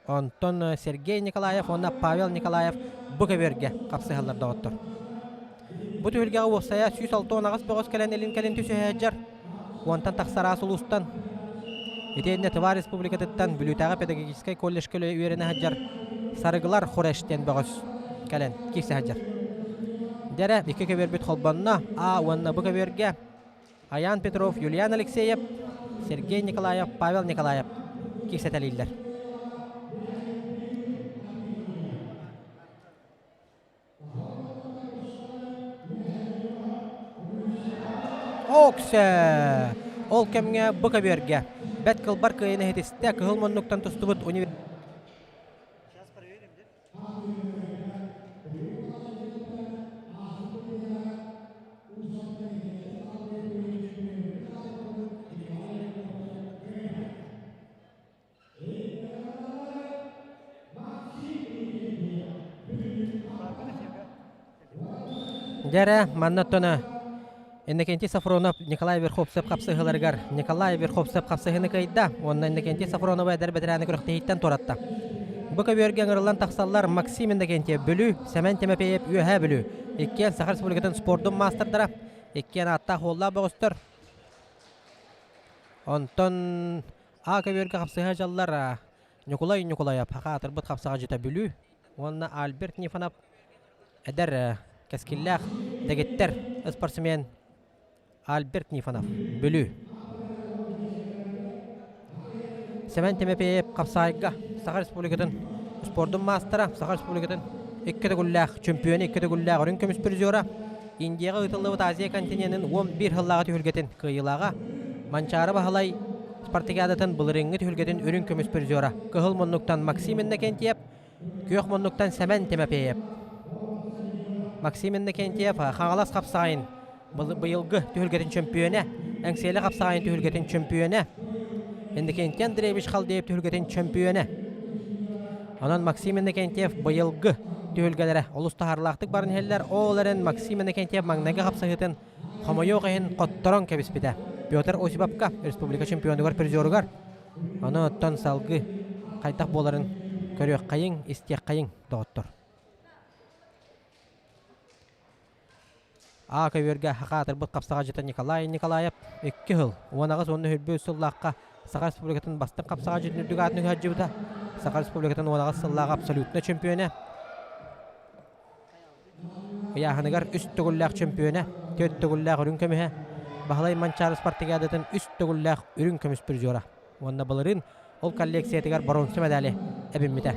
онтон Сергей Николаев уонна Павел Николаев Б көбүөргэ хапсыһаллар доҕоттор. Бу түһүлгэҕэ уопсайа 168 бөҕөс кэлэн илин-кэлин түсүһэ сылдьар. Уонтан тахсар аас улуустан итиэннэ Тыва Республикатыттан Бүлүүтээҕи педагогическай колледжка үөрэнэ сылдьар Сарыгылар Хуреш диэн бөҕөс кэлэн киирсэ сылдьар. Дьэрэ икки көбүөрбүт холбонно. А уонна бу көбүөргэ Аян Петров, Юлиан Алексеев, Сергей Николаев, Павел Николаев киирсэтэлииллэр. Оксе! Ол кэмҥэ бу көбүөргэ бэт кылбар кыайыны иһитистэ кыһыл муннуктан тустубут уни Дьэ эрэ, манна оттон Иннокентий Софронов Николай Верховцев хапсыһыыларыгар Николай Верховцев хапсыһыыны кыайда уонна Иннокентий Софронова эдэр бэтэрээнэ күрэхтэһииттэн туоратта. Бу көбүөргэ ыҥырыллан тахсаллар Максим Иннокентьев Бүлүү, Сэмэн Тимофеев Үөһээ Бүлүү. Иккиэн Саха Республикатын спордун маастардара, иккиэн ааттаах уоллаах бөҕөстөр. Онтон А көбүөргэ хапсыһа дьаллар Ньукулай Ньукулайап саха аатырбыт хапсаҕадьыта Бүлүү уонна Альберт Нифонов эдэр кэскиллээх дэгиттэр спортсмен Альберт Нифонов Бүлүү. Сэмэн Тимофеев хапсаайга Саха Республикатын спордун маастара, Саха Республикатын икки төгүллээх чөмпүйүөнэ, икки төгүллээх үрүҥ көмүс призера, Индияҕа ыытыллыбыт Азия континенын 11 сыллааҕы түһүлгэтин кыайыылааҕа Манчаары Баһылай спартакиадатын былырыыҥҥы түһүлгэтин үрүҥ көмүс призера Кыһыл муннуктан Максим Иннокентьев, Күөх муннуктан Сэмэн Тимофеев. Максим Иннокентьев Хаҥалас хапсаҕайын быйылгы түһүлгэтин чөмпүйүөнэ, Эҥсиэли хапсаҕайын түһүлгэтин чөмпүйүөнэ. Иннокентий Андреевич Халдеев түһүлгэтин чөмпүйүөнэ. Онон Максим Иннокентьев быйылгы түһүлгэлэрэ олус таһаарылаахтык баран иһэллэр. Ол эрэн Максим Иннокентьев маҥнайгы хапсыһыытын хомойуох иһин хотторон кэбиспитэ. Петр Осиповка республика чемпионугар призеругар. Ону оттон салгыы хайдах буоларын көрүөххэйиҥ, истиэххэйиҥ, доҕоттор. А көбүөргэ хахаатырбыт хапсаҕайдьыта Николай Николаев 2 сыл 18 уонна 23 сыллаахха Саха Республикатын бастыҥ хапсаҕайдьытын үрдүк аатын үһү Саха Республикатын 18 сыллааҕы абсолютнай чөмпүйүөнэ ыйааһыныгар үс төгүллээх чөмпүйүөнэ, түөрт төгүллээх үрүҥ көмүһэ, Баһылай Манчаары спартакиадатын үс төгүллээх үрүҥ көмүс призера уонна былырыын ол коллекциятыгар боруонса медали эбиммитэ.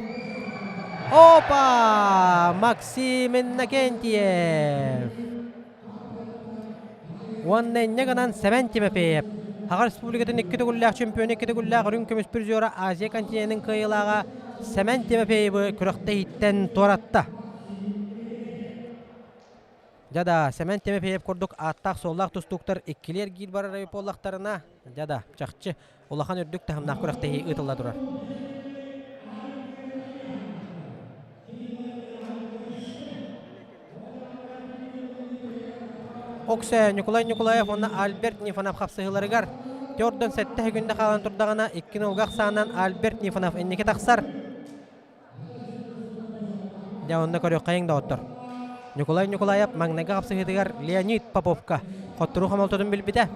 Опа! Максим Иннокентьев! Уонна инньэ гынан Сэмэн Тимофеев Саха Республикатын икки төгүллээх чемпиона, икки төгүллээх үрүҥ көмүс призера Азия континенын кыайыылааҕа Сэмэн Тимофеевы күрэхтэһииттэн туоратта. Дьэ да, Сэмэн Тимофеев курдук ааттаах-суоллаах тустууктар иккилии эргиир барар эбит буоллахтарына, дьэ да, чахчы улахан үрдүк таһымнаах күрэхтэһии ыытылла турар. Оксэ Ньукулай Ньукулаев уонна Альберт Нифонов хапсыһыыларыгар төрдөн сэттэ күндэ хаалан турдаҕына икки нолга ахсаанынан Альберт Нифонов инники тахсар. Дьэ онно көрүөххэйиҥ доҕоттор. Ньукулай Ньукулаев маҥнайгы хапсыһыытыгар Леонид Поповка хотторуу хомолтотун билбитэ.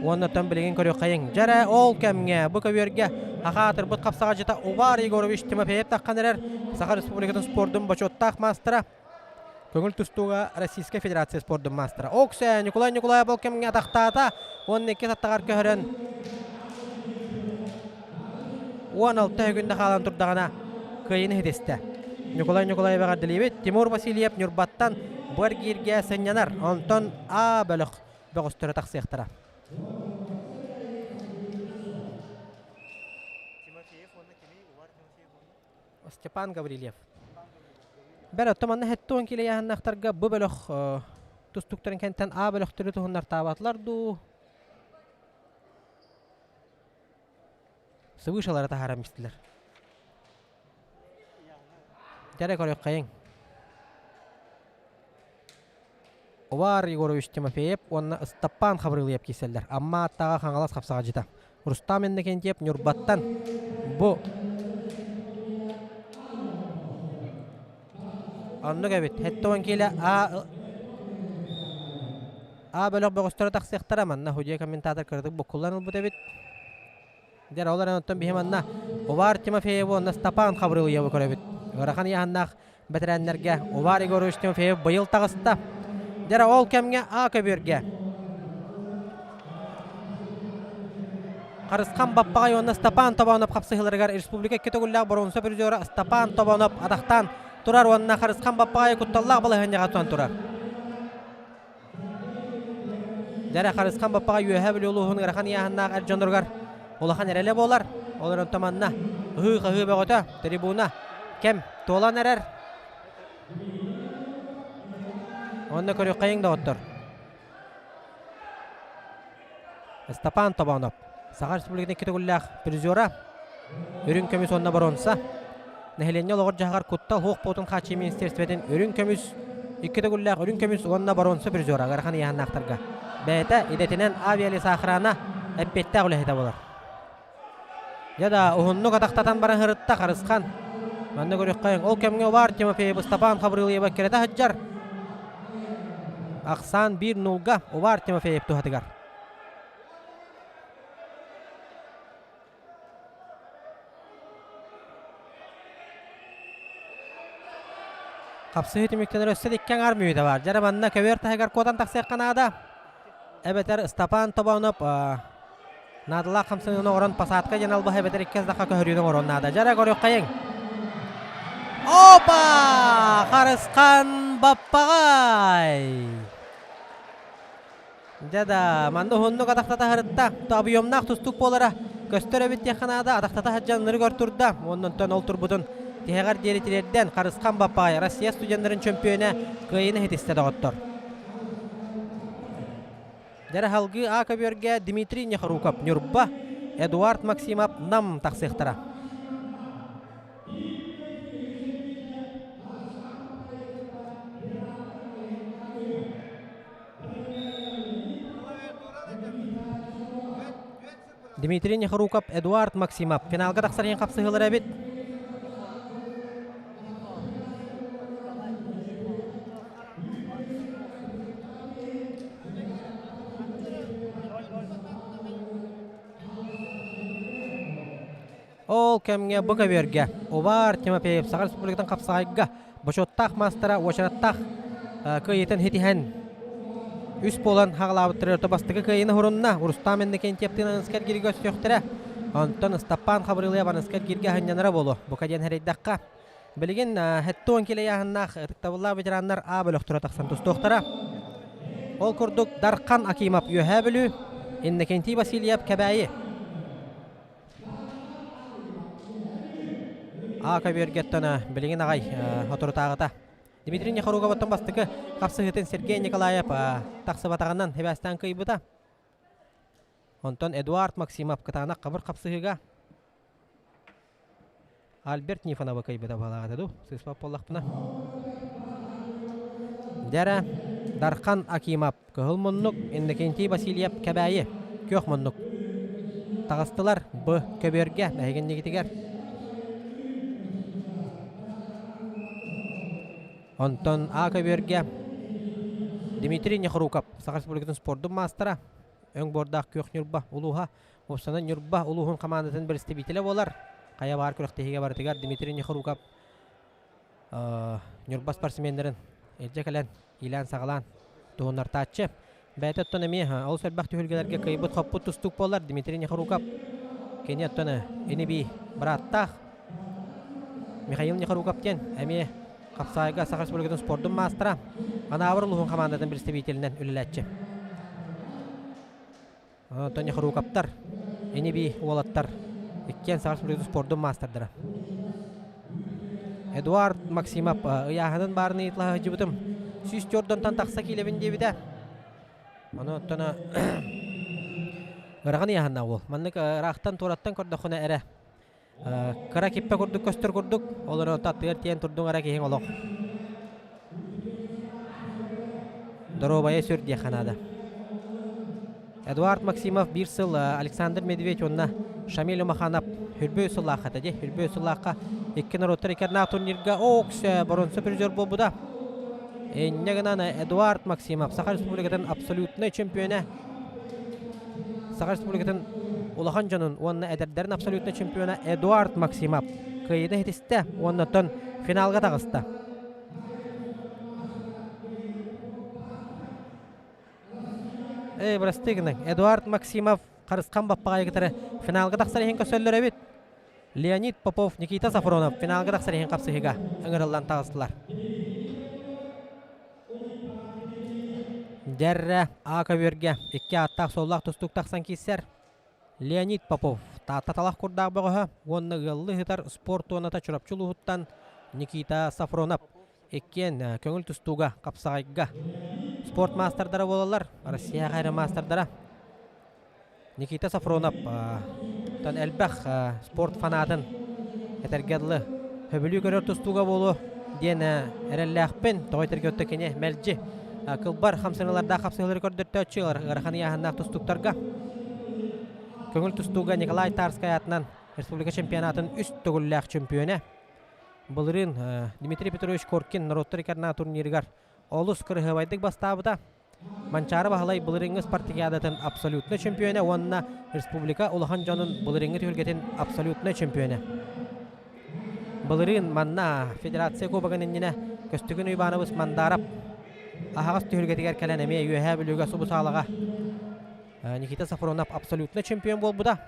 Уонна оттон билигин көрүөххэйиҥ. Дьэ эрэ ол кэмҥэ бу көбүөргэ саха аатырбыт хапсаҕайдьыта Увар Егорович Тимофеев таххан эрэр Саха Республикатын спордун бочуоттаах маастара, көҥүл тустууга Российскай Федерация спордун маастара. Оксэ Николай Николаев ол кэмҥэ атахтаата уонна икки аттаҕар көһөрөн 16 күндэ хаалан турдаҕына кыайыыны ситистэ. Ньукулай Ньукулаев эҕэрдэлиибит. Тимур Васильев Ньурбаттан бу эргииргэ сынньанар. Онтон А бөлөх бөҕөстөрө тахсыахтара. Степан Гаврильев. Бэр оттон манна 70 кило яһыннахтарга бу бөлөх тустуктарын кэнтэн А бөлөхтөрү туһуннартаабатылар дуу? Свышалары таһааран истилэр. Дьэрэ көрүөххэйиҥ. Увар Егорович Тимофеев уонна Ыстаппаан Хабырыылыйап киирсэллэр. Амма аттааҕа Хаҥалас хапсаҕадьыта. Рустам Иннокентьев Ньурбаттан бу оннук эбит. 70 киилэ А А бөлөх бөҕөстөрө тахсыахтара манна худья комментатор кыратык буккуллан ылбыт эбит. Дьэр ол эрэн оттон биһи манна Увар Тимофееву уонна Степан Хабрылыевы көрөбүт. Ыарахан ыйааһыннаах бэтэрээннэргэ Увар Егорович Тимофеев быйыл таҕыста. Дьэр ол кэмҥэ А көбүөргэ Харысхан Баппаҕай уонна Степан Тобонов хапсыһыыларыгар республика икки төгүллээх боруонса призера Степан Тобонов атахтаан турар уонна Харысхан Баппаҕай кутталлаах балаһыанньаҕа тутан турар. Дьэрэ Харысхан Баппаҕа Үөһээ Бүлүү улууһун ыарахан ыйааһыннаах эр дьонноругар улахан эрэлэ буолар. Ол эрэн манна ыһыы-хаһыы бөҕөтө, трибуна кэм туолан эрэр. Онно көрүөххэйиҥ доҕоттор. Степан Тобонов, Саха Республикатын икки төгүллээх призера, үрүҥ көмүс уонна боруонса. Нэһилиэнньэ олоҕор-дьаһаҕар куттал суох буолуутун хааччыйыы министиэристибэтин үрүҥ көмүс, икки төгүллээх үрүҥ көмүс уонна боруонса призера ыарахан ыйааһыннаахтарга. Бэйэтэ идэтинэн авиалесоохрана эппиэттээх үлэһитэ буолар. Дьэ да, уһуннук атахтатан баран сырытта Харысхан. Манна көрүөххэйиҥ, ол кэмҥэ Увар Тимофеев Ыстапаан Хабырыылыйаба эккирэтэ сылдьар. Ахсаан биир нулга Увар Тимофеев туһатыгар. Хапсыһыы түмүктэнэр өссө да икки аҥаар мүнүүтэ баар. Дьэ эрэ манна көбүөр таһыгар куотан тахсыахха наада. Эбэтэр Ыстапаан Тобоонов наадалаах хамсаныыны оҥорон посадка диэн албаһы эбэтэр иккис дахха көһөрүүнү оҥоруон наада. Дьэ эрэ көрүөххэйиҥ. Опа! Харысхан Баппаҕай! Дьэ да, манна уһуннук атахтата сырытта. Объемнаах тустуук буолара көстөр эбит диэххэ наада. Атахтата сылдьан ынырык өр турда. Уонна онтон ол турбутун тиһэҕэр диэри тириэрдэн Харысхан Баппаай Россия студеннарын чөмпүйүөнэ кыайыыны ситистэ доҕоттор. Дьэрэ халгыы А көбүөргэ Дмитрий Нехоруков Ньурба, Эдуард Максимов Нам тахсыахтара. Дмитрий Нехоруков, Эдуард Максимов финалга тахсар иһин хапсыһыылар эбит. Ол кэмҥэ бу көбүөргэ Увар Тимофеев Саха Республикатын хапсаҕайга бочуоттаах маастара уочараттаах кыайыытын ситиһэн үс буолан хаҕалаабыттара орто бастакы кыайыыны хурунна Рустам Иннокентьевтыын Аныска эргииргэ өстөөхтөрө. Онтон Ыстаппаан Хабырыылыйа Аныска эргииргэ аһынньанара буолуо. Бука диэн сэрэйдэххэ, билигин 70 килэ ыйааһыннаах ытыктабыллаах ветераннар А бөлөхтөрө тахсан тустуохтара. Ол курдук Дархан Акимов Үөһээ Бүлүү, Иннокентий Васильев Кэбээйи. А көбүөргэттэн билигин аҕай соторутааҕыта Дмитрий Нехоруговаттан бастакы хапсыһыытын Сергей Николаев тахсыбатаҕынан сибээстээн кыайбыта. Онтон Эдуард Максимов кытаанах хабыр хапсыһыыга Альберт Нифоновы кыайбыта баалаҕата дуу, сыыспат буоллахпына. Дьэрэ Дархан Акимов кыһыл муннук, Иннокентий Васильев Кэбээйи күөх муннук. Таҕыстылар Б көбүөргэ эһигиннигитигэр. Онтон А көбүөргэ Дмитрий Нехруков Саха Республикатын спордун маастара, өҥ буордаах күөх Ньурба улууһа Уопсанан Ньурба улууһун хамаандатын бэрэстэбиитэлэ буолар. Хайа баар күрэхтэһиигэ барытыгар Дмитрий Нехруков Ньурба спортсменнарын илдьэ кэлэн, иилээн-саҕалаан туһуннартааччы. Бэйэтэ оттон эмиэ олус элбэх түһүлгэлэргэ кыайбыт-хоппут тустуук буолар Дмитрий Нехруков. Кини оттон ини-бии бырааттаах Михаил Нехруков диэн эмиэ хапсаайга Саха Республикатын спордун маастара, Анаабыр улууһун хамаандатын представителинэн үлэлээччи. Онтон Нехрукаптар, ини-бии уолаттар иккиэн Саха Республикатын спордун маастардара. Эдуард Максимов ыйааһынын баарын ыйыталаһа сылдьыбытым. 104 тахса киилэбин диэбитэ. Ону оттон ырахан ыйааһыннаах уол. Маннык ыраахтан туораттан көрдөххүнэ эрэ кыра киппэ курдук көстөр курдук, ол эрэ аттыгар тиийэн турдуҥ эрэ киһиҥ олох. Доруобайа сүр диэххэ наада. Эдуард Максимов биир сыл Александр Медведь уонна Шамиль Умаханов хүрбүү сыллаахха этэ дии. Хүрбүү сыллаахха икки норуоттар иккэрнээх турнирга Ооксө боруонса призер буолбута. Инньэ гынан Эдуард Максимов Саха Республикатын абсолютнай чемпиона Саха Республикатын улахан дьонун уонна эдэрдэрин абсолютнай чемпиона Эдуард Максимов кыайыыны ситистэ уонна оттон финалга таҕыста. Эй, бырастыы гыныҥ. Эдуард Максимов Харысхан Баппаҕайы кытары финалга тахсар иһин көрсөллөр эбит. Леонид Попов, Никита Сафронов финалга тахсар иһин хапсыһыыга ыҥырыллан таҕыстылар. Дьэррэ А көбүөргэ икки ааттаах-суоллаах тустуук тахсан киирсэр. Леонид Попов Таатта талах курдаах бөҕөһө уонна ыаллыы сытар спорт туоната Чурапчы улууһуттан Никита Сафронов иккиэн көҥүл тустууга, хапсаҕайга спорт маастардара буолаллар, Россияҕа эрэ маастардара. Никита Сафронов тан элбэх спорт фанатын этэргэ дылы сөбүлүү көрөр тустууга буолуо диэн эрэллээхпин. Тоҕо этэргэ өттө кини мэлдьи кылбар хамсаныылардаах хапсыһыылары көрдөртөөччү ыарахан ыйааһыннаах тустууктарга. Көҥүл тустууга Николай Тарскай аатынан республика чемпионатын үс төгүллээх чемпиона. Былырыын Дмитрий Петрович Коркин норуоттар иккардынан турнирыгар олус кырыһыабайдык бастаабыта. Манчаары Баһылай былырыыҥҥы спартакиадатын абсолютнай чемпиона уонна республика улахан дьонун былырыыҥҥы түһүлгэтин абсолютнай чемпиона. Былырыын манна федерация кубогын иннинэ Көстүгүн Уйбаанабыс Мандаров аһаҕас түһүлгэтигэр кэлэн эмиэ Үөһээ Бүлүүгэ субусаалаҕа Никита Сафронов абсолютнай чемпион буолбута.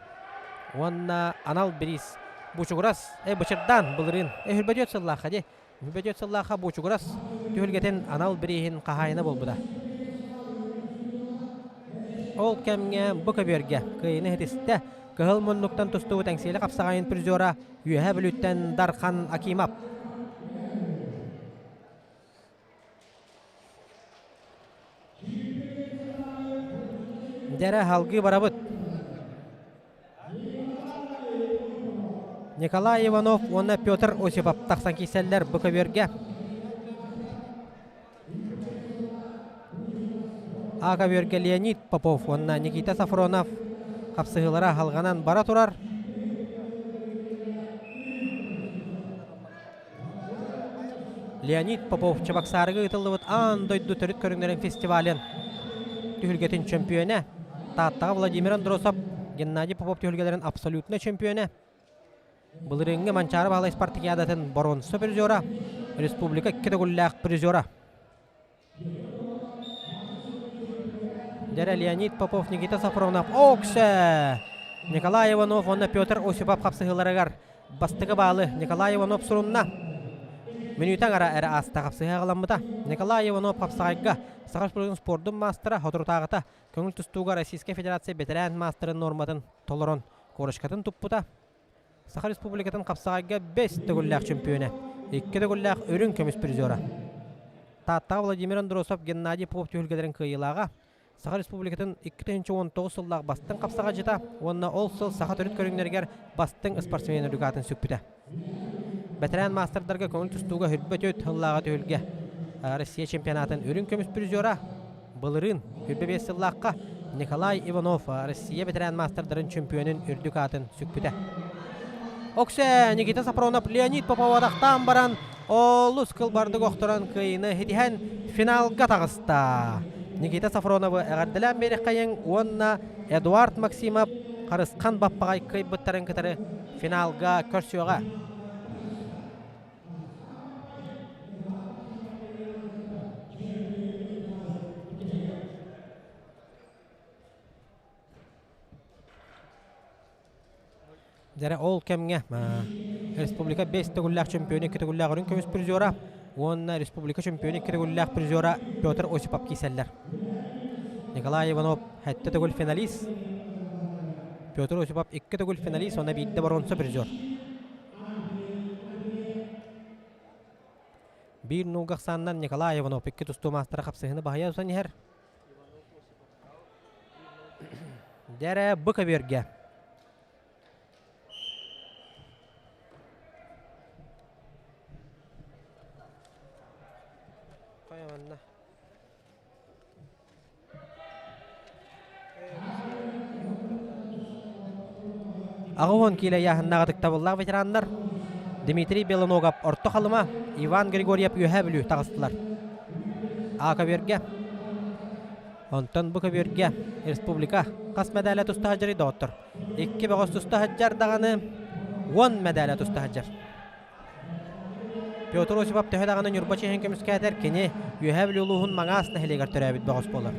Уонна анал бириис Бучугурас, Бычырдаан былырыын өһүрбэтиэт сыллаахха дии Мүбэдиэт сыллаахха Буучугурас түһүлгэтин анал бирииһин хаһаайына буолбута. Ол кэмҥэ бу көбүөргэ кыайыыны ситистэ кыһыл муннуктан тустубут Эҥсиэли хапсаҕайын призера Үөһээ Бүлүүттэн Дархан Акимов. Дьэрэ халгыы барабыт. Николай Иванов уонна Петр Осипов тахсан киирсэллэр бу көбүөргэ. А көбүөргэ Леонид Попов уонна Никита Сафронов хапсыһыылара халҕанан бара турар. Леонид Попов Чебоксарыга ыытыллыбыт аан дойду төрүт көрүҥнэрин фестивалын түһүлгэтин чөмпүйүөнэ, Тааттаҕа Владимир Андросов, Геннадий Попов түһүлгэлэрин абсолютнай чөмпүйүөнэ, былырыыҥҥы Манчаары Баһылай спартакиадатын боруонса призера, республика икки төгүллээх призера. Дьэрэ Леонид Попов, Никита Сафронов, Оксе! Николай Иванов уонна Петр Осипов хапсыһыыларыгар бастакы баалы Николай Иванов сурунна. Мүнүүтэ аҥара эрэ ааста хапсыһыы аҕаламмыта. Николай Иванов хапсаҕайга Саха Республикатын спордун маастара соторутааҕыта көҥүл тустууга Российскай Федерация бэтэрээн маастарын нуорматын толорон корочкатын туппута. Саха Республикатын хапсаҕайга бэс төгүллээх чөмпүйүөнэ, икки төгүллээх үрүҥ көмүс призера. Тааттаҕа Владимир Андросов, Геннадий Попов түһүлгэлэрин кыайыылааҕа, Саха Республикатын 2019 сыллаах бастыҥ хапсаҕайдьыта уонна ол сыл саха төрүт көрүҥнэригэр бастыҥ спортсмен үрдүк аатын сүкпүтэ. Бэтэрээн маастардарга көҥүл тустууга хүрбэ түөрт сыллааҕы түһүлгэ Россия чемпионатын үрүҥ көмүс призера, Былырыын, 25 сыллаахха, Николай Иванов Россия бэтэрээн маастардарын чөмпүйүөнүн үрдүк аатын сүкпүтэ. Оксе Никита Сапронов Леонид Попова атахтаан баран, олус кылбардык охторон кыайыыны ситиһэн финалга таҕыста. Никита Сафроновы эҕэрдэлээн биэриэххэйиҥ уонна Эдуард Максимов Харысхан Баппаҕай кыайбыттарын кытары финалга көрсүөҕэ. Дьэрэ ол кэмҥэ республика 5 төгүллээх чемпионы икки төгүллээх үрүҥ көмүс призера уонна республика чемпионы икки төгүллээх призера Петр Осипов киирсэллэр. Николай Иванов сэттэ төгүл финалист, Петр Осипов икки төгүл финалист уонна биирдэ боруонса призер. Биир нууга ахсаанынан Николай Иванов икки тустуу маастара хапсыһыны баһыйа тусан иһэр. Дьэрэ бу көбүөргэ. Хайа 80 киилэ ыйааһыннаах ытыктабыллаах ветераннар Дмитрий Белоногов Орто Халыма, Иван Григорьев Үөһээ Бүлүү таҕыстылар. А көбүөргэ. Онтон бу көбүөргэ республика хас мэдээлэ туста сылдьарый доҕоттор? Икки бөҕөс туста сылдьар даҕаны 10 мэдээлэ туста сылдьар. Петр Осипов төһө даҕаны Ньурба чиэһин көмүскээтэр, кини Үөһээ Бүлүү улууһун Маҥаас нэһилиэгэр төрөөбүт бөҕөс буолар.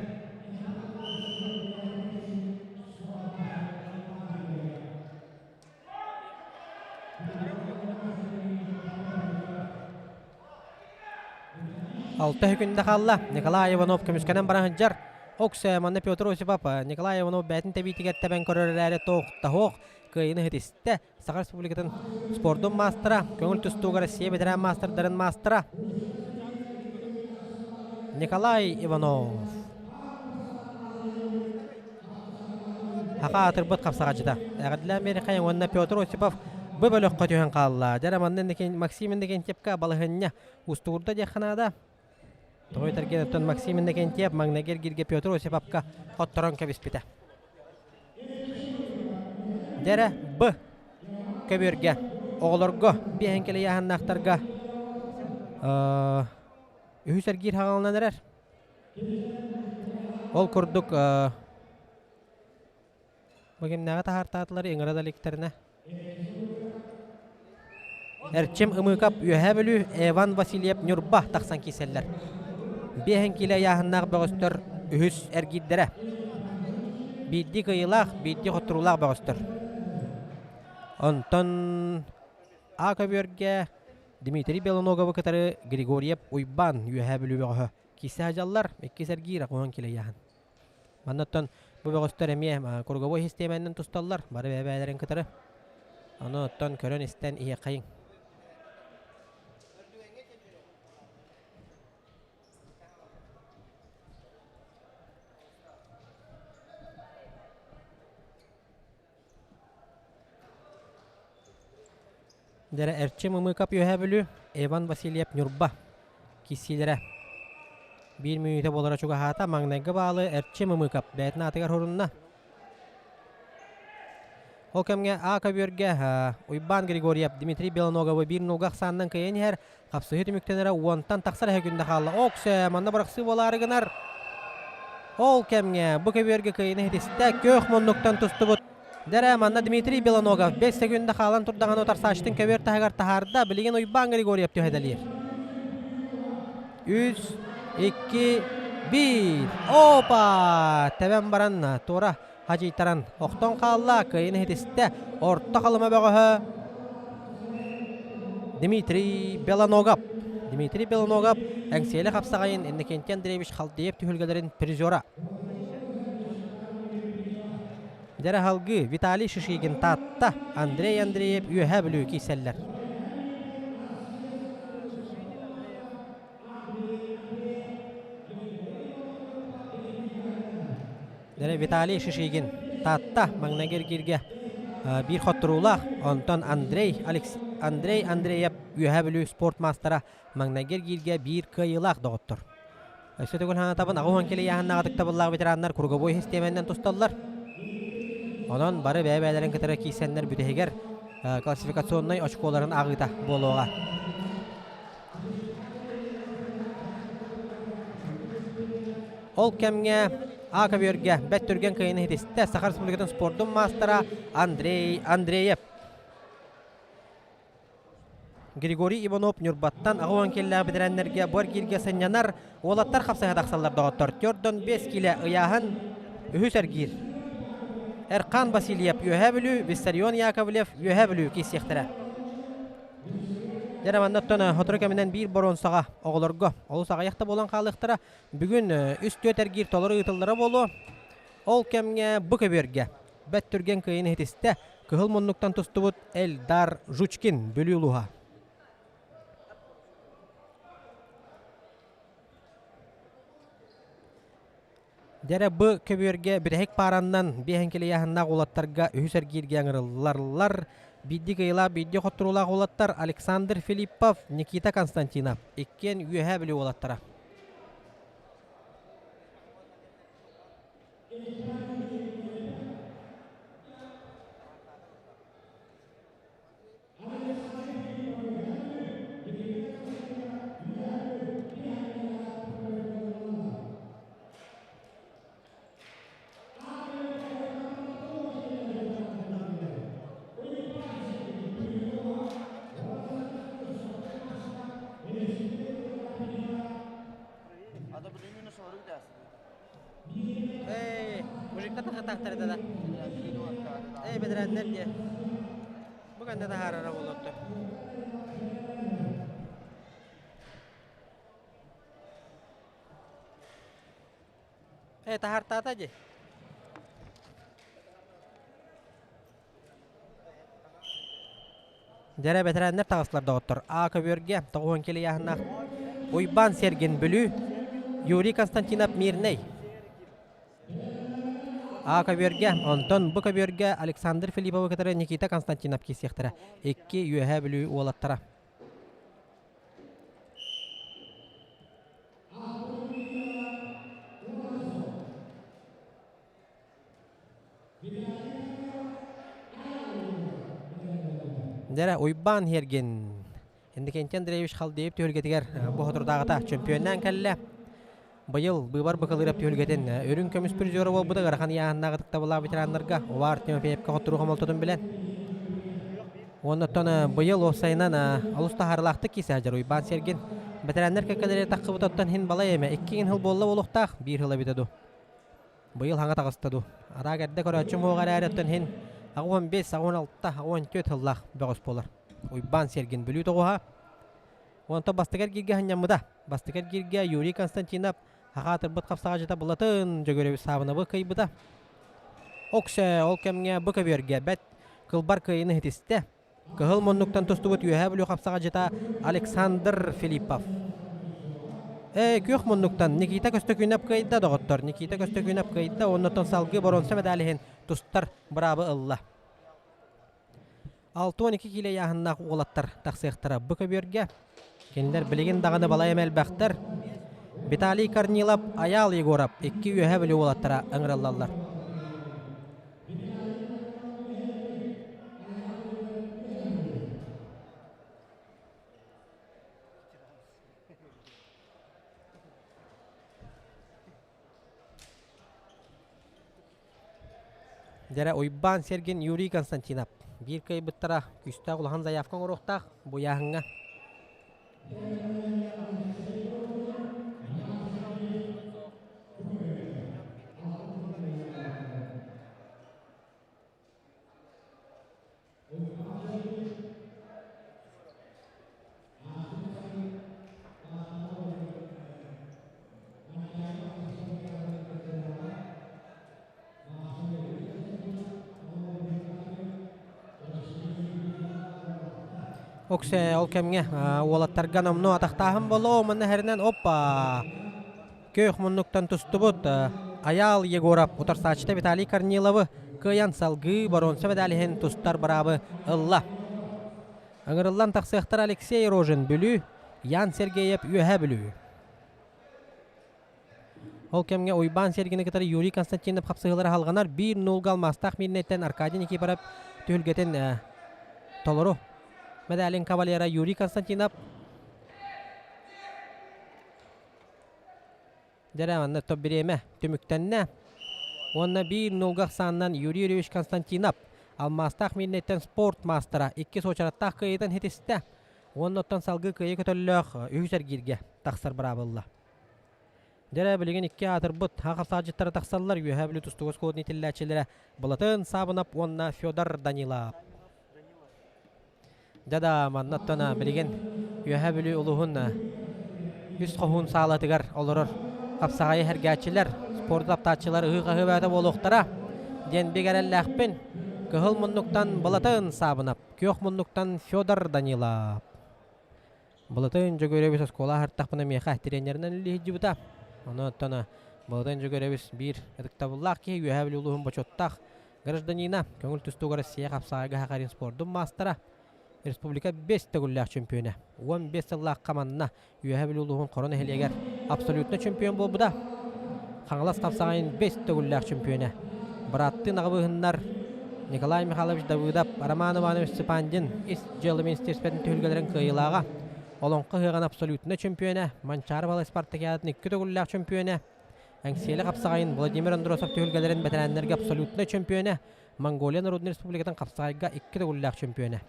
Алта күндэ хаалла. Николай Иванов көмүскэнэн баран сылдьар. Оксэ, манна Петр Осипов Николай Иванов бэйэтин тэбиитигэр тэбэн көрөр эрээри туох кыайыыны ситистэ. Саха Республикатын спордун маастара, көҥүл тустууга Россия бэтэрээн маастардарын маастара Николай Иванов. Хаха аатырбыт хапсаҕаччыта. Эҕэрдэлээн биэриэххэйиҥ уонна Петр Осипов бу бөлөххө түһэн хаалла. Дьэ, манна Максим Иннокентьевка балаһыанньа устуурда диэххэ наада. Тоҕо этэргин оттон Максим Иннокентьев маҥнайгы эргииргэ Петр Осиповка хотторон кэбиспитэ. Дьэрэ Б көбүөргэ оҕолорго биэһин кэлэйээһиннээхтарга үһүс эргиир хаҥаланан эрэр. Ол курдук бу кимнээҕи таһаартаатылар ыҥыра да иликтэринэ Эрчим Ымыыкап Үөһээ Бүлүү, Эван Васильев Ньурба тахсан киирсэллэр. Биэһин киилэ ыйааһыннаах бөҕөстөр үһүс эргиирдэрэ. Биирдии кыайыылаах, биирдии хотторуулаах бөҕөстөр. Онтон А көбүөргэ Дмитрий Белоноговы кытары Григорьев Уйбаан Үөһээ Бүлүү бөҕөһө киирсэ сылдьаллар. Иккис эргиир 10 киилэ ыйааһын. Манна оттон бу бөҕөстөр эмиэ круговой систиэмэнэн тусталлар, бары бэйэ-бэйэлэрин кытары. Ону оттон көрөн-истэн иһиэххэйиҥ. Дэрэ Эрчим Ымыыкап Үөһээ Бүлүү, Иван Васильев Ньурба киирсиилэрэ. Биир мүнүүтэ буолара чугаһаата, маҥнайгы баалы Эрчим Ымыыкап бэйэтин аатыгар хорунна. Ол кэмҥэ А көбүөргэ Уйбаан Григорьев Дмитрий Белоноговы биир нулга ахсаанынан кыайан иһэр. Хапсыһыы түмүктэнэрэ уонтан тахсар эһэ күндэ хаалла. Оксэ, манна бырахсыы буолаары гынар. Ол кэмҥэ бу көбүөргэ кыайыыны ситистэ, күөх муннуктан тустубут. Дэрэ, манна Дмитрий Белоногов 5 секунда хаалан турдаҕына утарсааччытын көбүөр таһыгар таһаарда, билигин Уйбаан Григорьев түһэтэлиир. Үс, икки, биир. Опа! Тэбэн баран туора хадьыйтаран охтон хаалла, кыайыыны ситистэ. Орто Халыма бөҕөһө Дмитрий Белоногов. Дмитрий Белоногов Эҥсиэли хапсаҕайын Иннокентий Андреевич Халдеев түһүлгэлэрин призера. Дьэрэ халгыы Виталий Шишигин Таатта, Андрей Андреев Үөһээ Бүлүү киирсэллэр. Дьэрэ Виталий Шишигин Таатта маҥнайгы эргииргэ биир хотторуулаах, онтон Андрей Алекс Андрей Андреев Үөһээ Бүлүү спорт маастара маҥнайгы эргииргэ биир кыайыылаах доҕоттор. Өссө төгүл санатабын, 80 килэ ыйааһыннаах ытыктабыллаах ветераннар круговой систиэмэннэн тусталлар. Онон бары бэйэ-бэйэлэрин кытары киирсэннэр бүтэһигэр классификационнай очколарын ааҕыыта буолуоҕа. Ол кэмҥэ А көбүөргэ бэрт түргэн кыайыыны ситистэ Саха Республикатын спордун маастара Андрей Андреев. Григорий Иванов Ньурбаттан 80 киллээх бэтэрээннэргэ бу эргииргэ сынньанар уолаттар хапсыһа тахсаллар доҕоттор. 45 киилэ ыйааһын үһүс эргиир. Эрхан Васильев Үөһээ Бүлүү, Виссарион Яковлев Үөһээ Бүлүү киирсиэхтэрэ. Дьэ, манна оттон сотору кэминэн биир боруонсаҕа оҕолорго олус аҕыйах да буолан хаалыахтара. Бүгүн үс-түөрт эргиир толору ыытыллара буолуо. Ол кэмҥэ бу көбүөргэ бэрт түргэн кыайыыны ситистэ кыһыл муннуктан тустубут Эльдар Жучкин Бүлүү улууһа. Дьэрэ бу көбүөргэ бүтэһик паараннан биэһэн килийааһыннаах уолаттарга үһүс эргииргэ ыҥырыллаллар. Биирдии кыайыылаах, биирдии хотторуулаах уолаттар Александр Филиппов, Никита Константинов иккиэн Үөһээ Бүлүү уолаттара. Эй, мужиктар тахтахтар да. Эй, бэдэрээннэр диэ. Бу кэннэ таһаарара буолуотту. Эй, таһаартаата дии. Дьэрэ бэтэрээннэр таҕыстылар доҕоттор. А көбүөргэ 90 килэ ыйааһыннаах Уйбаан Сергин Бүлүү, Юрий Константинов Мирнэй. А көбүөргэ, онтон бу көбүөргэ Александр Филипповы кытары Никита Константинов киирсиэхтэрэ. Икки Үөһээ Бүлүү уолаттара. Дьэрэ, Уйбаан Хергин Иннокентий Андреевич Халдеев түһүлгэтигэр бу соторутааҕыта чөмпүйүөннээн кэллэ. Быйыл быыбар Быкылыырап түһүлгэтин үрүҥ көмүс призера буолбута ыарахан ыйааһыннаах ытыктабыллаах ветераннарга Увар Тимофеевка хотторуу хомолтотун билэн. Уонна быйыл уопсайынан олус таһаарыылаахтык киирсэ сылдьар Уйбаан Сергин бэтэрээннэр кэккэлэрэ таххыбытыттан иһин балай эмэ икки хыл буолла буолуохтаах, биир хыл эбитэ дуу. Быйыл хаҥа таҕыста дуу. Араак эрдэ көрөөччүм уоҕа эрээри оттон иһин 85, 86, 84 сыллаах бөҕөс буолар. Уйбаан Сергин Бүлүү тоҕуһа. Онтон бастакы эргииргэ сынньаммыта. Бастакы эргииргэ Юрий Константинов саха аатырбыт хапсаҕадьыта Былатын Дьөгүөрэбис Саабынабы кыайбыта. Оксэ ол кэмҥэ бу көбүөргэ бэт кылбар кыайыыны ситистэ. Кыһыл муннуктан тустубут Үөһээ Бүлүү хапсаҕадьыта Александр Филиппов. Ээ, күөх муннуктан Никита Көстөкүүнэп кыайда, доҕоттор. Никита Көстөкүүнэп кыайда, оннуттан салгыы боруонса медаль иһин тустар быраабы ылла. 62 киилэ ыйааһыннаах уолаттар тахсыахтара бу көбүөргэ. Кинилэр билигин даҕаны балайым элбэхтэр. Виталий Корнилов, Айаал Егоров икки үөһэ Бүлүү уолаттара ыҥырыллаллар. Дьэрэ Уйбаан Сергин Юрий Константинов биир кыайбыттара күүстээх улахан заявка оҥоруохтаах бу ыйааһыҥҥа. Оксе ол кэмҥэ уолаттарга номнуо атахтааһын буолуо манна иһэринэн оппа күөх муннуктан тустубут Айаал Егоров утарсааччыта Виталий Корниловы кыайан салгыы боруонса медалиһин тустар быраабы ылла. Ыҥырыллан тахсыахтара Алексей Рожин Бүлүү, Ян Сергеев Үөһээ Бүлүү. Ол кэмҥэ Уйбаан Сергини кытары Юрий Константинов хапсыһыылара халҕанар биир нуулга алмаастаах миирнэйтэн Аркадий Никифоров түһүлгэтин толору медалин кавалера Юрий Константинов Дьэрэ манна топ бириэмэ түмүктэннэ. Уонна биир нуулга ахсаанынан Юрий Юрьевич Константинов алмаастаах миирнэйтэн спорт маастара иккис уочараттаах кыайыытын ситистэ. Уонна оттон салгыы кыайыы көтөллөөх үһүс эргииргэ тахсар быраабылла. Дьэрэ билигин икки аатырбыт хахапсаадьыттара тахсаллар Үөһээ Бүлүү тустууга оскуолатын итиллээччилэрэ Былатын Саабынап уонна Федор Данилов. Дьэ да, манна оттон билигин Үөһээ Бүлүү улууһун үс хоһуун саалатыгар олорор хапсаҕайы сэргээччилэр, спорду таптааччылар ыһыы-хаһыы бөҕөтө буолуохтара диэн бигэ эрэллээхпин. Кыһыл муннуктан Былатын Саабынап, күөх муннуктан Федор Данилов. Былатын Дьөгүөрэбис оскуола аһартахпына миэхэ тренеринэн үлэлиһдьибита. Ону оттон Былатын Дьөгүөрэбис биир ытыктабыллаах киһи Үөһээ Бүлүү улууһун бочуоттаах гражданина, көҥүл тустууга Россия хапсаҕайга Хахарин спордун маастара, республика бэс төгүллээх чөмпүйүөнэ. 15 сыллаахха манна Үөһээ Бүлүү улууһун Хоро нэһилиэгэр абсолютно чемпион буолбута. Хаҥалас хапсаҕайын бэс төгүллээх чөмпүйүөнэ. Бырааттыы аҕабыыһыннар Николай Михайлович Давыдов, Роман Иванович Цыпандин ис дьыала министерствотын түһүлгэлэрин кыайыылааҕа, Олоҥхо ыһыаҕын абсолютно чөмпүйүөнэ, Манчаары балай спартакиадатын икки төгүллээх чөмпүйүөнэ, Эҥсиэли хапсаҕайын Владимир Андросов түһүлгэлэрин бэтэрээннэргэ абсолютнай чөмпүйүөнэ, Монголия Народнай Республикатын хапсаҕайга икки төгүллээх чөмпүйүөнэ.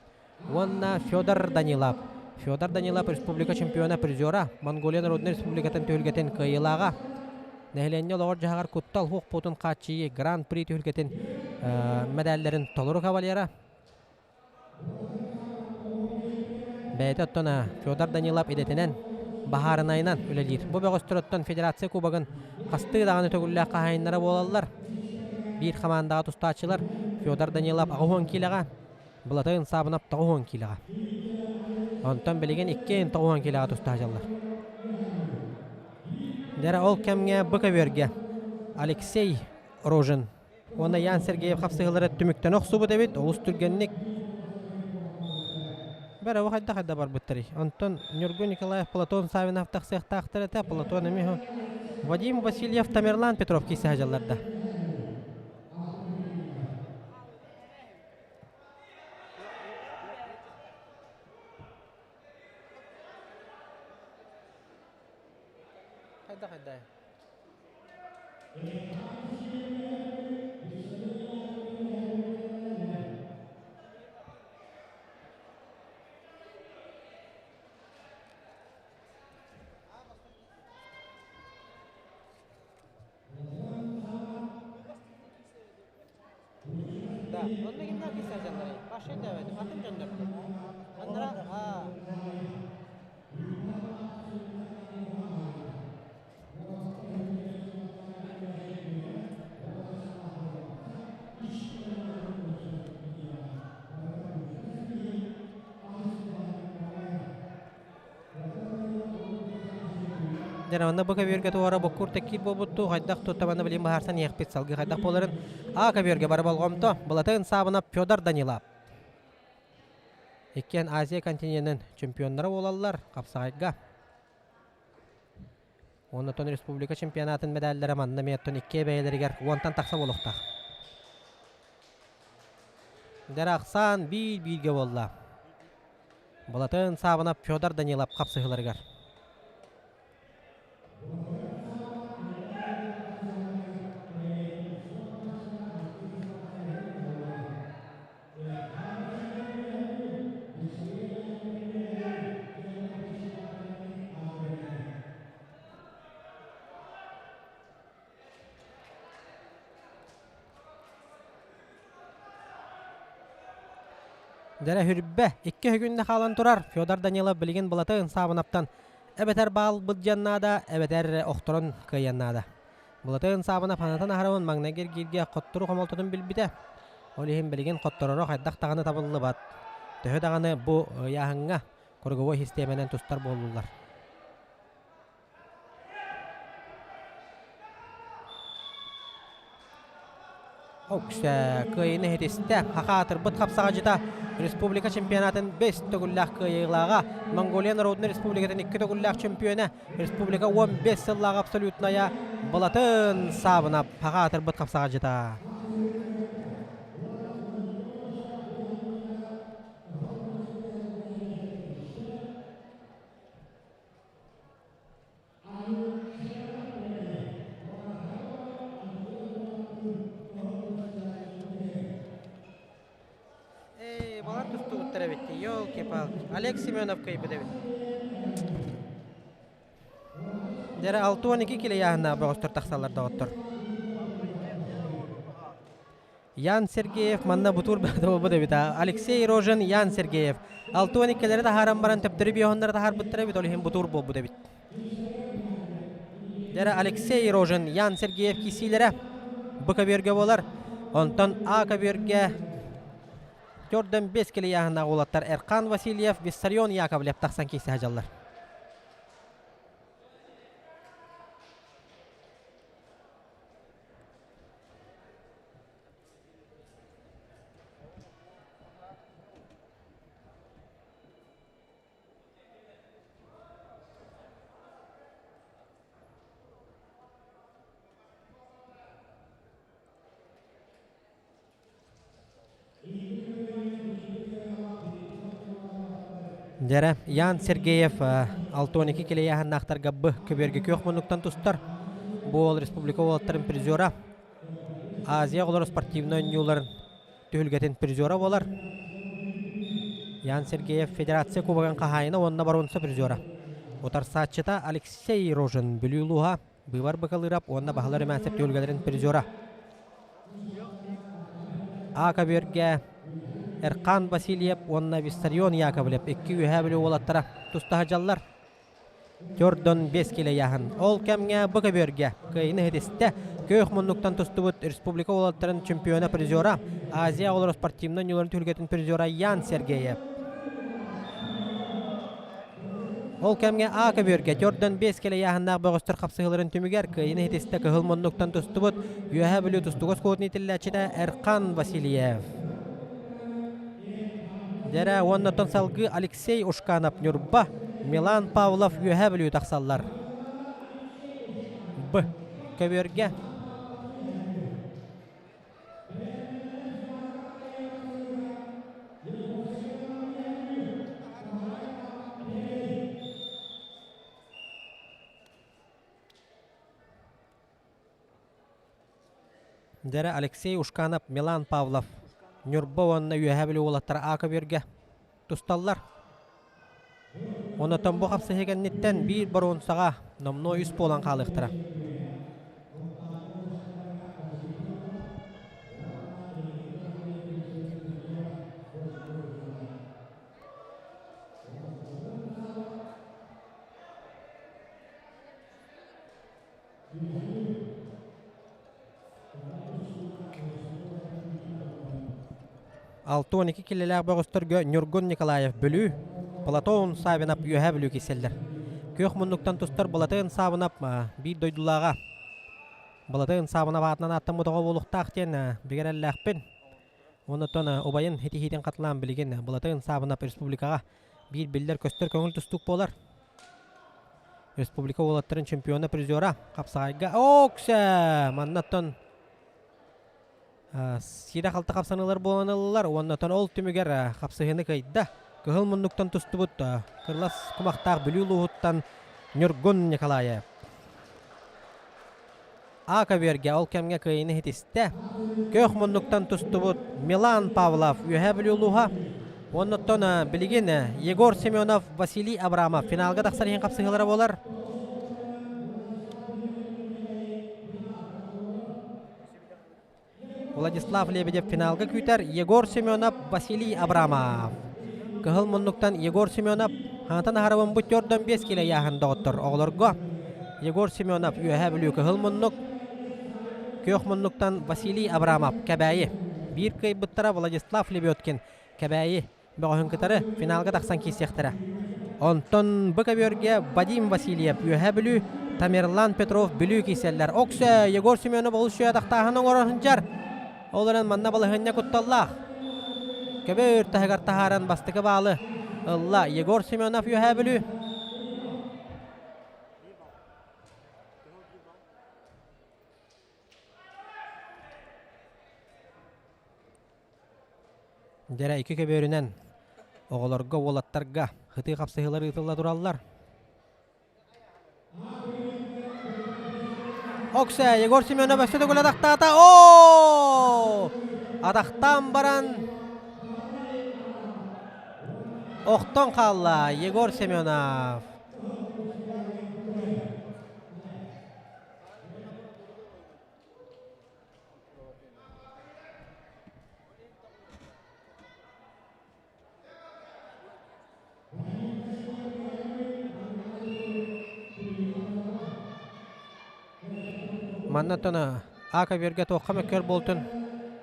Уонна Федор Данилов. Федор Данилов республика чемпиона, призера, Монголия Народнай Республикатын түһүлгэтин кыайыылааҕа. Нэһилиэнньэ олоҕор-дьаһаҕар куттал суох буотун хааччыйыы Гран-при түһүлгэтин мэдээллэрин толору кавалера. Бэйэтэ оттон Федор Данилов идэтинэн баһаарынайынан үлэлиир. Бу бөҕөстөр оттон федерация кубогын хастыы даҕаны төгүллээх хаһаайыннара буолаллар. Биир хамаандаҕа тустааччылар Федор Данилов 80 киилэҕэ, Былатын Саабынап 90 киилэҕэ. Онтон билигин иккиэн 90 киилэҕэ туста сылдьаллар. Дьэрэ ол кэмҥэ бу көбүөргэ Алексей Рожин уонна Ян Сергеев хапсыһыылара түмүктэнэ охсубут эбит, олус түргэнник. Бэрэ бу хайдах хайда барбыттарый? Онтон Ньургун Николаев, Платон Савинов тахсыахтаахтар этэ, Платон эмиэ Вадим Васильев, Тамерлан Петров киирсэ сылдьаллар да. Хайдах хайдай? Да, онно кимнээх киирсэ сылдьалларый? Паша өйдөөбөтүм, атын дьоннор дии. Аннара, аа. Дьэ, онно бу көбүөргэ туора буккур тэккиир буолбуттуу хайдах туттабаны билин быһаарсан иһиэхпит салгыы хайдах буоларын А көбүөргэ бары болҕомто Былатын Саабынап Федор Данилов. Иккиэн Азия континенын чемпионнара буолаллар хапсаҕайга. Оннотон республика чемпионатын медаллара манна эмиэ оттон икки бэйэлэригэр уонтан тахса буолуохтаах. Дэрахсан биир-бииргэ буолла. Былатын Саабынап Федор Данилов хапсыһыыларыгар. Дьэрэ Хүрбэ икки күннэ хаалан турар Федор Данилов билигин Былатын Саабынаптан эбэтэр баал былдьыан наада, эбэтэр охторон кыайыан наада. Былатын Саабынап ханатан аһарабын маҥнайгы эргииргэ хоттору хомолтотун билбитэ. Ол иһин билигин хоттороро хайдах даҕаны табыллыбат. Төһө даҕаны бу ыйааһыҥҥа круговой систиэмэнэн тустар буоллулар. Оксэ кыайыыны иһитистэ. Хахаатырбыт хапсаҕадьыта республика чемпионатын бэс төгүллээх кыайыылааҕа, Монголия Народнай Республикатын икки төгүллээх чемпиона, республика 15 сыллааҕы абсолютная Былатын Саабынап хахаатырбыт хапсаҕадьыта. Эй, балар тустубуттар эбит дии, елки-палки. Олег Семенов кыайбыт эбит. Дьэрэ 62 килэйааһыннаах бөҕөстөр тахсаллар доҕоттор. Ян Сергеев манна бутуур буолбут эбит. Алексей Рожин, Ян Сергеев. 62-лэри таһааран баран төптөрү биоһоннары таһаарбыттар эбит, ол иһин бутуур буолбут эбит. Дьэрэ Алексей Рожин, Ян Сергеев киисиилэрэ Б көбүөргэ буолар. Онтон А көбүөргэ төрдөн бес килийааһыннаах уолаттар Эрхан Васильев, Виссарион Яковлев тахсан киирсэ сылдьаллар. Дьэрэ, Ян Сергеев 62 килэйээһиннаахтарга Б көбүөргэ күөх муннуктан тустар. Бу уол республика уолаттарын призера. Азия оҕолоро спортивнай оонньууларын түһүлгэтин призера буолар. Ян Сергеев Федерация Кубогын хаһаайына уонна боруонса призера. Утарсааччыта Алексей Рожин Бүлүү улууһа Быыбар Быкалыырап уонна Баһылар Эмээсэп түһүлгэлэрин призера. А көбүөргэ Эрхан Васильев уонна Виссарион Яковлев икки үөһээ Бүлүү уолаттара туста сылдьаллар. Төрдөн бес килэйээһин. Ол кэмҥэ бу көбүөргэ кыайыыны иһитистэ күөх муннуктан тустубут республика уолаттарын чемпиона призера Азия оҕолоро спортивнай оонньууларын түһүлгэтин призера Ян Сергеев. Ол кэмҥэ А көбүөргэ төрдөн бес килэйээһиннээх бөҕөстөр хапсыһыыларын түмүгэр кыайыыны иһитистэ кыһыл муннуктан тустубут Үөһээ Бүлүү тустууга оскуолатын иитиллээччитэ Эрхан Васильев. Дьэрэ уонна оттон салгыы Алексей Ушканов Ньурба, Милан Павлов Үөһээ Бүлүү тахсаллар. Б. Көбүөргэ. Дьэрэ Алексей Ушканов, Милан Павлов Ньурба уонна Үөһээ Бүлүү уолаттара А көбүөргэ тусталлар. Онотон бу хапсыһыы кэнниттэн биир боруонсаҕа номнуо үс буолан хаалыахтара. 62 килэлээх бөҕөстөргө Ньургун Николаев Бүлүү, Платон Савинов Үөһээ Бүлүү киирсэллэр. Күөх муннуктан тустар Былатыан Саабынап биир дойдулааҕа. Былатыан Саабынап аатынан ааттаммыт оҕо буолуохтаах диэн бигэрэллээхпин. Оннотон убайын итиһиитин хатылаан билигин Былатын Саабынап республикаҕа биир биллэр-көстөр көҥүл тустуук буолар. Республика уолаттарын чемпиона призера хапсаҕайга Оксе! Маннаттан сиирэ-халты хапсаныылар буолан ыллылар уонна ол түмүгэр хапсыһыыны кыайда. Кыһыл муннуктан тустубут кырылас кумахтаах Бүлүү улууһуттан Ньургун Николаев. А көбүөргэ ол кэмҥэ кыайыыны ситистэ. Күөх муннуктан тустубут Милан Павлов Үөһээ Бүлүү улууһа. Уоннаттан билигин Егор Семенов, Василий Абрамов финалга тахсар иһин хапсыһыылара буолар. Владислав Лебедев финалга күүтэр Егор Семенов, Василий Абрамов. Кыһыл муннуктан Егор Семенов хаҥатан аһарабын бу төрдөн 5 килэ ыйааһын доҕоттор оҕолорго. Егор Семенов Үөһээ Бүлүү кыһыл муннук, күөх муннуктан Василий Абрамов Кэбээйи. Биир кыайбыттара Владислав Лебедкин Кэбээйи бөҕөһүн кытары финалга тахсан киирсиэхтэрэ. Онтон бу көбүөргэ Вадим Васильев Үөһээ Бүлүү, Тамерлан Петров Бүлүү киирсэллэр. Оксө Егор Семенов олус үчүгэй атахтааһын оҥорор сылдьар. Ол эрэн манна балаһыанньа кутталлаах. Көбөр таһыгар таһааран бастакы баалы ылла Егор Семенов Үөһээ Бүлүү. Дьэрэ икки көбүөрүнэн оҕолорго, уолаттарга ытыы хапсыһыылар ыытылла тураллар. Оксе, Егор Семенов өссө төгүл атахтаата. Оо! Атахтаан баран охтон хаалла Егор Семенов. Манна оттон А көбүөргэ туохха мөккүөр буолтун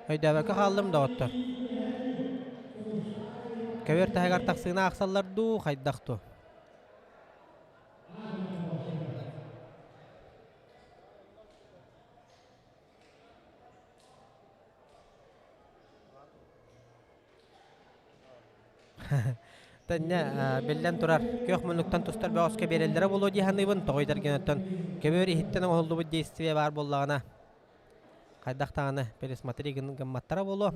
өйдөөбөккө хааллым доҕоттор. Көбүөр таһыгар тахсыыны аахсаллар дуу, хайдах дуу? Тэннэ биллэн турар, күөх муннуктан тустар бөҕөскө биэрэллэрэ буолуо дии саныыбын. Тоҕо ыйдаргын көбүөр иһиттэн оҥоһуллубут действие баар буоллаҕына, хайдах даҕаны пересмотри гымматтара буолуо.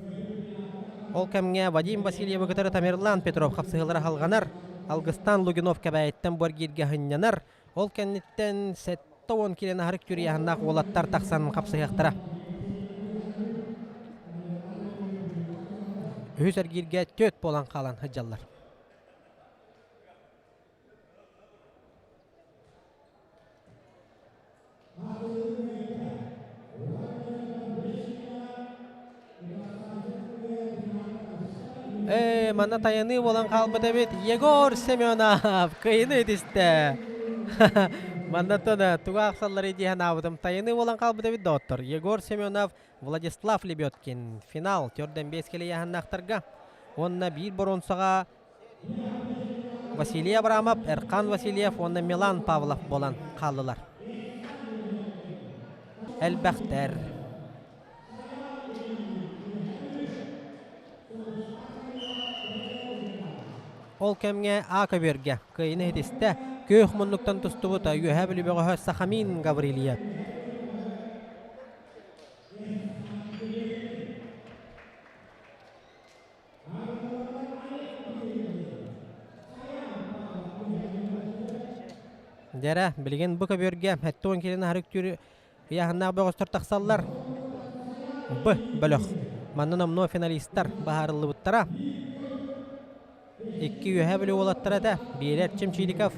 Ол кэмҥэ Вадим Васильевы кытары Тамерлан Петров хапсыһыылара салҕанар. Алгыстан Лугинов Кэбээйиттэн бу эргииргэ сынньанар. Ол кэнниттэн 70 килэн аһарык түрүйэһиннээх уолаттар тахсан хапсыһыахтара. Үһүс эргииргэ түөрт буолан хаалан сылдьаллар. Ээ, манна тайаныы буолан хаалбыт эбит. Егор Семенов кыайыны итистэ. Маннаттан туга ахсаллары дии санаабытым. Тайаныы буолан хаалбыт эбит доҕоттор. Егор Семенов, Владислав Лебедкин. Финал төрдөн биэс кэлийэһэннахтарга. Уонна биир боруонсаҕа Василий Абрамов, Эрхан Васильев уонна Милан Павлов буолан хааллылар. Элбэхтэр. Ол кэмҥэ А көбүөргэ кыайыны ситистэ күөх муннуктан тустубут Үөһээ Бүлүү бөҕөһө Сахамин Гаврильев. Дьэрэ, билигин бу көбүөргэ 70 килин аһары үктүүр ыйааһыннаах бөҕөстөр тахсаллар. Б бөлөх. Манна номнуо финалистар баһаарыллыбыттара. Икки үөһэ Бүлүү уолаттара этэ. Биирэ Эрчим Чириков,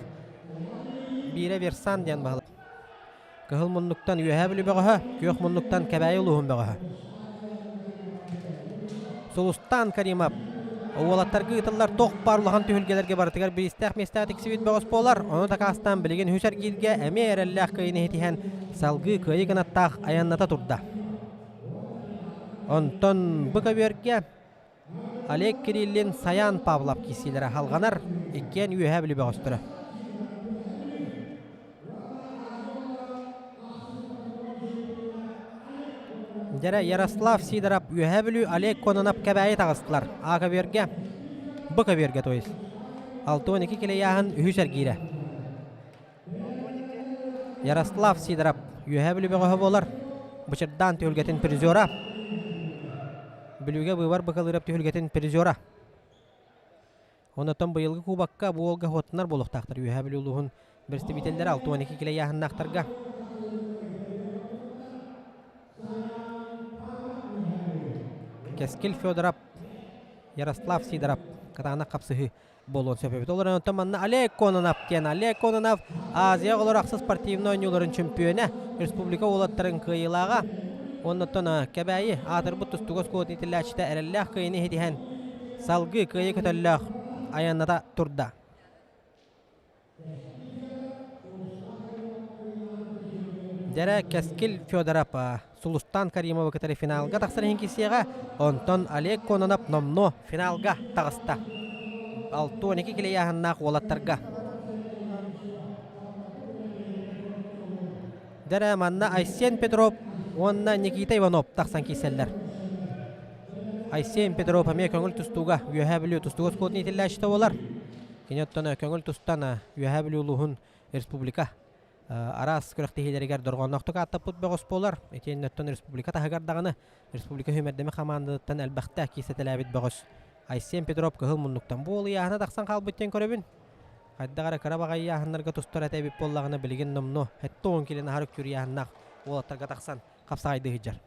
биирэ Версан диэн баһылык. Кыһыл муннуктан Үөһээ Бүлүү бөҕөһө, күөх муннуктан Кэбээйи улууһун бөҕөһө. Сулустаан Каримов уолаттарга ыытыллар туох баар улахан түһүлгэлэргэ барытыгар бириистээх миэстэҕэ тиксибит бөҕөс буолар. Ону дакаастаан билигин үһүс эргииргэ эмиэ эрэллээх кыайыыны ситиһэн салгыы кыайыы кынаттаах айанната турда. Онтон бу көбүөргэ Олег Кириллин, Саян Павлов киирсиилэрэ салҕанар, иккиэн Үөһээ Бүлүү бөҕөстөрө. Дьэрэ Ярослав Сидоров Үөһээ Бүлүү Олег Кононов Кэбээйи таҕыстылар. А көбүөргэ, Б көбүөргэ то есть. 62 килэйааһын үһүс эргиирэ. Ярослав Сидоров Үөһээ Бүлүү бөҕөһө буолар. Бычырдаан түһүлгэтин призера. Бүлүүгэ быыбар Быкалыырап түһүлгэтин призера. Онтон быйылгы кубокка бу уолга уоттанар буолуохтаахтар. Үөһээ Бүлүү улууһун бэрэстэбиитэллэрэ 62 килэ ыйааһыннаахтарга. Кэскил Федоров, Ярослав Сидоров кытаанах хапсыһыы буолуон сөп эбит. Ол эрэн оттон манна Олег Кононов диэн Олег Кононов Азия оҕолоро ахсыс спортивнай оонньууларын чөмпүйүөнэ, республика уолаттарын кыайыылааҕа. Оннуттан Кэбээйи аатырбыт тустууга оскуолатын иитиллээччитэ эрэллээх кыайыыны иһитиһэн салгыы кыайыы көтөллөөх айанната турда. Дьэрэ Кэскил Федоров Сулустан Каримовы кытары финалга тахсар иһин киирсиэҕэ, онтон Олег Кононов номнуо финалга таҕыста. 62 килэйааһыннаах уолаттарга. Дьэрэ манна Айсен Петров уонна Никита Иванов тахсан киирсэллэр. Айсен Петров эмиэ көҥүл тустууга Үөһээ Бүлүү тустууга оскуолатын иитиллээччитэ буолар. Кини оттон көҥүл тустан Үөһээ Бүлүү улууһун республика араас күрэхтэһиилэригэр дорҕоонноохтук ааттаппыт бөҕөс буолар. Итиэннэ оттон республика таһыгар даҕаны республика үмэрдэми хамаандатыттан элбэхтэ киисэтэлээбит бөҕөс Айсен Петров кыһыл муннуктан бу ыйааһына тахсан хаалбыт диэн көрөбүн. Хайдах эрэ кыра баҕайы ыйааһыннарга тустар этэ эбит буоллаҕына билигин номнуо 70 килин аһар үктүүр ыйааһыннаах уолаттарга тахсан хапсаҕайдыы сылдьар.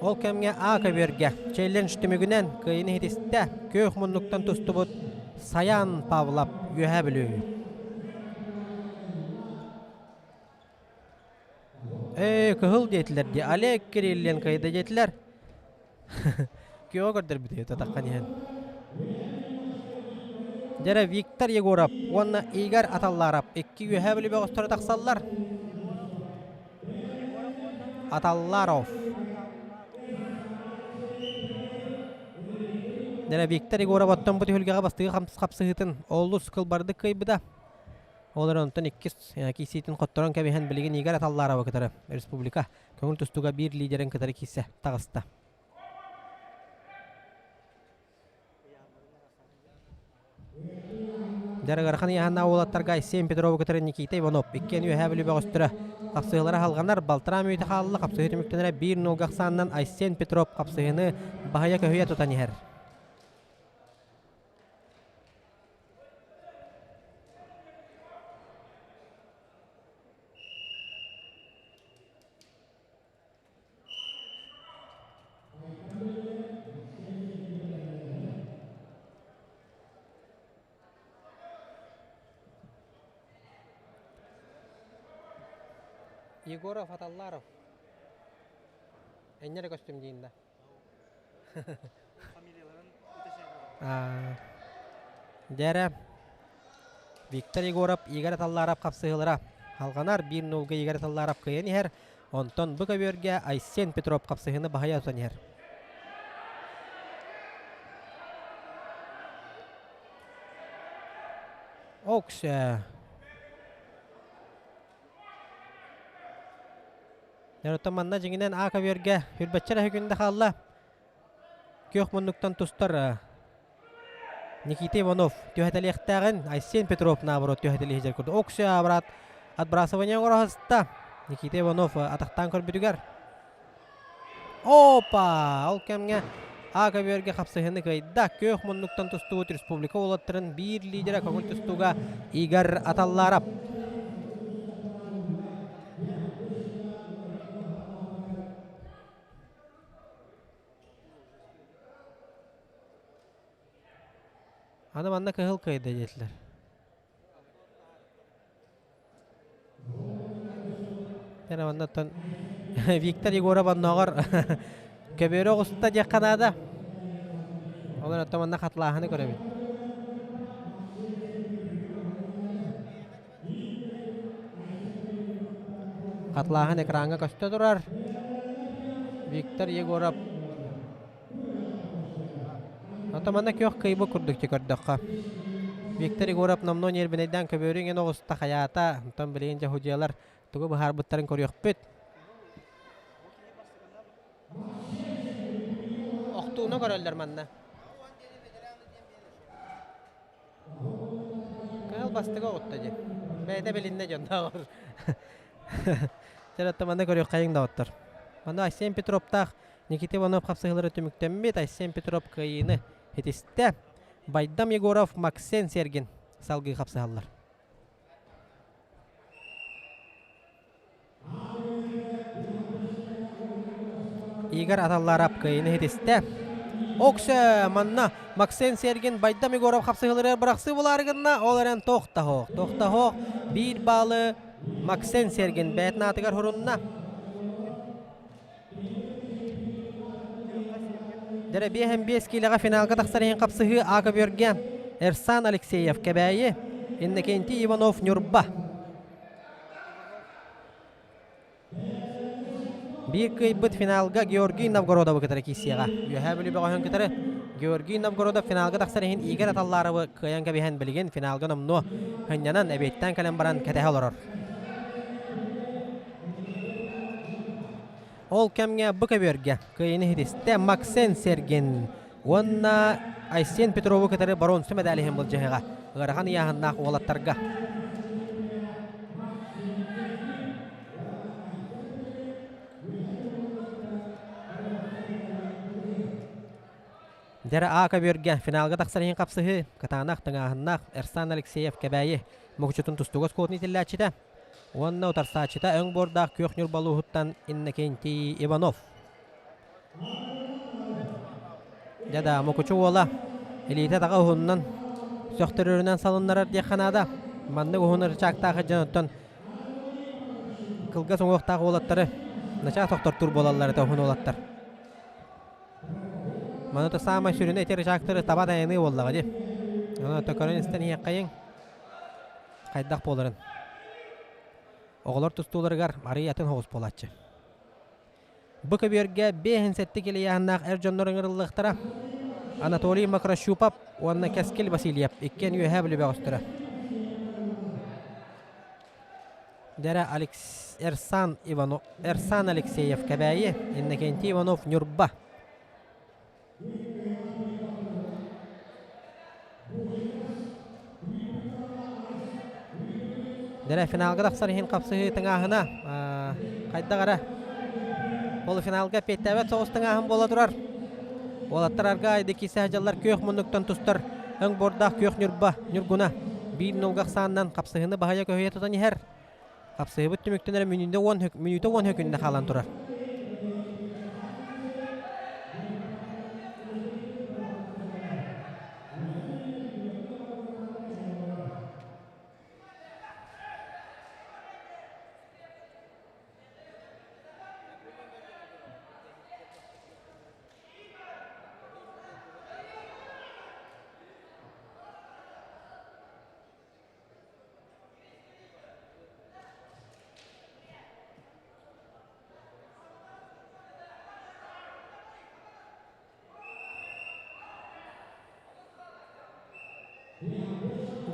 Ол кэмҥэ А көбүөргэ челлендж түмүгүнэн кыайыыны иһитистэ күөх муннуктан тустубут Саян Павлов Үөһээ Бүлүү. Ээ, кыһыл диэтилэр дии. Олег Кириллин кыайда диэтилэр. Күөҕэ көрдөрбүтэ татаххан иһэн. Дьэрэ Виктор Егоров уонна Игорь Аталларов икки үөһээ Бүлүү бөҕөстөрө тахсаллар. Аталларов. Дьэрэ Виктор Егоров оттон бу түһүлгэҕэ бастакы хапсыһыытын олус кылбардык кыайбыта. Ол эрэн онтон иккис киирсиитин хотторон кэбиһэн билигин Игорь Аталларовы кытары республика көҥүл тустууга биир лидерин кытары киирсэ таҕыста. Дьарыгархан ыйааһыннаах уолаттарга Айсен Петрову кытары Никита Иванов иккиэн үөһээ Бүлүү бөҕөстөрө хапсыһыылара халҕанар балтараа мүнүүтэ хаалла хапсыһыы түмүктэнэрэ биир нолга ахсаанынан Айсен Петров хапсыһыыны баһыйа-көһүйэ тутан иһэр. Егоров Аталларов. Энньэ көстүм диин да. Дьэрэ Виктор Егоров, Игорь Аталларов хапсыһыылара халҕанар. Биир нуулга Игорь Аталларов кыайан иһэр. Онтон бу көбүөргэ Айсен Петров хапсыһыыны баһыйа тутан иһэр. Оксе. Оттон манна дьиҥинэн А көбүөргэ үрбэччэ эрэ күндэ хаалла. Күөх муннуктан тустар Никита Иванов түһэтэлиэхтээҕин Айсен Петров наоборот түһэтэлиһдьэр курдук. Оксия брат отбрасывание оҥоро Никита Иванов атахтаан көрбүтүгэр Опа! Ол кэмҥэ А көбүөргэ хапсыһыыны кыайда. Күөх муннуктан тустубут республика уолаттарын биир лидерэ көҥүл тустууга Игорь Аталларов. Аны манна кыһыл кыайда диэтилэр. Кэнэ маннаттан Виктор Егоров оннооҕор көбүөрэ оҕуста диэххэ наада. Ол эрэн манна хатылааһыны көрөбүт. Хатылааһын экраҥҥа көстө турар. Виктор Егоров Ото манна күөх кыйбы курдук көрдөххө. Виктор Егоров номнуо ньиэрбинэйдээн көбүөрү иҥэн оҕуста хайаата. Онтон билигин дьэ судьуйалар тугу быһаарбыттарын көрүөхпүт. Охтууну көрөллөр манна. Кыһыл бастыга оҕутта дии. Бэйэтэ билиннэ дьоннооҕор. Чэ, манна көрүөххэйиҥ доҕоттор. Манна Айсен Петровтаах Никита Иванов хапсыһыылара түмүктэммит. Айсен Петров кыайыыны ситистэ. Байдам Егоров, Максен Сергин салгыы хапсыһаллар. Игорь Аталларап кыайыыны ситистэ. Оксө манна Максен Сергин Байдам Егоров хапсыһыыларыгар бырахсыы булаары гынна, ол эрэн тохтоһоох. Тохтоһоох биир баалы Максен Сергин бэйэтин аатыгар хурунна. Дэрэ 5 киилэҕэ финалга тахсар иһин хапсыһыы А көбүөргэ Эрсан Алексеев Кэбээйи, Иннокентий Иванов Ньурба. Биир кыайбыт финалга Георгий Новгородовы кытары киирсиэҕэ. Үөһээ Бүлүү бөҕөһүн кытары Георгий Новгородов финалга тахсар иһин Игорь Аталларовы кыайан кэбиһэн билигин финалга номнуо сынньанан эбиэттэн кэлэн баран кэтэһэ олорор. Ол кэмҥэ бу көбүөргэ кыайыыны ситистэ Максен Сергин уонна Айсен Петрову кытары боруонса медаль иһин былдьаһыаҕа ыарахан ыйааһыннаах уолаттарга. Дьэрэ А көбүөргэ финалга тахсар иһин хапсыһыы кытаанах тыҥааһыннаах Эрсан Алексеев Кэбээйи Мукучутун тустууга оскуолатын иитиллээччитэ уонна утарсааччыта өҥ буордаах күөх ньурбалууһуттан Иннокентий Иванов. Дьэ да, Мукучу уола илиитэ таҕа уһуннан сөхтөрөрүнэн салыннарар диэххэ наада. Маннык уһун ырычаактаах дьон оттон кылгас уҥуохтаах уолаттары начаас охтортуур буолаллар этэ уһун уолаттар. Маны то саамай сүрүнэ ити ырычаактары таба тайаныы буоллаҕа дии. Ону көрөн истэн иһиэххэйиҥ хайдах буоларын. Оҕолор тустууларыгар арыый атын соҕус буолааччы. Бу көбүөргэ 57 килийааһыннаах эр дьоннор ыҥырыллыахтара. Анатолий Макрощупов уонна Кэскил Васильев иккиэн Үөһээ Бүлүү бөҕөстөрө. Дэрэ Алекс... Эрсан, Иванов... Эрсан Алексеев Кэбээйи, Иннокентий Иванов Ньурба. Дэрэ финалга тахсар иһин хапсыһыы тыҥааһына хайдах эрэ полуфиналга эппиэттээбэт соҕус тыҥааһын буола турар. Уолаттар арга айды киирсэ сылдьаллар күөх муннуктан тустар өҥ буордаах күөх Ньурба Ньургуна биир нулга ахсаанынан хапсыһыыны баһыйа көһүйэ тутан иһэр. Хапсыһыбыт түмүктэнэрэ мүнүүтэ уон мүнүүтэ уон сөкүндэ хаалан турар.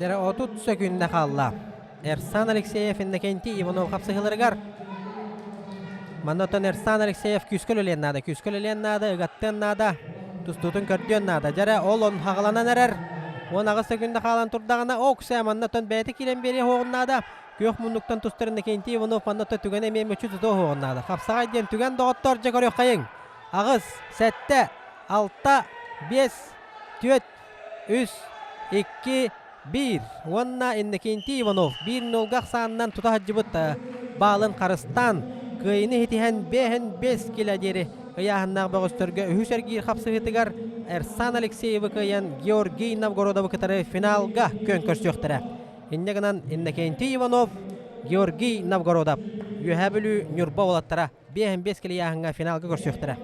Дьэрэ 30 сөкүүндэ хаалла. Эрсан Алексеев Иннокентий Иванов хапсыһыыларыгар. Манна оттон Эрсан Алексеев күүскэ үлэлиэн наада, күүскэ үлэлиэн наада, ыгаттыан наада, тустуутун көрдүөн наада. Дьэрэ ол он хаҕаланан эрэр. 18 сөкүүндэ хаалан турдаҕына, оксэ манна оттон бэйэтэ киирэн биэриэ суоҕун наада. Күөх муннуктан тустар Иннокентий Иванов манна оттон түгэнэ эмиэ мүччү тутуо суоҕун наада. Хапсаҕай диэн түгэн доҕоттор дьэ көрүөххэйиҥ. Аҕыс, сэттэ, алта, биэс, түөрт, үс, икки, биир. Уонна Иннокентий Иванов биир нолга ахсаанынан тута сылдьыбыт баалын харыстаан, кыайыыны ситиһэн биэһин биэс килэ диэри ыйааһыннаах бөҕөстөргө үһүс эргиир хапсыһыытыгар Эрсан Алексеевы кыайан Георгий Новгородовы кытары финалга күөн көрсүөхтэрэ. Инньэ гынан Иннокентий Иванов, Георгий Новгородов Үөһээ Бүлүү Ньурба уолаттара 5 килэ ыйааһыҥҥа финалга көрсүөхтэрэ.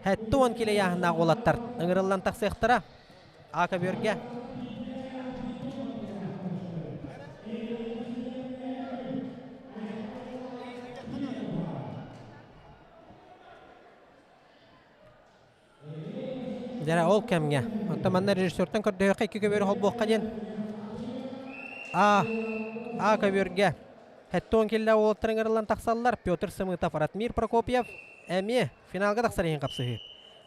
70 килэ ыйааһыннаах уолаттар ыҥырыллан тахсыахтара. А көбүөргэ Дьэ ол кэмҥэ. Онтон манна режиссертан көрдөһүөххэ икки көбүөрү холбуохха диэн. А. А көбүөргэ. Хэттон киллэ уолаттар ыҥырыллан тахсаллар. Петр Сымытов, Ратмир Прокопьев эмиэ финалга тахсар иһин хапсыһыы.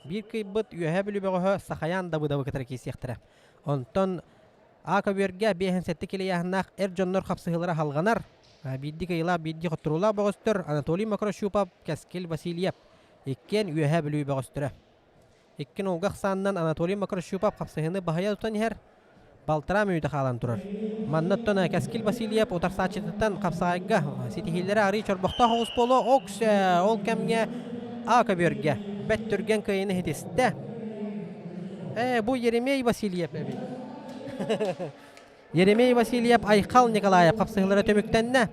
Биир кыйбыт Үөһээ Бүлүү бөҕөһө Сахаян Давыдовы кытары киирсиэхтэрэ. Онтон А көбүөргэ 57 килийааһыннаах эр дьоннор хапсыһыылара халҕанар. Биирдии кыйылаах, биирдии хотторуулаах бөҕөстөр Анатолий Мокрощупов, Кэскил Васильев. Иккиэн Үөһээ Бүлүү бөҕөстөрө. Икки нолга ахсаанынан Анатолий Мокрощупов хапсыһыыны баһыйа тутан иһэр. Балтараа мүнүүтэ хаалан турар. Манна оттон Кэскил Васильев утарсааччытыттан хапсаҕайга ситиһиилэрэ арыый чорбохтоох оҕус буолуо. Окс ол кэмҥэ А көбүөргэ бэт түргэн кыайыыны ситистэ. Ээ, бу Еремей Васильев эбит. Еремей Васильев Айхал Николаев хапсыһыылара түмүктэннэ.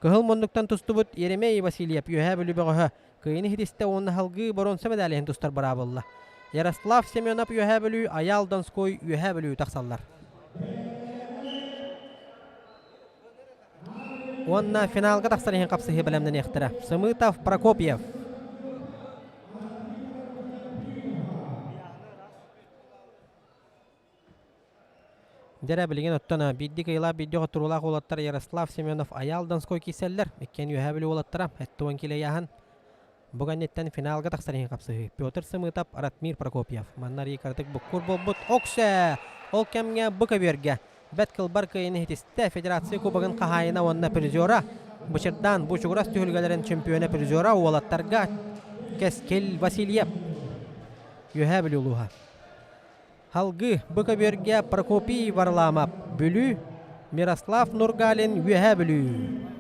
Кыһыл муннуктан тустубут Еремей Васильев Үөһээ Бүлүү бөҕөһө кыайыыны ситистэ уонна салгыы боруонса мэдээлиһин тустар быраабылла. Ярослав Семенов Үөһээ Бүлүү, Айаал Донской Үөһээ Бүлүү тахсаллар. Уонна финалга тахсар иһин хапсыһыы бэлэмнэниэхтэрэ. Сымытов Прокопьев. Дьэрэ билигин оттон биирдии кыайыылаах биирдии хотторуулаах уолаттар Ярослав Семенов, Айаал Донской киирсэллэр. Иккиэн Үөһээ Бүлүү уолаттара 70 киилэ ыйааһын. Бу кэнниттэн финалга тахсар иһин хапсыһыы. Петр Сымытов, Ратмир Прокопьев. Манна арыый кыратык буккур буолбут. Оксэ! Ол кэмҥэ бу көбүөргэ бэт кылбар кыайыыны ситистэ Федерация Кубогын хаһаайына уонна призера Бычырдаан Бучугурас түһүлгэлэрин чемпиона призера уолаттарга Кэскил Васильев. Үөһээ Бүлүү улууһа. Салгыы бу көбүөргэ Прокопий Варламов Бүлүү, Мирослав Нургалин Үөһээ Бүлүү.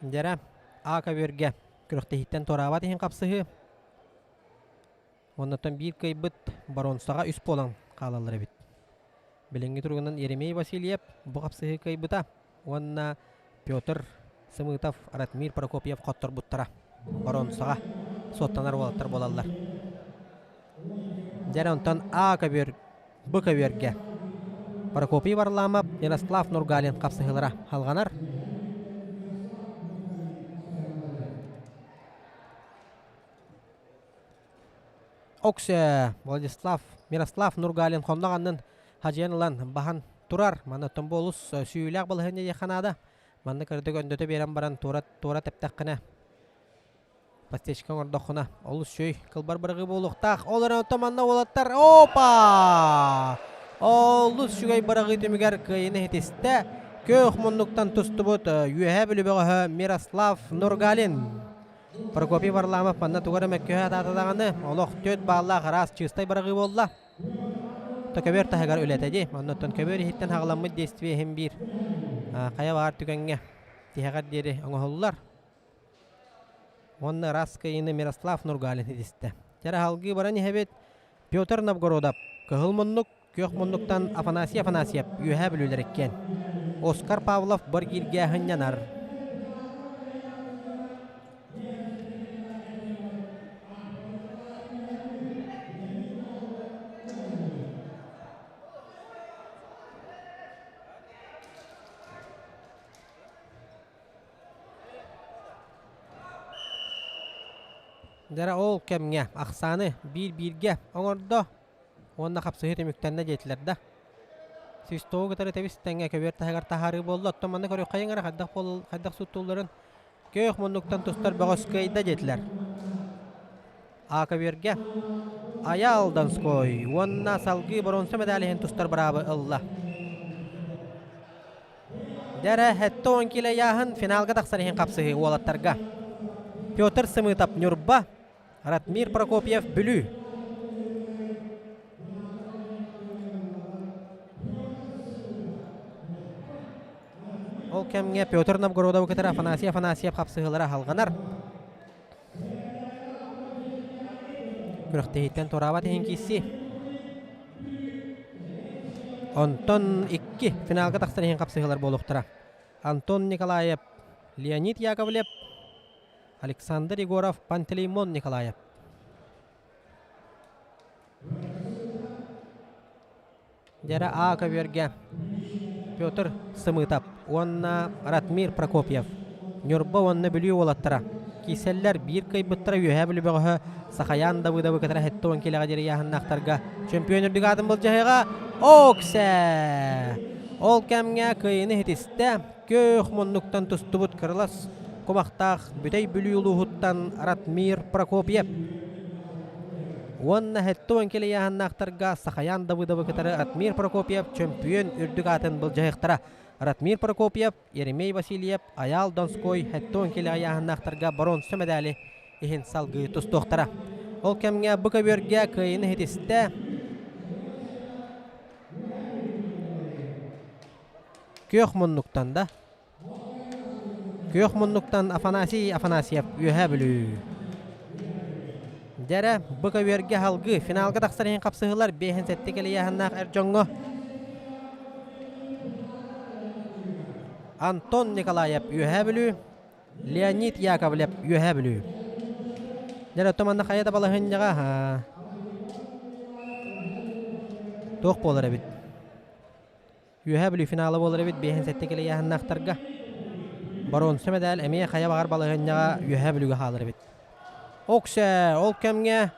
Дьэрэ, А көбүөргэ күрэхтэһииттэн туораабат иһин хапсыһыы. Оннуттан биир кыайбыт боруонсаҕа үс буолан хаалаллар эбит. Билиҥҥи туругунан Еремей Васильев бу хапсыһыы кыайбыта уонна Петр Сымытов, Ратмир Прокопьев хотторбуттара. Боруонсаҕа суоттанар уолаттар буолаллар. Дьэ онтон А көбүөр, Б көбүөргэ Прокопий Варламов, Ярослав Нургалин хапсыһыылара халҕанар. Оксө Владислав Мирослав Нургалин хоннох аннын хадьыйан ылан баһан турар. Манна оттон бу олус сүүйүүлээх балаһыанньа диэххэ наада. Манна кырдык өндөтө биэрэн баран туора туора тэптэххинэ подсечка оҥордоххуна олус үчүгэй кылбар быраҕыы буолуохтаах. Ол эрэн оттон манна уолаттар опа! Олус үчүгэй быраҕыы түмүгэр кыайыыны ситистэ. Күөх муннуктан тустубут Үөһээ Бүлүү бөҕөһө Мирослав Нургалин. Прокопий Варламов манна тугу эрэ мөккүһэ сатаата даҕаны, олох түөрт бааллаах араас чыыстай быраҕыы буолла. То көбүөр таһыгар үлэтэ дии. Оннуттан көбүөр иһиттэн хаҕыламмыт действие иһин биир хайа баар түгэҥҥэ тиһэҕэр диэри оҥоһуллар. Уонна ыраас кыайыыны Мирослав Нургалин ситистэ. Чэрэ салгыы баран иһэбит. Петр Новгородов кыһыл муннук, күөх муннуктан Афанасий Афанасьев Үөһээ Бүлүүлэр иккиэн. Оскар Павлов Баргиргэ сынньанар. Дьэ ол кэмҥэ ахсааны биир-бииргэ оҥордо уонна хапсыһыы түмүктэннэ диэтилэр да. Свистогу кытары тэбис тэҥҥэ көбүөр таһыгар таһаарыы буолла. Оттон манна көрүөххэйиҥ эрэ хайдах буол хайдах суттуулларын күөх муннуктан тустар бөҕөс кыайда диэтилэр. А көбүөргэ Айаал Донской уонна салгыы боруонса медаль иһин тустар быраабы ылла. Дьэрэ, 70 кило ыйааһын финалга тахсар иһин хапсыһыы уолаттарга. Петр Сымытов Ньурба, Ратмир Прокопьев Бүлүү. Ол кэмҥэ Петр Новгородовы кытары Афанасий Афанасьев хапсыһыылара халҕанар. Күрэхтэһииттэн туораабат иһин киирсии. Онтон икки финалга тахсар иһин хапсыһыылар буолуохтара. Антон Николаев, Леонид Яковлев, Александр Егоров, Пантелеймон Николаев. Дьэрэ А көбүөргэ Петр Сымыытап уонна Ратмир Прокопьев Ньурба уонна Бүлүү уолаттара киирсэллэр. Биир кыайбыттара Үөһээ Бүлүү бөҕөһө Сахаян Давыдовы кытары 70 килэҕэ диэри ыйааһыннаахтарга чөмпүйүөн үрдүк аатын былдьаһыаҕа Оксе! Ол кэмҥэ кыайыыны ситистэ. Күөх муннуктан тустубут кырылас кумахтаах Бүтэй Бүлүү улууһуттан Ратмир Прокопьев уонна 70 килийааһыннаахтарга Сахаян Давыдовы кытары Ратмир Прокопьев чөмпүйүөн үрдүк аатын былдьаһыахтара. Ратмир Прокопьев, Еремей Васильев, Айаал Донской 70 килийааһыннаахтарга боруонса мэдээли иһин салгыы тустуохтара. Ол кэмҥэ бу көбүөргэ кыайыыны ситистэ Күөх муннуктан да Күөх муннуктан Афанасий Афанасьев Үөһээ Бүлүү. Дьэрэ, бу көбүөргэ салгыы финалга тахсар иһин хапсыһыылар 57 кэлийээһиннээх эр дьоҥҥо Антон Николаев Үөһээ Бүлүү, Леонид Яковлев Үөһээ Бүлүү. Дьэрэ, оттон манна хайа да балаһыанньаҕа туох буолар эбит? Үөһээ Бүлүү финала буолар эбит 57 килийээһиннаахтарга. Боруонса мэдээл эмиэ хайа баҕар балаһыанньаҕа Үөһээ Бүлүүгэ хаалар эбит. Оксе ол кэмҥэ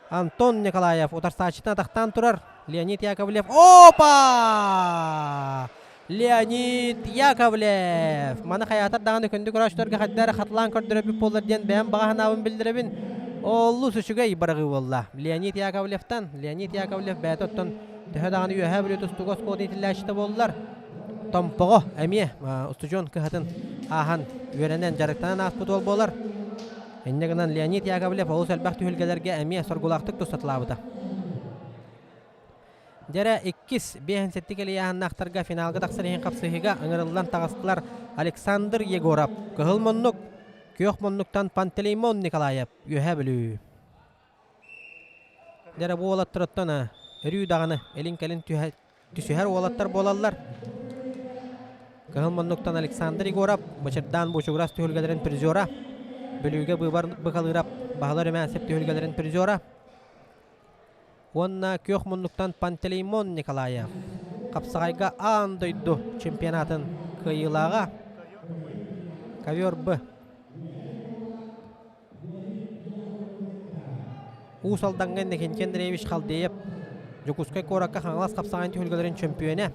Антон Николаев утарсааччытын атахтаан турар. Леонид Яковлев. Опа! Леонид Яковлев! Маны хайаатар даҕаны күндү көрөөччүлэргэ хайдах эрэ хатылаан көрдөрөбүт буоллар диэн бэйэм баҕа санаабын биллэрэбин. Олус үчүгэй быраҕыы буолла. Леонид Яковлевтан. Леонид Яковлев бэйэтэ оттон Төһө даҕаны Үөһээ Бүлүү тустууга оскуола иитиллээччитэ буоллар, Томпоҕо эмиэ устудьуон кыһатын ааһан үөрэнэн дьарыктанан ааспыт уол буолар. Инньэ гынан Леонид Яковлев олус элбэх түһүлгэлэргэ эмиэ соргулаахтык тустатылаабыта. Дьэрэ иккис 57 кэлийээһиннаахтарга финалга тахсар иһин хапсыһыыга ыҥырыллан таҕыстылар Александр Егоров, Кыһыл Муннук, Күөх Муннуктан Пантелеймон Николаев, Үөһээ Бүлүү. Дьэ бу уолаттарыттан өрүү даҕаны илин-кэлин түсүһэр уолаттар буолаллар. Кыһыл муннуктан Александр Егоров, Бычырдаан Бучугурас түһүлгэлэрин призера, Бүлүүгэ быыбар Быкалыырап Баһылар Румянцев түһүлгэлэрин призера уонна күөх муннуктан Пантелеймон Николаев хапсаҕайга аан дойду чемпионатын кыайыылааҕа Ковер Б. Уус Алдаҥҥа Иннокентий Андреевич Халдеев Дьокуускай куоракка Хаҥалас хапсаҕайын түһүлгэлэрин чөмпүйүөнэ,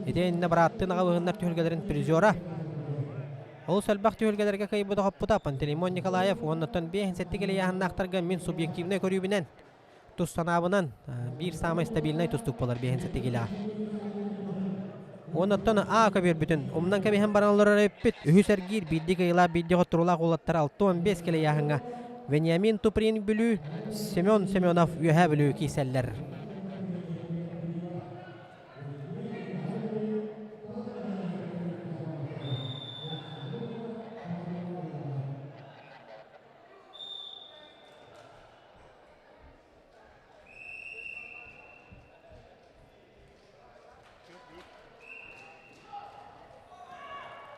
итиэннэ бырааттыы аҕабыһыннар түһүлгэлэрин призера. Олус элбэх түһүлгэлэргэ кыайбыта хоппута Пантелеймон Николаев уоннаттан 57 килийааһыннаахтарга мин субъективнай көрүүбүнэн тус санаабынан биир саамай стабильнай тустуук буолар 57 килэҕэ. Уоннаттан А көбүөрбүтүн умнан кэбиһэн баран олорор эбиппит. Үһүс эргиир биирдии кыайыылаах биирдии хотторуулаах уолаттар 65 килийааһыҥҥа Вениамин Туприн Бүлүү, Семен Семенов Үөһээ Бүлүү киирсэллэр.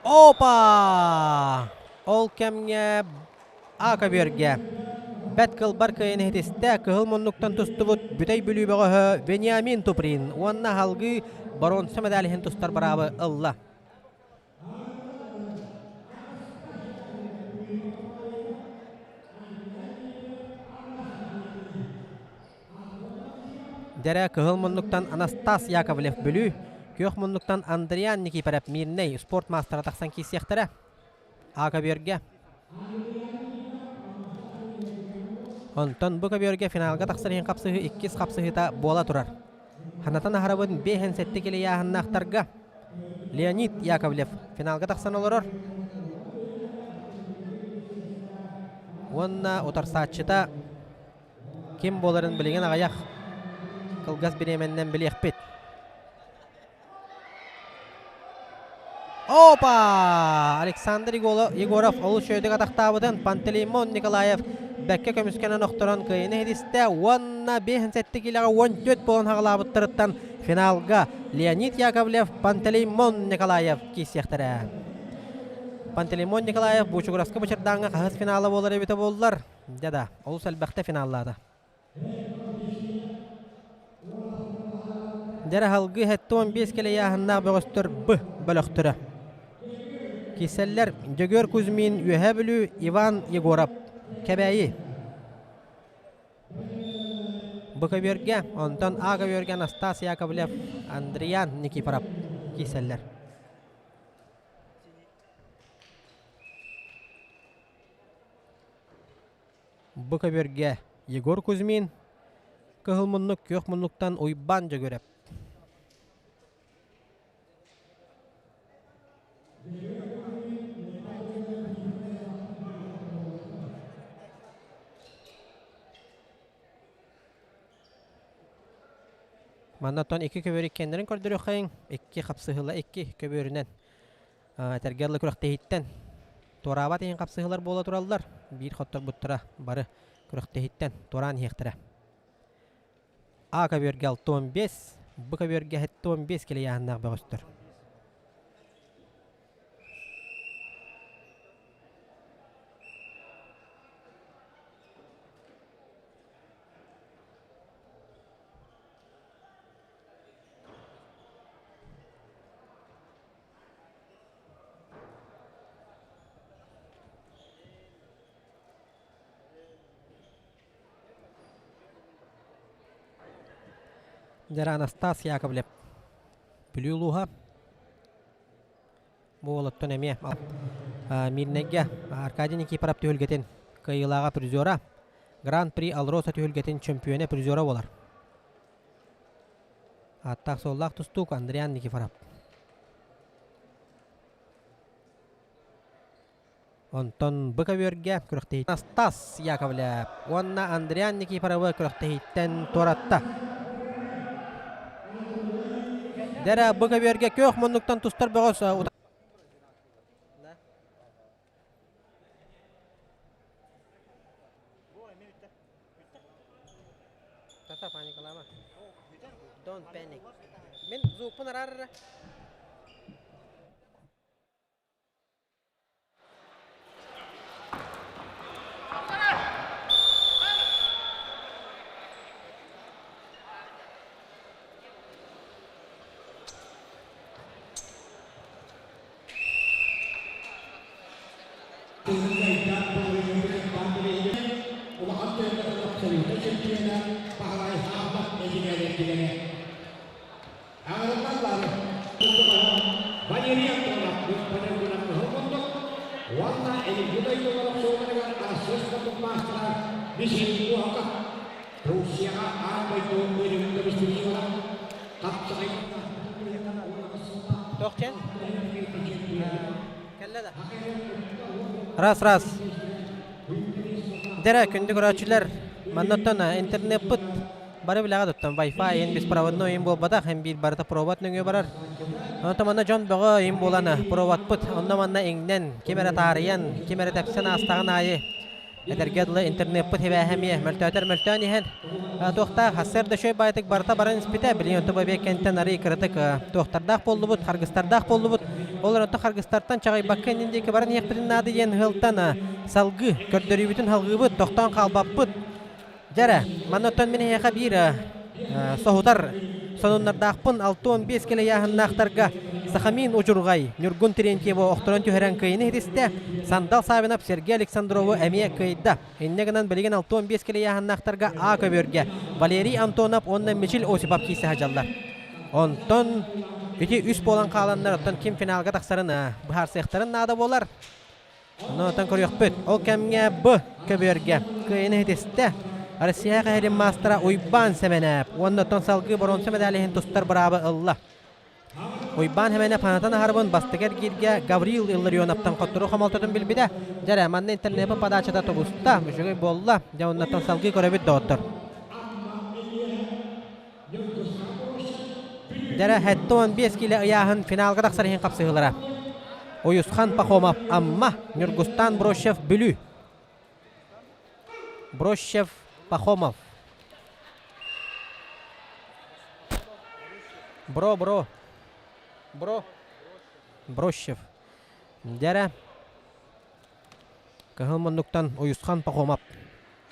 Опа! Ол кэмҥэ А көбүөргэ бэт кылбар кыайан иһитистэ кыһыл муннуктан тустубут Бүтэй Бүлүү бөҕөһө Вениамин Туприн уонна салгыы боруонса медаль иһин тустар быраабы ылла. Дьэрэ кыһыл муннуктан Анастас Яковлев Бүлүү, күөх муннуктан Андриан Никифоров Мирнэй спорт маастара тахсан киирсиэхтэрэ. А көбүөргэ. Онтон бу көбүөргэ финалга тахсар иһин хапсыһыы иккис хапсыһыыта буола турар. Ханатан аһарабын 57 килийааһыннаахтарга Леонид Яковлев финалга тахсан олорор. Уонна утарсааччыта ким буоларын билигин аҕыйах кылгас бириэмэннэн билиэхпит. Опа! Александр Егоров олус үчүгэйдик атахтаабытын Пантелеймон Николаев бэккэ көмүскэнэн охторон кыайыыны иһитистэ уонна 57 киилэҕэ 14 буолан хаҕалаабыттарыттан финалга Леонид Яковлев, Пантелеймон Николаев киирсиэхтэрэ. Пантелеймон Николаев Буучугураска Бычырдааҥҥа хаһыс финала буолар эбитэ буоллар, дьэ да, олус элбэхтэ финаллаата. Дьэрэ аһылгы 75 кэлэйээһиннээх бөҕөстөр Б бөлөхтөрө. Киселлэр Дьөгүөр Кузьмин Үөһээ Бүлүү, Иван Егоров Кэбээйи. Б көбүөргэ, онтон А көбүөргэ Анастас Яковлев, Андриан Никифоров киселлэр. Бу көбүөргэ Егор Кузьмин, Кыһыл муннук күөх муннуктан Уйбаан Дьөгүөрэп. Манна оттон икки көбүөр иккиэннэрин көрдөрүөххэйиҥ. Икки хапсыһыла икки көбүөрүнэн Этэргэ дылы күрэхтэһииттэн туораабат иһин хапсыһыылар буола тураллар. Биир хотторбуттара бары күрэхтэһииттэн туораан иһиэхтэрэ. А көбүөргэ 65, Б көбүөргэ 75 килийааһыннаах бөҕөстөр. Дьэ, Анастас Яковлев Бүлүү улууһа. Бу уолуттан эмиэ Мирнэйгэ Аркадий Никифоров түһүлгэтин кыайыылааҕа призера, Гран-при Алроса түһүлгэтин чөмпүйүөнэ призера буолар. Ааттаах-суоллаах тустуук Андриан Никифоров. Онтон бу көбүөргэ күрэхтэһииттэн Стас Яковлев уонна Андриан Никифоровы күрэхтэһииттэн туоратта. Дэрэ бу көбүөргэ күөх муннуктан тустар бөҕөс Тата паникалаама. Don't panic. Мин звукпун араар Улахан тыатааҕы абсолютнай чемпиона Баһылай Хаампах эдьигээдэрдигэрэ. Аҥарынан баары Валерий Антонов Панергунан кыһыл муннук уонна Илиҥҥи дойдулар охсууларыгар Арассыыйа спордун маастара Михаил Уоһуков Руссияҕа аан дойду үрүҥ көмүс хапсаҕай Тохчен? Кэллэ да. Раз, раз. Дэрэ, күндү көрөөччүлэр, маннаттан интернеппыт бары билэҕэ туттан Wi-Fi ин беспроводной им буолбатах, эн биир барыта провод нөҥүө барар. Онон манна дьон бөҕө им буолан проводпыт онно манна иҥнэн, ким эрэ таарыйан, ким эрэ тэпсэн аастаҕын аайы Этэргэ дылы интернеппыт хибээһэ эмиэ мөлтөөтөр мөлтөөн иһэн туохтаах сарсыарда үчүгэй баайытык барыта баран испитэ. Билигин онто бу кэнтэн арый кыратык туохтардаах буоллубут, харгыстардаах буоллубут. Ол онто харгыстартан чаҕыйбакка иннин диэки баран иһиэхпитин наада диэн ыһылтан салгыы көрдөрүүбүтүн халгыыбыт, тохтоон хаалбаппыт. Дьэ эрэ, манна оттон мин эһиэхэ биир соһутар сонуннардаахпын 65 килэ ыйааһыннаахтарга Сахамин Удьурҕай Ньургун Терентьевы охторон түһэрэн кыайыны иһитистэ, Сандал Савинов Сергей Александрову эмиэ кыайда. Инньэ гынан билигин 65 килэ ыйааһыннаахтарга А көбүөргэ Валерий Антонов уонна Мичил Осипов киирсэ сылдьаллар. Онтон ити үс буолан хааланнар оттон ким финалга тахсарын быһаарсыахтарын наада буолар. Онон көрүөхпүт. Ол кэмҥэ Б көбүөргэ кыайыны иһитистэ. Россия кэһэрин маастара Уйбаан Сэмэнээп уонна оттон салгыы боруонса медаль иһин тустар быраабы ылла. Уйбаан Сэмэнээп ханатан аһарбын бастакы эргииргэ Гаврил Илларионовтан хотторуу хомолтотун билбитэ. Дьэ эрэ, манна интернеппит подачата тубуста, үчүгэй буолла. Дьэ, оннуттан салгыы көрөбүт доҕоттор. Дьэрэ 75 киилэ ыйааһын финалга тахсар иһин хапсыһыылара. Уйусхан Пахомов Амма, Ньургустан Брощев Бүлүү. Брощев Пахомов. Бро, бро. Бро. Брощев. Дьэрэ. Кыһыл муннуктан Уйусхан Пахомов.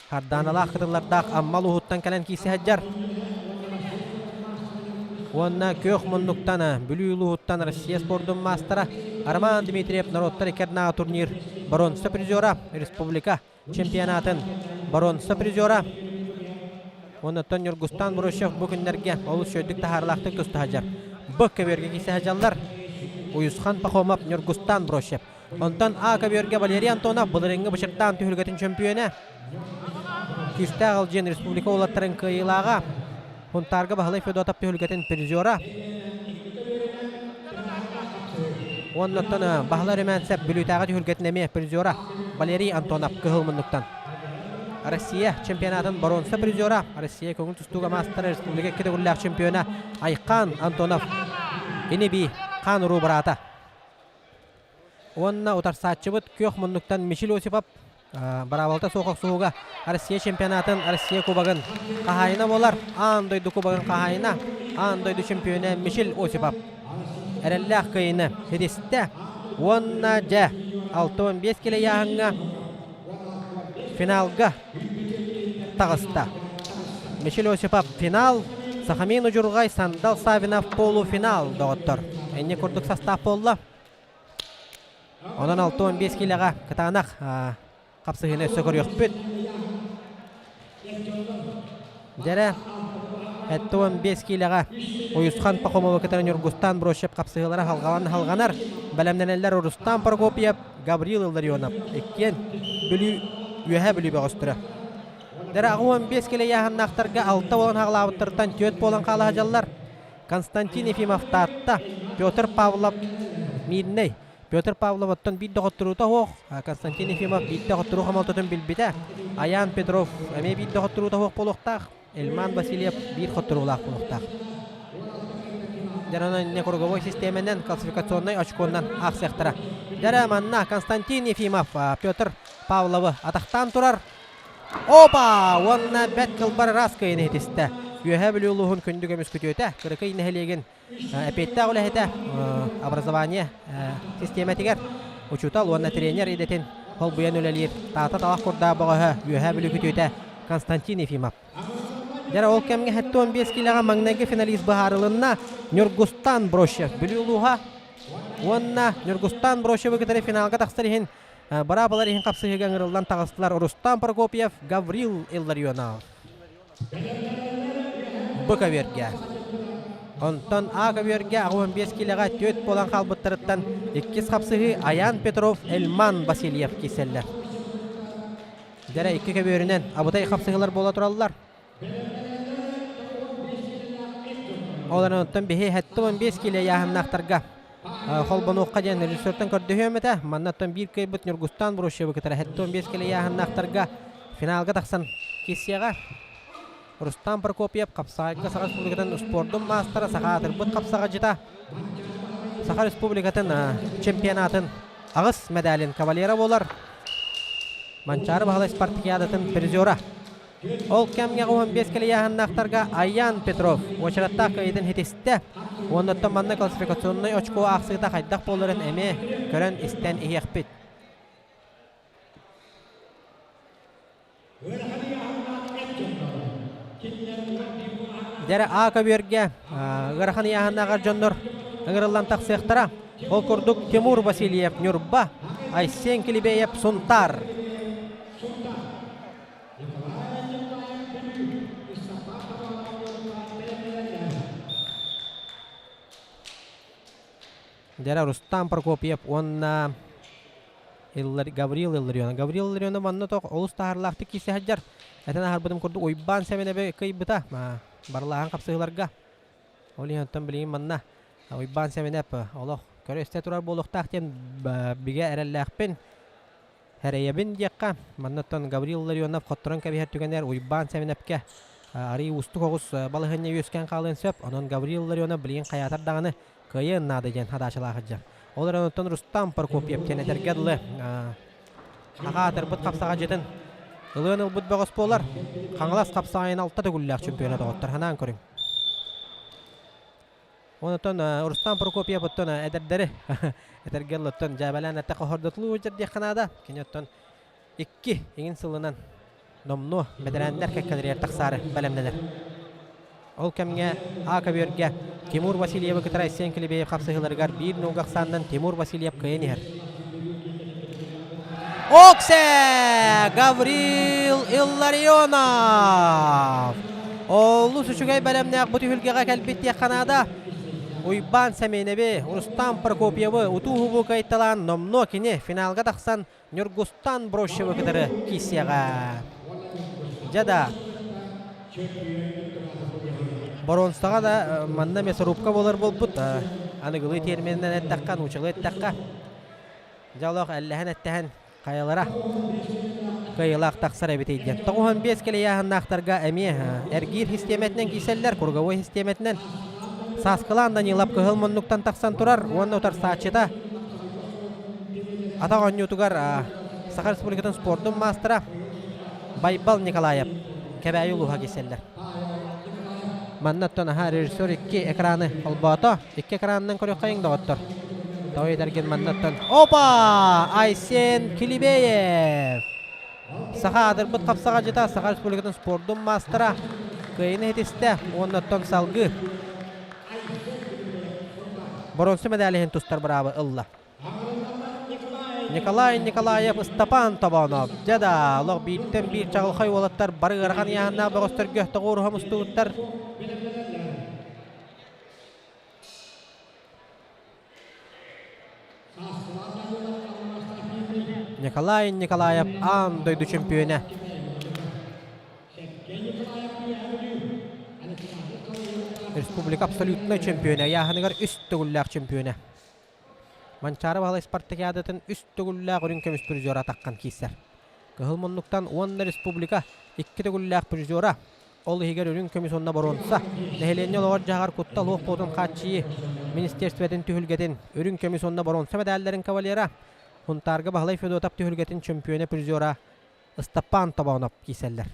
Хардааналаах кытыллардаах Амма улууһуттан кэлэн киирсэ сылдьар. Уонна күөх муннуктан Бүлүү улууһуттан Россия спордун маастара Роман Дмитриев норуоттар икки турнир боруонса призера республика чемпионатын боруонса призера Оннуттан Ньургустан Брущев бу күннэргэ олус үчүгэйдик таһаарылаахтык туста сылдьар. Б көбүөргэ киирсэ сылдьаллар. Уйусхан Пахомов, Ньургустан Брущев. Онтон А көбүөргэ Валерий Антонов былырыыҥҥы Бычырдаан түһүлгэтин чөмпүйүөнэ. Күүстээх Алжиэн республика уолаттарын кыайыылааҕа. Хунтаарга Баһылай Федотов түһүлгэтин призера. Уоннаттан Баһылай Румянцев Бүлүүтээҕи түһүлгэтин эмиэ призера Валерий Антонов кыһыл муннуктан. Россия чемпионатын боруонса призера, Россия көҥүл тустууга маастара, республика икки төгүллээх чемпиона Айхан Антонов ини-бии хаан уруу быраата. Уонна утарсааччыбыт күөх муннуктан Мичил Осипов бараабалта суох охсуһууга Россия чемпионатын, Россия кубогын хаһаайына буолар. Аан дойду кубогын хаһаайына, аан дойду чемпиона Мичил Осипов эрэллээх кыайыыны ситистэ. Уонна дьэ 65 килэ ыйааһыҥҥа финалга таҕыста. Мичил Осипов финал, Сахамин Удьурҕай, Сандал Савинов полуфинал доҕоттор. Энньэ курдук састаап буолла. Онон 65 киилэҕэ кытаанах хапсыһыыны өссө көрүөхпүт. Дьэрэ, 75 киилэҕэ Уйусхан Пахомовы кытары Ньургустан Брощев хапсыһыылара халҕалан халҕанар. Бэлэмнэнэллэр Рустам Прокопьев, Гаврил Илларионов. Иккиэн Бүлүү, Үөһээ Бүлүү бөҕөстөрө. Дьэрэ 85 килэ ыйааһыннаахтарга 6 буолан хаҕылаабыттарыттан 4 буолан хаала сылдьаллар. Константин Ефимов Таатта, Петр Павлов Мирнэй. Петр Павлов оттон биир доҕотторуута суох, Константин Ефимов биирдэ хотторуу хомолтотун билбитэ. Аян Петров эмиэ биирдэ хотторуута суох буолуохтаах. Эльман Васильев биир хотторуулаах буолуохтаах. Дьэ, онон круговой систиэмэнэн классификационнай очконнан аахсыахтара. Дьэ, манна Константин Ефимов Петр Павловы атахтаан турар. Опа! Уонна бэт кылбар ыраас кыайыны иһитистэ. Үөһээ Бүлүү улууһун күндү көмүс күтүөтэ Кырыкый нэһилиэгин эпиэттээх үлэһитэ образование систиэмэтигэр учуутал уонна тренер идэтин холбуйан үлэлиир Таата талах курдаах бөҕөһө Үөһээ Бүлүү күтүөтэ Константин Ефимов. Дьэ ол кэмҥэ 75 киилэҕэ маҥнайгы финалист быһаарылынна Ньургустан Брощев Бүлүү улууһа уонна Ньургустан Брощевы кытары финалга тахсар иһин Быраабылар иһин хапсыһыыга ыҥырыллан таҕыстылар Рустам Прокопьев, Гаврил Илларионов. Б көбүөргэ. Онтон А көбүөргэ 85 киилэҕэ түөрт буолан хаалбыттарыттан иккис хапсыһыы Аян Петров, Эльман Васильев киирсэллэр. Дьэрэ икки көбүөрүнэн абытай хапсыһыылар буола тураллар. Ол эрэн оттон биһи 75 киилэ ыйааһыннаахтарга холбонуохха диэн режиссертан көрдөһүөм этэ. Манна оттон биир кыайбыт Ньургустан Брущевы кытары 75 киилэ ыйааһыннаахтарга финалга тахсан киирсиэҕэ. Рустам Прокопьев хапсаҕайга Саха Республикатын спордун маастара, саха аатырбыт хапсаҕайдьыта, Саха Республикатын чемпионатын аҕыс медалин кавалера буолар. Манчаары Баһылай спартакиадатын призера. Ол кэмҥэ 15 кэлийээһиннээхтарга Айян Петров уочараттаах кыайыытын ситистэ. Уоннаттан манна классификационнай очко аахсыыта хайдах буоларын эмиэ көрөн-истэн иһиэхпит. Дьэрэ А көбүөргэ ыарахан ыйааһыннааҕар дьоннор ыҥырыллан тахсыахтара. Ол курдук Тимур Васильев Ньурба, Айсен Килибеев Сунтаар. Дьэрэ Рустам Прокопьев уонна Гаврил Илларионов. Гаврил Илларионов манна тох олус таһаарлаахтык киирсэ сылдьар. Этэн аһарбытым курдук Уйбаан Сэмэнэби кыйбыта барылааһын хапсыһыыларга. Ол иһин оттон билигин манна Уйбаан Сэмэнэп олох көрө-истэ турар буолуохтаах диэн бигэ эрэллээхпин. Эрэйэбин диэххэ, маннаттан Гаврил Ларионов хотторон кэбиһэр түгэнигэр Уйбаан Сэмэнэпкэ арыый уустук оҕус балаһыанньа үөскээн хаалыан сөп. Онон Гаврил Ларионов билигин хайаатар даҕаны кыайыан наада диэн хадаачалаах сылдьар. Ол эрэн оттон Рустам Прокопьев диэн этэргэ дылы саха аатырбыт хапсаҕадьытын Ылыан ылбыт бөҕөс буолар. Хаҥалас хапсаҕайын алта төгүллээх чемпиона доҕоттор ханаан көрүҥ. Онтон Рустам Прокопьев оттон эдэрдэри этэргэ оттон дьээбэлээн эттэххэ хордотулуу сылдьар диэххэ наада. Кини оттон икки иҥин сылынан номнуо бэтэрээннэр кэккэлэригэр тахсаары бэлэмнэнэр. Ол кэмҥэ А көбүөргэ Тимур Васильевы кытары Айсен Клебеев хапсыһыыларыгар биир нууга ахсаанынан Тимур Васильев кыайан иһэр. Оксе! Гаврил Илларионов! Олус үчүгэй бэлэмнээх бу түһүлгэҕэ кэлбит диэххэ наада. Уйбаан Сэмиэнэби, Рустам Прокопьевы утуу-субуу кыайталаан номнуо кини финалга тахсан Ньургустан Брощевы кытары киирсиэҕэ. Дьэ да, боруонсаҕа да манна мясорубка буолар буолбут. Аныгылыы термининэн эттэххэ, нуучалыы эттэххэ, дьэ олох эллэһэн-эттэһэн хайалара кыайыылаах тахсар эбитий диэн. 95 кэлэйээһиннаахтарга эмиэ эргиир систиэмэтинэн киирсэллэр, круговой систиэмэтинэн. Сааскылаан Данилов кыһыл муннуктан тахсан турар уонна утарсааччыта Атах оонньуутугар Саха Республикатын спордун маастара Байбал Николаев Кэбээйи улууһа киирсэллэр. Манна оттон аһаа режиссер икки экраны холбоото. Икки экранынан көрүөххэйиҥ доҕоттор. Тоҕо этэргин манна оттон Опа! Айсен Килибеев! Саха аатырбыт хапсаҕадьыта Саха Республикатын спордун маастара кыайыыны ситистэ уонна оттон салгыы боруонса мэдээлиһин иһин тустар быраабы ылла. Николай Николаев, Ыстапаан Тобоонов. Дьэ да, олох бииртэн биир чаҕылхай уолаттар бары ыарахан ыйааһыннаах бөҕөстөргө тоҕуоруһа мустубуттар. Николай Николаев аан дойду чөмпүйүөнэ. Республика абсолютнай чөмпүйүөнэ, ыйааһыныгар үс төгүллээх чөмпүйүөнэ. Манчаары Баһылай спартакиадатын үс төгүллээх үрүҥ көмүс призера таххан киирсэр. Кыһыл муннуктан уонна республика икки төгүллээх призера, ол иһигэр үрүҥ көмүс уонна боруонса, нэһилиэнньэ олоҕор-дьаһаҕар куттал уох буотун хааччыйыы министерствотын түһүлгэтин үрүҥ көмүс уонна боруонса мэдээллэрин кавалера, Сунтаарга Баһылай Федотов түһүлгэтин чөмпүйүөнэ призера Ыстапаан Тобоонов киирсэллэр.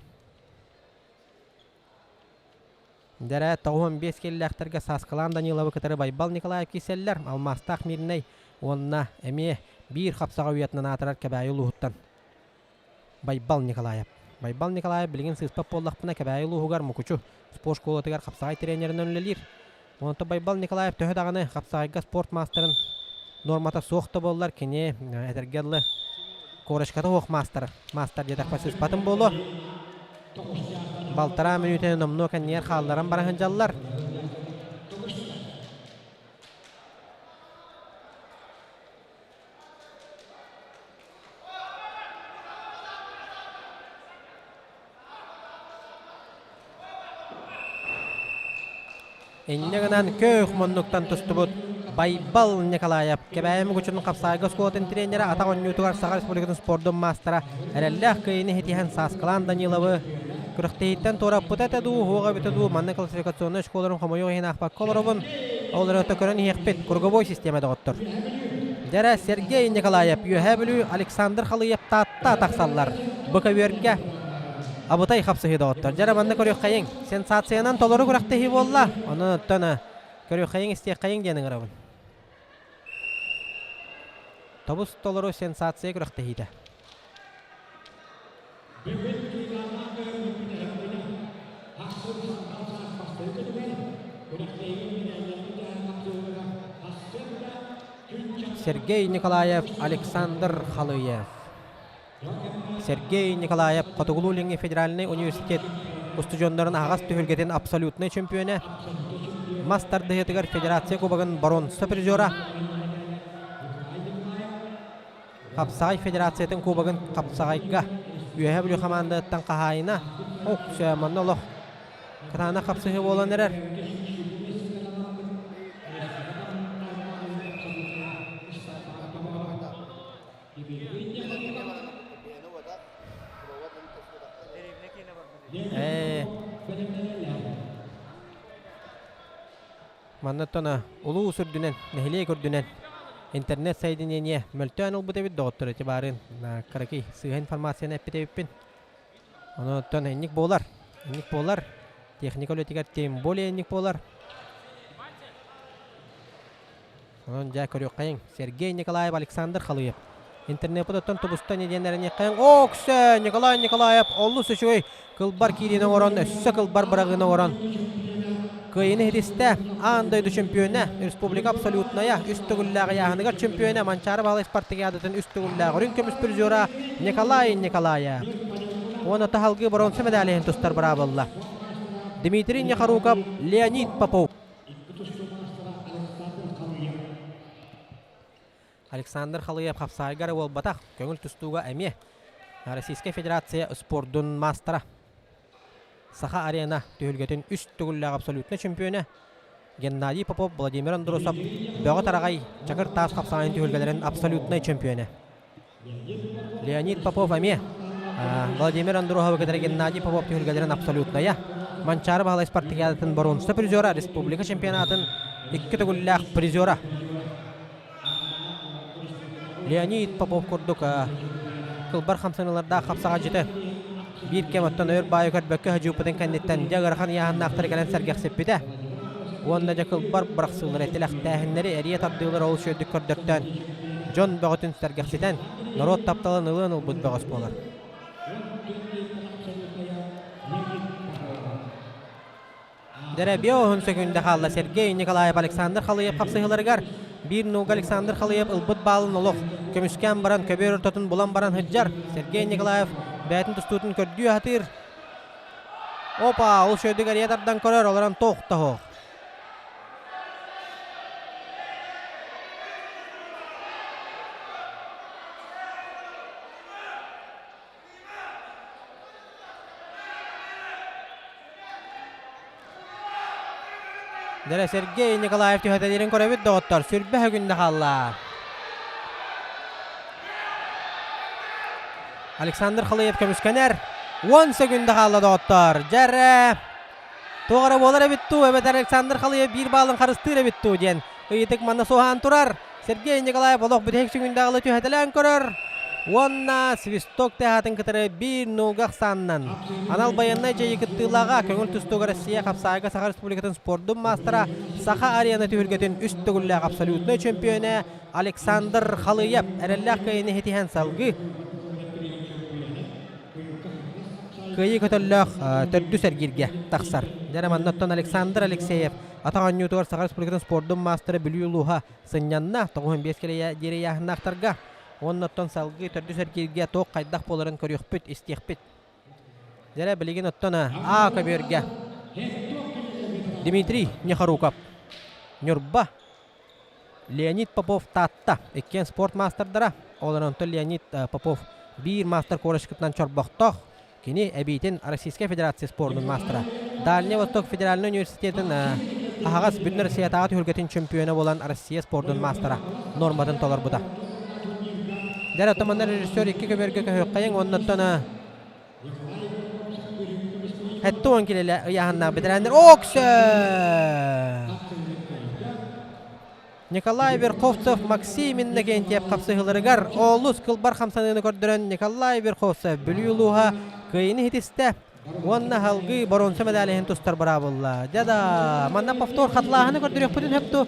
Дэрэ 95 киллээхтэргэ Сааскылаан Даниловы кытары Байбал Николаев киирсэллэр. Алмаастаах Мирнэй уонна эмиэ биир хапсаҕа уйатынан аатырар Кэбээйи улууһуттан Байбал Николаев. Байбал Николаев билигин сыыспат буоллахпына Кэбээйи улууһугар Мукучу спорт школатыгар хапсаҕай тренеринэн үлэлиир. Онтон Байбал Николаев төһө даҕаны хапсаҕайга спорт маастарын нуормата суох да буоллар, кини этэргэ дылы корочката суох маастар, маастар диэтэхпэ сыыспатым буолуо. Балтараа мүнүүтэни номнуо кэннигэр хаалларан бара сылдьаллар. Инньэ гынан көөх муннуктан тустубут Байбал Николаев Кэбээйи Мукучунун хапсаайга оскуолатын тренерэ атах оонньуутугар Саха Республикатын спордун маастара эрэллээх кыайыыны ситиһэн Сааскылаан Даниловы күрэхтэһииттэн туораппыта этэ дуу, уһуоҕа эбитэ дуу, манна классификационнай школаларын хомойуох иһин аахпакка олоробун. Ол эрэ көрөн иһиэхпит. Круговой система доҕоттор. Дьэрэ Сергей Николаев Үөһээ Бүлүү Александр Халыев Таатта тахсаллар. Бу көбүөргэ абытай хапсыһыы доҕоттор. Дьэрэ манна көрүөххэйиҥ. Сенсациянан толору күрэхтэһии буолла. Онон оттон көрүөххэйиҥ, истиэххэйиҥ диэн ыҥырабын. Тобус толору сенсация күрэхтэһиитэ. Сергей Николаев, Александр Халыев. Сергей Николаев Хотугулуу-Илиҥҥи федеральнай университет устудьуоннарын аһаҕас түһүлгэтин абсолютнай чөмпүйүөнэ, мас тардыһыытыгар федерация кубогын боруонса призера, Хапсаҕай федерациятын кубогын хапсаҕайга Үөһээ Бүлүү хамаандатыттан хаһаайына Ок, манна олох кытаанах хапсыһыы буолан эрэр. Ээ. Маннаттан улуус үрдүнэн, нэһилиэк үрдүнэн интернет соединение мөлтөөн ылбыт эбит доҕоттор ити баарын кыракый сыыһа информацияны эппит эбиппин. Онон инник буолар. Инник буолар. Техника үлэтигэр тем более инник буолар. Онон дьэ көрүөххэйиҥ. Сергей Николаев, Александр Халыев. Интернеппит оттон тубуста не диэн эрэниэххэйиҥ. Оо, өксө! Николай Николаев олус үчүгэй кылбар киириини оҥорон, өссө кылбар быраҕыыны оҥорон кыайыыны ситистэ. Аан дойду чемпиона, республика абсолютная, үс төгүллээх ыйааһыныгар чемпиона Манчаары Баһылай спартакиадатын үс төгүллээх үрүҥ көмүс призера Николай Николаев. Уонна таһалгыы боруонса медалиһын тустар быраабылла. Дмитрий Нехоруков, Леонид Попов. Александр Халыев хапсаайга эрэ буолбатах, көҥүл тустууга эмиэ Российскай Федерация спордун маастара. Саха арена түһүлгэтин үс төгүллээх абсолютнай чемпиона Геннадий Попов, Владимир Андросов Бөҕө Тараҕай Чакыр Таас хапсаҕайын түһүлгэлэрин абсолютнай чемпиона. Леонид Попов эмиэ Владимир Андросовы кытары Геннадий Попов түһүлгэлэрин абсолютнайа. Манчаары Баһылай спартакиадатын боруонса призера, республика чемпионатын икки төгүллээх призера. Леонид Попов курдук кылбар хамсаныылардаах хапсаҕайдьыты биир кэм оттон өр баайы көрбөккө хадьыыппытын кэнниттэн дьэ ыарахан ыйааһыннаахтары кэлэн сэргэхсиппитэ. Уонна дьэ кылбар бырахсыылары, тилэхтээһиннэри, эрийэ тардыылары олус үөрдүк көрдөртөөн, дьон бөҕөтүн сэргэхситэн, норуот тапталын ылыан ылбыт бөҕөс буолар. Дэрэ уһун сөкүндэ хаалла Сергей Николаев Александр Халыев хапсыһыыларыгар биир нууга Александр Халыев ылбыт баалын олох көмүскээн баран көбүөр ортотун булан баран сылдьар. Сергей Николаев бэйэтин тустуутун көрдүү сатыыр. Опа, ол шөйдүк эрийэ тардан көрөр, олорон туох Дэрэ Сергей Николаев түһэтэлиирин көрөбүт доҕоттор, сүрбэ күндэ хаалла. Александр Халыев көмүскэнэр. 10 секунда хаалла доҕоттор. Дьэрэ туох эрэ буолар эбит дуу, эбэтэр Александр Халыев биир баалын харыстыыр эбит дуу диэн ыйытык манна суоһаан турар. Сергей Николаев олох бүтэһик сүгүндэҕилэ түһэтэлээн көрөр уонна свисток тыаһаатын кытары биир нуулга ахсаанынан анал байыаннай дьайыы кыттыылааҕа көҥүл тустууга Россия хапсаайга Саха Республикатын спордун маастара Саха арена түһүлгэтин үс төгүллээх абсолютнай чемпиона Александр Халыев эрэллээх кыайыыны ситиһэн салгыы кыайыы көтөллөөх төрдүс эргииргэ тахсар. Дьэ манна оттон Александр Алексеев атах оонньуутугар Саха Республикатын спордун маастара Бүлүү улууһа сынньанна 95 кэлэ диэри ыйааһыннаахтарга уонна оттон салгыы төрдүс эргииргэ туох хайдах буоларын көрүөхпүт, истиэхпит. Дьэрэ билигин оттон А көбүөргэ Дмитрий Нехоруков, Ньурба, Леонид Попов Таатта иккиэн спорт маастардара. Ол онтон Леонид Попов биир маастар корочкатынан чорбохтоох. Кини эбиитин Российскай Федерация спордун маастара. Дальний Восток федеральнай университетын аһаҕас бүтүн Россиятааҕы түһүлгэтин чемпиона буолан Россия спордун маастара норматын толорбута. Дьэ, оттон режиссер икки көбүөргэ көһүөххэйиҥ уоннаттан Хэттуон килэлэ ыйааһыннаах бэтэрээннэр Оксө! Николай Верховцев Максим Иннокентьев хапсыһыыларыгар олус кылбар хамсаныыны көрдөрөн Николай Верховцев Бүлүү улууһа кыайыыны ситистэ уонна салгыы боруонса медалиһын тустар быраабылла. Дьэ да, манна повтор хатылааһыны көрдөрүөхпүтүн сөп дуу?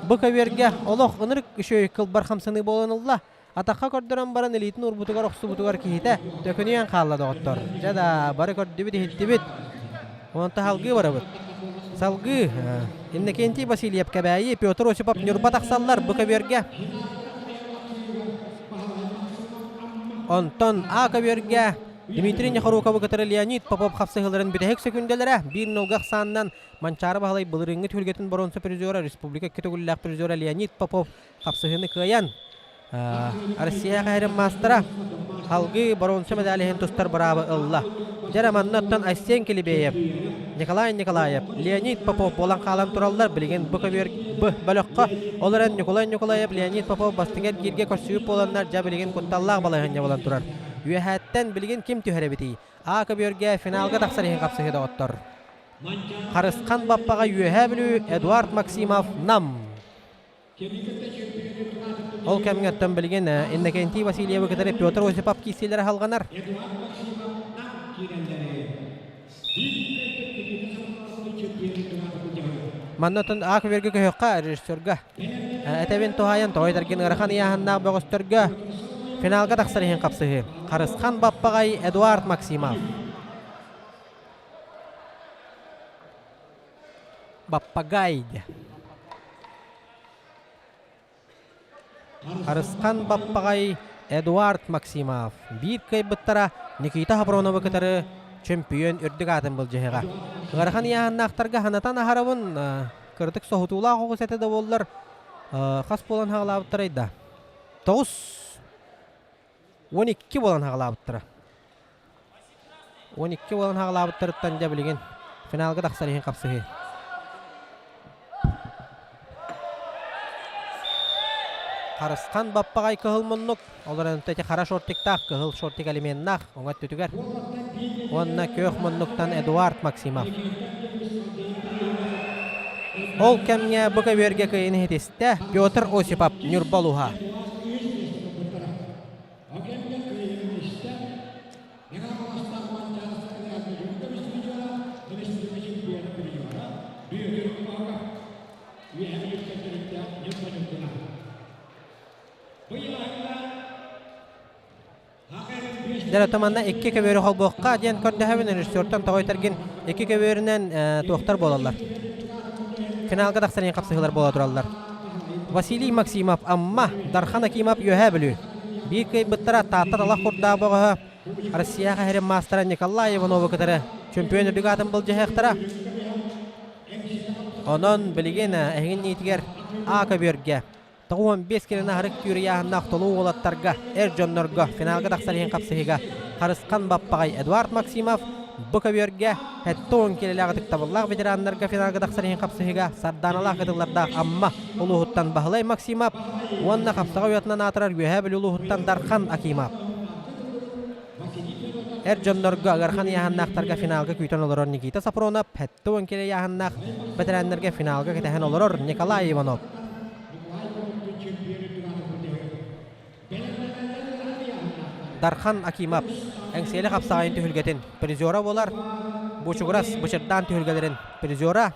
Бу көбүөргэ олох ынырык үчүгэй кылбар хамсаныы буолан ылла. Атахха көрдөрөн баран илиитин уурбутугар охсубутугар киһитэ төкүнүйэн хаалла доҕоттор. Дьэ да, бары көрдүбүт, иһиттибит. Онтон салгыы барабыт. Салгыы Иннокентий Васильев Кэбээйи, Петр Осипов Ньурба тахсаллар бу көбүөргэ. Онтон А көбүөргэ Дмитрий Нехоруковы кытары Леонид Попов хапсыһыыларын бүтэһик сөкүндэлэрэ биир нолга ахсаанынан Манчаары Баһылай былырыыҥҥы түһүлгэтин боруонса призера, республика икки төгүллээх призера Леонид Попов хапсыһыыны кыайан, Россия хаһарын маастара салгыы боруонса медалиһын тустар быраабы ылла. Дьэ манна оттон Айсен Килибеев, Николай Николаев, Леонид Попов буолан хаалан тураллар. Билигин бу көбүөр б бөлөххө ол эрэн Николай Николаев, Леонид Попов бастыҥ эргииргэ көрсүбүт буоланнар дьэ билигин кутталлаах балаһыанньа буолан турар. Үөһээттэн билигин ким түһэр эбитий? А көбүөргэ финалга тахсар иһин хапсыһыы доҕоттор. Харысхан Баппаҕа Үөһээ Бүлүү, Эдуард Максимов, Нам. Ол кэмҥэ оттон билигин Иннокентий Васильевы кытары Петр Осипов киирсиилэрэ салҕанар. Манна оттон аак үөргэ көһүөххэ режиссерга этэбин туһаайан тоҕой ыарахан ыйааһыннаах бөҕөстөргө финалга тахсар иһин хапсыһыы. Харысхан Баппаҕай Эдуард Максимов. Баппагай Харысхан Баппаҕай Эдуард Максимов биир кыайбыттара Никита Хапроновы кытары чөмпүйүөн үрдүк аатын былдьаһыаҕа. Ыарахан ыйааһыннаахтарга санатан аһарабын, кыратык соһутуулаах оҕус этэ да буоллар, хас буолан хаҕалаабыттарай да? 9 12 буолан хаҕалаабыттара. 12 буолан хаҕалаабыттарыттан дьэ билигин финалга тахсар иһин хапсыһыы. Харысхан баппаҕай кыһыл муннук, олорон ити хара шортиктаах, кыһыл шортик элеменнаах оҥо өттүтүгэр. Уонна күөх муннуктан Эдуард Максимов. Ол кэмҥэ бу көбүөргэ кыайыыны иһитистэ Петр Осипов, Ньурба улууһа. Дьэ, манна икки көбүөрү холбуохха диэн көрдөһөбүн режиссертан тоҕой икки көбүөрүнэн туохтар буолаллар. Финалга тахсар иһин хапсыһыылар буола тураллар. Василий Максимов Амма, Дархан Акимов Үөһээ Бүлүү. Биир кыайбыттара Таатта талах курдаах бөҕөһө Россия хаһырын маастара Николай Ивановы кытары чөмпүйүөн үрдүк аатын былдьаһыахтара. Онон билигин эһигин ниитигэр А көбүөргэ 95 килоны аһарык түүр ыйааһыннаах толуу уолаттарга, эр дьоннорго финалга тахсар иһин хапсыһыыга Харысхан Баппаҕай Эдуард Максимов бу көбүөргэ 70 килэлээх ытыктабыллаах ветераннарга финалга тахсар иһин хапсыһыыга Сардааналаах кытыллардаах Амма улууһуттан Баһылай Максимов уонна хапсаҕай уйатынан аатырар Үөһээ Бүлүү улууһуттан Дархан Акимов. Эр дьоннорго ыарахан ыйааһыннаахтарга финалга күүтэн олорор Никита Сапронов, 70 килэ ыйааһыннаах бэтэрээннэргэ финалга кэтэһэн олорор Николай Иванов. Дархан Акимов Эҥсиэли хапсаҕайын түһүлгэтин призера буолар. Бучугурас Бычырдаан түһүлгэлэрин призера.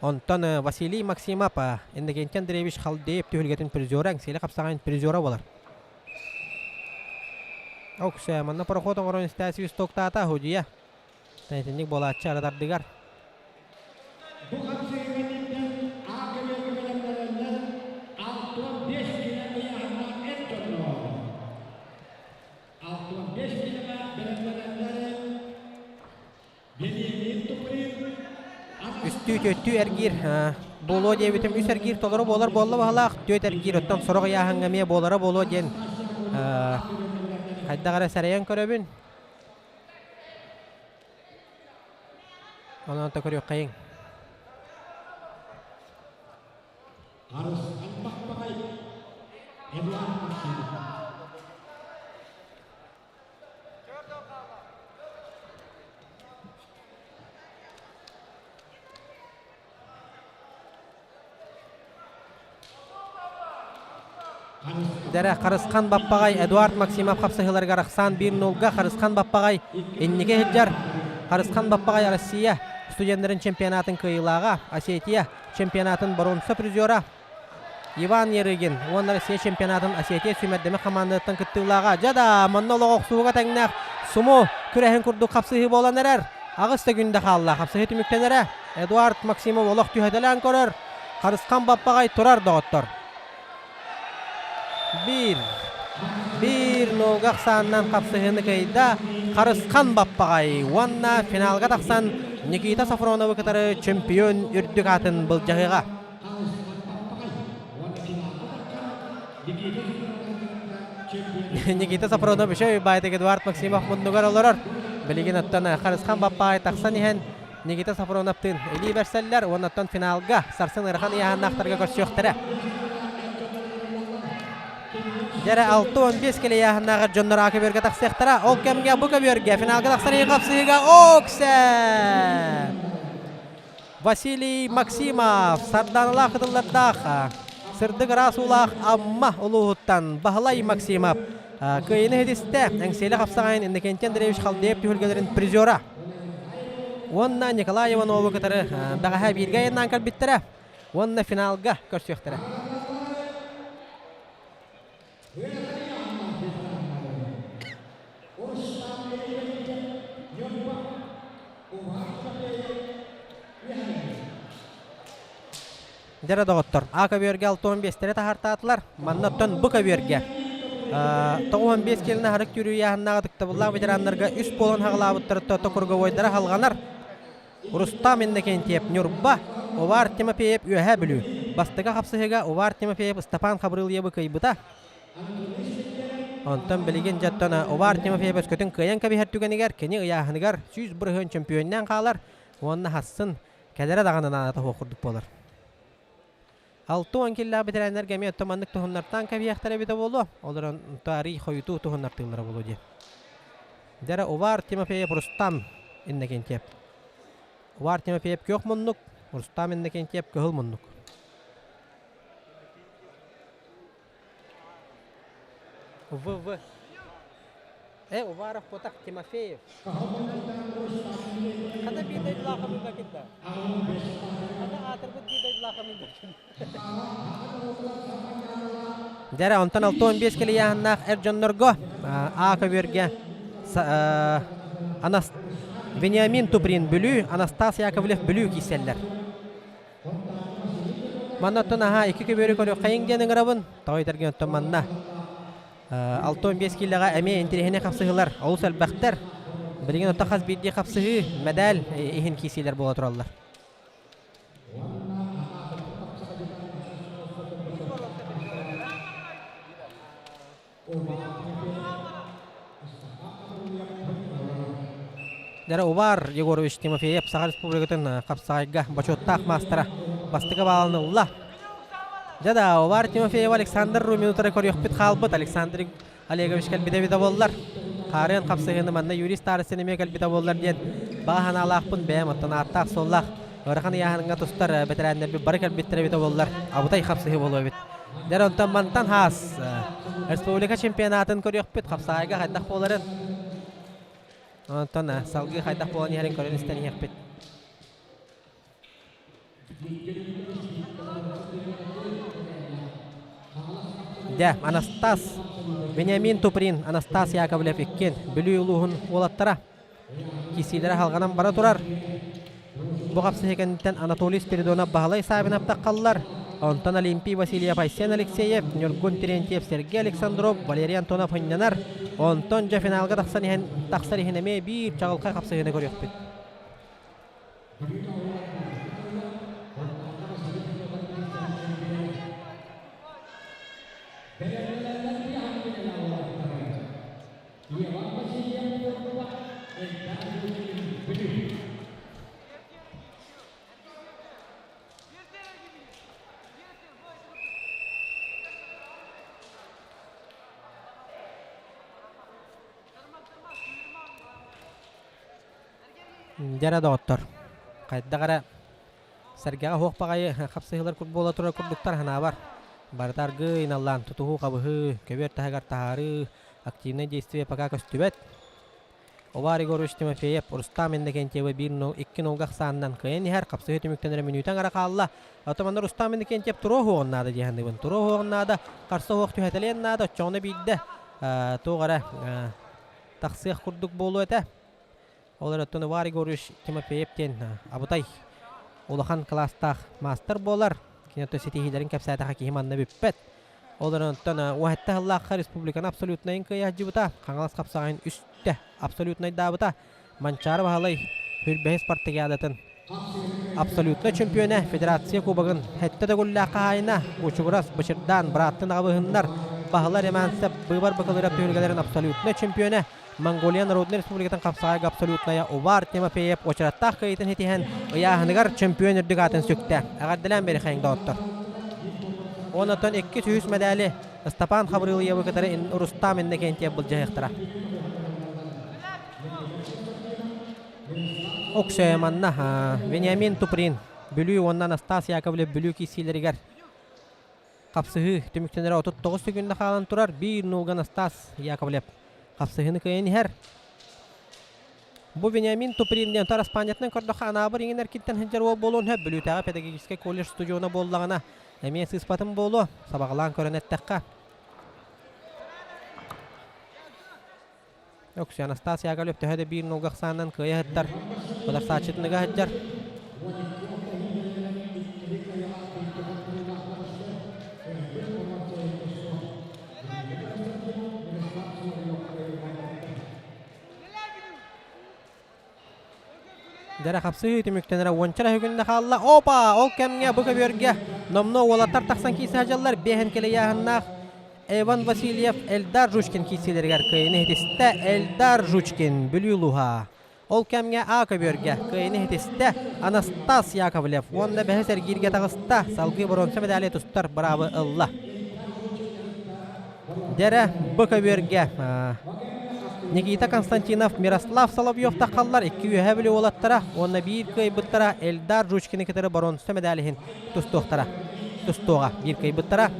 Онтон Василий Максимов Иннокентий Андреевич Халдеев түһүлгэтин призера, Эҥсиэли хапсаҕайын призера буолар. Оксэ, манна проход оҥорон истээ свистоктаата Худия. Итинник буолааччы аратардыгар. Бу хапсыһыыга аакы бэлэмнэнэллэр 65 килэ ыйааһыннаах эр дьоннор. 65 килэҕэ бэлэмнэнэллэр Вениамин Туприн Үстүү-түөттүү эргиир буолуо диэбитим үс эргиир толору буолар буолла баһылаах түөт эргиир оттон сорох ыйааһыҥҥа эмиэ буолара буолуо диэн хайдах эрэ сэрэйэн көрөбүн. Онон та көрүөххэйиҥ. Арысхан Баппаҕай Эдуард Максимов Дэрэ Харысхан Баппаҕай Эдуард Максимов хапсыһыыларыгар ахсаан 1-0-га Харысхан Баппаҕай инники сылдьар. Харысхан Баппаҕай Россия студеннарын чемпионатын кыайыылааҕа, Осетия чемпионатын боруонса призера Иван Ярыгин уонна Россия чемпионатын Осетия сүүмэрдэмэ хамаандатыттан кыттыылааҕа. Дьэ да, манна олох охсууга тэҥнээх сумо күрэһин курдук хапсыһыы буолан эрэр. Аҕыс да күндэ хаалла. Хапсыһыы түмүктэнэрэ. Эдуард Максимов олох түһэтэлээн көрөр. Харысхан Баппаҕай турар доҕоттор. Биир. Биир нолга ахсаанынан хапсыһыыны кыайда Харысхан Баппаҕай уонна финалга тахсан Никита Софроновы кытары чемпион үрдүк аатын былдьаһыаҕа. Никита Софронов еще баайтык Эдуард Максимов муннугар олорор. Билигин оттон Харысхан Баппаҕай тахсан иһэн Никита Софроновтыын илии бэрсэллэр уонна оттон финалга сарсын ыарахан ыйааһыннаахтарга көрсүөхтэрэ. Дьэрэ 65 килэ ыйааһыннааҕар дьоннор А көбүөргэ тахсыахтара. Ол кэмҥэ бу көбүөргэ финалга тахсар иһин хапсыһыыга Оксе! Василий Максимов сардааналаах кытыллардаах сырдык ыраас уулаах Амма улууһуттан Баһылай Максимов кыайыыны ситистэ. Эҥсиэли хапсаҕайын Иннокентий Андреевич Халдеев түһүлгэлэрин призера. Уонна Николай Иванову кытары бэҕэһээ бииргэ айаннаан кэлбиттэрэ. Уонна финалга көрсүөхтэрэ. Дьэрэ доҕоттор, А көбүөргэ 65-тэри таһаартаатылар. Манна оттон Б көбүөргэ 95 киилини харык түрүйээһиннээх ытыктабыллаах ветераннарга үс буолан хаҕылаабыттарыттан токурговойдара халҕанар. Рустам Иннокентьев Ньурба, Увар Тимофеев Үөһээ Бүлүү. Бастакы хапсыһыыга Увар Тимофеев Ыстапаан Хабырыылыйабы кыайбыта. Онтон билигин дьэттон Увар Тимофеев өскөтүн кыайан кэбиһэр түгэнигэр кини ыйааһыныгар 100% чөмпүйүөннээн хаалар уонна хассын кэлэрэ даҕаны наадата суох курдук буолар. 60 киллээх бэтэрээннэргэ эмиэ оттон маннык туһуннартаан кэбиһиэхтэрэ эбитэ буолуо. Олорон арый хойутуу туһуннартыыллара буолуо диэн. Дьэрэ Увар Тимофеев Рустам Иннокентьев. Увар Тимофеев күөх муннук, Рустам Иннокентьев кыһыл муннук. ВВ. Э, Уваров Потах Тимофеев. Хата биир дойдулаахым да. Хата аатырбыт биир дойдулаахым Дьэрэ, онтон 65 килийааһыннаах эр дьоннорго А көбүөргэ Анас Вениамин Туприн Бүлүү, Анастас Яковлев Бүлүү киирсэллэр. Манна оттон аһаа икки көбүөрү көрүөххэйиҥ диэн ыҥырабын. Тоҕо этэргин оттон манна 65 киилэҕэ эмиэ интэриэһинэй хапсыһыылар олус элбэхтэр. Билигин оттон хас биирдии хапсыһыы мэдээл иһин киирсиилэр буола тураллар. Дара Увар Егорович Тимофеев Саха Республикатын хапсаҕайга бочуоттаах маастара бастакы баалын ылла. Дьэ да, Увар Тимофеев Александр Руминутары көрүөхпүт хаалбыт. Александр Олегович кэлбитэ эбитэ буоллар. Хаарыан хапсыһыыны манна Юрий Старостин эмиэ кэлбитэ буоллар диэн баҕа санаалаахпын бэйэм оттон ааттаах-суоллаах ыарахан ыйааһыныҥҥа тустар бэтэрээннэрбит бары кэлбиттэрэ эбитэ буоллар абытай хапсыһыы буолуо эбит. Дьэ онтон мантан хаас республика чемпионатын көрүөхпүт хапсаҕайга хайдах буоларын онтон салгыы хайдах буолан иһэрин көрөн истэн иһиэхпит. Дьэ, Анастас, Вениамин Туприн, Анастас Яковлев иккиэн Бүлүү улууһун уолаттара кисиилэрэ халҕанан бара турар. Бу хапсыһыы кэнниттэн Анатолий Спиридонов Баһылай Саввинов таххаллар. Онтон Олимпий Васильев Айсен Алексеев, Ньургун Терентьев Сергей Александров, Валерий Антонов ынньанар. Онтон дьэ финалга тахсан иһэн тахсар иһин эмиэ биир чаҕылхай хапсыһыыны көрүөхпүт. Дьэрэ доҕоттор, хайдах эрэ сэргэҕэ суох баҕайы хапсыһыылар буола турар курдуктар санаабар. Барыта аргыый наллаан тутуһуу-хабыһыы, көбүөр таһыгар таһаарыы, активнай действие пока көстүбэт. Увар Егорович Тимофеев Рустам Иннокентьевы 1-2 нолга ахсаанынан кыайан иһэр, хапсыһыы түмүктэнэрэ мүнүүтэ аҥара хаалла. Оттон Рустам Иннокентьев туруо суоҕун наада дии саныыбын. Туруо суоҕун наада, харса суох түһэтэлиэн наада, оччоҕуна биирдэ туох эрэ тахсыах курдук буолуо этэ. Ол эрэ оттон Ивар Егорович Тимофеев диэн абытай улахан кылаастаах маастар буолар. Кини оттон ситиһиилэрин кэпсээтэхэ киһи манна бүппэт. Ол эрэн оттон уһэтте сыллаахха республиканы абсолютнайын кыайа сылдьыбыта, Хаҥалас хапсаҕайын үстэ абсолютнайдаабыта. Манчаары Баһылай Хүрбэһи спартакиадатын абсолютнай чемпиона, Федерация Кубогын сэттэ төгүллээх хаһаайына, Кучугурас, Бычырдаан, бырааттын аҕабыһыннар, Баһылай Реманцев быыбар бакалавриат түһүлгэлэрин абсолютнай чемпиона, Монголия Народнай Республикатын хапсаҕайга абсолютная Увар Тимофеев уочараттаах кыайыытын ситиһэн, ыйааһыныгар чемпион үрдүк аатын сүктэ. Эҕэрдэлээн биэриэхэйиҥ доҕоттор. Онтон иккис үһүс мэдээли Ыстапаан Хабырыылыйабы кытары Рустам Иннокентьев былдьаһыахтара. Оксө манна Вениамин Туприн. Бүлүү уонна Анастас Яковлев Бүлүү киирсиилэригэр хапсыһыы түмүктэнэрэ 39 секунда хаалан турар. Биир нуулга Анастас Яковлев хапсыһыыны кыайан иһэр. Бу Вениамин Туприн диэн араспаанньатынан көрдөххө Анаабыр иҥин эркинтэн сылдьар уол буолуон сөп. Бүлүүтээҕи педагогическай колледж устудьуона буоллаҕына эмиэ сыыспатым буолуо. Сабаҕалаан көрөн эттэххэ. Өксө Анастас Яковлев төһө да биир нолга ахсаанынан кыайа сыттар, бадарсааччытын ыга сылдьар. Дьэрэ хапсыһыы түмүктэнэрэ уонча эрэ күннэ хаалла. Опа! Ол кэмҥэ бу көбүөргэ номнуо уолаттар тахсан киирсэ сылдьаллар. Биэһин килийааһыннаах Иван Васильев Эльдар Жучкин киирсиилэригэр кыайыыны иһитистэ. Эльдар Жучкин Бүлүү улууһа. Ол кэмҥэ А көбүөргэ кыайыыны иһитистэ Анастас Яковлев уонна бэһис эргииргэ таҕыста. Салгыы боруонса медали тустар быраабы ылла. Дьэрэ бу көбүөргэ Никита Константинов, Мирослав Соловьев таххаллар икки үөһэ Бүлүү уолаттара уонна биир кыайбыттара Эльдар Жучкины кытары боруонса медаль иһин тустуохтара. Тустуоҕа биир кыайбыттара.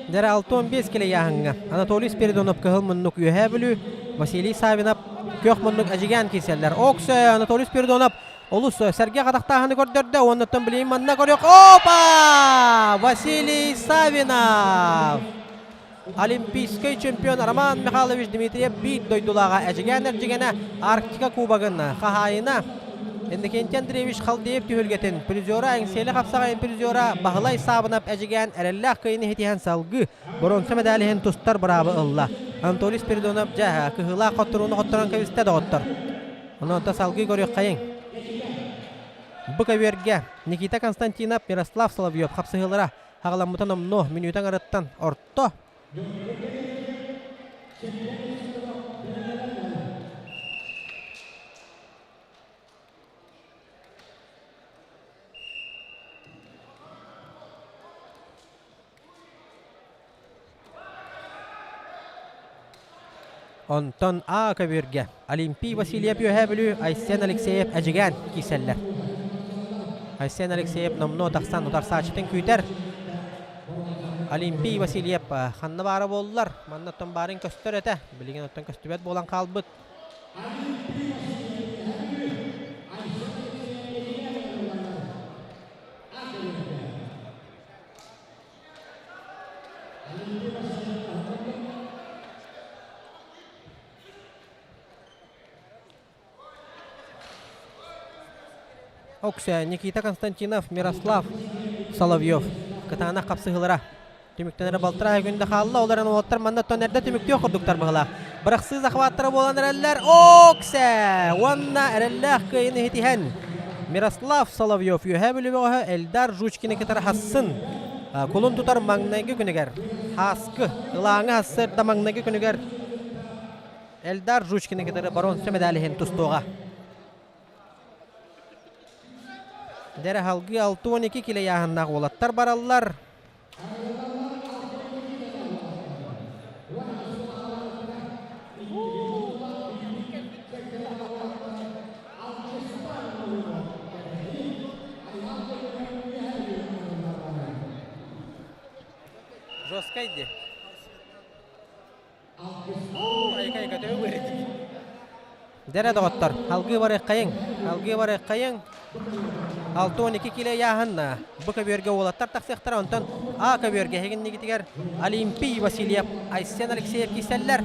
Дьэрэ 65 килэ ыйааһыҥҥа Анатолий Спиридонов кыһыл муннук Үөһээ Бүлүү, Василий Савинов күөх муннук Эдьигээн киирсэллэр. Оксө Анатолий Спиридонов олус сэргэх атахтааһыны көрдөрдө уоннаттан билигин манна көрүөх. Опа! Василий Савинов! Олимпийскай чемпион Роман Михайлович Дмитриев биир дойдулааҕа Эдьигээн эрдьигэнэ Арктика Кубогын хаһаайына Иннокентий Андреевич Халдеев түһүлгэтин призера Эҥсиэли хапсаҕайын призера Баһылай Саабынап Эдьигээн эрэллээх кыайыыны ситиһэн салгыы боруонса медаль иһин тустар быраабы ылла. Анатолий Спиридонов дьэ кыһыылаах хотторууну хотторон кэбистэ доҕоттор. Онон салгыы көрүөххэйиҥ. Бу көбүөргэ Никита Константинов, Мирослав Соловьев хапсыһыылара Хаҕыламмыта номнуо мүнүүтэ аҥарыттан орто. Онтон А көбүөргэ Олимпий Васильев Үөһээ Бүлүү, Айсен Алексеев Эдьигээн киирсэллэр. Айсен Алексеев номнуо тахсан утарсааччытын күүтэр. Олимпий Васильев ханна баара буоллар, манна оттон баарын көстөр этэ. Билигин оттон көстүбэт буолан хаалбыт. Оксэ, Никита Константинов, Мирослав Соловьев кытаанах хапсыһыылара түмүктэнэрэ балтараа күндэ хаалла. Ол эрэн уолаттар манна оттон эрдэ түмүктүөх курдуктар быһыылаах. Бырахсыы захваттара буолан эрэллэр. Оксэ! Уонна эрэллээх кыайыыны ситиһэн Мирослав Соловьев Үөһээ Бүлүү бөҕөһө Эльдар Жучкины кытары хассын. Кулун тутар маҥнайгы күнүгэр Һааскы ылааҥы сарсыарда маҥнайгы күнүгэр Эльдар Жучкины кытары боруонса медаль иһин тустуоҕа. Дэрэ халгыы 62 килэ ыйааһыннаах уолаттар бараллар. Жесткай дии. Дьэрэ доҕоттор, алгыы барыаххайыҥ, алгыы барыаххайыҥ. 62 кило ыйааһын бу көбүөргэ уолаттар тахсыахтара, онтон А көбүөргэ эһигиннигитигэр Олимпий Васильев, Айсен Алексеев киирсэллэр.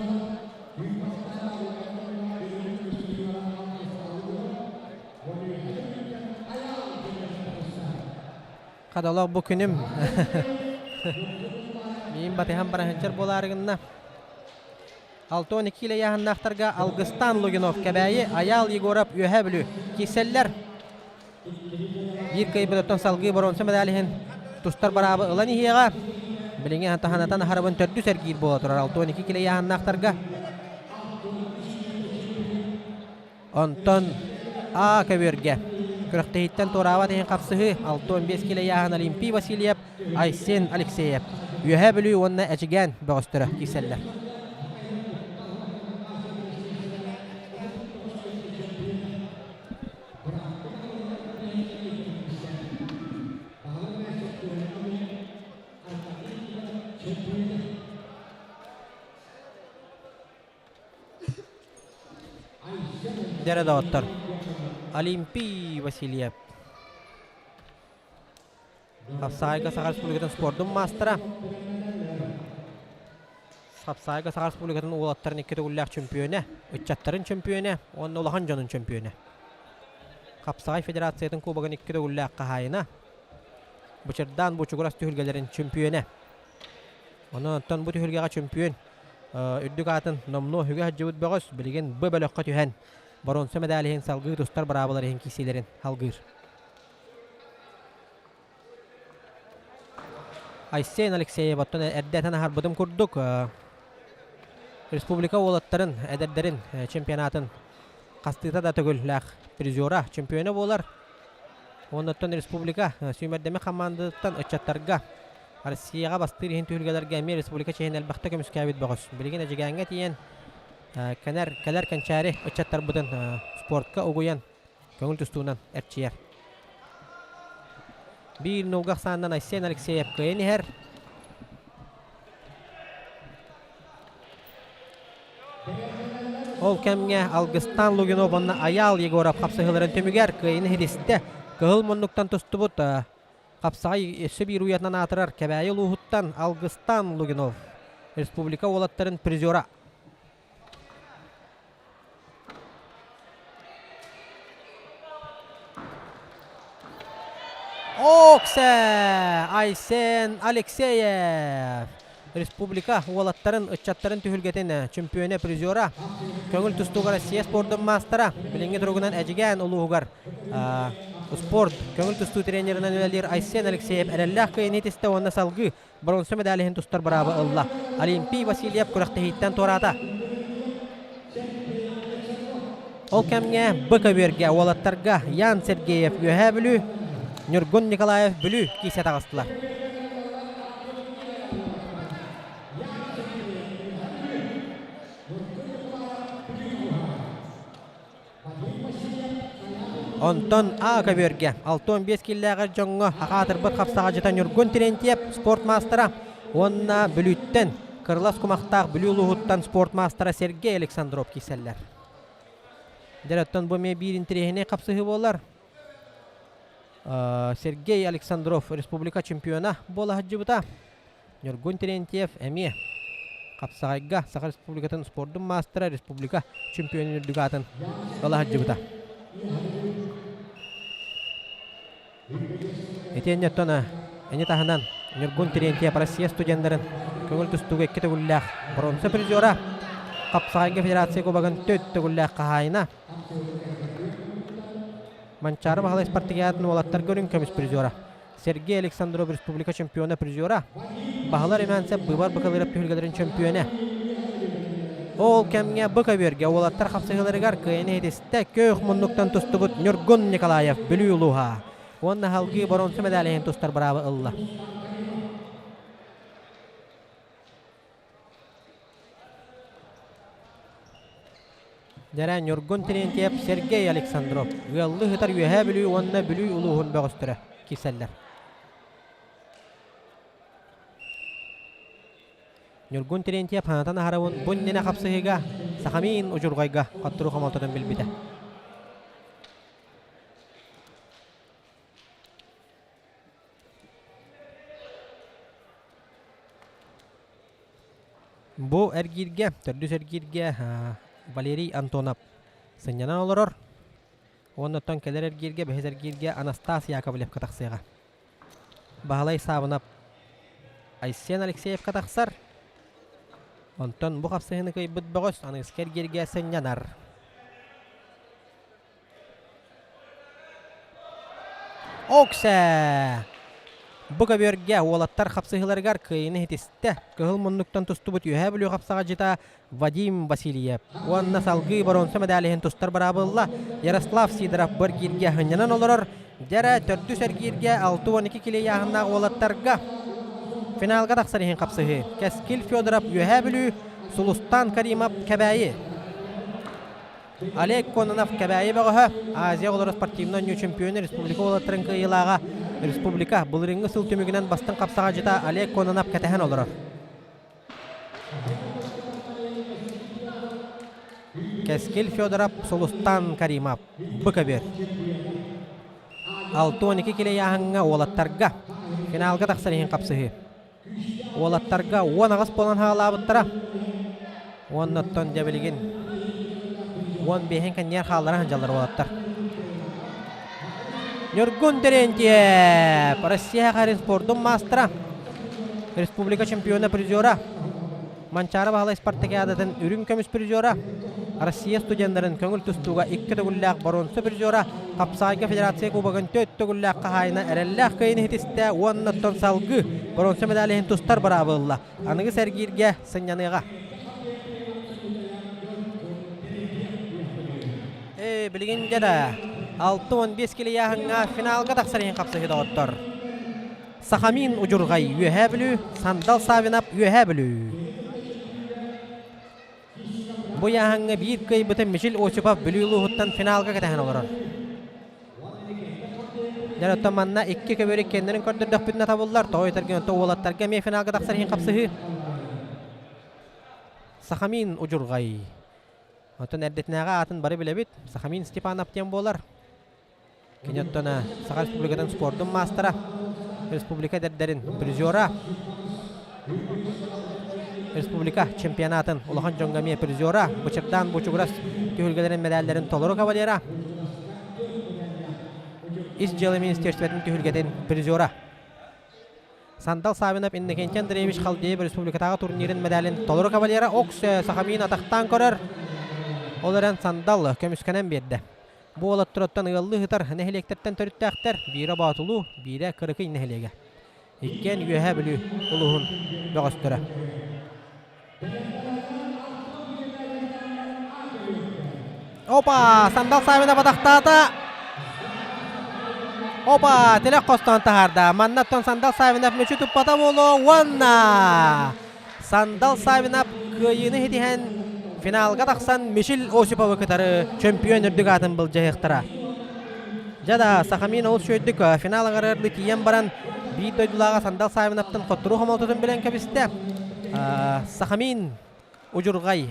Хадалах бу күнүм миин батыһан бараһынчар буолаары гынна. 62 киилэ ыйааһыннаахтарга Алгыстаан Лугинов Кэбээйи, Айаал Егоров Үөһээ Бүлүү киирсэллэр. Биир кыайбытыттан салгыы боруонса медаль иһин тустар бараабы ылан иһиэҕэ. Билиҥҥи таһанатан аһарабын төрдүс эргиир буола турар 62 киилэ ыйааһыннаахтарга. Онтон А көбүөргэ күрэхтэһииттэн туораабат иһин хапсыһыы 65 килэ ыйааһын Олимпий Васильев, Айсен Алексеев, Үөһээ Бүлүү уонна Эдьигээн бөҕөстөрө киирсэллэр. Дьэ доҕоттор, Олимпий Васильев Хапсаҕайга Саха Республикатын спордун маастара, Хапсаҕайга Саха Республикатын уолаттарын икки төгүллээх чөмпүйүөнэ, ыччаттарын чөмпүйүөнэ уонна улахан дьонун чөмпүйүөнэ. Хапсаҕай Федерациятын кубогын икки төгүллээх хаһаайына, Бычырдаан Бучугурас түһүлгэлэрин чөмпүйүөнэ. Онон оттон бу түһүлгэҕэ чөмпүйүөн үрдүк аатын номнуо үгэ сылдьыбыт бөҕөс билигин Б бөлөххө түһэн боруонса мэдээлиһин иһин салгыы тустар быраабылар иһин киирсиилэрин салгыыр. Айсен Алексеев оттон эрдэ этэн аһарбытым курдук республика уолаттарын эдэрдэрин чемпионатын хастыыта да төгүллээх призера, чемпиона буолар. Оннуттан республика сүүмэрдэмэ хамаандатыттан ыччаттарга Россияҕа бастыыр иһин түһүлгэлэргэ эмиэ республика чиэһин элбэхтэ көмүскээбит бөҕөс. Билигин Эдьигээҥҥэ тиийэн кэлэр, кэлэр кэнчээри ыччаттарбытын спортка угуйан көҥүл тустуунан эрчийэр. Биир нулга ахсаанынан Айсен Алексеев кыайан иһэр. Ол кэмҥэ Алгыстаан Лугинов уонна Айаал Егоров хапсыһыыларын түмүгэр кыайыыны ситистэ. Кыһыл муннуктан тустубут хапсаҕай өссө биир уйатынан аатырар Кэбээйи улууһуттан Алгыстаан Лугинов республика уолаттарын призера. Оксе! Айсен Алексеев! Республика уолаттарын, ыччаттарын түһүлгэтин чемпиона, призера, көҥүл тустууга Россия спордун маастара, билиҥҥи туругунан Эдьигээн улууһугар спорт көҥүл тустуу тренеринэн үлэлиир Айсен Алексеев эрэллээх кыайыыны итистэ уонна салгыы бронза медаль иһин тустар быраабы ылла. Олимпий Васильев күрэхтэһииттэн туораата. Ол кэмҥэ Б көбүөргэ уолаттарга Ян Сергеев Үөһээ Бүлүү, Ньургун Николаев Бүлүү киирсэ таҕыстылар. Онтон А көбүөргэ 65 киллээҕэр дьоҥҥо аҕаатырбыт хапсаҕадьыта Ньургун Терентьев спорт маастара уонна Бүлүүттэн Кырылас кумахтаах Бүлүү улууһуттан спорт маастара Сергей Александров киирсэллэр. Дьэ, оттон бу эмиэ биир интэриэһинэй хапсыһыы буолар. Сергей Александров республика чемпиона буола сылдьыбыта. Ньургун Терентьев эмиэ хапсаҕайга Саха Республикатын спордун маастара республика чемпионун үрдүк аатын ыла сылдьыбыта. Итиэннэ оттон ини таһынан Ньургун Терентьев Россия студеннарын көҥүл тустууга икки төгүллээх бронза призера, хапсаҕайга федерация кубогын төрт төгүллээх хаһаайына, Манчаары Баһылай спартакиадатын уолаттарга үрүҥ көмүс призера, Сергей Александров республика чемпиона призера, Баһылар Имянцев быыбар быкалыырап түһүлгэлэрин чөмпүйүөнэ. Ол кэмҥэ бу көбүөргэ уолаттар хапсыһыыларыгар кыайыны ситистэ күөх муннуктан тустубут Ньургун Николаев Бүлүү улууһа уонна салгыы боруонса медаль иһин тустар быраабы ылла. Дьэрэ Ньургун Терентьев, Сергей Александров ыаллыы сытар Үөһээ Бүлүү уонна Бүлүү улууһун бөҕөстөрө киирсэллэр. Ньургун Терентьев санатан аһарабын бу иннинэ хапсыһыыга Сахамин удьурҕайга хотторуу хомолтотун билбитэ. Бу эргииргэ, төрдүс эргииргэ Валерий Антонов сынньанан олорор. Уонна оттон кэлэр эргииргэ, бэһис эргииргэ Анастас Яковлевка тахсыаҕа. Баһылай Саабынап Айсен Алексеевка тахсар. Онтон бу хапсыһыыны кыайбыт бөҕөс аныгыскы эргииргэ сынньанар. Оксе! Бу көбүөргэ уолаттар хапсыһыыларыгар кыайыыны ситистэ. Кыһыл муннуктан тустубут Үөһээ Бүлүү хапсаҕайдьыта Вадим Васильев уонна салгыы боруонса мэдээлиһин иһин тустар быраабылла Ярослав Сидоров бу эргииргэ сынньанан олорор. Дьэрэ төрдүс эргииргэ 62 кило ыйааһыннаах уолаттарга финалга тахсар иһин хапсыһыы. Кэскил Федоров Үөһээ Бүлүү, Сулустан Каримов Кэбээйи. Олег Кононов Кэбээйи бөҕөһө, Азия оҕолоро спортивнай оонньуу чемпиона, республика уолаттарын кыайыылааҕа, республика былырыыҥҥы сыл түмүгүнэн бастыҥ хапсаҕайдьыта Олег Кононов кэтэһэн олорор. Кэскил Федоров, Сулустан Каримов, Быкабер. 62 килэ ыйааһыҥҥа уолаттарга финалга тахсар иһин хапсыһыы. Уолаттарга 18 буолан хаалаабыттара. Уоннаттан дьэ билигин 15-ин кэнниэр хааллара сылдьаллар уолаттар. Ньургун Терентьев, Россия харин спордун маастара, республика чемпиона призера, Манчаары Баһылай спартакиадатын үрүҥ көмүс призера, Россия студеннарын көҥүл тустууга икки төгүллээх боруонса призера, Хапсаайга федерация кубогын төрт төгүллээх хаһаайына эрэллээх кыайыыны ситистэ уонна оттон салгыы боруонса медаль иһин тустар быраабы ылла. Аныгы сэргииргэ сынньаныаҕа. Ээ, билигин дьэ да 65 килийааһыҥҥа финалга тахсар иһин хапсыһыы доҕоттор. Сахамин Удьурҕай Үөһээ Бүлүү, Сандал Савинов Үөһээ Бүлүү. Бу ыйааһыҥҥа биир кыайбытын Мичил Осипов Бүлүү улууһуттан финалга кэтэһэн олорор. Дьэ оттон манна икки көбүөр иккиэннэрин көрдөрдөхпүтүнэ табыллар. Тоҕо этэргин оттон уолаттарга эмиэ финалга тахсар иһин хапсыһыы. Сахамин Удьурҕай. Оттон эрдэтинээҕи аатын бары билэбит. Сахамин Степанов диэн буолар. Кини оттон Саха Республикатын спордун маастара, республика эдэрдэрин призера, республика чемпионатын улахан дьоҥҥо эмиэ призера, Бычырдаан Бучугурас түһүлгэлэрин мэдээллэрин толору кавалера, Ис дьыала министерствотын түһүлгэтин призера. Сандал Савинов Иннокентий Андреевич Халдеев республикатааҕы турнирын мэдээлин толору кавалера Окс Сахамин атахтаан көрөр. Ол эрэн Сандал көмүскэнэн биэрдэ. Бу уолаттар ыаллыы сытар нэһилиэктэртэн төрүттээхтэр, биирэ Боотулуу, биирэ Кырыкый нэһилиэгэ. Иккиэн Үөһээ Бүлүү улууһун бөҕөстөрө. Опа! Сандал Савина батахтаата. Опа! Тилэх хостоон таһаарда. Маннаттан Сандал Савинов мүчү туппата буолуо уонна Сандал Савинов кыайыыны ситиһэн финалга тахсан Мишель Осиповы кытары чөмпүйүөн үрдүк аатын былдьаһыахтара. Дьэ да, Сахамин олус үчүгэйдик финал аҥарыгар тиийэн баран биир дойдулааҕа Сандал Савиновтан хотторуу хомолтотун билэн кэбистэ. Сахамин удьурҕай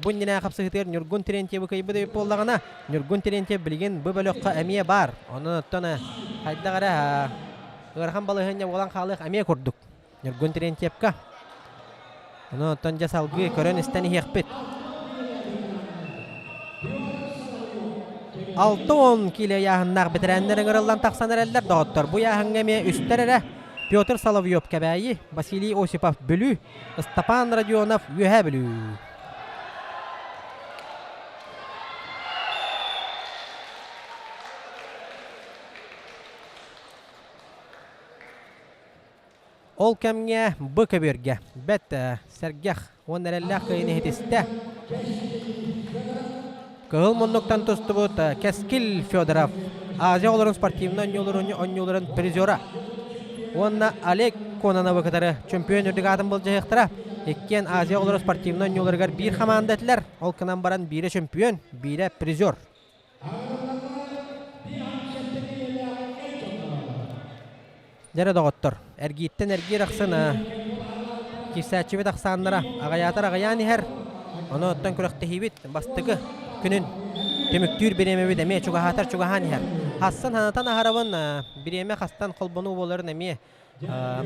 бу иннинэ хапсыһыытыгар Ньургун Терентьевы кыайбыт эбит буоллаҕына, Ньургун Терентьев билигин бу бөлөххө эмиэ баар. Онон оттон хайдах эрэ ыарахан балаһыанньа буолан хаалыах эмиэ курдук. Ньургун Терентьевка. Ону оттон дьэ салгыы көрөн-истэн иһиэхпит. 60 киилэ ыйааһыннаах бэтэрээннэр ыҥырыллан тахсан эрэллэр доҕоттор. Бу ыйааһыҥҥа эмиэ үстэр эрэ Петр Соловьев Кэбээйи, Василий Осипов Бүлүү, Ыстапаан Родионов Үөһээ Бүлүү. Ол кэмҥэ Б көбүөргэ бэрт сэргэх уонна эрэллээх кыайыыны иһитистэ. Кыһыл муннуктан тустубут Кэскил Федоров Азия оҕолорун спортивнай оонньууларын призера уонна Олег Кононовы кытары чөмпүйүөн үрдүк аатын былдьаһыахтара. Иккиэн Азия оҕолоро спортивнай оонньууларыгар биир хамаанда этилэр. Ол гынан баран биирэ чөмпүйүөн, биирэ призер. Дьэ доҕоттор, эргииттэн эргиир ахсын киирсээччибит ахсааннара аҕыйаатар аҕыйаан иһэр. Ону оттон күрэхтэһиибит бастакы күнүн түмүктүүр бириэмэбит эмиэ чугаһаатар чугаһаан иһэр. Хассан санатан аһарабын, бириэмэ хастан холбонуу буоларын эмиэ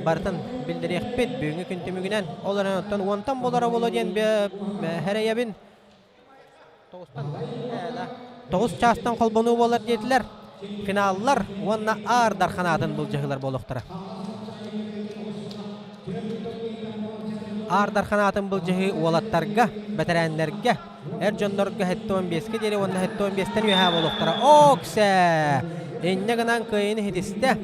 барытын биллэриэхпит бүгүҥҥү күн түмүгүнэн. Ол эрэн оттон уонтан буолара буолуо диэн сэрэйэбин. Тоҕус чаастан холбонуу буолар диэтилэр. Финаллар уонна Аар Дархан аатын былдьаһыылар буолуохтара. Аар Дархан аатын былдьаһыы уолаттарга, бэтэрээннэргэ, эр дьоннорго 75-кэ диэри уонна 75-тэн үөһээ буолуохтара. Оксе! Инньэ гынан кыайыыны ситистэ.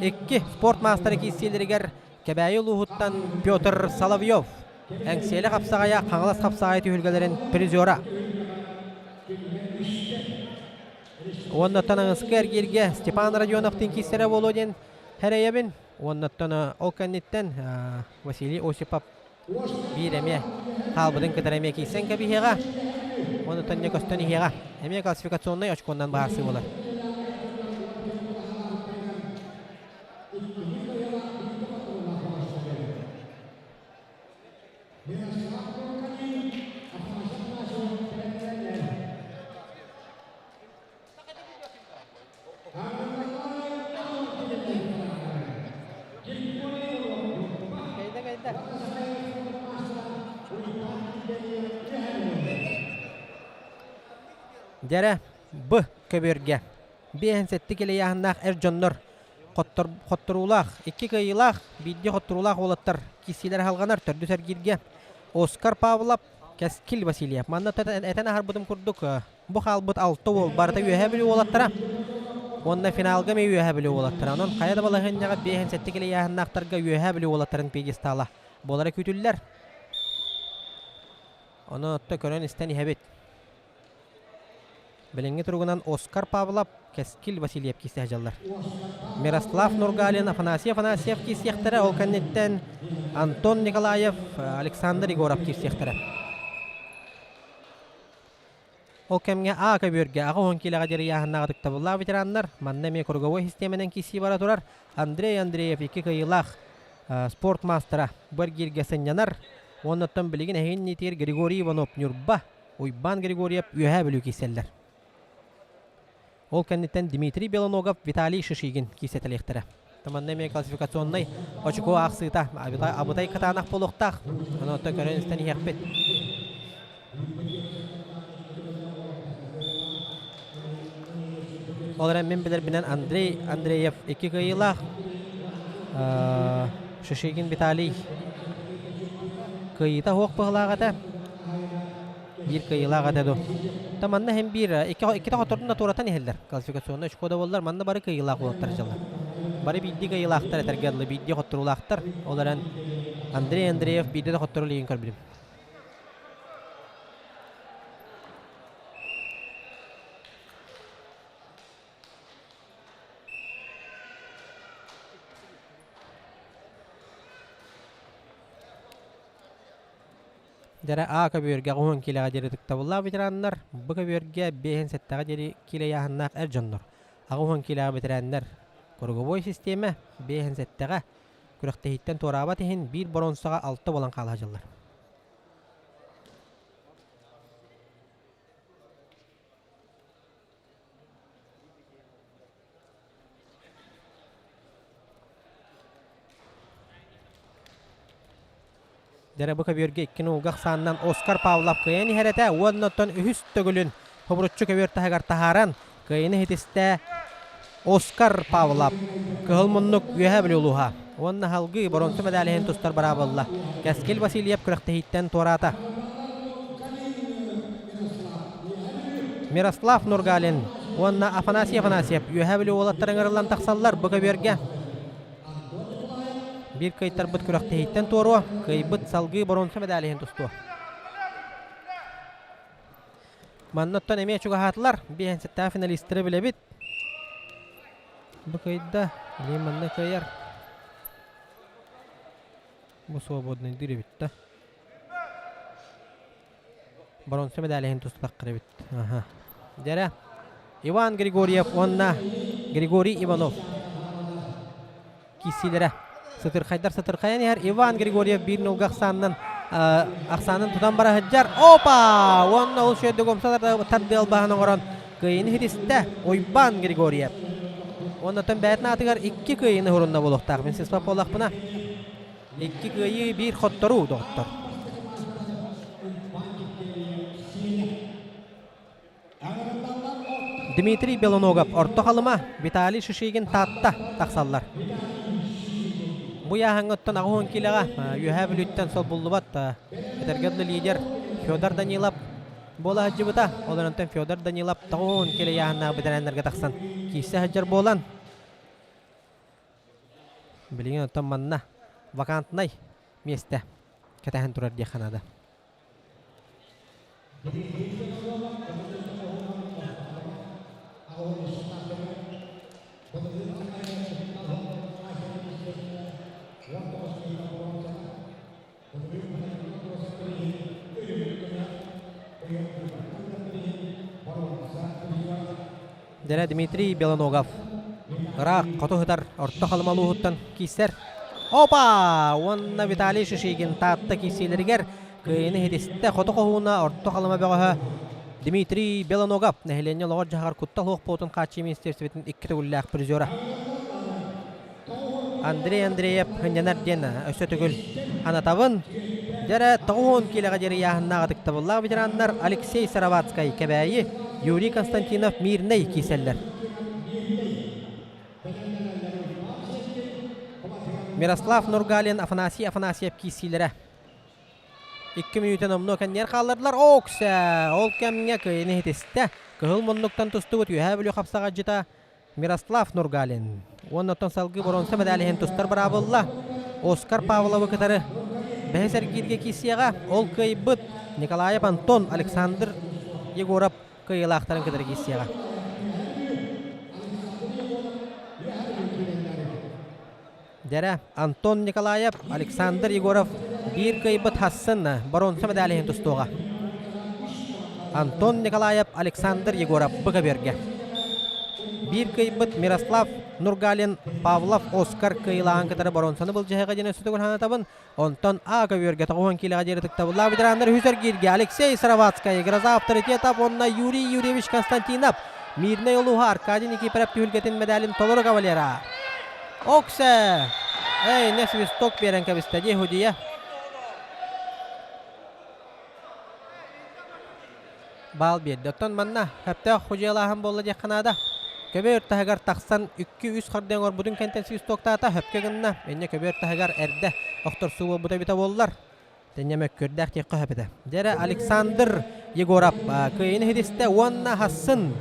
Икки спорт маастара киирсиилэригэр Кэбээйи улууһуттан Петр Соловьев, Эҥсиэли хапсаҕайа Хаҥалас хапсаҕай түһүлгэлэрин призера. Уоннаттан аҥыскы эргииргэ Степан Родионовтыын киирсэрэ буолуо диэн сэрэйэбин. Уоннаттан ол кэнниттэн Василий Осипов биир эмиэ хаалбытын кытары эмиэ киирсэн кэбиһиэҕэ. Онуттан не көстөн иһиэҕэ. Эмиэ классификационнай очконнан быһаарсыы буолар. Дьэрэ, Б көбүөргэ 57 килэйааһыннаах эр дьоннор хотторуулаах, икки кыайыылаах, биирдии хотторуулаах уолаттар киирсиилэрэ салҕанар төрдүс эргииргэ Оскар Павлов, Кэскил Васильев. Манна этэн аһарбытым курдук, Бу хаалбыт алта уол барыта Үөһээ Бүлүү уолаттара уонна финалга эмиэ Үөһээ Бүлүү уолаттара. Онон хайа да балаһыанньаҕа 57 килэйээһиннаахтарга Үөһээ Бүлүү уолаттарын пьедестала буолара күүтүллэр. Ону отто көрөн-истэн иһэбит. Билиҥҥи туругунан Оскар Павлов, Кэскил Васильев киирсэ сылдьаллар. Мирослав Нургалин, Афанасий Афанасьев киирсиэхтэрэ, ол кэнниттэн Антон Николаев, Александр Егоров киирсиэхтэрэ. Ол кэмҥэ А көбүөргэ 80 киилэҕэ диэри ыйааһыннаах ытыктабыллаах ветераннар, манна эмиэ круговой систиэмэнэн киирсии бара турар. Андрей Андреев икки кыайыылаах спорт маастара бу эргииргэ сынньанар. Уонна оттон билигин эһигин иннитигэр Григорий Иванов Ньурба, Уйбаан Григорьев Үөһээ Бүлүү киирсэллэр. Ол кэнниттэн Дмитрий Белоногов, Виталий Шишигин киирсэтэлиэхтэрэ. Манна эмиэ классификационнай очко аахсыыта абытай кытаанах буолуохтаах. Ону оттон көрөн истэн иһиэхпит. Ол эрэн мин билэрбинэн Андрей Андреев икки кыайыылаах, Шишигин Виталий кыайыыта суох быһыылаах этэ. Биир кыайыылаах этэ дуу. Та манна иһин биир иккитэ хотордун да туоратан иһэллэр. Классификационнай очко буоллар манна бары кыайыылаах уолаттар дьаллар. Бары биирдии кыайыылаахтар этэргэ дылы биирдии хотторуулаахтар. Ол эрэн Андрей Андреев биирдэ да хоттору илигин көрбүтүм. Дьэрэ А көбүөргэ 10 киилэҕэ диэри ытыктабыллаах ветераннар, Б көбүөргэ 57-ҕэ диэри киилэ ыйааһыннаах эр дьоннор, 80 киилэҕэ бэтэрээннэр. Круговой систиэмэ 57-ҕэ күрэхтэһииттэн туораабат иһин биир боруонсаҕа алта буолан хаала сылдьаллар. Дьэрэ бу көбүөргэ икки нуулга ахсаанынан Оскар Павлов кыайан иһэр этэ уонна оттон үһүс төгүлүн хобуруччу көбүөр таһыгар таһааран кыайыны иһитистэ Оскар Павлов. Кыһыл муннук Үөһээ Бүлүү улууһа уонна салгыы боруонса мэдээлиһин тустар быраабылла. Кэскил Васильев күрэхтэһииттэн туораата. Мирослав Нургалин уонна Афанасий Афанасьев Үөһээ Бүлүү уолаттара ыҥырыллан тахсаллар бу көбүөргэ. Биир кыайтарбыт күрэхтэһииттэн туоруо, кыайбыт салгыы боруонса мэдээлиһин тустуо. Манна оттон эмиэ чугаһаатылар. Биэһэнсэттээх финалистары билэбит. Бу кыайда, билигин манна кыайар. Бу свободныйдыыр эбит да. Боруонса мэдээлиһин тустаххар эбит. Аха. Дьэрэ. Иван Григорьев уонна Григорий Иванов киирсиилэрэ. Сытырхайдар сытырхайан иһэр Иван Григорьев биир нолга ахсаанынан ахсаанын тутан бара сылдьар. Опа! Уонна ол сүйэддик умса тардыалбаһын оҥорон кыайыыны ситистэ Уйбаан Григорьев. Уонна оттон бэйэтин аатыгар икки кыайыыны урунна буолуохтаах. Мин сыспат буоллахпына. Икки кыайыы, биир хотторуу, доҕоттор. Дмитрий Белоногов Орто Халыма, Виталий Шишигин Таатта тахсаллар. Бу ыйааһыҥҥа оттон 80 киилэҕэ Үөһээ Бүлүүттэн солбуллубат этэргэ дылы лидер Федор Данилов буола сылдьыбыта. Ол онтон Федор Данилов 90 киилэ ыйааһыннаах бэтэрээннэргэ тахсан киирсэ сылдьар буолан. Билигин оттон манна вакантнай миэстэ кэтэһэн турар диэххэ наада. Дэрэ Дмитрий Белоногов ыраах хоту сытар Орто Халыма улууһуттан киирсэр. Опа! Уонна Виталий Шишигин Таатта киирсиилэригэр кыайыыны иһитистэ. Хоту хоһууна Орто Халыма бөҕөһө Дмитрий Белоногов нэһилиэнньэ олоҕор-дьаһаҕар куттал суох буолуутун хааччыйыы министиэристибэтин икки төгүллээх призера. Андрей Андреев сынньанар диэн өссө төгүл анатабын. Дьэрэ 90 киилэҕэ диэри ыйааһыннаах ытыктабыллаах ветераннар Алексей Сыроватскай Кэбээйи, Юрий Константинов Мирнэй киирсэллэр. Мирослав Нургалин, Афанасий Афанасьев киирсиилэрэ. Икки мүнүүтэ номнуо кэннигэр хааллардылар. Оксэ! Ол кэмҥэ кыайыыны иһитистэ. Кыһыл муннуктан тустубут Үөһээ Бүлүү хапсаҕайдьыта Мирослав Нургалин уонна оттон салгыы боруонса мэдээлиһин тустар быраабылла Оскар Павловы кытары бэһис эргииргэ киирсиэҕэ. Ол кыайбыт Николаев Антон Александр Егоров кыайыылаахтарын кытары киирсиэҕэ. Дьэрэ, Антон Николаев, Александр Егоров биир кыайбыт Хассын боруонса мэдээлиһин тустуоҕа. Антон Николаев, Александр Егоров быкаберге. Биир кыайбыт Мирослав Нургалин, Павлов Оскар кыайылааһын кытары боруонсаны былдьаһыга диэн өссө төгүл санатабын. Онтон А көбүөргэ 90 киилэҕэ диэри ытыктабыллаах ветераннар үһүс эргииргэ Алексей Сыроватскай, Гроза авторитетов уонна Юрий Юрьевич Константинов, Мирнэй улууһа Аркадий Никифоров түһүлгэтин медалин толору кавалера. Оксе! Эй, не свисток биэрэн кэбистэ дии Худия. Баал биэрдэ. Оттон манна сөптөөх худьуйалааһын буолла диэххэ наада. Көбүөр таһыгар тахсан 2-3 хардыы оҥорбутун кэнтэн свистоктаата, сөпкө гынна. Инньэ көбүөр таһыгар эрдэ охторсуу буолбута эбитэ буоллар. Тэнньэ мөккүөрдээх диэххэ сөп этэ. Дьэ Александр Егоров кыайыыны иһитистэ уонна хассын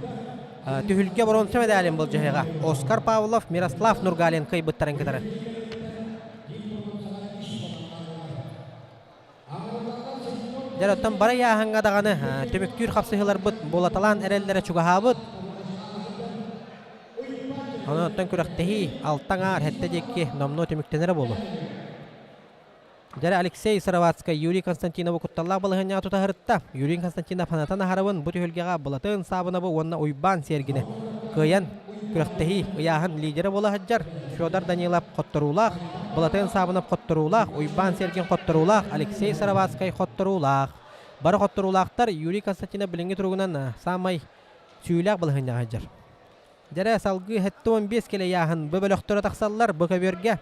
түһүлгэ боруонса медалин былдьаһыаҕа. Оскар Павлов, Мирослав Нургалин кыайбыттарын кытары. Дьэ, оттон бары ыйааһыҥҥа даҕаны түмүктүүр хапсыһыыларбыт буолаталаан эрэллэрэ чугаһаабыт. Онон оттон күрэхтэһии алта аҥаар сэттэ диэки номнуо түмүктэнэрэ буолуо. Дьэрэ Алексей Сыроватскай Юрий Константиновы кутталлаах балаһыанньаҕа тутаһырытта. Юрий Константинов санатан аһарабын бу түһүлгэҕэ Былатын Саабынабы уонна Уйбаан Сергини кыайан күрэхтэһии ыйааһын лидерэ буола сылдьар Федор Данилов хотторуулаах, Былатын Саабынов хотторуулаах, Уйбаан Сергин хотторуулаах, Алексей Сыроватскай хотторуулаах. Бары хотторуулаахтар Юрий Константинов билиҥҥи туругунан саамай сүүлээх балаһыанньаҕа сылдьар. Дьэрэ салгыы 75 килэ ыйааһын бу бөлөхтөрө тахсаллар бу көбүөргэ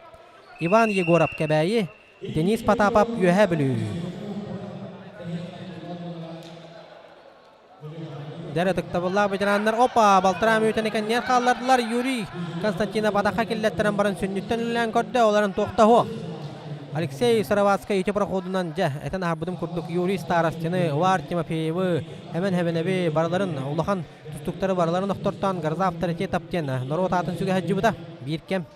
Иван Егоров Кэбээйи, Денис Потапов Үөһээ Бүлүү. Дьэр ытыктабыллаах ветераннар опа балтараа мүнүүтэни кэннигэр хааллардылар Юрий Константинов атахха киллэттэрэн баран сүнньүттэн үлэлээн көрдө олорон туохтаһуо Алексей Сыроватскай ити проходунан дьэ этэн аһарбытым курдук Юрий Старостины, Увар Тимофеевы, Эмэн Хэбэнэби барыларын улахан тустуктары барыларын охтортоон Гроза авторитетов диэн норуот аатын сүгэ сылдьыбыта биир кэм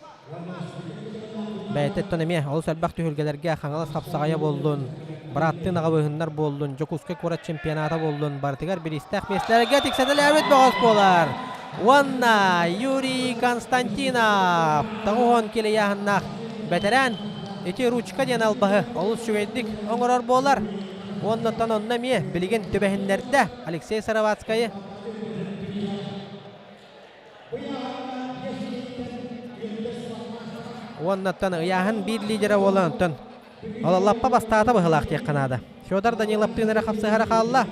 бэйэтэ оттон эмиэ олус элбэх түһүлгэлэргэ Хаҥалас хапсаҕайа буоллун, бырааттыы аҕабыһыннар буоллун, Дьокуускай куорат чемпионата буоллун барытыгар бириистээх миэстэлэргэ тиксэтэлээбит бөҕөс буолар. Уонна Юрий Константинов 90 кило ыйааһыннаах бэтэрээн ити ручка диэн албаһы олус үчүгэйдик оҥорор буолар. Уонна оттон онно эмиэ билигин түбэһиннэрдэ Алексей Сыроватскайы. Уоннаттан ыйааһын биир лидерэ буолан оттон лаппа бастаата быһылаах диэххэ наада. Федор Даниловтыын эрэ хапсыһара хаалла.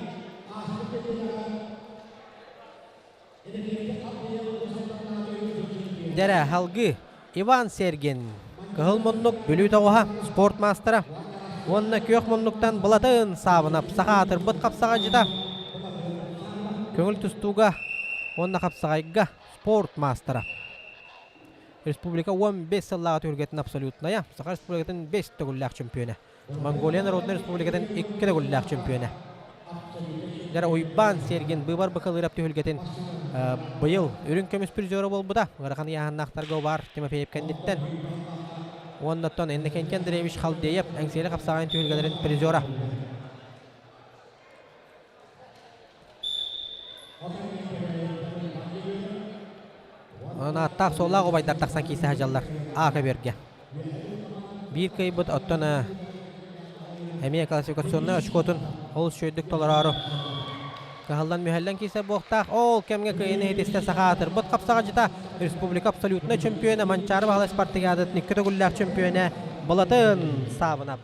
Дэрэ, халгыы Иван Сергин, Кыһыл муннук Бүлүү тоҕуһа, спорт маастара уонна күөх муннуктан Былатын Саабынап саха аатырбыт хапсаҕайдьыта. Көҥүл тустууга уонна хапсаҕайга спорт маастара. Республика 15 сыллааҕы түһүлгэтин абсолютная, Саха Республикатын 5 төгүллээх чөмпүйүөнэ. Монголия Народнай Республикатын икки төгүллээх чөмпүйүөнэ. Дьара Уйбаан Сергин быыбар быкалыырап түһүлгэтин быйыл үрүҥ көмүс призера буолбута. Ыарахан ыйааһыннаахтарга убаар Тимофеев кэнниттэн. Уоннаттан Иннокентий Андреевич Халдеев Эҥсиэли хапсаҕайын түһүлгэлэрин призера. Онон ааттаах суоллаах убайдар тахсан киирсэ сылдьаллар А көбүөргэ. Биир кыайбыт оттон эмиэ классификационнай очкотун олус үчүгэйдик толороору кыһаллан-мүһэллэн киирсэр буолуохтаах. Ол кэмҥэ кыайыыны иһитистэ саха аатырбыт хапсаҕадьыта республика абсолютнай чөмпүйүөнэ Манчаары Баһылай спартакиадатын икки төгүллээх чөмпүйүөнэ Былатын Саабынап.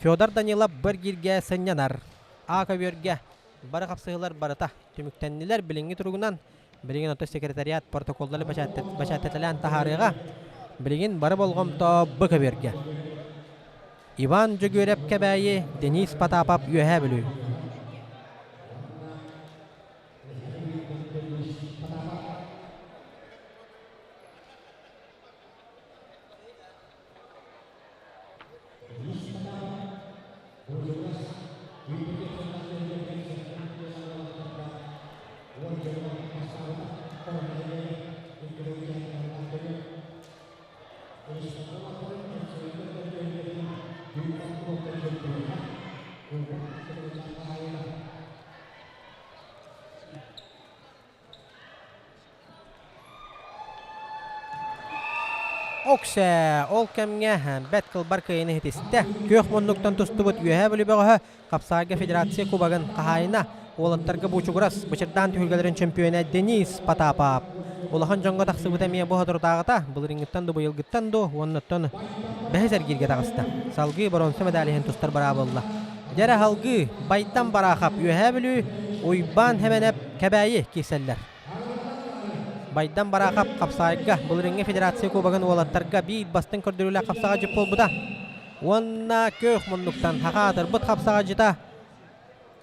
Федор Данилов бу эргииргэ сынньанар. А көбүөргэ бары хапсыһыылар барыта түмүктэннилэр. Билиҥҥи туругунан билигин ото секретариат протоколлары бэчээттэтэлээн таһаарыаҕа. Билигин бары болҕомто бу көбүөргэ. Иван Дьөгүөрэп Кэбээйи, Денис Потапов Үөһээ Бүлүү. Оксе ол кэмҥэ бэрт кылбар кыайыыны иһитистэ. Күөх муннуктан тустубут Үөһээ Бүлүү бөҕөһө Хапсаайга федерация кубогын хаһаайына, уолаттарга Буучугурас Бычырдаан түһүлгэлэрин чөмпүйүөнэ Денис Потапов. Улахан дьоҥҥо тахсыбыта эмиэ бу соторутааҕыта, былырыыҥҥыттан да быйылгыттан дуу, уоннаттан бэһис эргииргэ таҕыста. Салгыы боруонса медаль иһин тустар быраабы ылла. Дьэрэ салгыы Байдам Бараахап Үөһээ Бүлүү, Уйбаан Хэмэнэп Кэбээйи киирсэллэр. Байдам Бараахап хапсаайга былырыыҥҥы федерация кубогын уолаттарга биир бастыҥ көрдөрүүлээх хапсаҕа буолбута. Уонна күөх муннуктан саха аатырбыт хапсаҕайдьыта,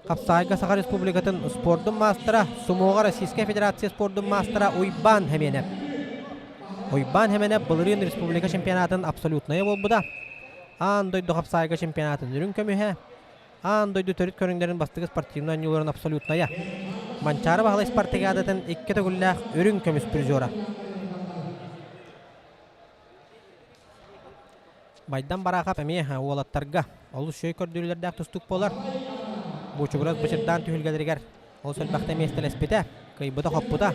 Хапсаҕайга Саха Республикатын спордун маастара, сумоҕа Российскай Федерация спордун маастара Уйбаан Хэмиэнэп. Уйбаан Хэмиэнэп былырыын республика чемпионатын абсолютнайа буолбута. Аан дойду хапсаҕайга чемпионатын үрүҥ көмүһэ, аан дойду төрүт көрүҥнэрин бастакы спортивнай оонньууларын абсолютнайа. Манчаары Баһылай спартакиадатын икки төгүллээх үрүҥ көмүс призера. Байдам Бараахап эмиэ уолаттарга олус үчүгэй көрдөрүүлэрдээх тустуук буолар. Буучугурас бычырдаан түһүлгэлэригэр олус элбэхтэ миэстэлэспитэ, кыайбыта-хоппута.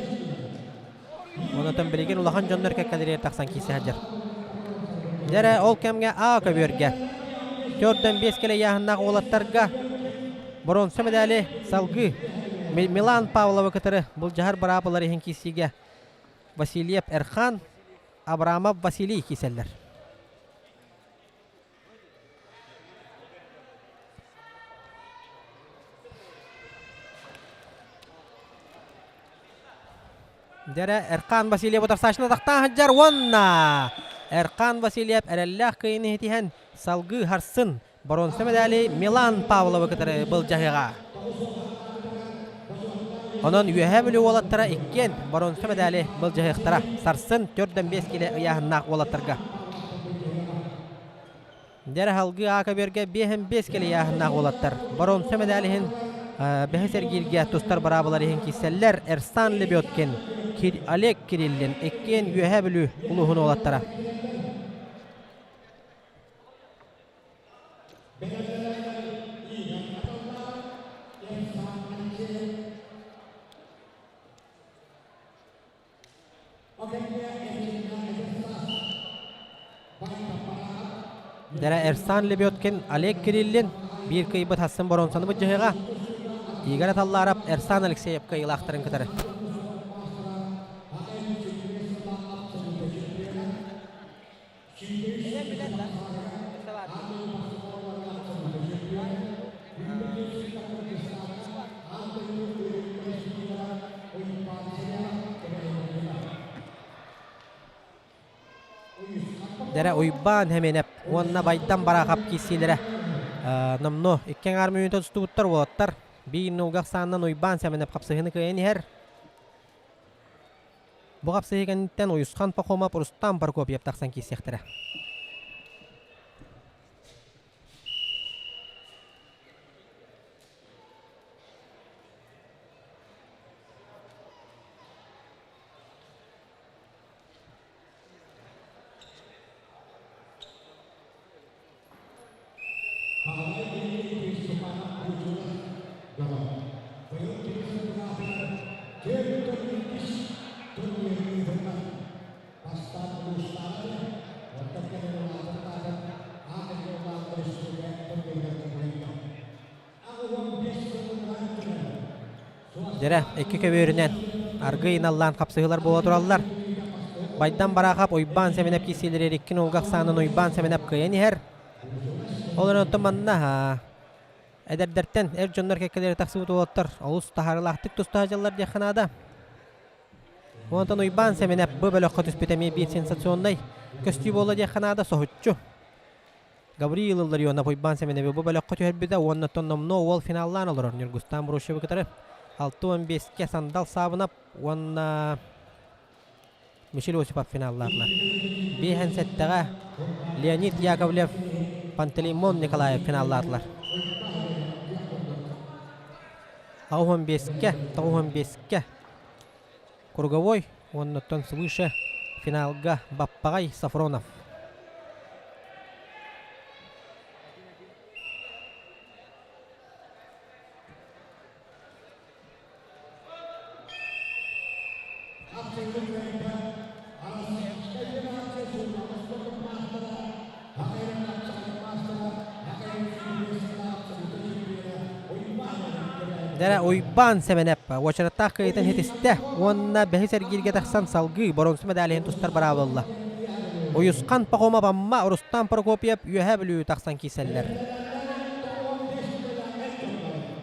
Онотон билигин улахан дьоннор кэккэлэригэр тахсан киирсэ сылдьар. Дьэрэ ол кэмҥэ А көбүөргэ 4-5 кэлэ ыйааһыннаах уолаттарга боруонса медали салгыы Милан Павловы кытары былдьаһар быраабылар иһин киирсиигэ Васильев Эрхан Абрамов Василий киирсэллэр. Дьэрэ Эрхан Васильев утарсааччыны атахтаан сылдьар уонна Эрхан Васильев эрэллээх кыайыыны ситиһэн салгыы харсын боруонса медали Милан Павловы кытары былдьаһыаҕа. Онон Үөһээ Бүлүү уолаттара иккиэн боруонса медали былдьаһыахтара. Сарсын 4-5 килэ ыйааһыннаах уолаттарга. Дьэрэ салгыы Аакабергэ 5-5 килэ ыйааһыннаах уолаттар боруонса медали иһин бэһис эргииргэ тустар быраабылар иһин киирсэллэр Эрсан Лебедкин, Олег Кириллин иккиэн Үөһээ Бүлүү улууһун уолаттара. Дэрэ Эрсан Лебедкин, Олег Кириллин биир кыйбыт хассын боронсаны быдьыһыга. Игорь Аталларов Эрсан Алексеев кыайыылаахтарын кытары. Дэрэ Уйбаан Хэмиэнэп уонна Байдам Бараахап киирсиилэрэ номнуо икки аҥаар мүнүүтэ тустубуттар уолаттар. Биир нуулга ахсаанынан Уйбаан Сэмэнэп хапсыһыыны кыайан иһэр. Бу хапсыһыы кэнниттэн Уйусхан Пахомов, Рустам Прокопьев тахсан киирсиэхтэрэ. Дьэрэ, икки көбүөрүнэн аргый наллаан хапсыһыылар буола тураллар. Байдан Бараахап Уйбаан Сэмэнэп киирсиилэригэр икки нулга ахсаанын Уйбаан Сэмэнэп кыайан иһэр. Ол эрэн оттон манна эдэрдэртэн эр дьоннор кэккэлэрэ тахсыбыт уолаттар олус таһаарыылаахтык туста сылдьаллар диэххэ наада. Онтон Уйбаан Сэмэнэп бу бөлөххө түспүт эмиэ биир сенсационнай көстүү буолла диэххэ наада соһуччу. Гавриил Илларионов Уйбаан Сэмэнэби бу бөлөххө түһэрбитэ уонна оттон номнуо уол финаллаан олорор Ньургустаан Брущевы кытары 65-кэ Сандал Саабынап уонна Мишель Осипов финаллаатылар. Биэһэн сэттэҕэ Леонид Яковлев, Пантелеймон Николаев финаллаатылар. 85-кэ, 95-кэ Круговой уонна оттон свыше финалга Баппаҕай Сафронов. Дэрэ Уйбаан Сэмэнэп уочараттаах кыайыытын ситистэ уонна бэһис эргииргэ тахсан салгыы боруонса мэдээлиһин тустар быраабы ылла. Уйусхан Пахомов Амма, Рустам Прокопьев Үөһээ Бүлүү тахсан киирсэллэр.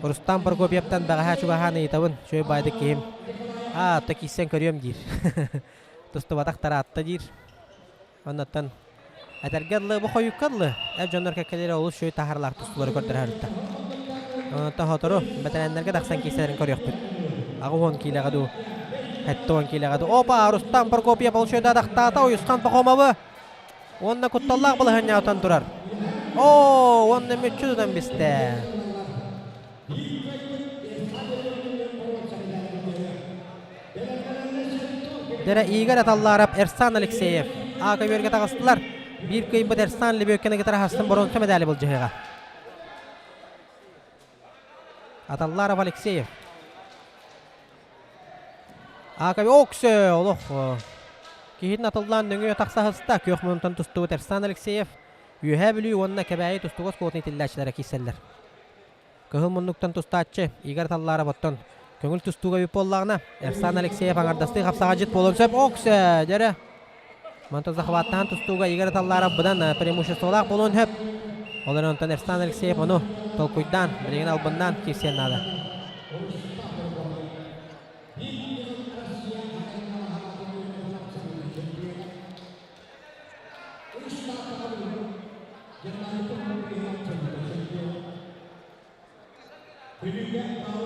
Рустам Прокопьевтан бэҕэһээ чугаһаан ыйытабын, үчүгэй баайдык киһим. Аа, то киирсэн көрүөм диир. Тустубатах тараатта диир. Оннуттан этэргэ дылы, бу хойукка дылы эр дьоннор кэккэлэрэ олус үчүгэй таһаарылаах тустуулары көрдөрө Онтон сотору бэтэрээннэргэ тахсан киирсэлэрин көрүөхпүт. 80 киилэҕэ дуу, 70 киилэҕэ дуу. Опа, Рустам Прокопьев олшойда атахтаата Уйусхан Пахомовы. Уонна кутталлаах балаһыанньаҕа утан турар. Оо, уонна мүччү тутан бистэ. Дэрэ Игорь Аталлаарап, Эрсан Алексеев А көбүөргэ таҕыстылар. Биир кыайбыт Эрсан Лебедкины кытары хастын боруонса медали былдьаһыаҕа. Аталларов Алексеев. Аакаби оксө олох киһитин атыллаан нөҥүө тахса сыста. Күөх мунтан тустубут Эрсан Алексеев Үөһээ Бүлүү уонна Кэбээйи тустууга оскуолатын итиллээччилэрэ киирсэллэр. Кыһыл муннуктан тустааччы Игорь Талларов оттон көҥүл тустууга эбит буоллаҕына, Эрсан Алексеев аҥардастыы хапсаҕадьыт буолуон сөп. Оксө, дьэрэ. Мантан захваттаан тустууга Игорь Талларов быдан преимуществолаах буолуон сөп. Ол эрэн онтон Эрсан Алексеев ону толкуйдаан, билигин албыннаан киирсиэн наада.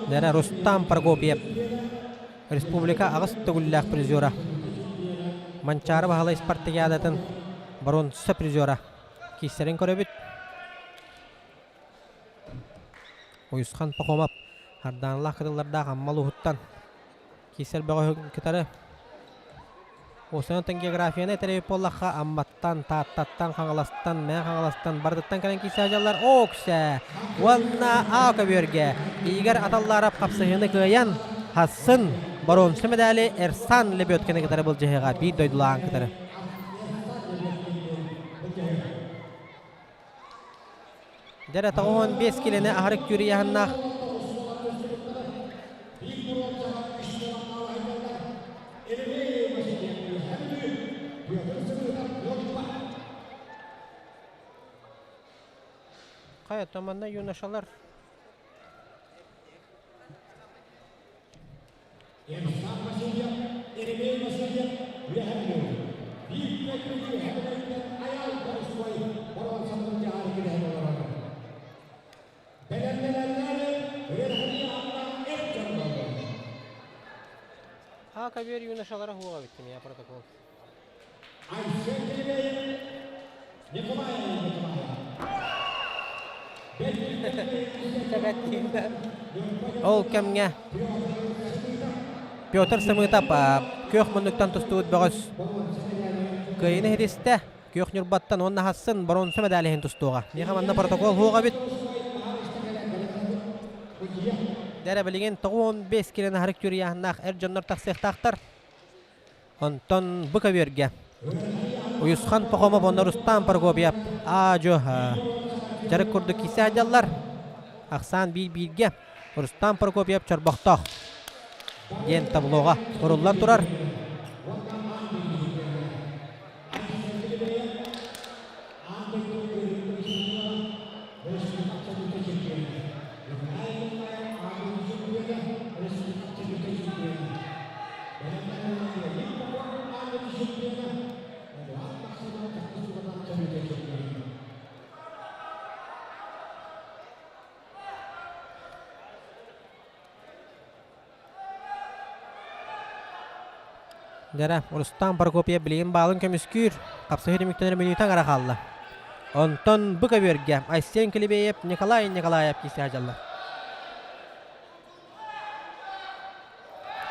Дэрэ Рустам Прокопьев, республика аҕыс төгүллээх призера, Манчаары Баһылай спартакиадатын боруонса призера киирсэрин көрөбүт. Уйусхан Пахомов Хардаанылаах кытыллардаах Амма улууһуттан киирсэр бөҕөһүн кытары Уосанан географияны этэр буоллахха Амматтан, Тааттаттан, Хаҥаластан, Мэҥэ Хаҥаластан барытыттан кэлэн киирсэ сылдьаллар. Ооксэ! Уонна Аа көбүөргэ Игорь Аталларов хапсыһыыны кыайан хассын боруонса медали Эрсан Лебедкины кытары былдьаһыаҕа биир дойдулааҕын кытары. Дьэрэ 95 килэни аһарык түөрүйэһаннаах Хайа, манна юношалар Эрсан Васильев, Еремей Васильев үөһэ Биир күөттүү үөһэ Айаал Боростуой боруонсатын дьаһал кирэһэн олорор. Бэлэмнэнэллэр үөрэхтии ааттаах эр дьоннору. А көбүөр юношалара хуоҕа бүттүм я протокол. Айсен Кирилеев, Николай Николаев. Ол кэмҥэ Петр Сымытов күөх муннуктан тустубут бөҕөс кыайыыны ситистэ. Күөх Ньурбаттан уонна хассын боруонса медаль иһин тустуоҕа. Миэхэ манна протокол суох эбит. Дэрэ билигин 95 килоны харык түөрүйэһиннээх эр дьоннор тахсыахтаахтар. Онтон бу көбүөргэ Уйусхан Пахомов уонна Рустам Прокопьев аа-дьуо дьарык курдук киирсэ сылдьаллар. Ахсаан биир-бииргэ Рустам Прокопьев чорбохтоох. диэн таблоҕа суруллан турар. Дьэрэ, Рустам Прокопьев билигин баалын көмүскүүр, хапсыһыы түмүктэнэр мүнүүтэ аҥара хаалла. Онтон бу көбүөргэ Айсен Килибеев, Николай Николаев киирсэ сылдьаллар.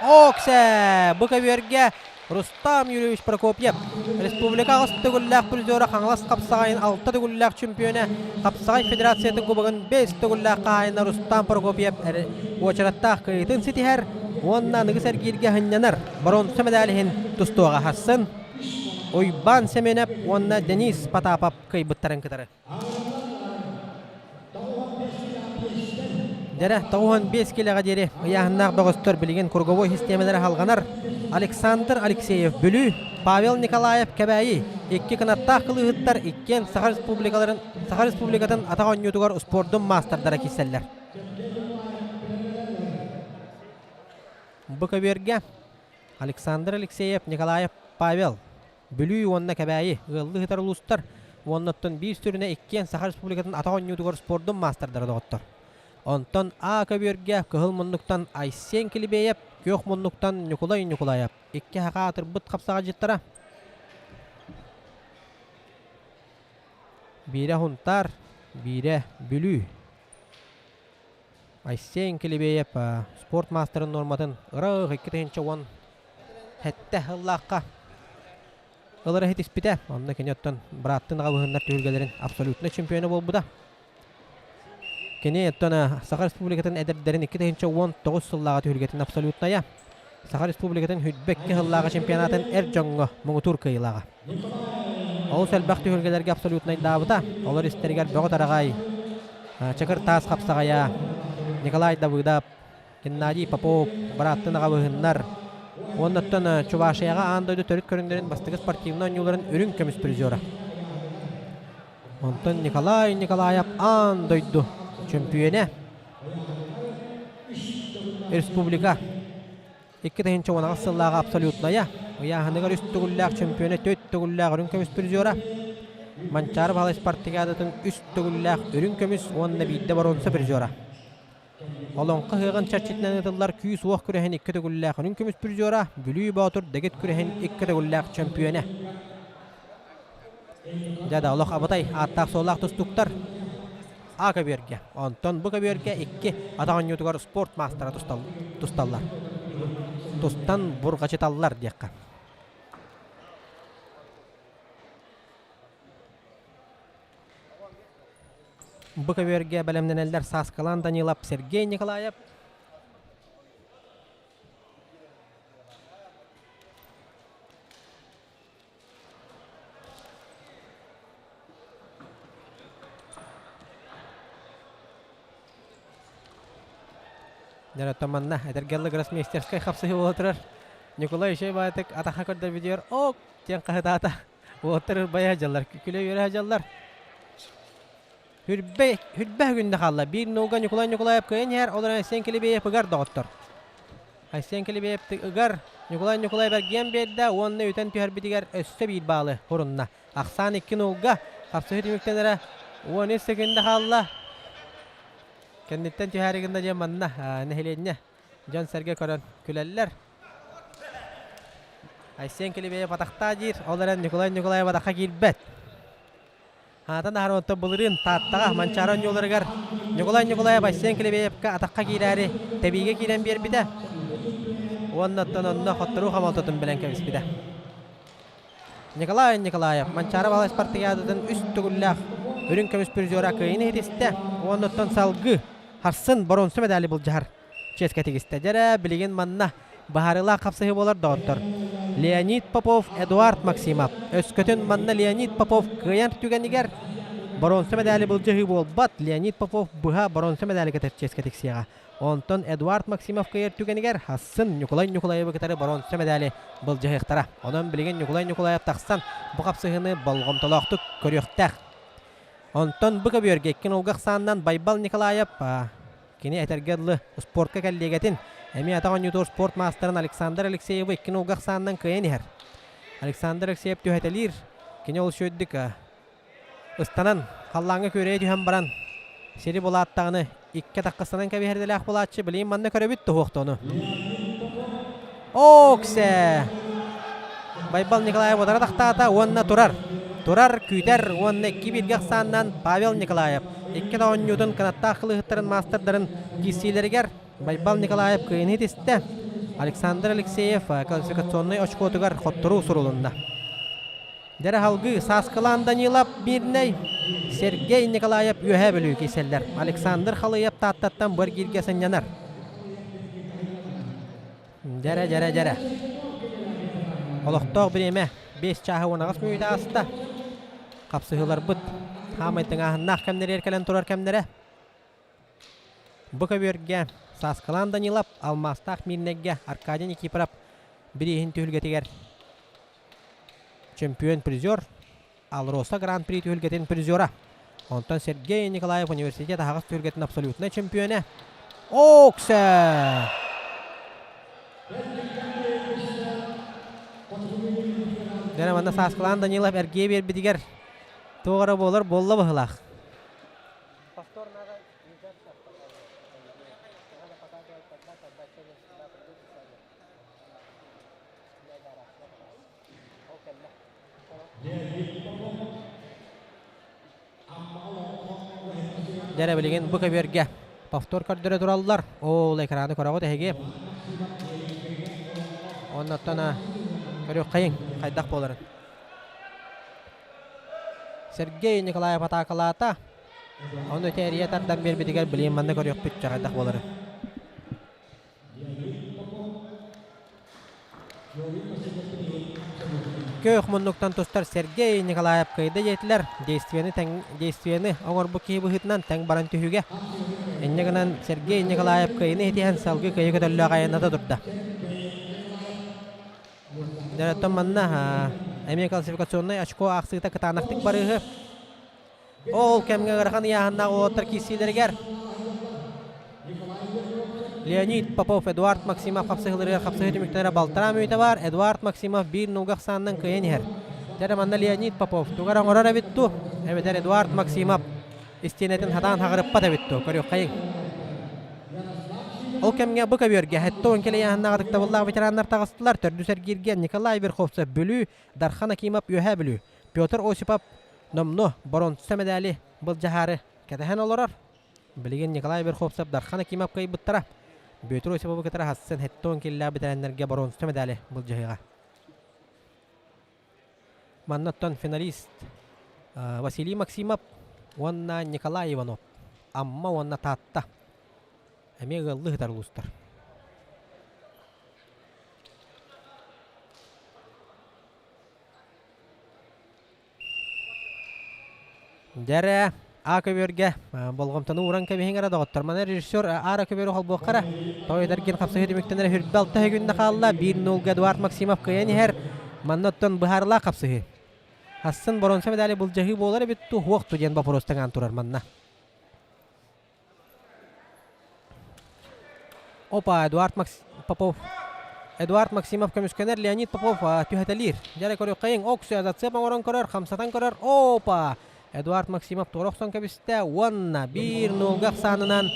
Оксе! Бу көбүөргэ Рустам Юрьевич Прокопьев, республика аҕыс төгүллээх призера Хаҥалас хапсаҕайын алта төгүллээх чемпиона, Хапсаҕай Федерациятын кубогын бэс төгүллээх хаһаайына Рустам Прокопьев уочараттаах кыайыытын ситиһэр уонна аныгы сэргииргэ сынньанар боруонса медаль иһин тустуоҕа хассын Уйбаан Семенов уонна Денис Потапов кыайбыттарын кытары. Дьэрэ, 95 килэҕэ диэри ыйааһыннаах бөҕөстөр билигин круговой систиэмэлэрэ халҕанар. Александр Алексеев Бүлүү, Павел Николаев Кэбээйи икки кынаттаах кылыыһыттар иккиэн Саха Республикаларын Саха Республикатын атах оонньуутугар успуордун маастардара киирсэллэр. Бу көбүөргэ Александр Алексеев, Николаев Павел Бүлүү уонна Кэбээйи ыаллыы сытар улуустар уонна оттон биир сүрүнэ иккиэн Саха Республикатын атах оонньуутугар спордун маастардара доҕоттор. Онтон А көбүөргэ кыһыл муннуктан Айсен Килибеев, күөх муннуктан Ньукулай Ньукулаев икки саха аатырбыт хапсаҕайдьыттара. Биирэ Хунтаар, биирэ Бүлүү. Айсен Килибеев спорт маастарын нуорматын ыраах 2010 сэттэ сыллаахха ылара иһитиспитэ. Онно кини оттон бырааттын аҕабыһыннар түһүлгэлэрин абсолютнай чемпиона буолбута. Кини оттон Саха Республикатын эдэрдэрин 2019 сыллааҕы түһүлгэтин абсолютнайа. Саха Республикатын 22 сыллааҕы чемпионатын эр дьоҥҥо муҥутуур кыайыылааҕа. Олус элбэх түһүлгэлэргэ абсолютнайдаабыта. Олор истэригэр Бөҕө Тараҕай, Чакыр Таас Хапсаҕайа, Николай Давыдов, Геннадий Попов, бырааттын аҕабыһыннар уоннаттан Чувашияҕа аан дойду төрүт көрүҥнэрин бастакы спортивнай оонньууларын үрүҥ көмүс призера. Онтон Николай Николаев аан дойду чөмпүйүөнэ. Республика 2018 сыллааҕы абсолютная ыйааһыныгар үс төгүллээх чөмпүйүөнэ, төрт төгүллээх үрүҥ көмүс призера. Манчаары Баһылай спартакиадатын үс төгүллээх үрүҥ көмүс уонна биирдэ боруонса призера. Олоҥхо ыһыаҕын чэрчитинэн ыытыллар күүс-уох күрэһин икки төгүллээх үрүҥ көмүс призера, Бүлүү Боотур дэгит күрэһин икки төгүллээх чөмпүйүөнэ. Дьэ да олох абытай ааттаах-суоллаах тустууктар А көбүөргэ. Онтон бу көбүөргэ икки атах оонньуутугар спорт маастара тусталлар. Тустан бурҕачыталлар диэххэ. Бу көбүөргэ бэлэмнэнэллэр Сааскалаан Данилов, Сергей Николаев. Дьэ, оттон манна эдэргэллэ гроссмейстерскай хапсыһыы буола турар. Ньукулай үчүгэй баҕайытык атахха көрдөрбүтүгэр ок диэн хаһытаата. Уолаттар ырбайа сылдьаллар, күлэ-үөрэ сылдьаллар. Хүрбэ, хүрбэ күндэ хаалла. Биир нууга Ньукулай Ньукулаев кыайан иһэр, ол эрэн Айсен Килибеев ыгар доҕоттор. Айсен Килибеев ыгар, Ньукулай Ньукулаев эргийэн биэрдэ уонна үтэн түһэрбитигэр өссө биир баалы хурунна. Ахсаан икки нуулга, хапсыһыы түмүктэнэрэ 13 секунда хаалла. Кэнниттэн түһээри гынна диэн манна нэһилиэнньэ дьон-сэргэ көрөн күлэллэр. Айсен Килибеев атахтаа диир, ол эрэн Николай Николаев атахха киирбэт. Аатын аһар онтон былырыын Тааттаҕа Манчаары оонньууларыгар Ньукулай Ньукулаев Айсен Килибеевка атахха киирээри тэбиигэ киирэн биэрбитэ уонна оттон онно хотторуу хомолтотун билэн кэбиспитэ. Николай Николаев Манчаары Баһылай спартакиадатын үс төгүллээх үрүҥ көмүс призера кыайыыны ситистэ уонна оттон салгыы харсын боруонса медали былдьаһар чиэскэ тигистэ. Дьэрэ, билигин манна быһаарыылаах хапсыһыы буолар доҕоттор. Леонид Попов, Эдуард Максимов. Өскөтүн манна Леонид Попов кыайан түгэнигэр боруонса мэдээли былдьаһыы буолбат, Леонид Попов быһа боруонса мэдээли кэтэр чиэскэ тиксиэҕэ. Онтон Эдуард Максимов кыайар түгэнигэр Хассын Ньукулай Ньукулаевы кытары боруонса мэдээли былдьаһыахтара. Онон билигин Ньукулай Ньукулаев тахсан бу хапсыһыыны болҕомтолоохтук көрүөхтээх. Онтон бу көбүөргэ икки нулга ахсаанынан Байбал Николаев кини этэргэ дылы спортка кэллиэгэтин, эмиэ атах оонньуутугар спорт маастарын Александр Алексеевы икки нулга ахсаанынан кыайан иһэр. Александр Алексеев түһэтэлиир, кини ол үчүгэйдик ыстанан халлааҥҥа күөрэйэ түһэн баран сири булааттаҕына икки атаххыстанан кэбиһэрдэлээх булааччы билигин манна көрөбүт туһуохтону. Оксе! Байбал Николаев утары тахтаата уонна турар. Турар, күүтэр уонна икки бииргэ ахсаанынан Павел Николаев икки да оонньуутун кынаттаах кылыыһыттарын маастардарын киирсиилэригэр Байбал Николаев кыайыыны ситистэ. Александр Алексеев квалификационнай очкотугар хотторуу сурулунна. Дьэрэ салгыы Сааскылаан Данилов Мирнэй, Сергей Николаев Үөһээ Бүлүү киирсэллэр. Александр Халыев Тааттаттан бу эргииргэ сынньанар. Дьэрэ, дьэрэ, дьэрэ. Олохтоох бириэмэ 5 чааһы 18 мүнүүтэ ааста. Хапсыһыыларбыт хаамай тыҥааһыннаах кэмнэригэр кэлэн турар кэмнэрэ. Бу көбүөргэ Сааскылаан Данилов, Алмаастаах Мирнэйгэ Аркадий Никифоров бирииһин түһүлгэтигэр чемпион-призер, Алроса Гран-при түһүлгэтин призера. Онтон Сергей Николаев университет аһаҕас түһүлгэтин абсолютнай чемпионэ Оксе! Дьэ, манна Сааскылаан Данилов эргийэ биэрбитигэр туох эрэ буолар буолла быһыылаах. Повтор надо Надо показывать тогда, когда цель сюда придут и сядут. Дьэ билигин бу көбүөргэ повтор көрдөрө тураллар. Ол экраны көрөҕүт эһиги. Оннуттан көрүөххэйиҥ хайдах буоларын. Сергей Николаев атаакалаата. Ону тэрийэ тардан биэрбитигэр билигин манна көрүөхпүт хайдах буоларын. Көөх муннуктан тустар Сергей Николаев кыайда диэтилэр. Действиены, тэҥ, действиены оҥорбут киһи быһыытынан тэҥ баран түһүүгэ. Инньэ гынан Сергей Николаев кыайыны итиһэн салгыы кыайыы көтөллөөх айанната турда. Дьэ, манна эмиэ классификационнай очко аахсыыта кытаанахтык барыыһы. Ол кэмҥэ ыарахан ыйааһыннаах уолаттар киирсиилэригэр Леонид Попов, Эдуард Максимов хапсыһыыларыгар хапсыһыы түмүктэрэ балтараа мүнүүтэ баар. Эдуард Максимов биир нууга ахсаанынан кыайан иһэр. Дьэ, манна Леонид Попов тугу эрэ оҥорор эбит дуу? Эбэтэр Эдуард Максимов истиэнэтин хатаан хаҕырыппат эбит дуу? Көрүөххэйиҥ. Ол кэмҥэ бу көбүөргэ 70 килэ ыйааһыннаах ытыктабыллаах ветераннар таҕыстылар. Төрдүс эргииргэ Николай Верховцев Бүлүү, Дархан Акимов Үөһээ Бүлүү, Петр Осипов номнуо боруонса мэдээли былдьаһаары кэтэһэн олорор. Билигин Николай Верховцев Дархан Акимов кыайбыттара. Бүөтүр Осиповы кытары хассын 70 киллээх бэтэрээннэргэ боруонса мэдээли былдьаһыаҕа. Манна оттон финалист Василий Максимов уонна Николай Иванов Амма уонна Таатта эмиэ ыаллыы сытар улуустар. Дьэ А көбүөргэ болҕомтону ууран кэбиһиҥ эрэ доҕоттор. Маны режиссер Ара көбүөрү холбуохха эрэ. Тоҕо этэргин хапсыһыы түмүктэнэр хүрбэ алта күннэ хаалла. Биир нуулга Эдуард Максимов кыайан иһэр. Манна оттон быһаарылаах хапсыһыы. Хассын боруонса медали былдьаһыы буолар эбит ту, хуох ту диэн боппуруос таҥаан турар манна. Опа, Эдуард Макс... Попов. Эдуард Максимов көмүскэнэр, Леонид Попов түһэтэлиир. Дьэрэ көрүөххэйиҥ, Оксу зацеп оҥорон көрөр, хамсатан көрөр. Опа! Эдуард Максимов туора охсон кэбистэ уонна биир нуулга ахсаанынан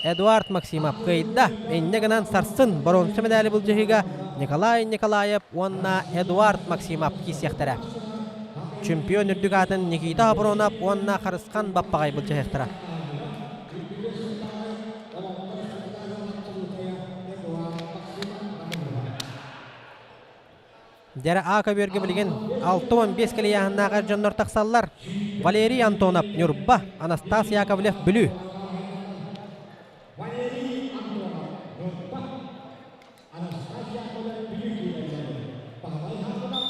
Эдуард Максимов кыайда. Инньэ гынан сарсын боруонса мэдээли былдьаһыыга Николай Николаев уонна Эдуард Максимов киирсиэхтэрэ. Чемпион үрдүк аатын Никита Хапронов уонна Харысхан Баппаҕай былдьаһыахтара. Дьэрэ А көбүөргэ билигин 65 кэлийээһиннээх эр дьоннор тахсаллар. Валерий Антонов, Ньурба, Анастас Яковлев, Бүлүү. Валерий Антонов, Ньурба, Анастас Яковлев, Бүлүү киирэллэр. Баһылай Хаанынов,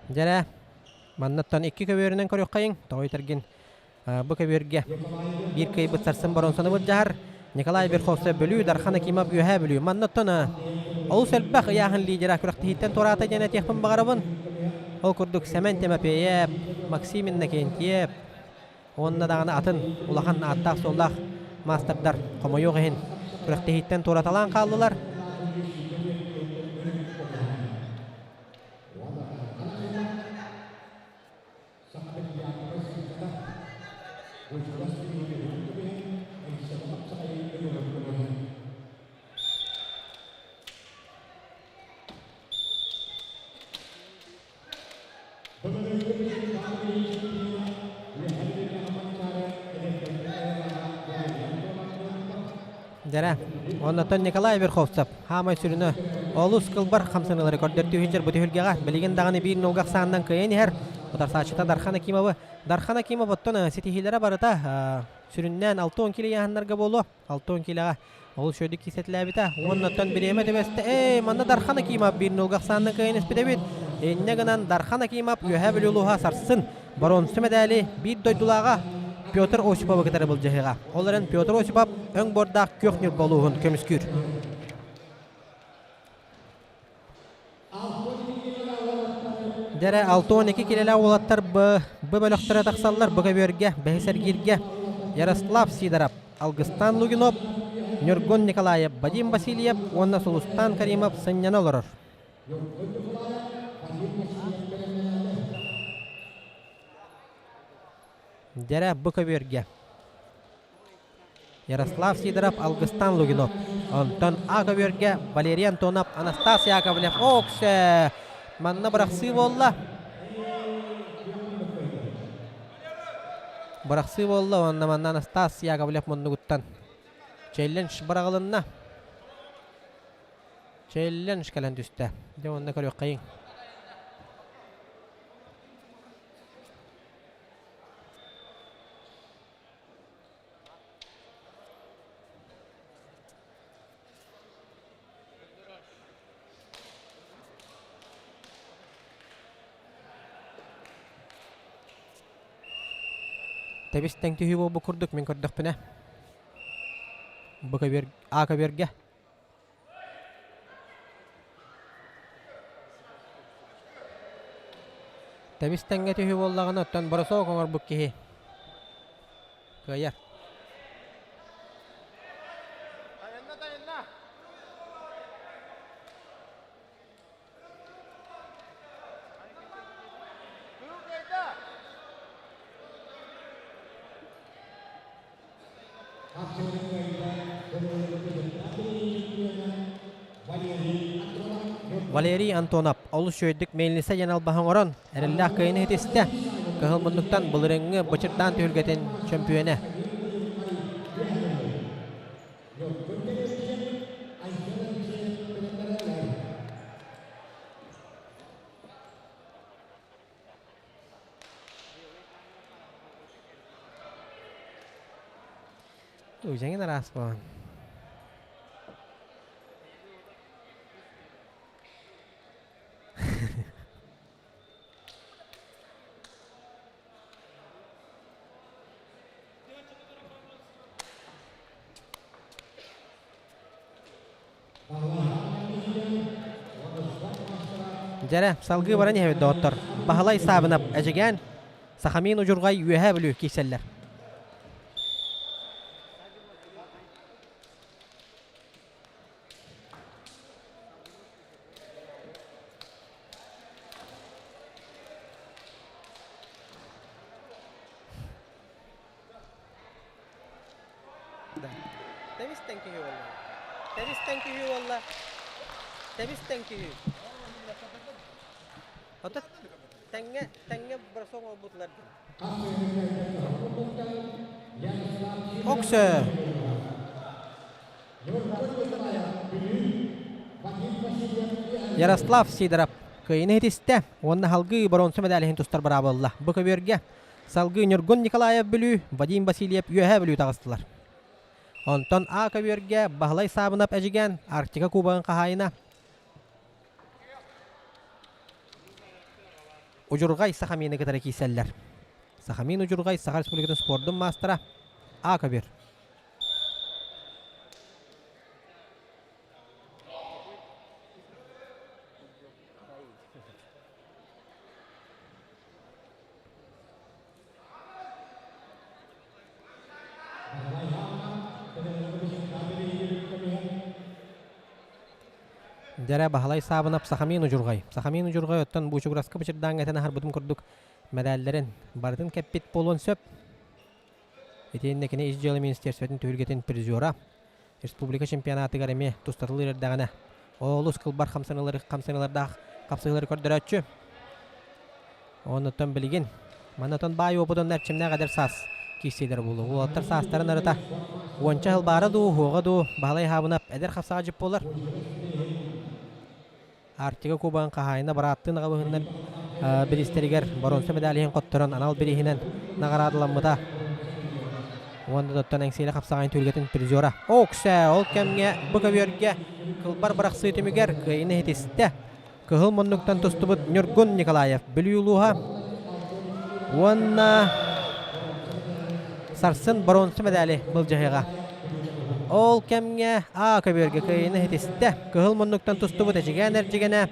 Дьэрэ, маннаттан икки көбүөрүнэн көрүөххэйиҥ. Тоҕо үтэргин бу көбүөргэ биир кыайбыт сарсын боронсону былдьаһар Николай Верховцев Бүлүү, Дархан Акимов Үөһээ Бүлүү. Маннаттан олус элбэх ыйааһын лидера күрэхтэһииттэн туораата диэн этиэхпин баҕарабын. Ол курдук Сэмэн Тимофеев, Максим Иннокентьев уонна даҕаны атын улахан ааттаах-суоллаах маастардар хомойуох иһин күрэхтэһииттэн туораталаан хааллылар. Дьэрэ, оннотон Николай Верховцев хаамай сүрүнэ олус кылбар хамсаныылары көрдөртүү сылдьар бу түһүлгэҕэ билигин даҕаны биир нолга ахсаанынан кыайан иһэр утарсааччыта Дархан Акимовы. Дархан Акимов оттон ситиһиилэрэ барыта сүрүннээн 60 кило ыйааһыннарга буолуо. 60 килоҕа олус үчүгэйдик кисэтилээбитэ. Уоннаттан бириэмэ түбэстэ. Эй, манна Дархан Акимов биир нолга ахсаанынан кыайан испит эбит. Инньэ гынан Дархан Акимов Үөһээ Бүлүү улууһа сарсын боруонса мэдээли биир дойдулааҕа Петр Осиповы кытары былдьаһыаҕа. Ол эрэн Петр Осипов өҥ буордаах күөх Ньурба улууһун көмүскүүр. Дьэрэ 62 килэлээх уолаттар б бөлөхтөрө тахсаллар бу көбүөргэ, бэһис эргииргэ Ярослав Сидоров, Алгыстан Лугинов, Ньургун Николаев, Вадим Васильев уонна Сулустан Каримов сынньана олорор. Дьэрэ бу көбүөргэ Ярослав Сидоров, Алгыстан Лугинов. Онтон А көбүөргэ Валерий Антонов, Анастас Яковлев. Оксе! Манна бырахсыы буолла. Бырахсыы буолла уонна манна Анастас Яковлев муннугуттан челлендж быраҕылынна. Челлендж кэлэн түстэ. Дьэ уонна көрүөххэйиҥ. Тэбис тэҥ түһүү буолбут курдук мин көрдөхпүнэ. Бу көбүөр А көбүөргэ. Тэбис тэҥҥэ түһүү буоллаҕына, оттон боросуок оҥорбут киһи кыайар. Валерий Антонов олус үчүгэйдик мельница диэн албаһы оҥорон, эрэллээх кыайыыны ситистэ. Кыһыл муннуктан былырыыҥҥы Бычырдаан түһүлгэтин чөмпүйүөнэ. Дьэҥин араас буолан. Дьэрэ, салгыы баран иһэбит доҕоттор. Баһылай Саабынап, Эдьигээн, Сахамин Удьурҕай Үөһээ Бүлүү киирсэллэр. Тэбис-тэҥ киһи буолла. Тэбис-тэҥ киһи буолла. Тэбис-тэҥ киһи. Ото тэҥҥэ тэҥҥэ бросок оҥорбутулар дии. Оксө. Ярослав Сидоров кыайыыны ситистэ уонна салгыы боруонса мэдээлиһин тустар быраабылла. Бу көбүөргэ Салгыы Ньургун Николаев Бүлүү, Вадим Васильев Үөһээ Бүлүү таҕыстылар. Онтон А көбүөргэ Баһылай Саабынап Эдьигээн Арктика Кубогын хаһаайына. Удьурҕай Сахамины кытары киирсэллэр. Сахамин Удьурҕай Саха Республикатын спордун маастара А көбүөр. Дьэрэ Баһылай Саабынап Сахамин Удьурҕай. Сахамин Удьурҕай оттон Буучугураска бычырдааҥҥа этэн аһарбытым курдук мэдээллэрин барытын кэппит буолуон сөп. Итиэннэ кини Ис дьыала министерствотын түһүлгэтин призера. Республика чемпионатыгар эмиэ тустатылыыр эрдэҕинэ олус кылбар хамсаныылары хамсаныылардаах хапсыһыылары көрдөрөөччү. Оннуттан билигин маннатан баай уопутун эрчимнээх эдэр саас киирсиилэр буолуо. Уолаттар саастарын арыта уонча сыл баара дуу, уһуоҕа дуу, Баһылай Хаабынап эдэр хапсаҕа дьип буолар. Арктика Кубогын хаһаайына бырааттыын аҕабыһыннар бириистэригэр боруонса медалиһын хотторон анал бирииһинэн наҕараадаламмыта. Уонна доттон Эҥсиэли хапсаҕайын түһүлгэтин призера. Оксэ, ол кэмҥэ бу көбүөргэ кылбар бырахсыы түмүгэр кыайыыны иһитистэ. Кыһыл муннуктан тустубут Ньургун Николаев Бүлүү улууһа уонна сарсын боруонса медали былдьаһыаҕа. Ол кэмҥэ А көбүөргэ кыайыыны иһитистэ. Кыһыл муннуктан тустубут Эдьигээн эрдьигэнэ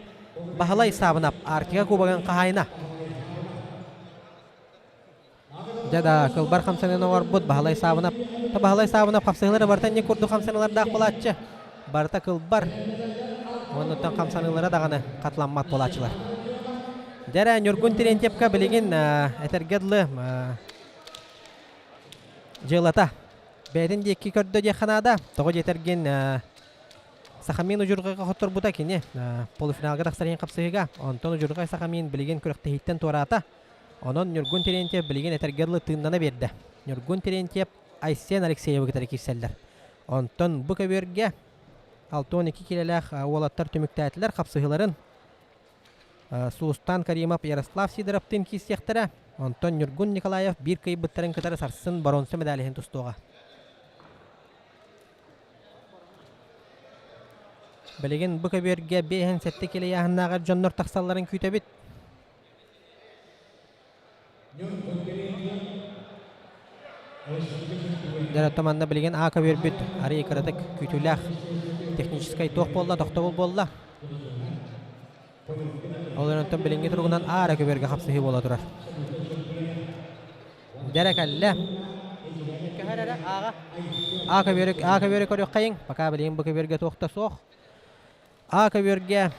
Баһылай Саабынап Арктика Кубогын хаһаайына. Дьэ да, кылбар хамсаныыны оҥорбут Баһылай Саабынап. Баһылай Саабынап хапсыһыылары барыта инник курдук хамсаныылардаах буолааччы. Барыта кылбар. Оннуттан хамсаныылара даҕаны хатыламмат буолааччылар. Дьэ эрэ, Ньургун Терентьевка билигин этэргэ дылы дьыалата бэйэтин диэки көрдө диэххэ наада. Тоҕо диэтэргин Сахамин удьурҕайга хотторбута кини полуфиналга тахсар иһин хапсыһыыга. Онтон удьурҕай Сахамин билигин күрэхтэһииттэн туораата. Онон Ньургун Терентьев билигин этэргэ дылы тыыннана биэрдэ. Ньургун Терентьев Айсен Алексеевы кытары киирсэллэр. Онтон бу көбүөргэ 62 киилэлээх уолаттар түмүктээтилэр хапсыһыыларын. Сулустан Каримов Ярослав Сидоровтыын киирсиэхтэрэ. Онтон Ньургун Николаев биир кыайбыттарын кытары сарсын боруонса медалиһын тустуоҕа. Билигин бу көбүөргэ 57 килэ ыйааһыннааҕар дьоннор тахсалларын күүтэбит. Дьэ, манна билигин аака биэрбит арый кыратык күүтүүлээх техническай туох буолла, тохтобул буолла. Ол онтон билиҥҥи туругунан аара көбүөргэ хапсыһыы буола турар. Дьэрэ кэллэ. Көһөр эрэ ааҕа. Аа көбүөрү аа көбүөрү көрүөххэйиҥ. Пока билигин бу көбүөргэ туох да суох. А көбүөргэ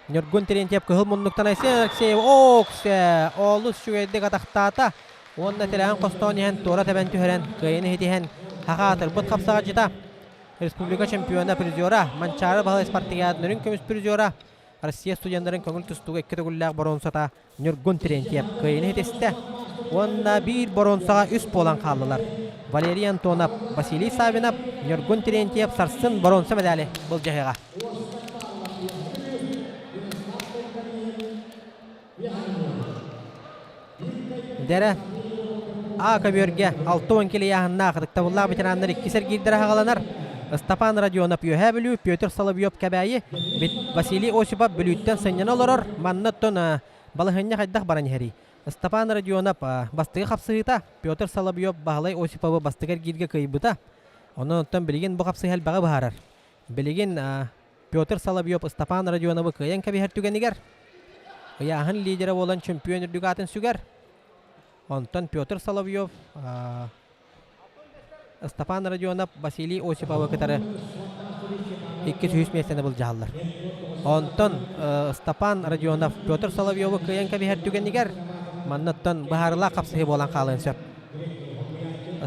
Ньургун Терентьев кыһыл муннуктан Айсен Алексеев Ооксе олус үчүгэйдик атахтаата уонна тирэҕин хостоон иһэн туора тэбэн түһэрэн кыайыыны ситиһэн хахаатырбыт хапсаҕадьыта республика чемпиона призера Манчаары Баһылай спартакиадатын үрүҥ көмүс призера Россия студеннарын көҥүл тустууга икки төгүллээх боруонсата Ньургун Терентьев кыайыыны ситистэ уонна биир боруонсаҕа үс буолан хааллылар. Валерий Антонов, Василий Савинов, Ньургун Терентьев сарсын боруонса медали былдьаһыаҕа. Дэрэ А көбүөргэ 60 килийааһыннаах ытыктабыллаах ветераннар иккис эргиирдэрэ хаҕаланар. Степан Родионов Үөһээ Бүлүү, Петр Соловьев Кэбээйи, Василий Осипов Бүлүүттэн сынньана олорор. Манна оттон балаһыанньа хайдах баран иһэрий? Степан Родионов бастакы хапсыһыыта, Петр Соловьев Баһылай Осиповы бастакы эргииргэ кыайбыта. Онон оттон билигин бу хапсыһыы элбэҕи быһаарар. Билигин Петр Соловьев Степан Родионовы кыайан кэбиһэр түгэнигэр ыйааһын лидерэ буолан чөмпүйүөн үрдүк аатын сүгэр. Онтон Петр Соловьев Степан Родионов Василий Осиповы кытары иккис үһүс миэстэни былдьаһаллар. Онтон Степан Родионов Петр Соловьевы кыайан кэбиһэр түгэнигэр манныттан быһаарылаах хапсыһыы буолан хаалыан сөп.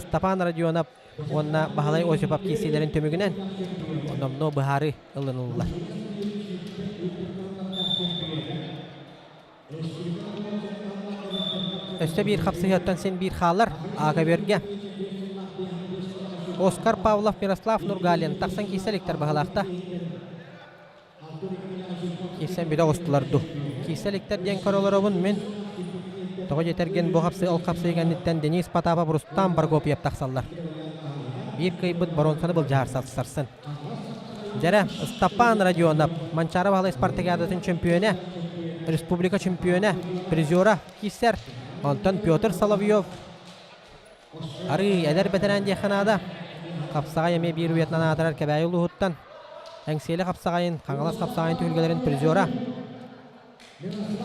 Степан Родионов уонна Баһылай Осипов киирсиилэрин түмүгүнэн номнуо быһаарыы ылыныллар. Өссө биир хапсыһыаттан син биир хаалар Аакабөргэ. Оскар Павлов, Мирослав Нургалин тахсан киирсэ иликтэр баһылаахта. Киирсэн бүтэ оҕустулар дуу. Киирсэ иликтэр диэн көрө олоробун мин. Тоҕо диэтэргин бу хапсыы ол хапсыы кэнниттэн Денис Потапов, Рустам Прокопьев тахсаллар. Биир кыайбыт боруонсаны былдьаһар сарсын. Дьэрэ, Степан Родионов, Манчаары Баһылай спартакиадатын чөмпүйүөнэ. республика чемпиона, призера киирсэр. Онтон Петр Соловьев арыы эдэр бэтэрээн диэххэ наада. Хапсаҕай эмиэ биир уйатынан аатырар Кэбээйи улууһуттан. Эҥсиэли хапсаҕайын, Хаҥалас хапсаҕайын түһүлгэлэрин призера.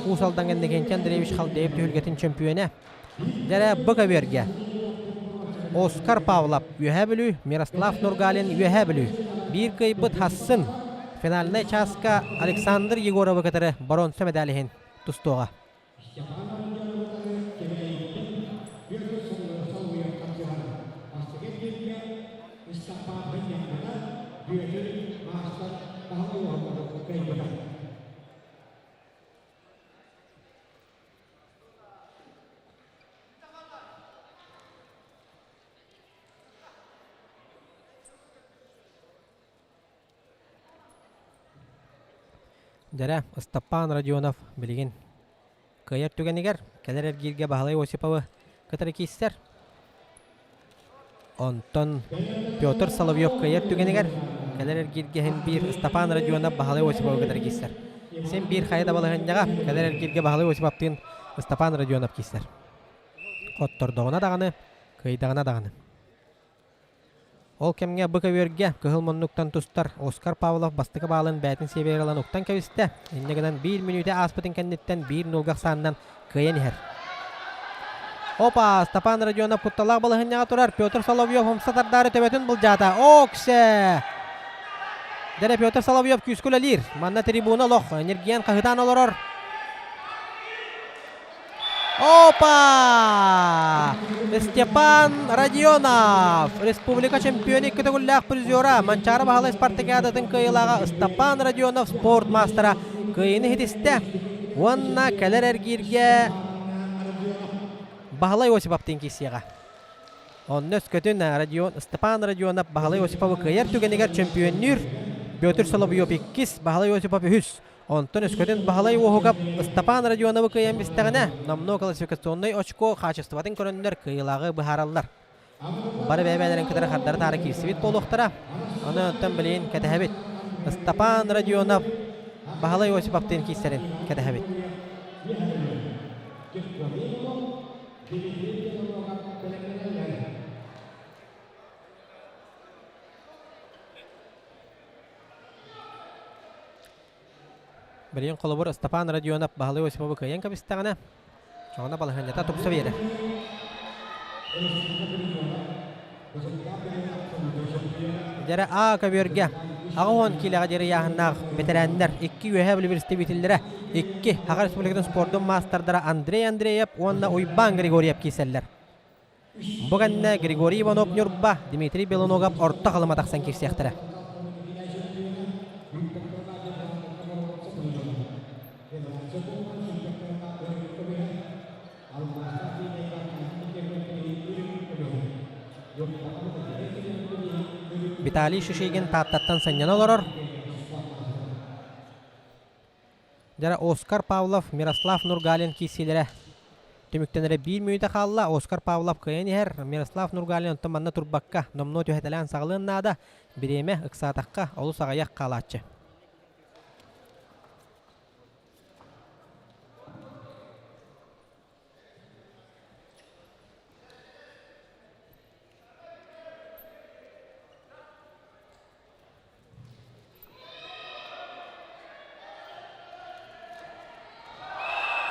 Уус Алдан Иннокентий Андреевич Халдеев түһүлгэтин чөмпүйүөнэ. Дьэрэ бу көбүөргэ Оскар Павлов Үөһээ Бүлүү, Мирослав Нургалин Үөһээ Бүлүү. Биир кыайбыт Хассын финальнай чааска Александр Егоровы кытары боруонса медаль иһин тустуоҕа. Дьэрэ, Ыстапаан Родионов билигин кыайар түгэнигэр кэлэр эргииргэ Баһылай Осиповы кытары киирсэр. Онтон Петр Соловьев кыайар түгэнигэр кэлэр эргииргэ иһин биир Ыстапаан Родионов Баһылай Осиповы кытары киирсэр. Син биир хайа да балаһыанньаҕа кэлэр эргииргэ Баһылай Осиповтыын Ыстапаан Родионов киирсэр. Хоттордоҕуна даҕаны, кыайдаҕына даҕаны. Ол кэмҥэ бу көбүөргэ кыһыл муннуктан тустар Оскар Павлов бастакы баалын бэйэтин сиэбигэр ылан уктан кэбистэ. Инньэ гынан биир мүнүүтэ ааспытын кэнниттэн биир нуулга ахсаанынан кыайан иһэр. Опа! Степан Родионов кутталаах балаһыанньаҕа турар. Петр Соловьев умса тардаары төбөтүн былдьаата. Оксе! Дэрэ Петр Соловьев күүскэ үлэлиир. Манна трибуна олох ньиргийэн хаһытаан олорор. Опа! Степан Родионов, республика чемпиона икки төгүллээх призера, Манчаары Баһылай спартакиадатын кыайыылааҕа Степан Родионов спорт маастара кыайыыны ситистэ. Уонна кэлэр эргииргэ Баһылай Осиповтыын киирсиэҕэ. Онно өскөтүн Родион, Степан Родионов Баһылай Осиповы кыайар түгэнигэр чөмпүйүөннүүр, Петр Соловьев иккис, Баһылай Осипов үһүс. Онтон өскөтүн Баһылай Уоһугап Ыстапаан Родионовы кыайан бистэҕинэ, номнуо классификационнай очко хаачыстыбатын көрөннөр кыайыылааҕы быһаараллар. Бары бэйэ-бэйэлэрин кытары хардары-таары киирсибит буолуохтара. Ону онтон билигин кэтэһэбит. Ыстапаан Родионов Баһылай Осиповтыын киирсэрин кэтэһэбит. Билигин холобур Степан Родионов Баһылай Осиповы кыайан кэбистэҕинэ, чоҕуна балаһыанньата тупса биэрэр. Дьэрэ А көбүөргэ 80 киилэҕэ диэри ыйааһыннаах бэтэрээннэр икки үөһээ представителлэрэ икки Саха Республикатын спордун маастардара Андрей Андреев уонна Уйбаан Григорьев киирсэллэр. Бу кэннэ Григорий Иванов Ньурба, Дмитрий Белоногов Орто Халыма тахсан киирсиэхтэрэ. Виталий Шишигин Тааттаттан сынньана олорор. Дьара Оскар Павлов, Мирослав Нургалин киирсиилэрэ түмүктэнэрэ биир мүнүүтэ хаалла. Оскар Павлов кыайан иһэр. Мирослав Нургалин онтон манна турбакка номнуо түһэтэлээн саҕалыан наада. Бириэмэ ыксаатахха олус аҕыйах хаалааччы.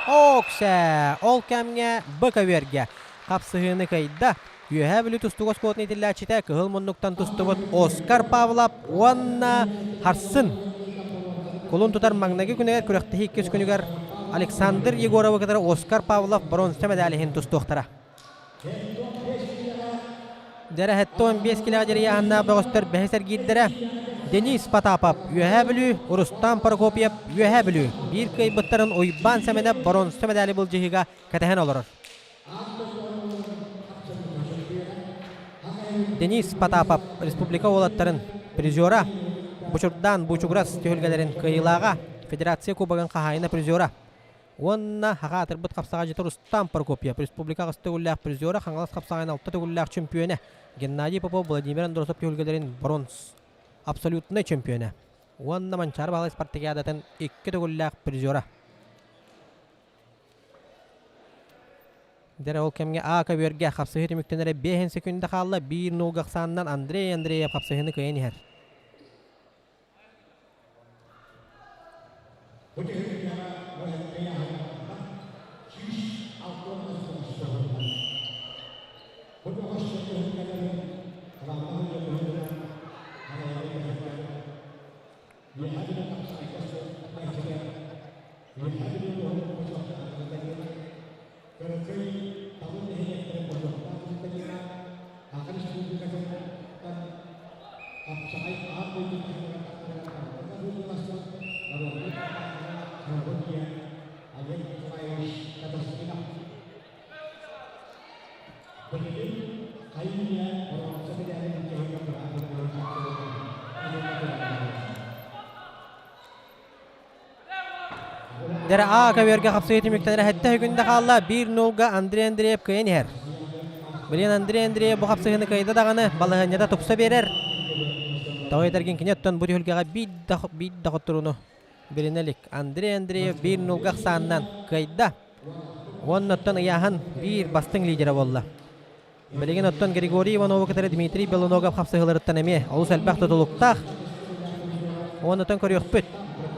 Оксэ! Ол кэмҥэ Б көбүөргэ хапсыһыыны кыайда. Үөһээ Бүлүү тустуук оскуолатын иитиллээччитэ кыһыл муннуктан тустубут Оскар Павлов уонна Харсын. Кулун тутар маҥнайгы күнүгэр күрэхтэһии иккис күнүгэр Александр Егоровы кытары Оскар Павлов бронза медаль иһин тустуохтара. Дьэрэһэттон 5 килэҕэ дьэрийээһиннээх бөҕөстөр бэһис эргиирдэрэ Денис Потапов Үөһээ Бүлүү, Рустам Прокопьев Үөһээ Бүлүү биир кыайбыттарын Уйбаан Сэмэнэп боруонса мэдээли былдьаһыыга кэтэһэн олорор. Денис Потапов республика уолаттарын призера, Бучурдаан Бучугурас түһүлгэлэрин кыайыылааҕа, Федерация Кубогын хаһаайына призера. Уонна хаха аатырбыт хапсаҕайдьыта Рустам Прокопьев, республика аҕыс төгүллээх призера, Хаҥалас хапсаҕайын алта төгүллээх чөмпүйүөнэ, Геннадий Попов, Владимир Андросов түһүлгэлэрин бронз абсолютнай чөмпүйүөнэ. Уонна Манчаары Баһылай спартакиадатын икки төгүллээх призера. Дьэ ол кэмҥэ А көбүөргэ хапсыһыы түмүктэнэрэ биэһин секүндэ хаалла, биир нуулга ахсаанынан Андрей Андреев хапсыһыыны кыайан иһэр. Дэрэ А көбүөргэ хапсыһыы түмүктэнэр сэттэ күндэ хаалла. Биир нуулга Андрей Андреев кыайан иһэр. Билигин Андрей Андреев бу хапсыһыыны кыайда даҕаны балаһыанньата тупса биэрэр. Тоҕо этэргин кини оттон бу түһүлгэҕэ биир да биир да хотторууну билинэ илик. Андрей Андреев биир нуулга ахсаанынан кыайда. Уонна оттон ыйааһын биир бастыҥ лидерэ буолла. Билигин оттон Григорий Иванову кытары Дмитрий Белоногов хапсыһыыларыттан эмиэ олус элбэх тутулуктаах. Уонна көрүөхпүт.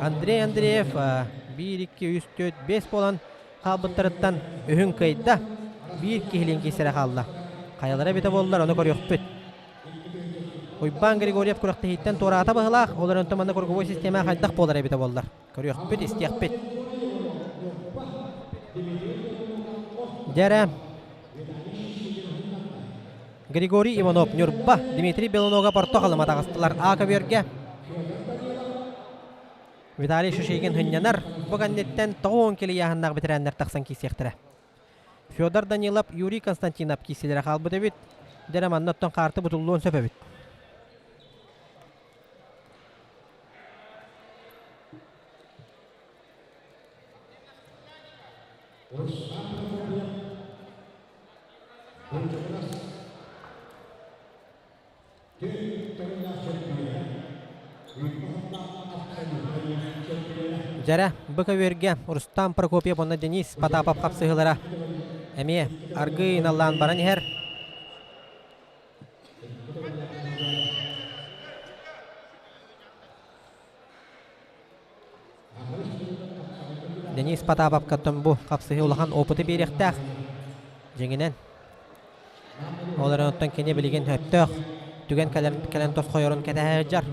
Андрей Андреев 1, 2, 3, 4, 5 буолан хаалбыттарыттан үһүн кыайда. Биир киһилиин киирсэрэ хаалла. Хайалара эбитэ буоллар, ону көрүөхпүт. Уйбаан Григорьев күрэхтэһииттэн туораата быһылаах, ол эрэн манна круговой система хайдах буолар эбитэ буоллар. Көрүөхпүт, истиэхпит. Дьэрэ, Григорий Иванов, Ньурба, Дмитрий Белоногов орто халыма таҕыстылар А көбүөргэ. Виталий Шишигин хынньанар. Бу кэнниттэн 90 килийааһыннаах бэтэрээннэр тахсан киирсиэхтэрэ. Федор Данилов, Юрий Константинов киирсиилэрэ хаалбыт эбит. Дьэ манна оттон хаарты бутуллуон сөп эбит. Дьэрэ, бу көбүөргэ Рустам Прокопьев уонна Денис Потапов хапсыһыылара эмиэ аргыый наллаан баран иһэр. Денис Потаповка бу хапсыһыы улахан опыты биэриэхтээх. Дьиҥинэн. Ол эрэн оттон кини билигин өттөөх түгэн кэлэн, кэлэн тосхойорун кэтэһэ сылдьар.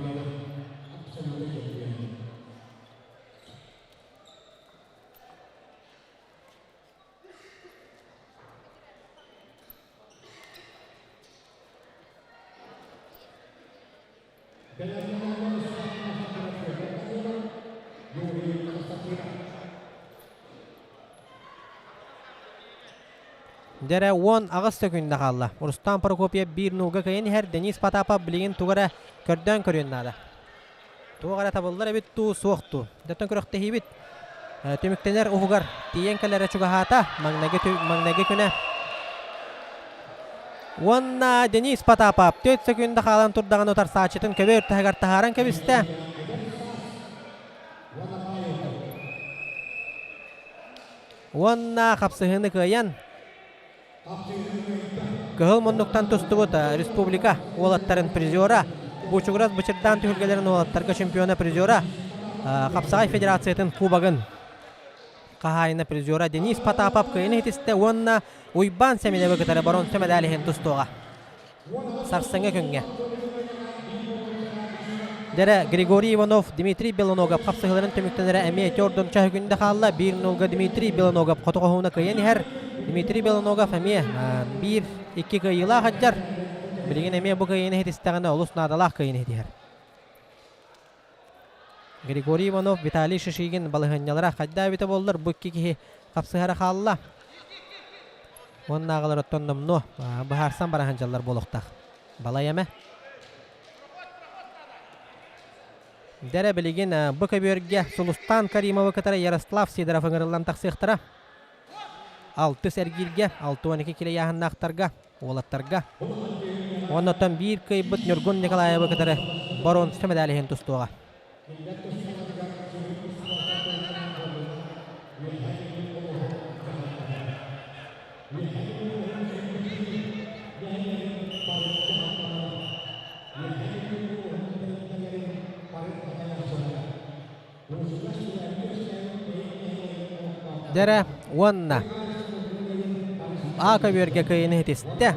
Дьэрэ 18 сөкүүндэ хаалла. Рустам Прокопьев биир нууга кыайан иһэр. Денис Потапов билигин тугу эрэ көрдөөн көрүөн наада. Туох эрэ табыллар эбит дуу, суох дуу. Дьоттон күрэхтэһиибит түмүктэнэр уһугар тиийэн кэлэрэ чугаһаата. Маҥнайгы, маҥнайгы күнэ. Уонна Денис Потапов 4 секунда хаалан турдаҕына утарсааччытын көбүөр таһыгар таһааран кэбистэ. Уонна хапсыһыыны кыайан Кыһыл муннуктан тустубут республика уолаттарын призера, Бучугурас Бычырдаан түһүлгэлэрин уолаттарга чемпиона призера, Хапсаҕай федерациятын кубогын хаһаайына призера Денис Потапов кыайыны иһитистэ уонна Уйбаан Сэминэви кытары боруонса мэдээль иһин тустуоҕа. Сарсыҥҥы күҥҥэ. Дэрэ Григорий Иванов, Дмитрий Белоногов хапсыһыыларын түмүктэнэрэ эмиэ төрдүн чаһы күндэ хаалла. Биир нулга Дмитрий Белоногов хоту-хоһууна кыайан иһэр. Дмитрий Белоногов эмиэ биир икки кыайыылаах сылдьар. Билигин эмиэ бу кыайыыны иһитистэҕинэ олус наадалаах кыайыыны иһитиһэр. Григорий Иванов, Виталий Шишигин балаһыанньалара хайда эбитэ буоллар бу икки киһи хапсыһара хаалла. Уоннааҕылар оттон номнуо быһаарсан бараһан дьаллар буолуохтаах. Балай эмэ. Дэрэ билигин бу көбүөргэ Сулустан Каримовы кытары Ярослав Сидоров ыҥырыллан тахсыахтара. Алтыс эргииргэ, 62 килэйааһыннаахтарга, уолаттарга. Уонна оттон биир кыайбыт Ньургун Николаевы кытары боруонса мэдээль иһин тустуоҕа. Дэрэ уонна А көбүөргэ кыайыыны ситистэ.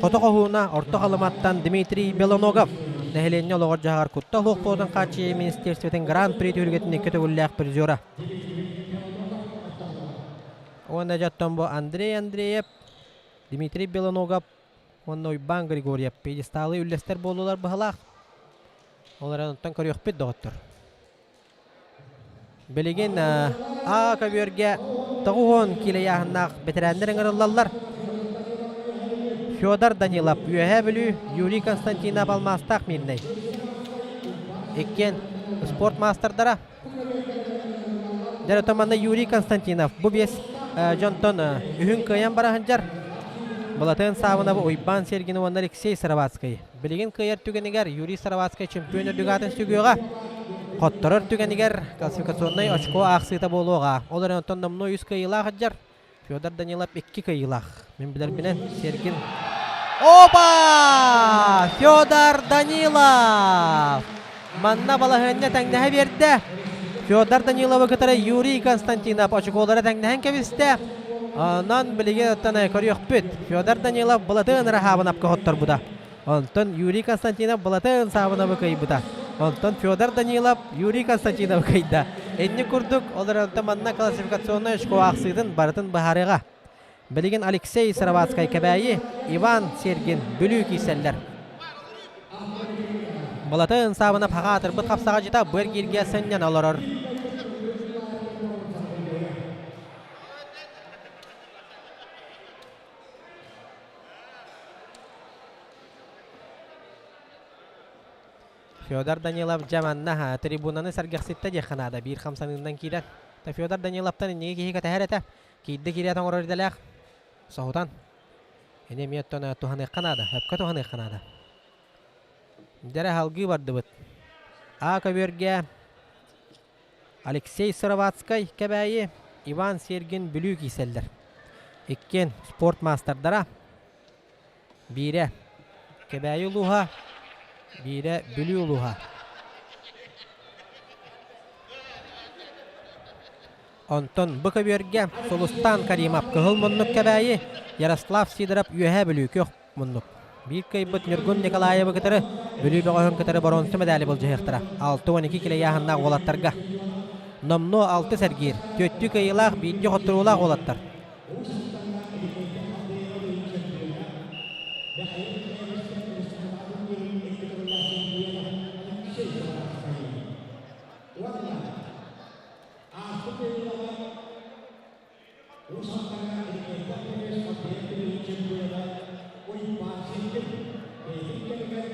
Хото хоһууна Орто Халыматтан Дмитрий Белоногов нэһилиэнньэ олоҕор-дьаһаҕар куттал суох буолуутун хааччыйыы министиэристибэтин Гран-при түһүлгэтин икки төгүллээх призера. Уонна дьоттон бу Андрей Андреев, Дмитрий Белоногов уонна Уйбаан Григорьев пьедесталы үллэстэр буоллулар быһалаах. Ол эрэн онтон көрүөхпүт доҕоттор. Билигин А көбүөргэ 90 киилэ ыйааһыннаах бэтэрээннэр ыҥырыллаллар. Федор Данилов Үөһээ Бүлүү, Юрий Константинов Алмаастаах Мирнэй. Иккиэн спорт маастардара. Дьэ, манна Юрий Константинов бу биэс дьонтон үһүн кыайан бара сылдьар. Былатыан Саабынабы Уйбаан Сергин уонна Алексей Сыроватскай. Билигин кыайар түгэнигэр Юрий Сыроватскай чемпион үрдүк аатын сүгүөҕэ. Хотторор түгэнигэр классификационнай очко аахсыыта буолуоҕа. Ол эрэн оттон номнуо үс кыайыылаах сылдьар. Федор Данилов икки кыайыылаах. Мин билэрбинэн Сергин Опа! Федор Данилов! Манна балаһыанньа тэҥнэһэ биэрдэ. Федор Даниловы кытары Юрий Константинов очукуолара тэҥнэһэн кэбистэ. Онон билигин оттон көрүөхпүт. Федор Данилов Былатыан Раһаабынапка хотторбута. Онтон Юрий Константинов Былатыан Саабынабы кыайбыта. Онтон Федор Данилов Юрий Константиновы кыайда. Инник курдук, ол эрэн манна классификационнай очко аахсыытын барытын быһаарыаҕа. Билигин Алексей Сыроватскай Кэбээйи, Иван Сергин Бүлүү киирсэллэр. Былатын Саабынап хаҕаатырбыт хапсаҕадьыта бу эргииргэ сынньана олорор. Федор Данилов дьэ манна трибунаны сэргэхситтэ диэххэ наада биир хамсаныынан киирэн. Федор Даниловтан инники киһи кэтэһэр этэ. Киирдэ киирээт оҥорор идэлээх. Соһутан. Ини эмиэ оттон туһаныахха наада, өпкө туһаныахха наада. Дьэрэ салгыы бардыбыт. А көбүөргэ Алексей Сыроватскай Кэбээйи, Иван Сергин Бүлүү киирсэллэр. Иккиэн спорт маастардара. Биирэ Кэбээйи улууһа, биирэ Бүлүү улууһа. Онтон бу көбүөргэ Сулустаан Каримов Кыһыл муннук Кэбээйи, Ярослав Сидоров Үөһээ Бүлүү Күөх муннук. Биир кыайбыт Ньургун Николаевы кытары Бүлүү бөҕөһүн кытары боруонса мэдээли былдьаһыахтара. 62 килэ ыйааһыннаах уолаттарга. Номнуо алты сэргиир, түөттүү кыайыылаах, биирдии хотторуулаах уолаттар. Ааспыт ыйга Уус Алдаҥҥа Илимиэттэн көмүс хаппыйа күнүһүн чемпиона Уйбаан Сергин, бэйэтин кэмигэр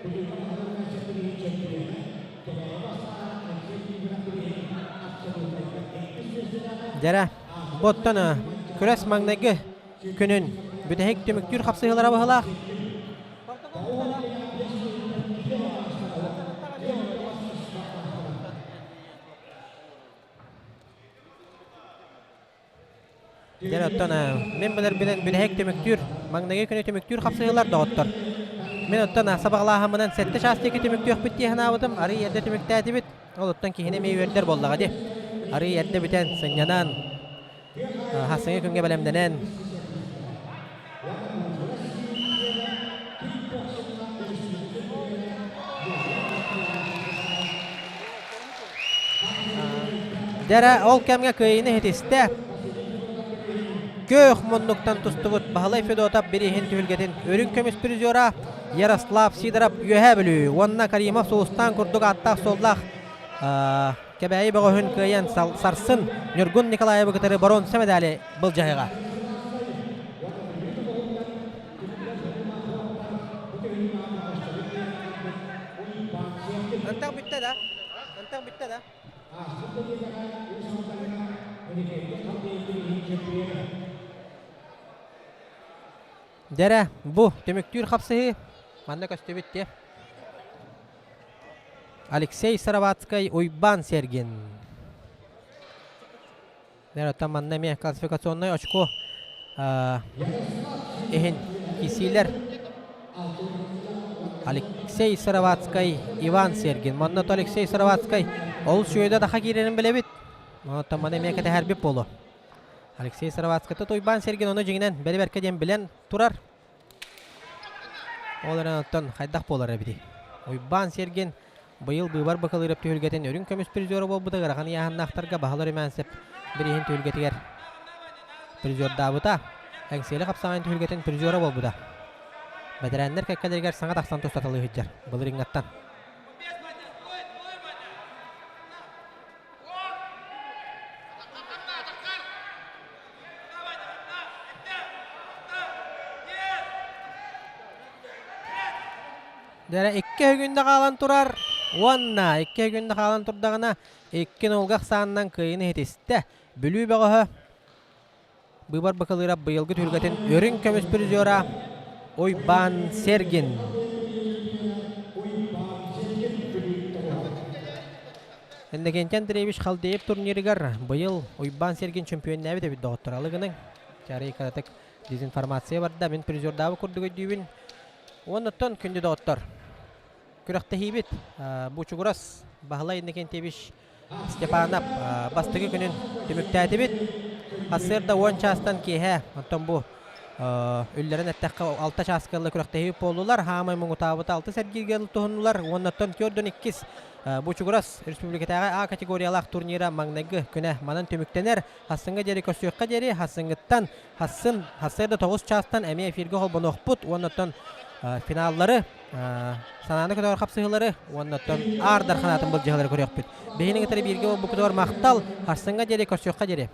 Кулууба Маһарыҥҥа сэттиһин чемпиона Кэбээйи бастаан Алексей Тихонов билигин абсолютнайга иккис миэстэлээҕэ Дьэрэ, бу оттон күрэс маҥнайгы күнүн бүтэһик түмүктүүр хапсыһыылара быһылаах. Дьэ, оттон мин билэрбинэн бүтэһик түмүктүүр, маҥнайгы күнү түмүктүүр хапсыһыылар доҕоттор. Мин оттон сабаҕалааһыммынан сэттэ чаас диэки түмүктүөхпүт дии санаабытым, арыый эрдэ түмүктээтибит. Ол оттон киһини эмиэ үөрдэр буоллаҕа дии. Арыый эрдэ бүтэн, сынньанан, хасыҥы күҥҥэ бэлэмнэнэн, Дьэрэ ол кэмҥэ кыайыыны ситистэ. Күөх муннуктан тустубут Баһылай Федотов бирииһин түһүлгэтин үрүҥ көмүс призера Ярослав Сидоров Үөһээ Бүлүү уонна Каримов Сулустаан курдук ааттаах-суоллаах Кэбээйи бөҕөһүн кыайан сарсын Ньургун Николаевы кытары боруонса медали былдьаһыаҕа. Ынтах бүттэ да? Ынтах бүттэ да? Дьэрэ, бу түмүктүүр хапсыһыы манна көстүбүт дии. Алексей Сыроватскай, Уйбаан Сергин. Оттон манна эмиэ классификационнай очко иһин киирсиилэр. Алексей Сыроватскай, Иван Сергин. Манна то Алексей Сыроватскай ол сүөдэ таха киирэрин билэбит. Оттон маны эмиэ кэтэһэрбит буолуо. Алексей Сыроватскайта Уйбаан Сергин ону дьиҥинэн бэри-бэркэ диэн билэн турар. Ол эрэн оттон хайдах буолар эбитий? Уйбаан Сергин быйыл быыбар бакалыырап түһүлгэтин үрүҥ көмүс призера буолбута ыарахан ыйааһыннаахтарга Баһылар Румянцев бирииһин түһүлгэтигэр призердаабыта. Эҥсиэли хапсаҕайын түһүлгэтин призера буолбута. Бэтэрээннэр кэккэлэригэр саҥа тахсан тустаталыы сылдьар былырыыҥҥаттан. Дьэ икки өгүндэ хаалан турар уонна икки өгүндэ хаалан турдаҕына икки нулга ахсаанынан кыайыыны иһитистэ. Бүлүү бөҕөһө Быыбар бакалыыра быйылгы түһүлгэтин үрүҥ көмүс призера Уйбаан Сергин. Иннокентий Андреевич Халдеев турнирыгар быйыл Уйбаан Сергин чөмпүйүөннээбит эбит доҕоттор. Алыгының чарый кыратык дезинформация барда. Мин призердаабы курдук өйдүүбүн. Уоннаттан күндү доҕоттор. Күрэхтэһиибит Бучугурас Баһылай Иннокентьевич Степанов бастакы күнүн түмүктээтибит. Сарсыарда 10 чаастан киэһэ, оттон бу үллэрэн эттэххэ 6 чааска ыла күрэхтэһии буоллулар. Хаамай муҥутаабыта 6 сэргииргэ туһуннулар. Уоннаттан төрдөн иккис Бучугурас республикатааҕы А категориялаах турнира маҥнайгы күнэ манан түмүктэнэр. Хассыҥҥа диэри көрсүөххэ диэри, хассыҥҥыттан хассын сарсыарда 9 чаастан эмиэ эфиргэ холбонуохпут. Уоннаттан финаллары санааны көтөҕөр хапсыһыылары уонна оттон аар дарханаатын былдьаһыылары көрүөхпүт. Биһини кытары бииргэ буолбуккутугар махтал, харсыҥҥа диэри көрсүөххэ диэри.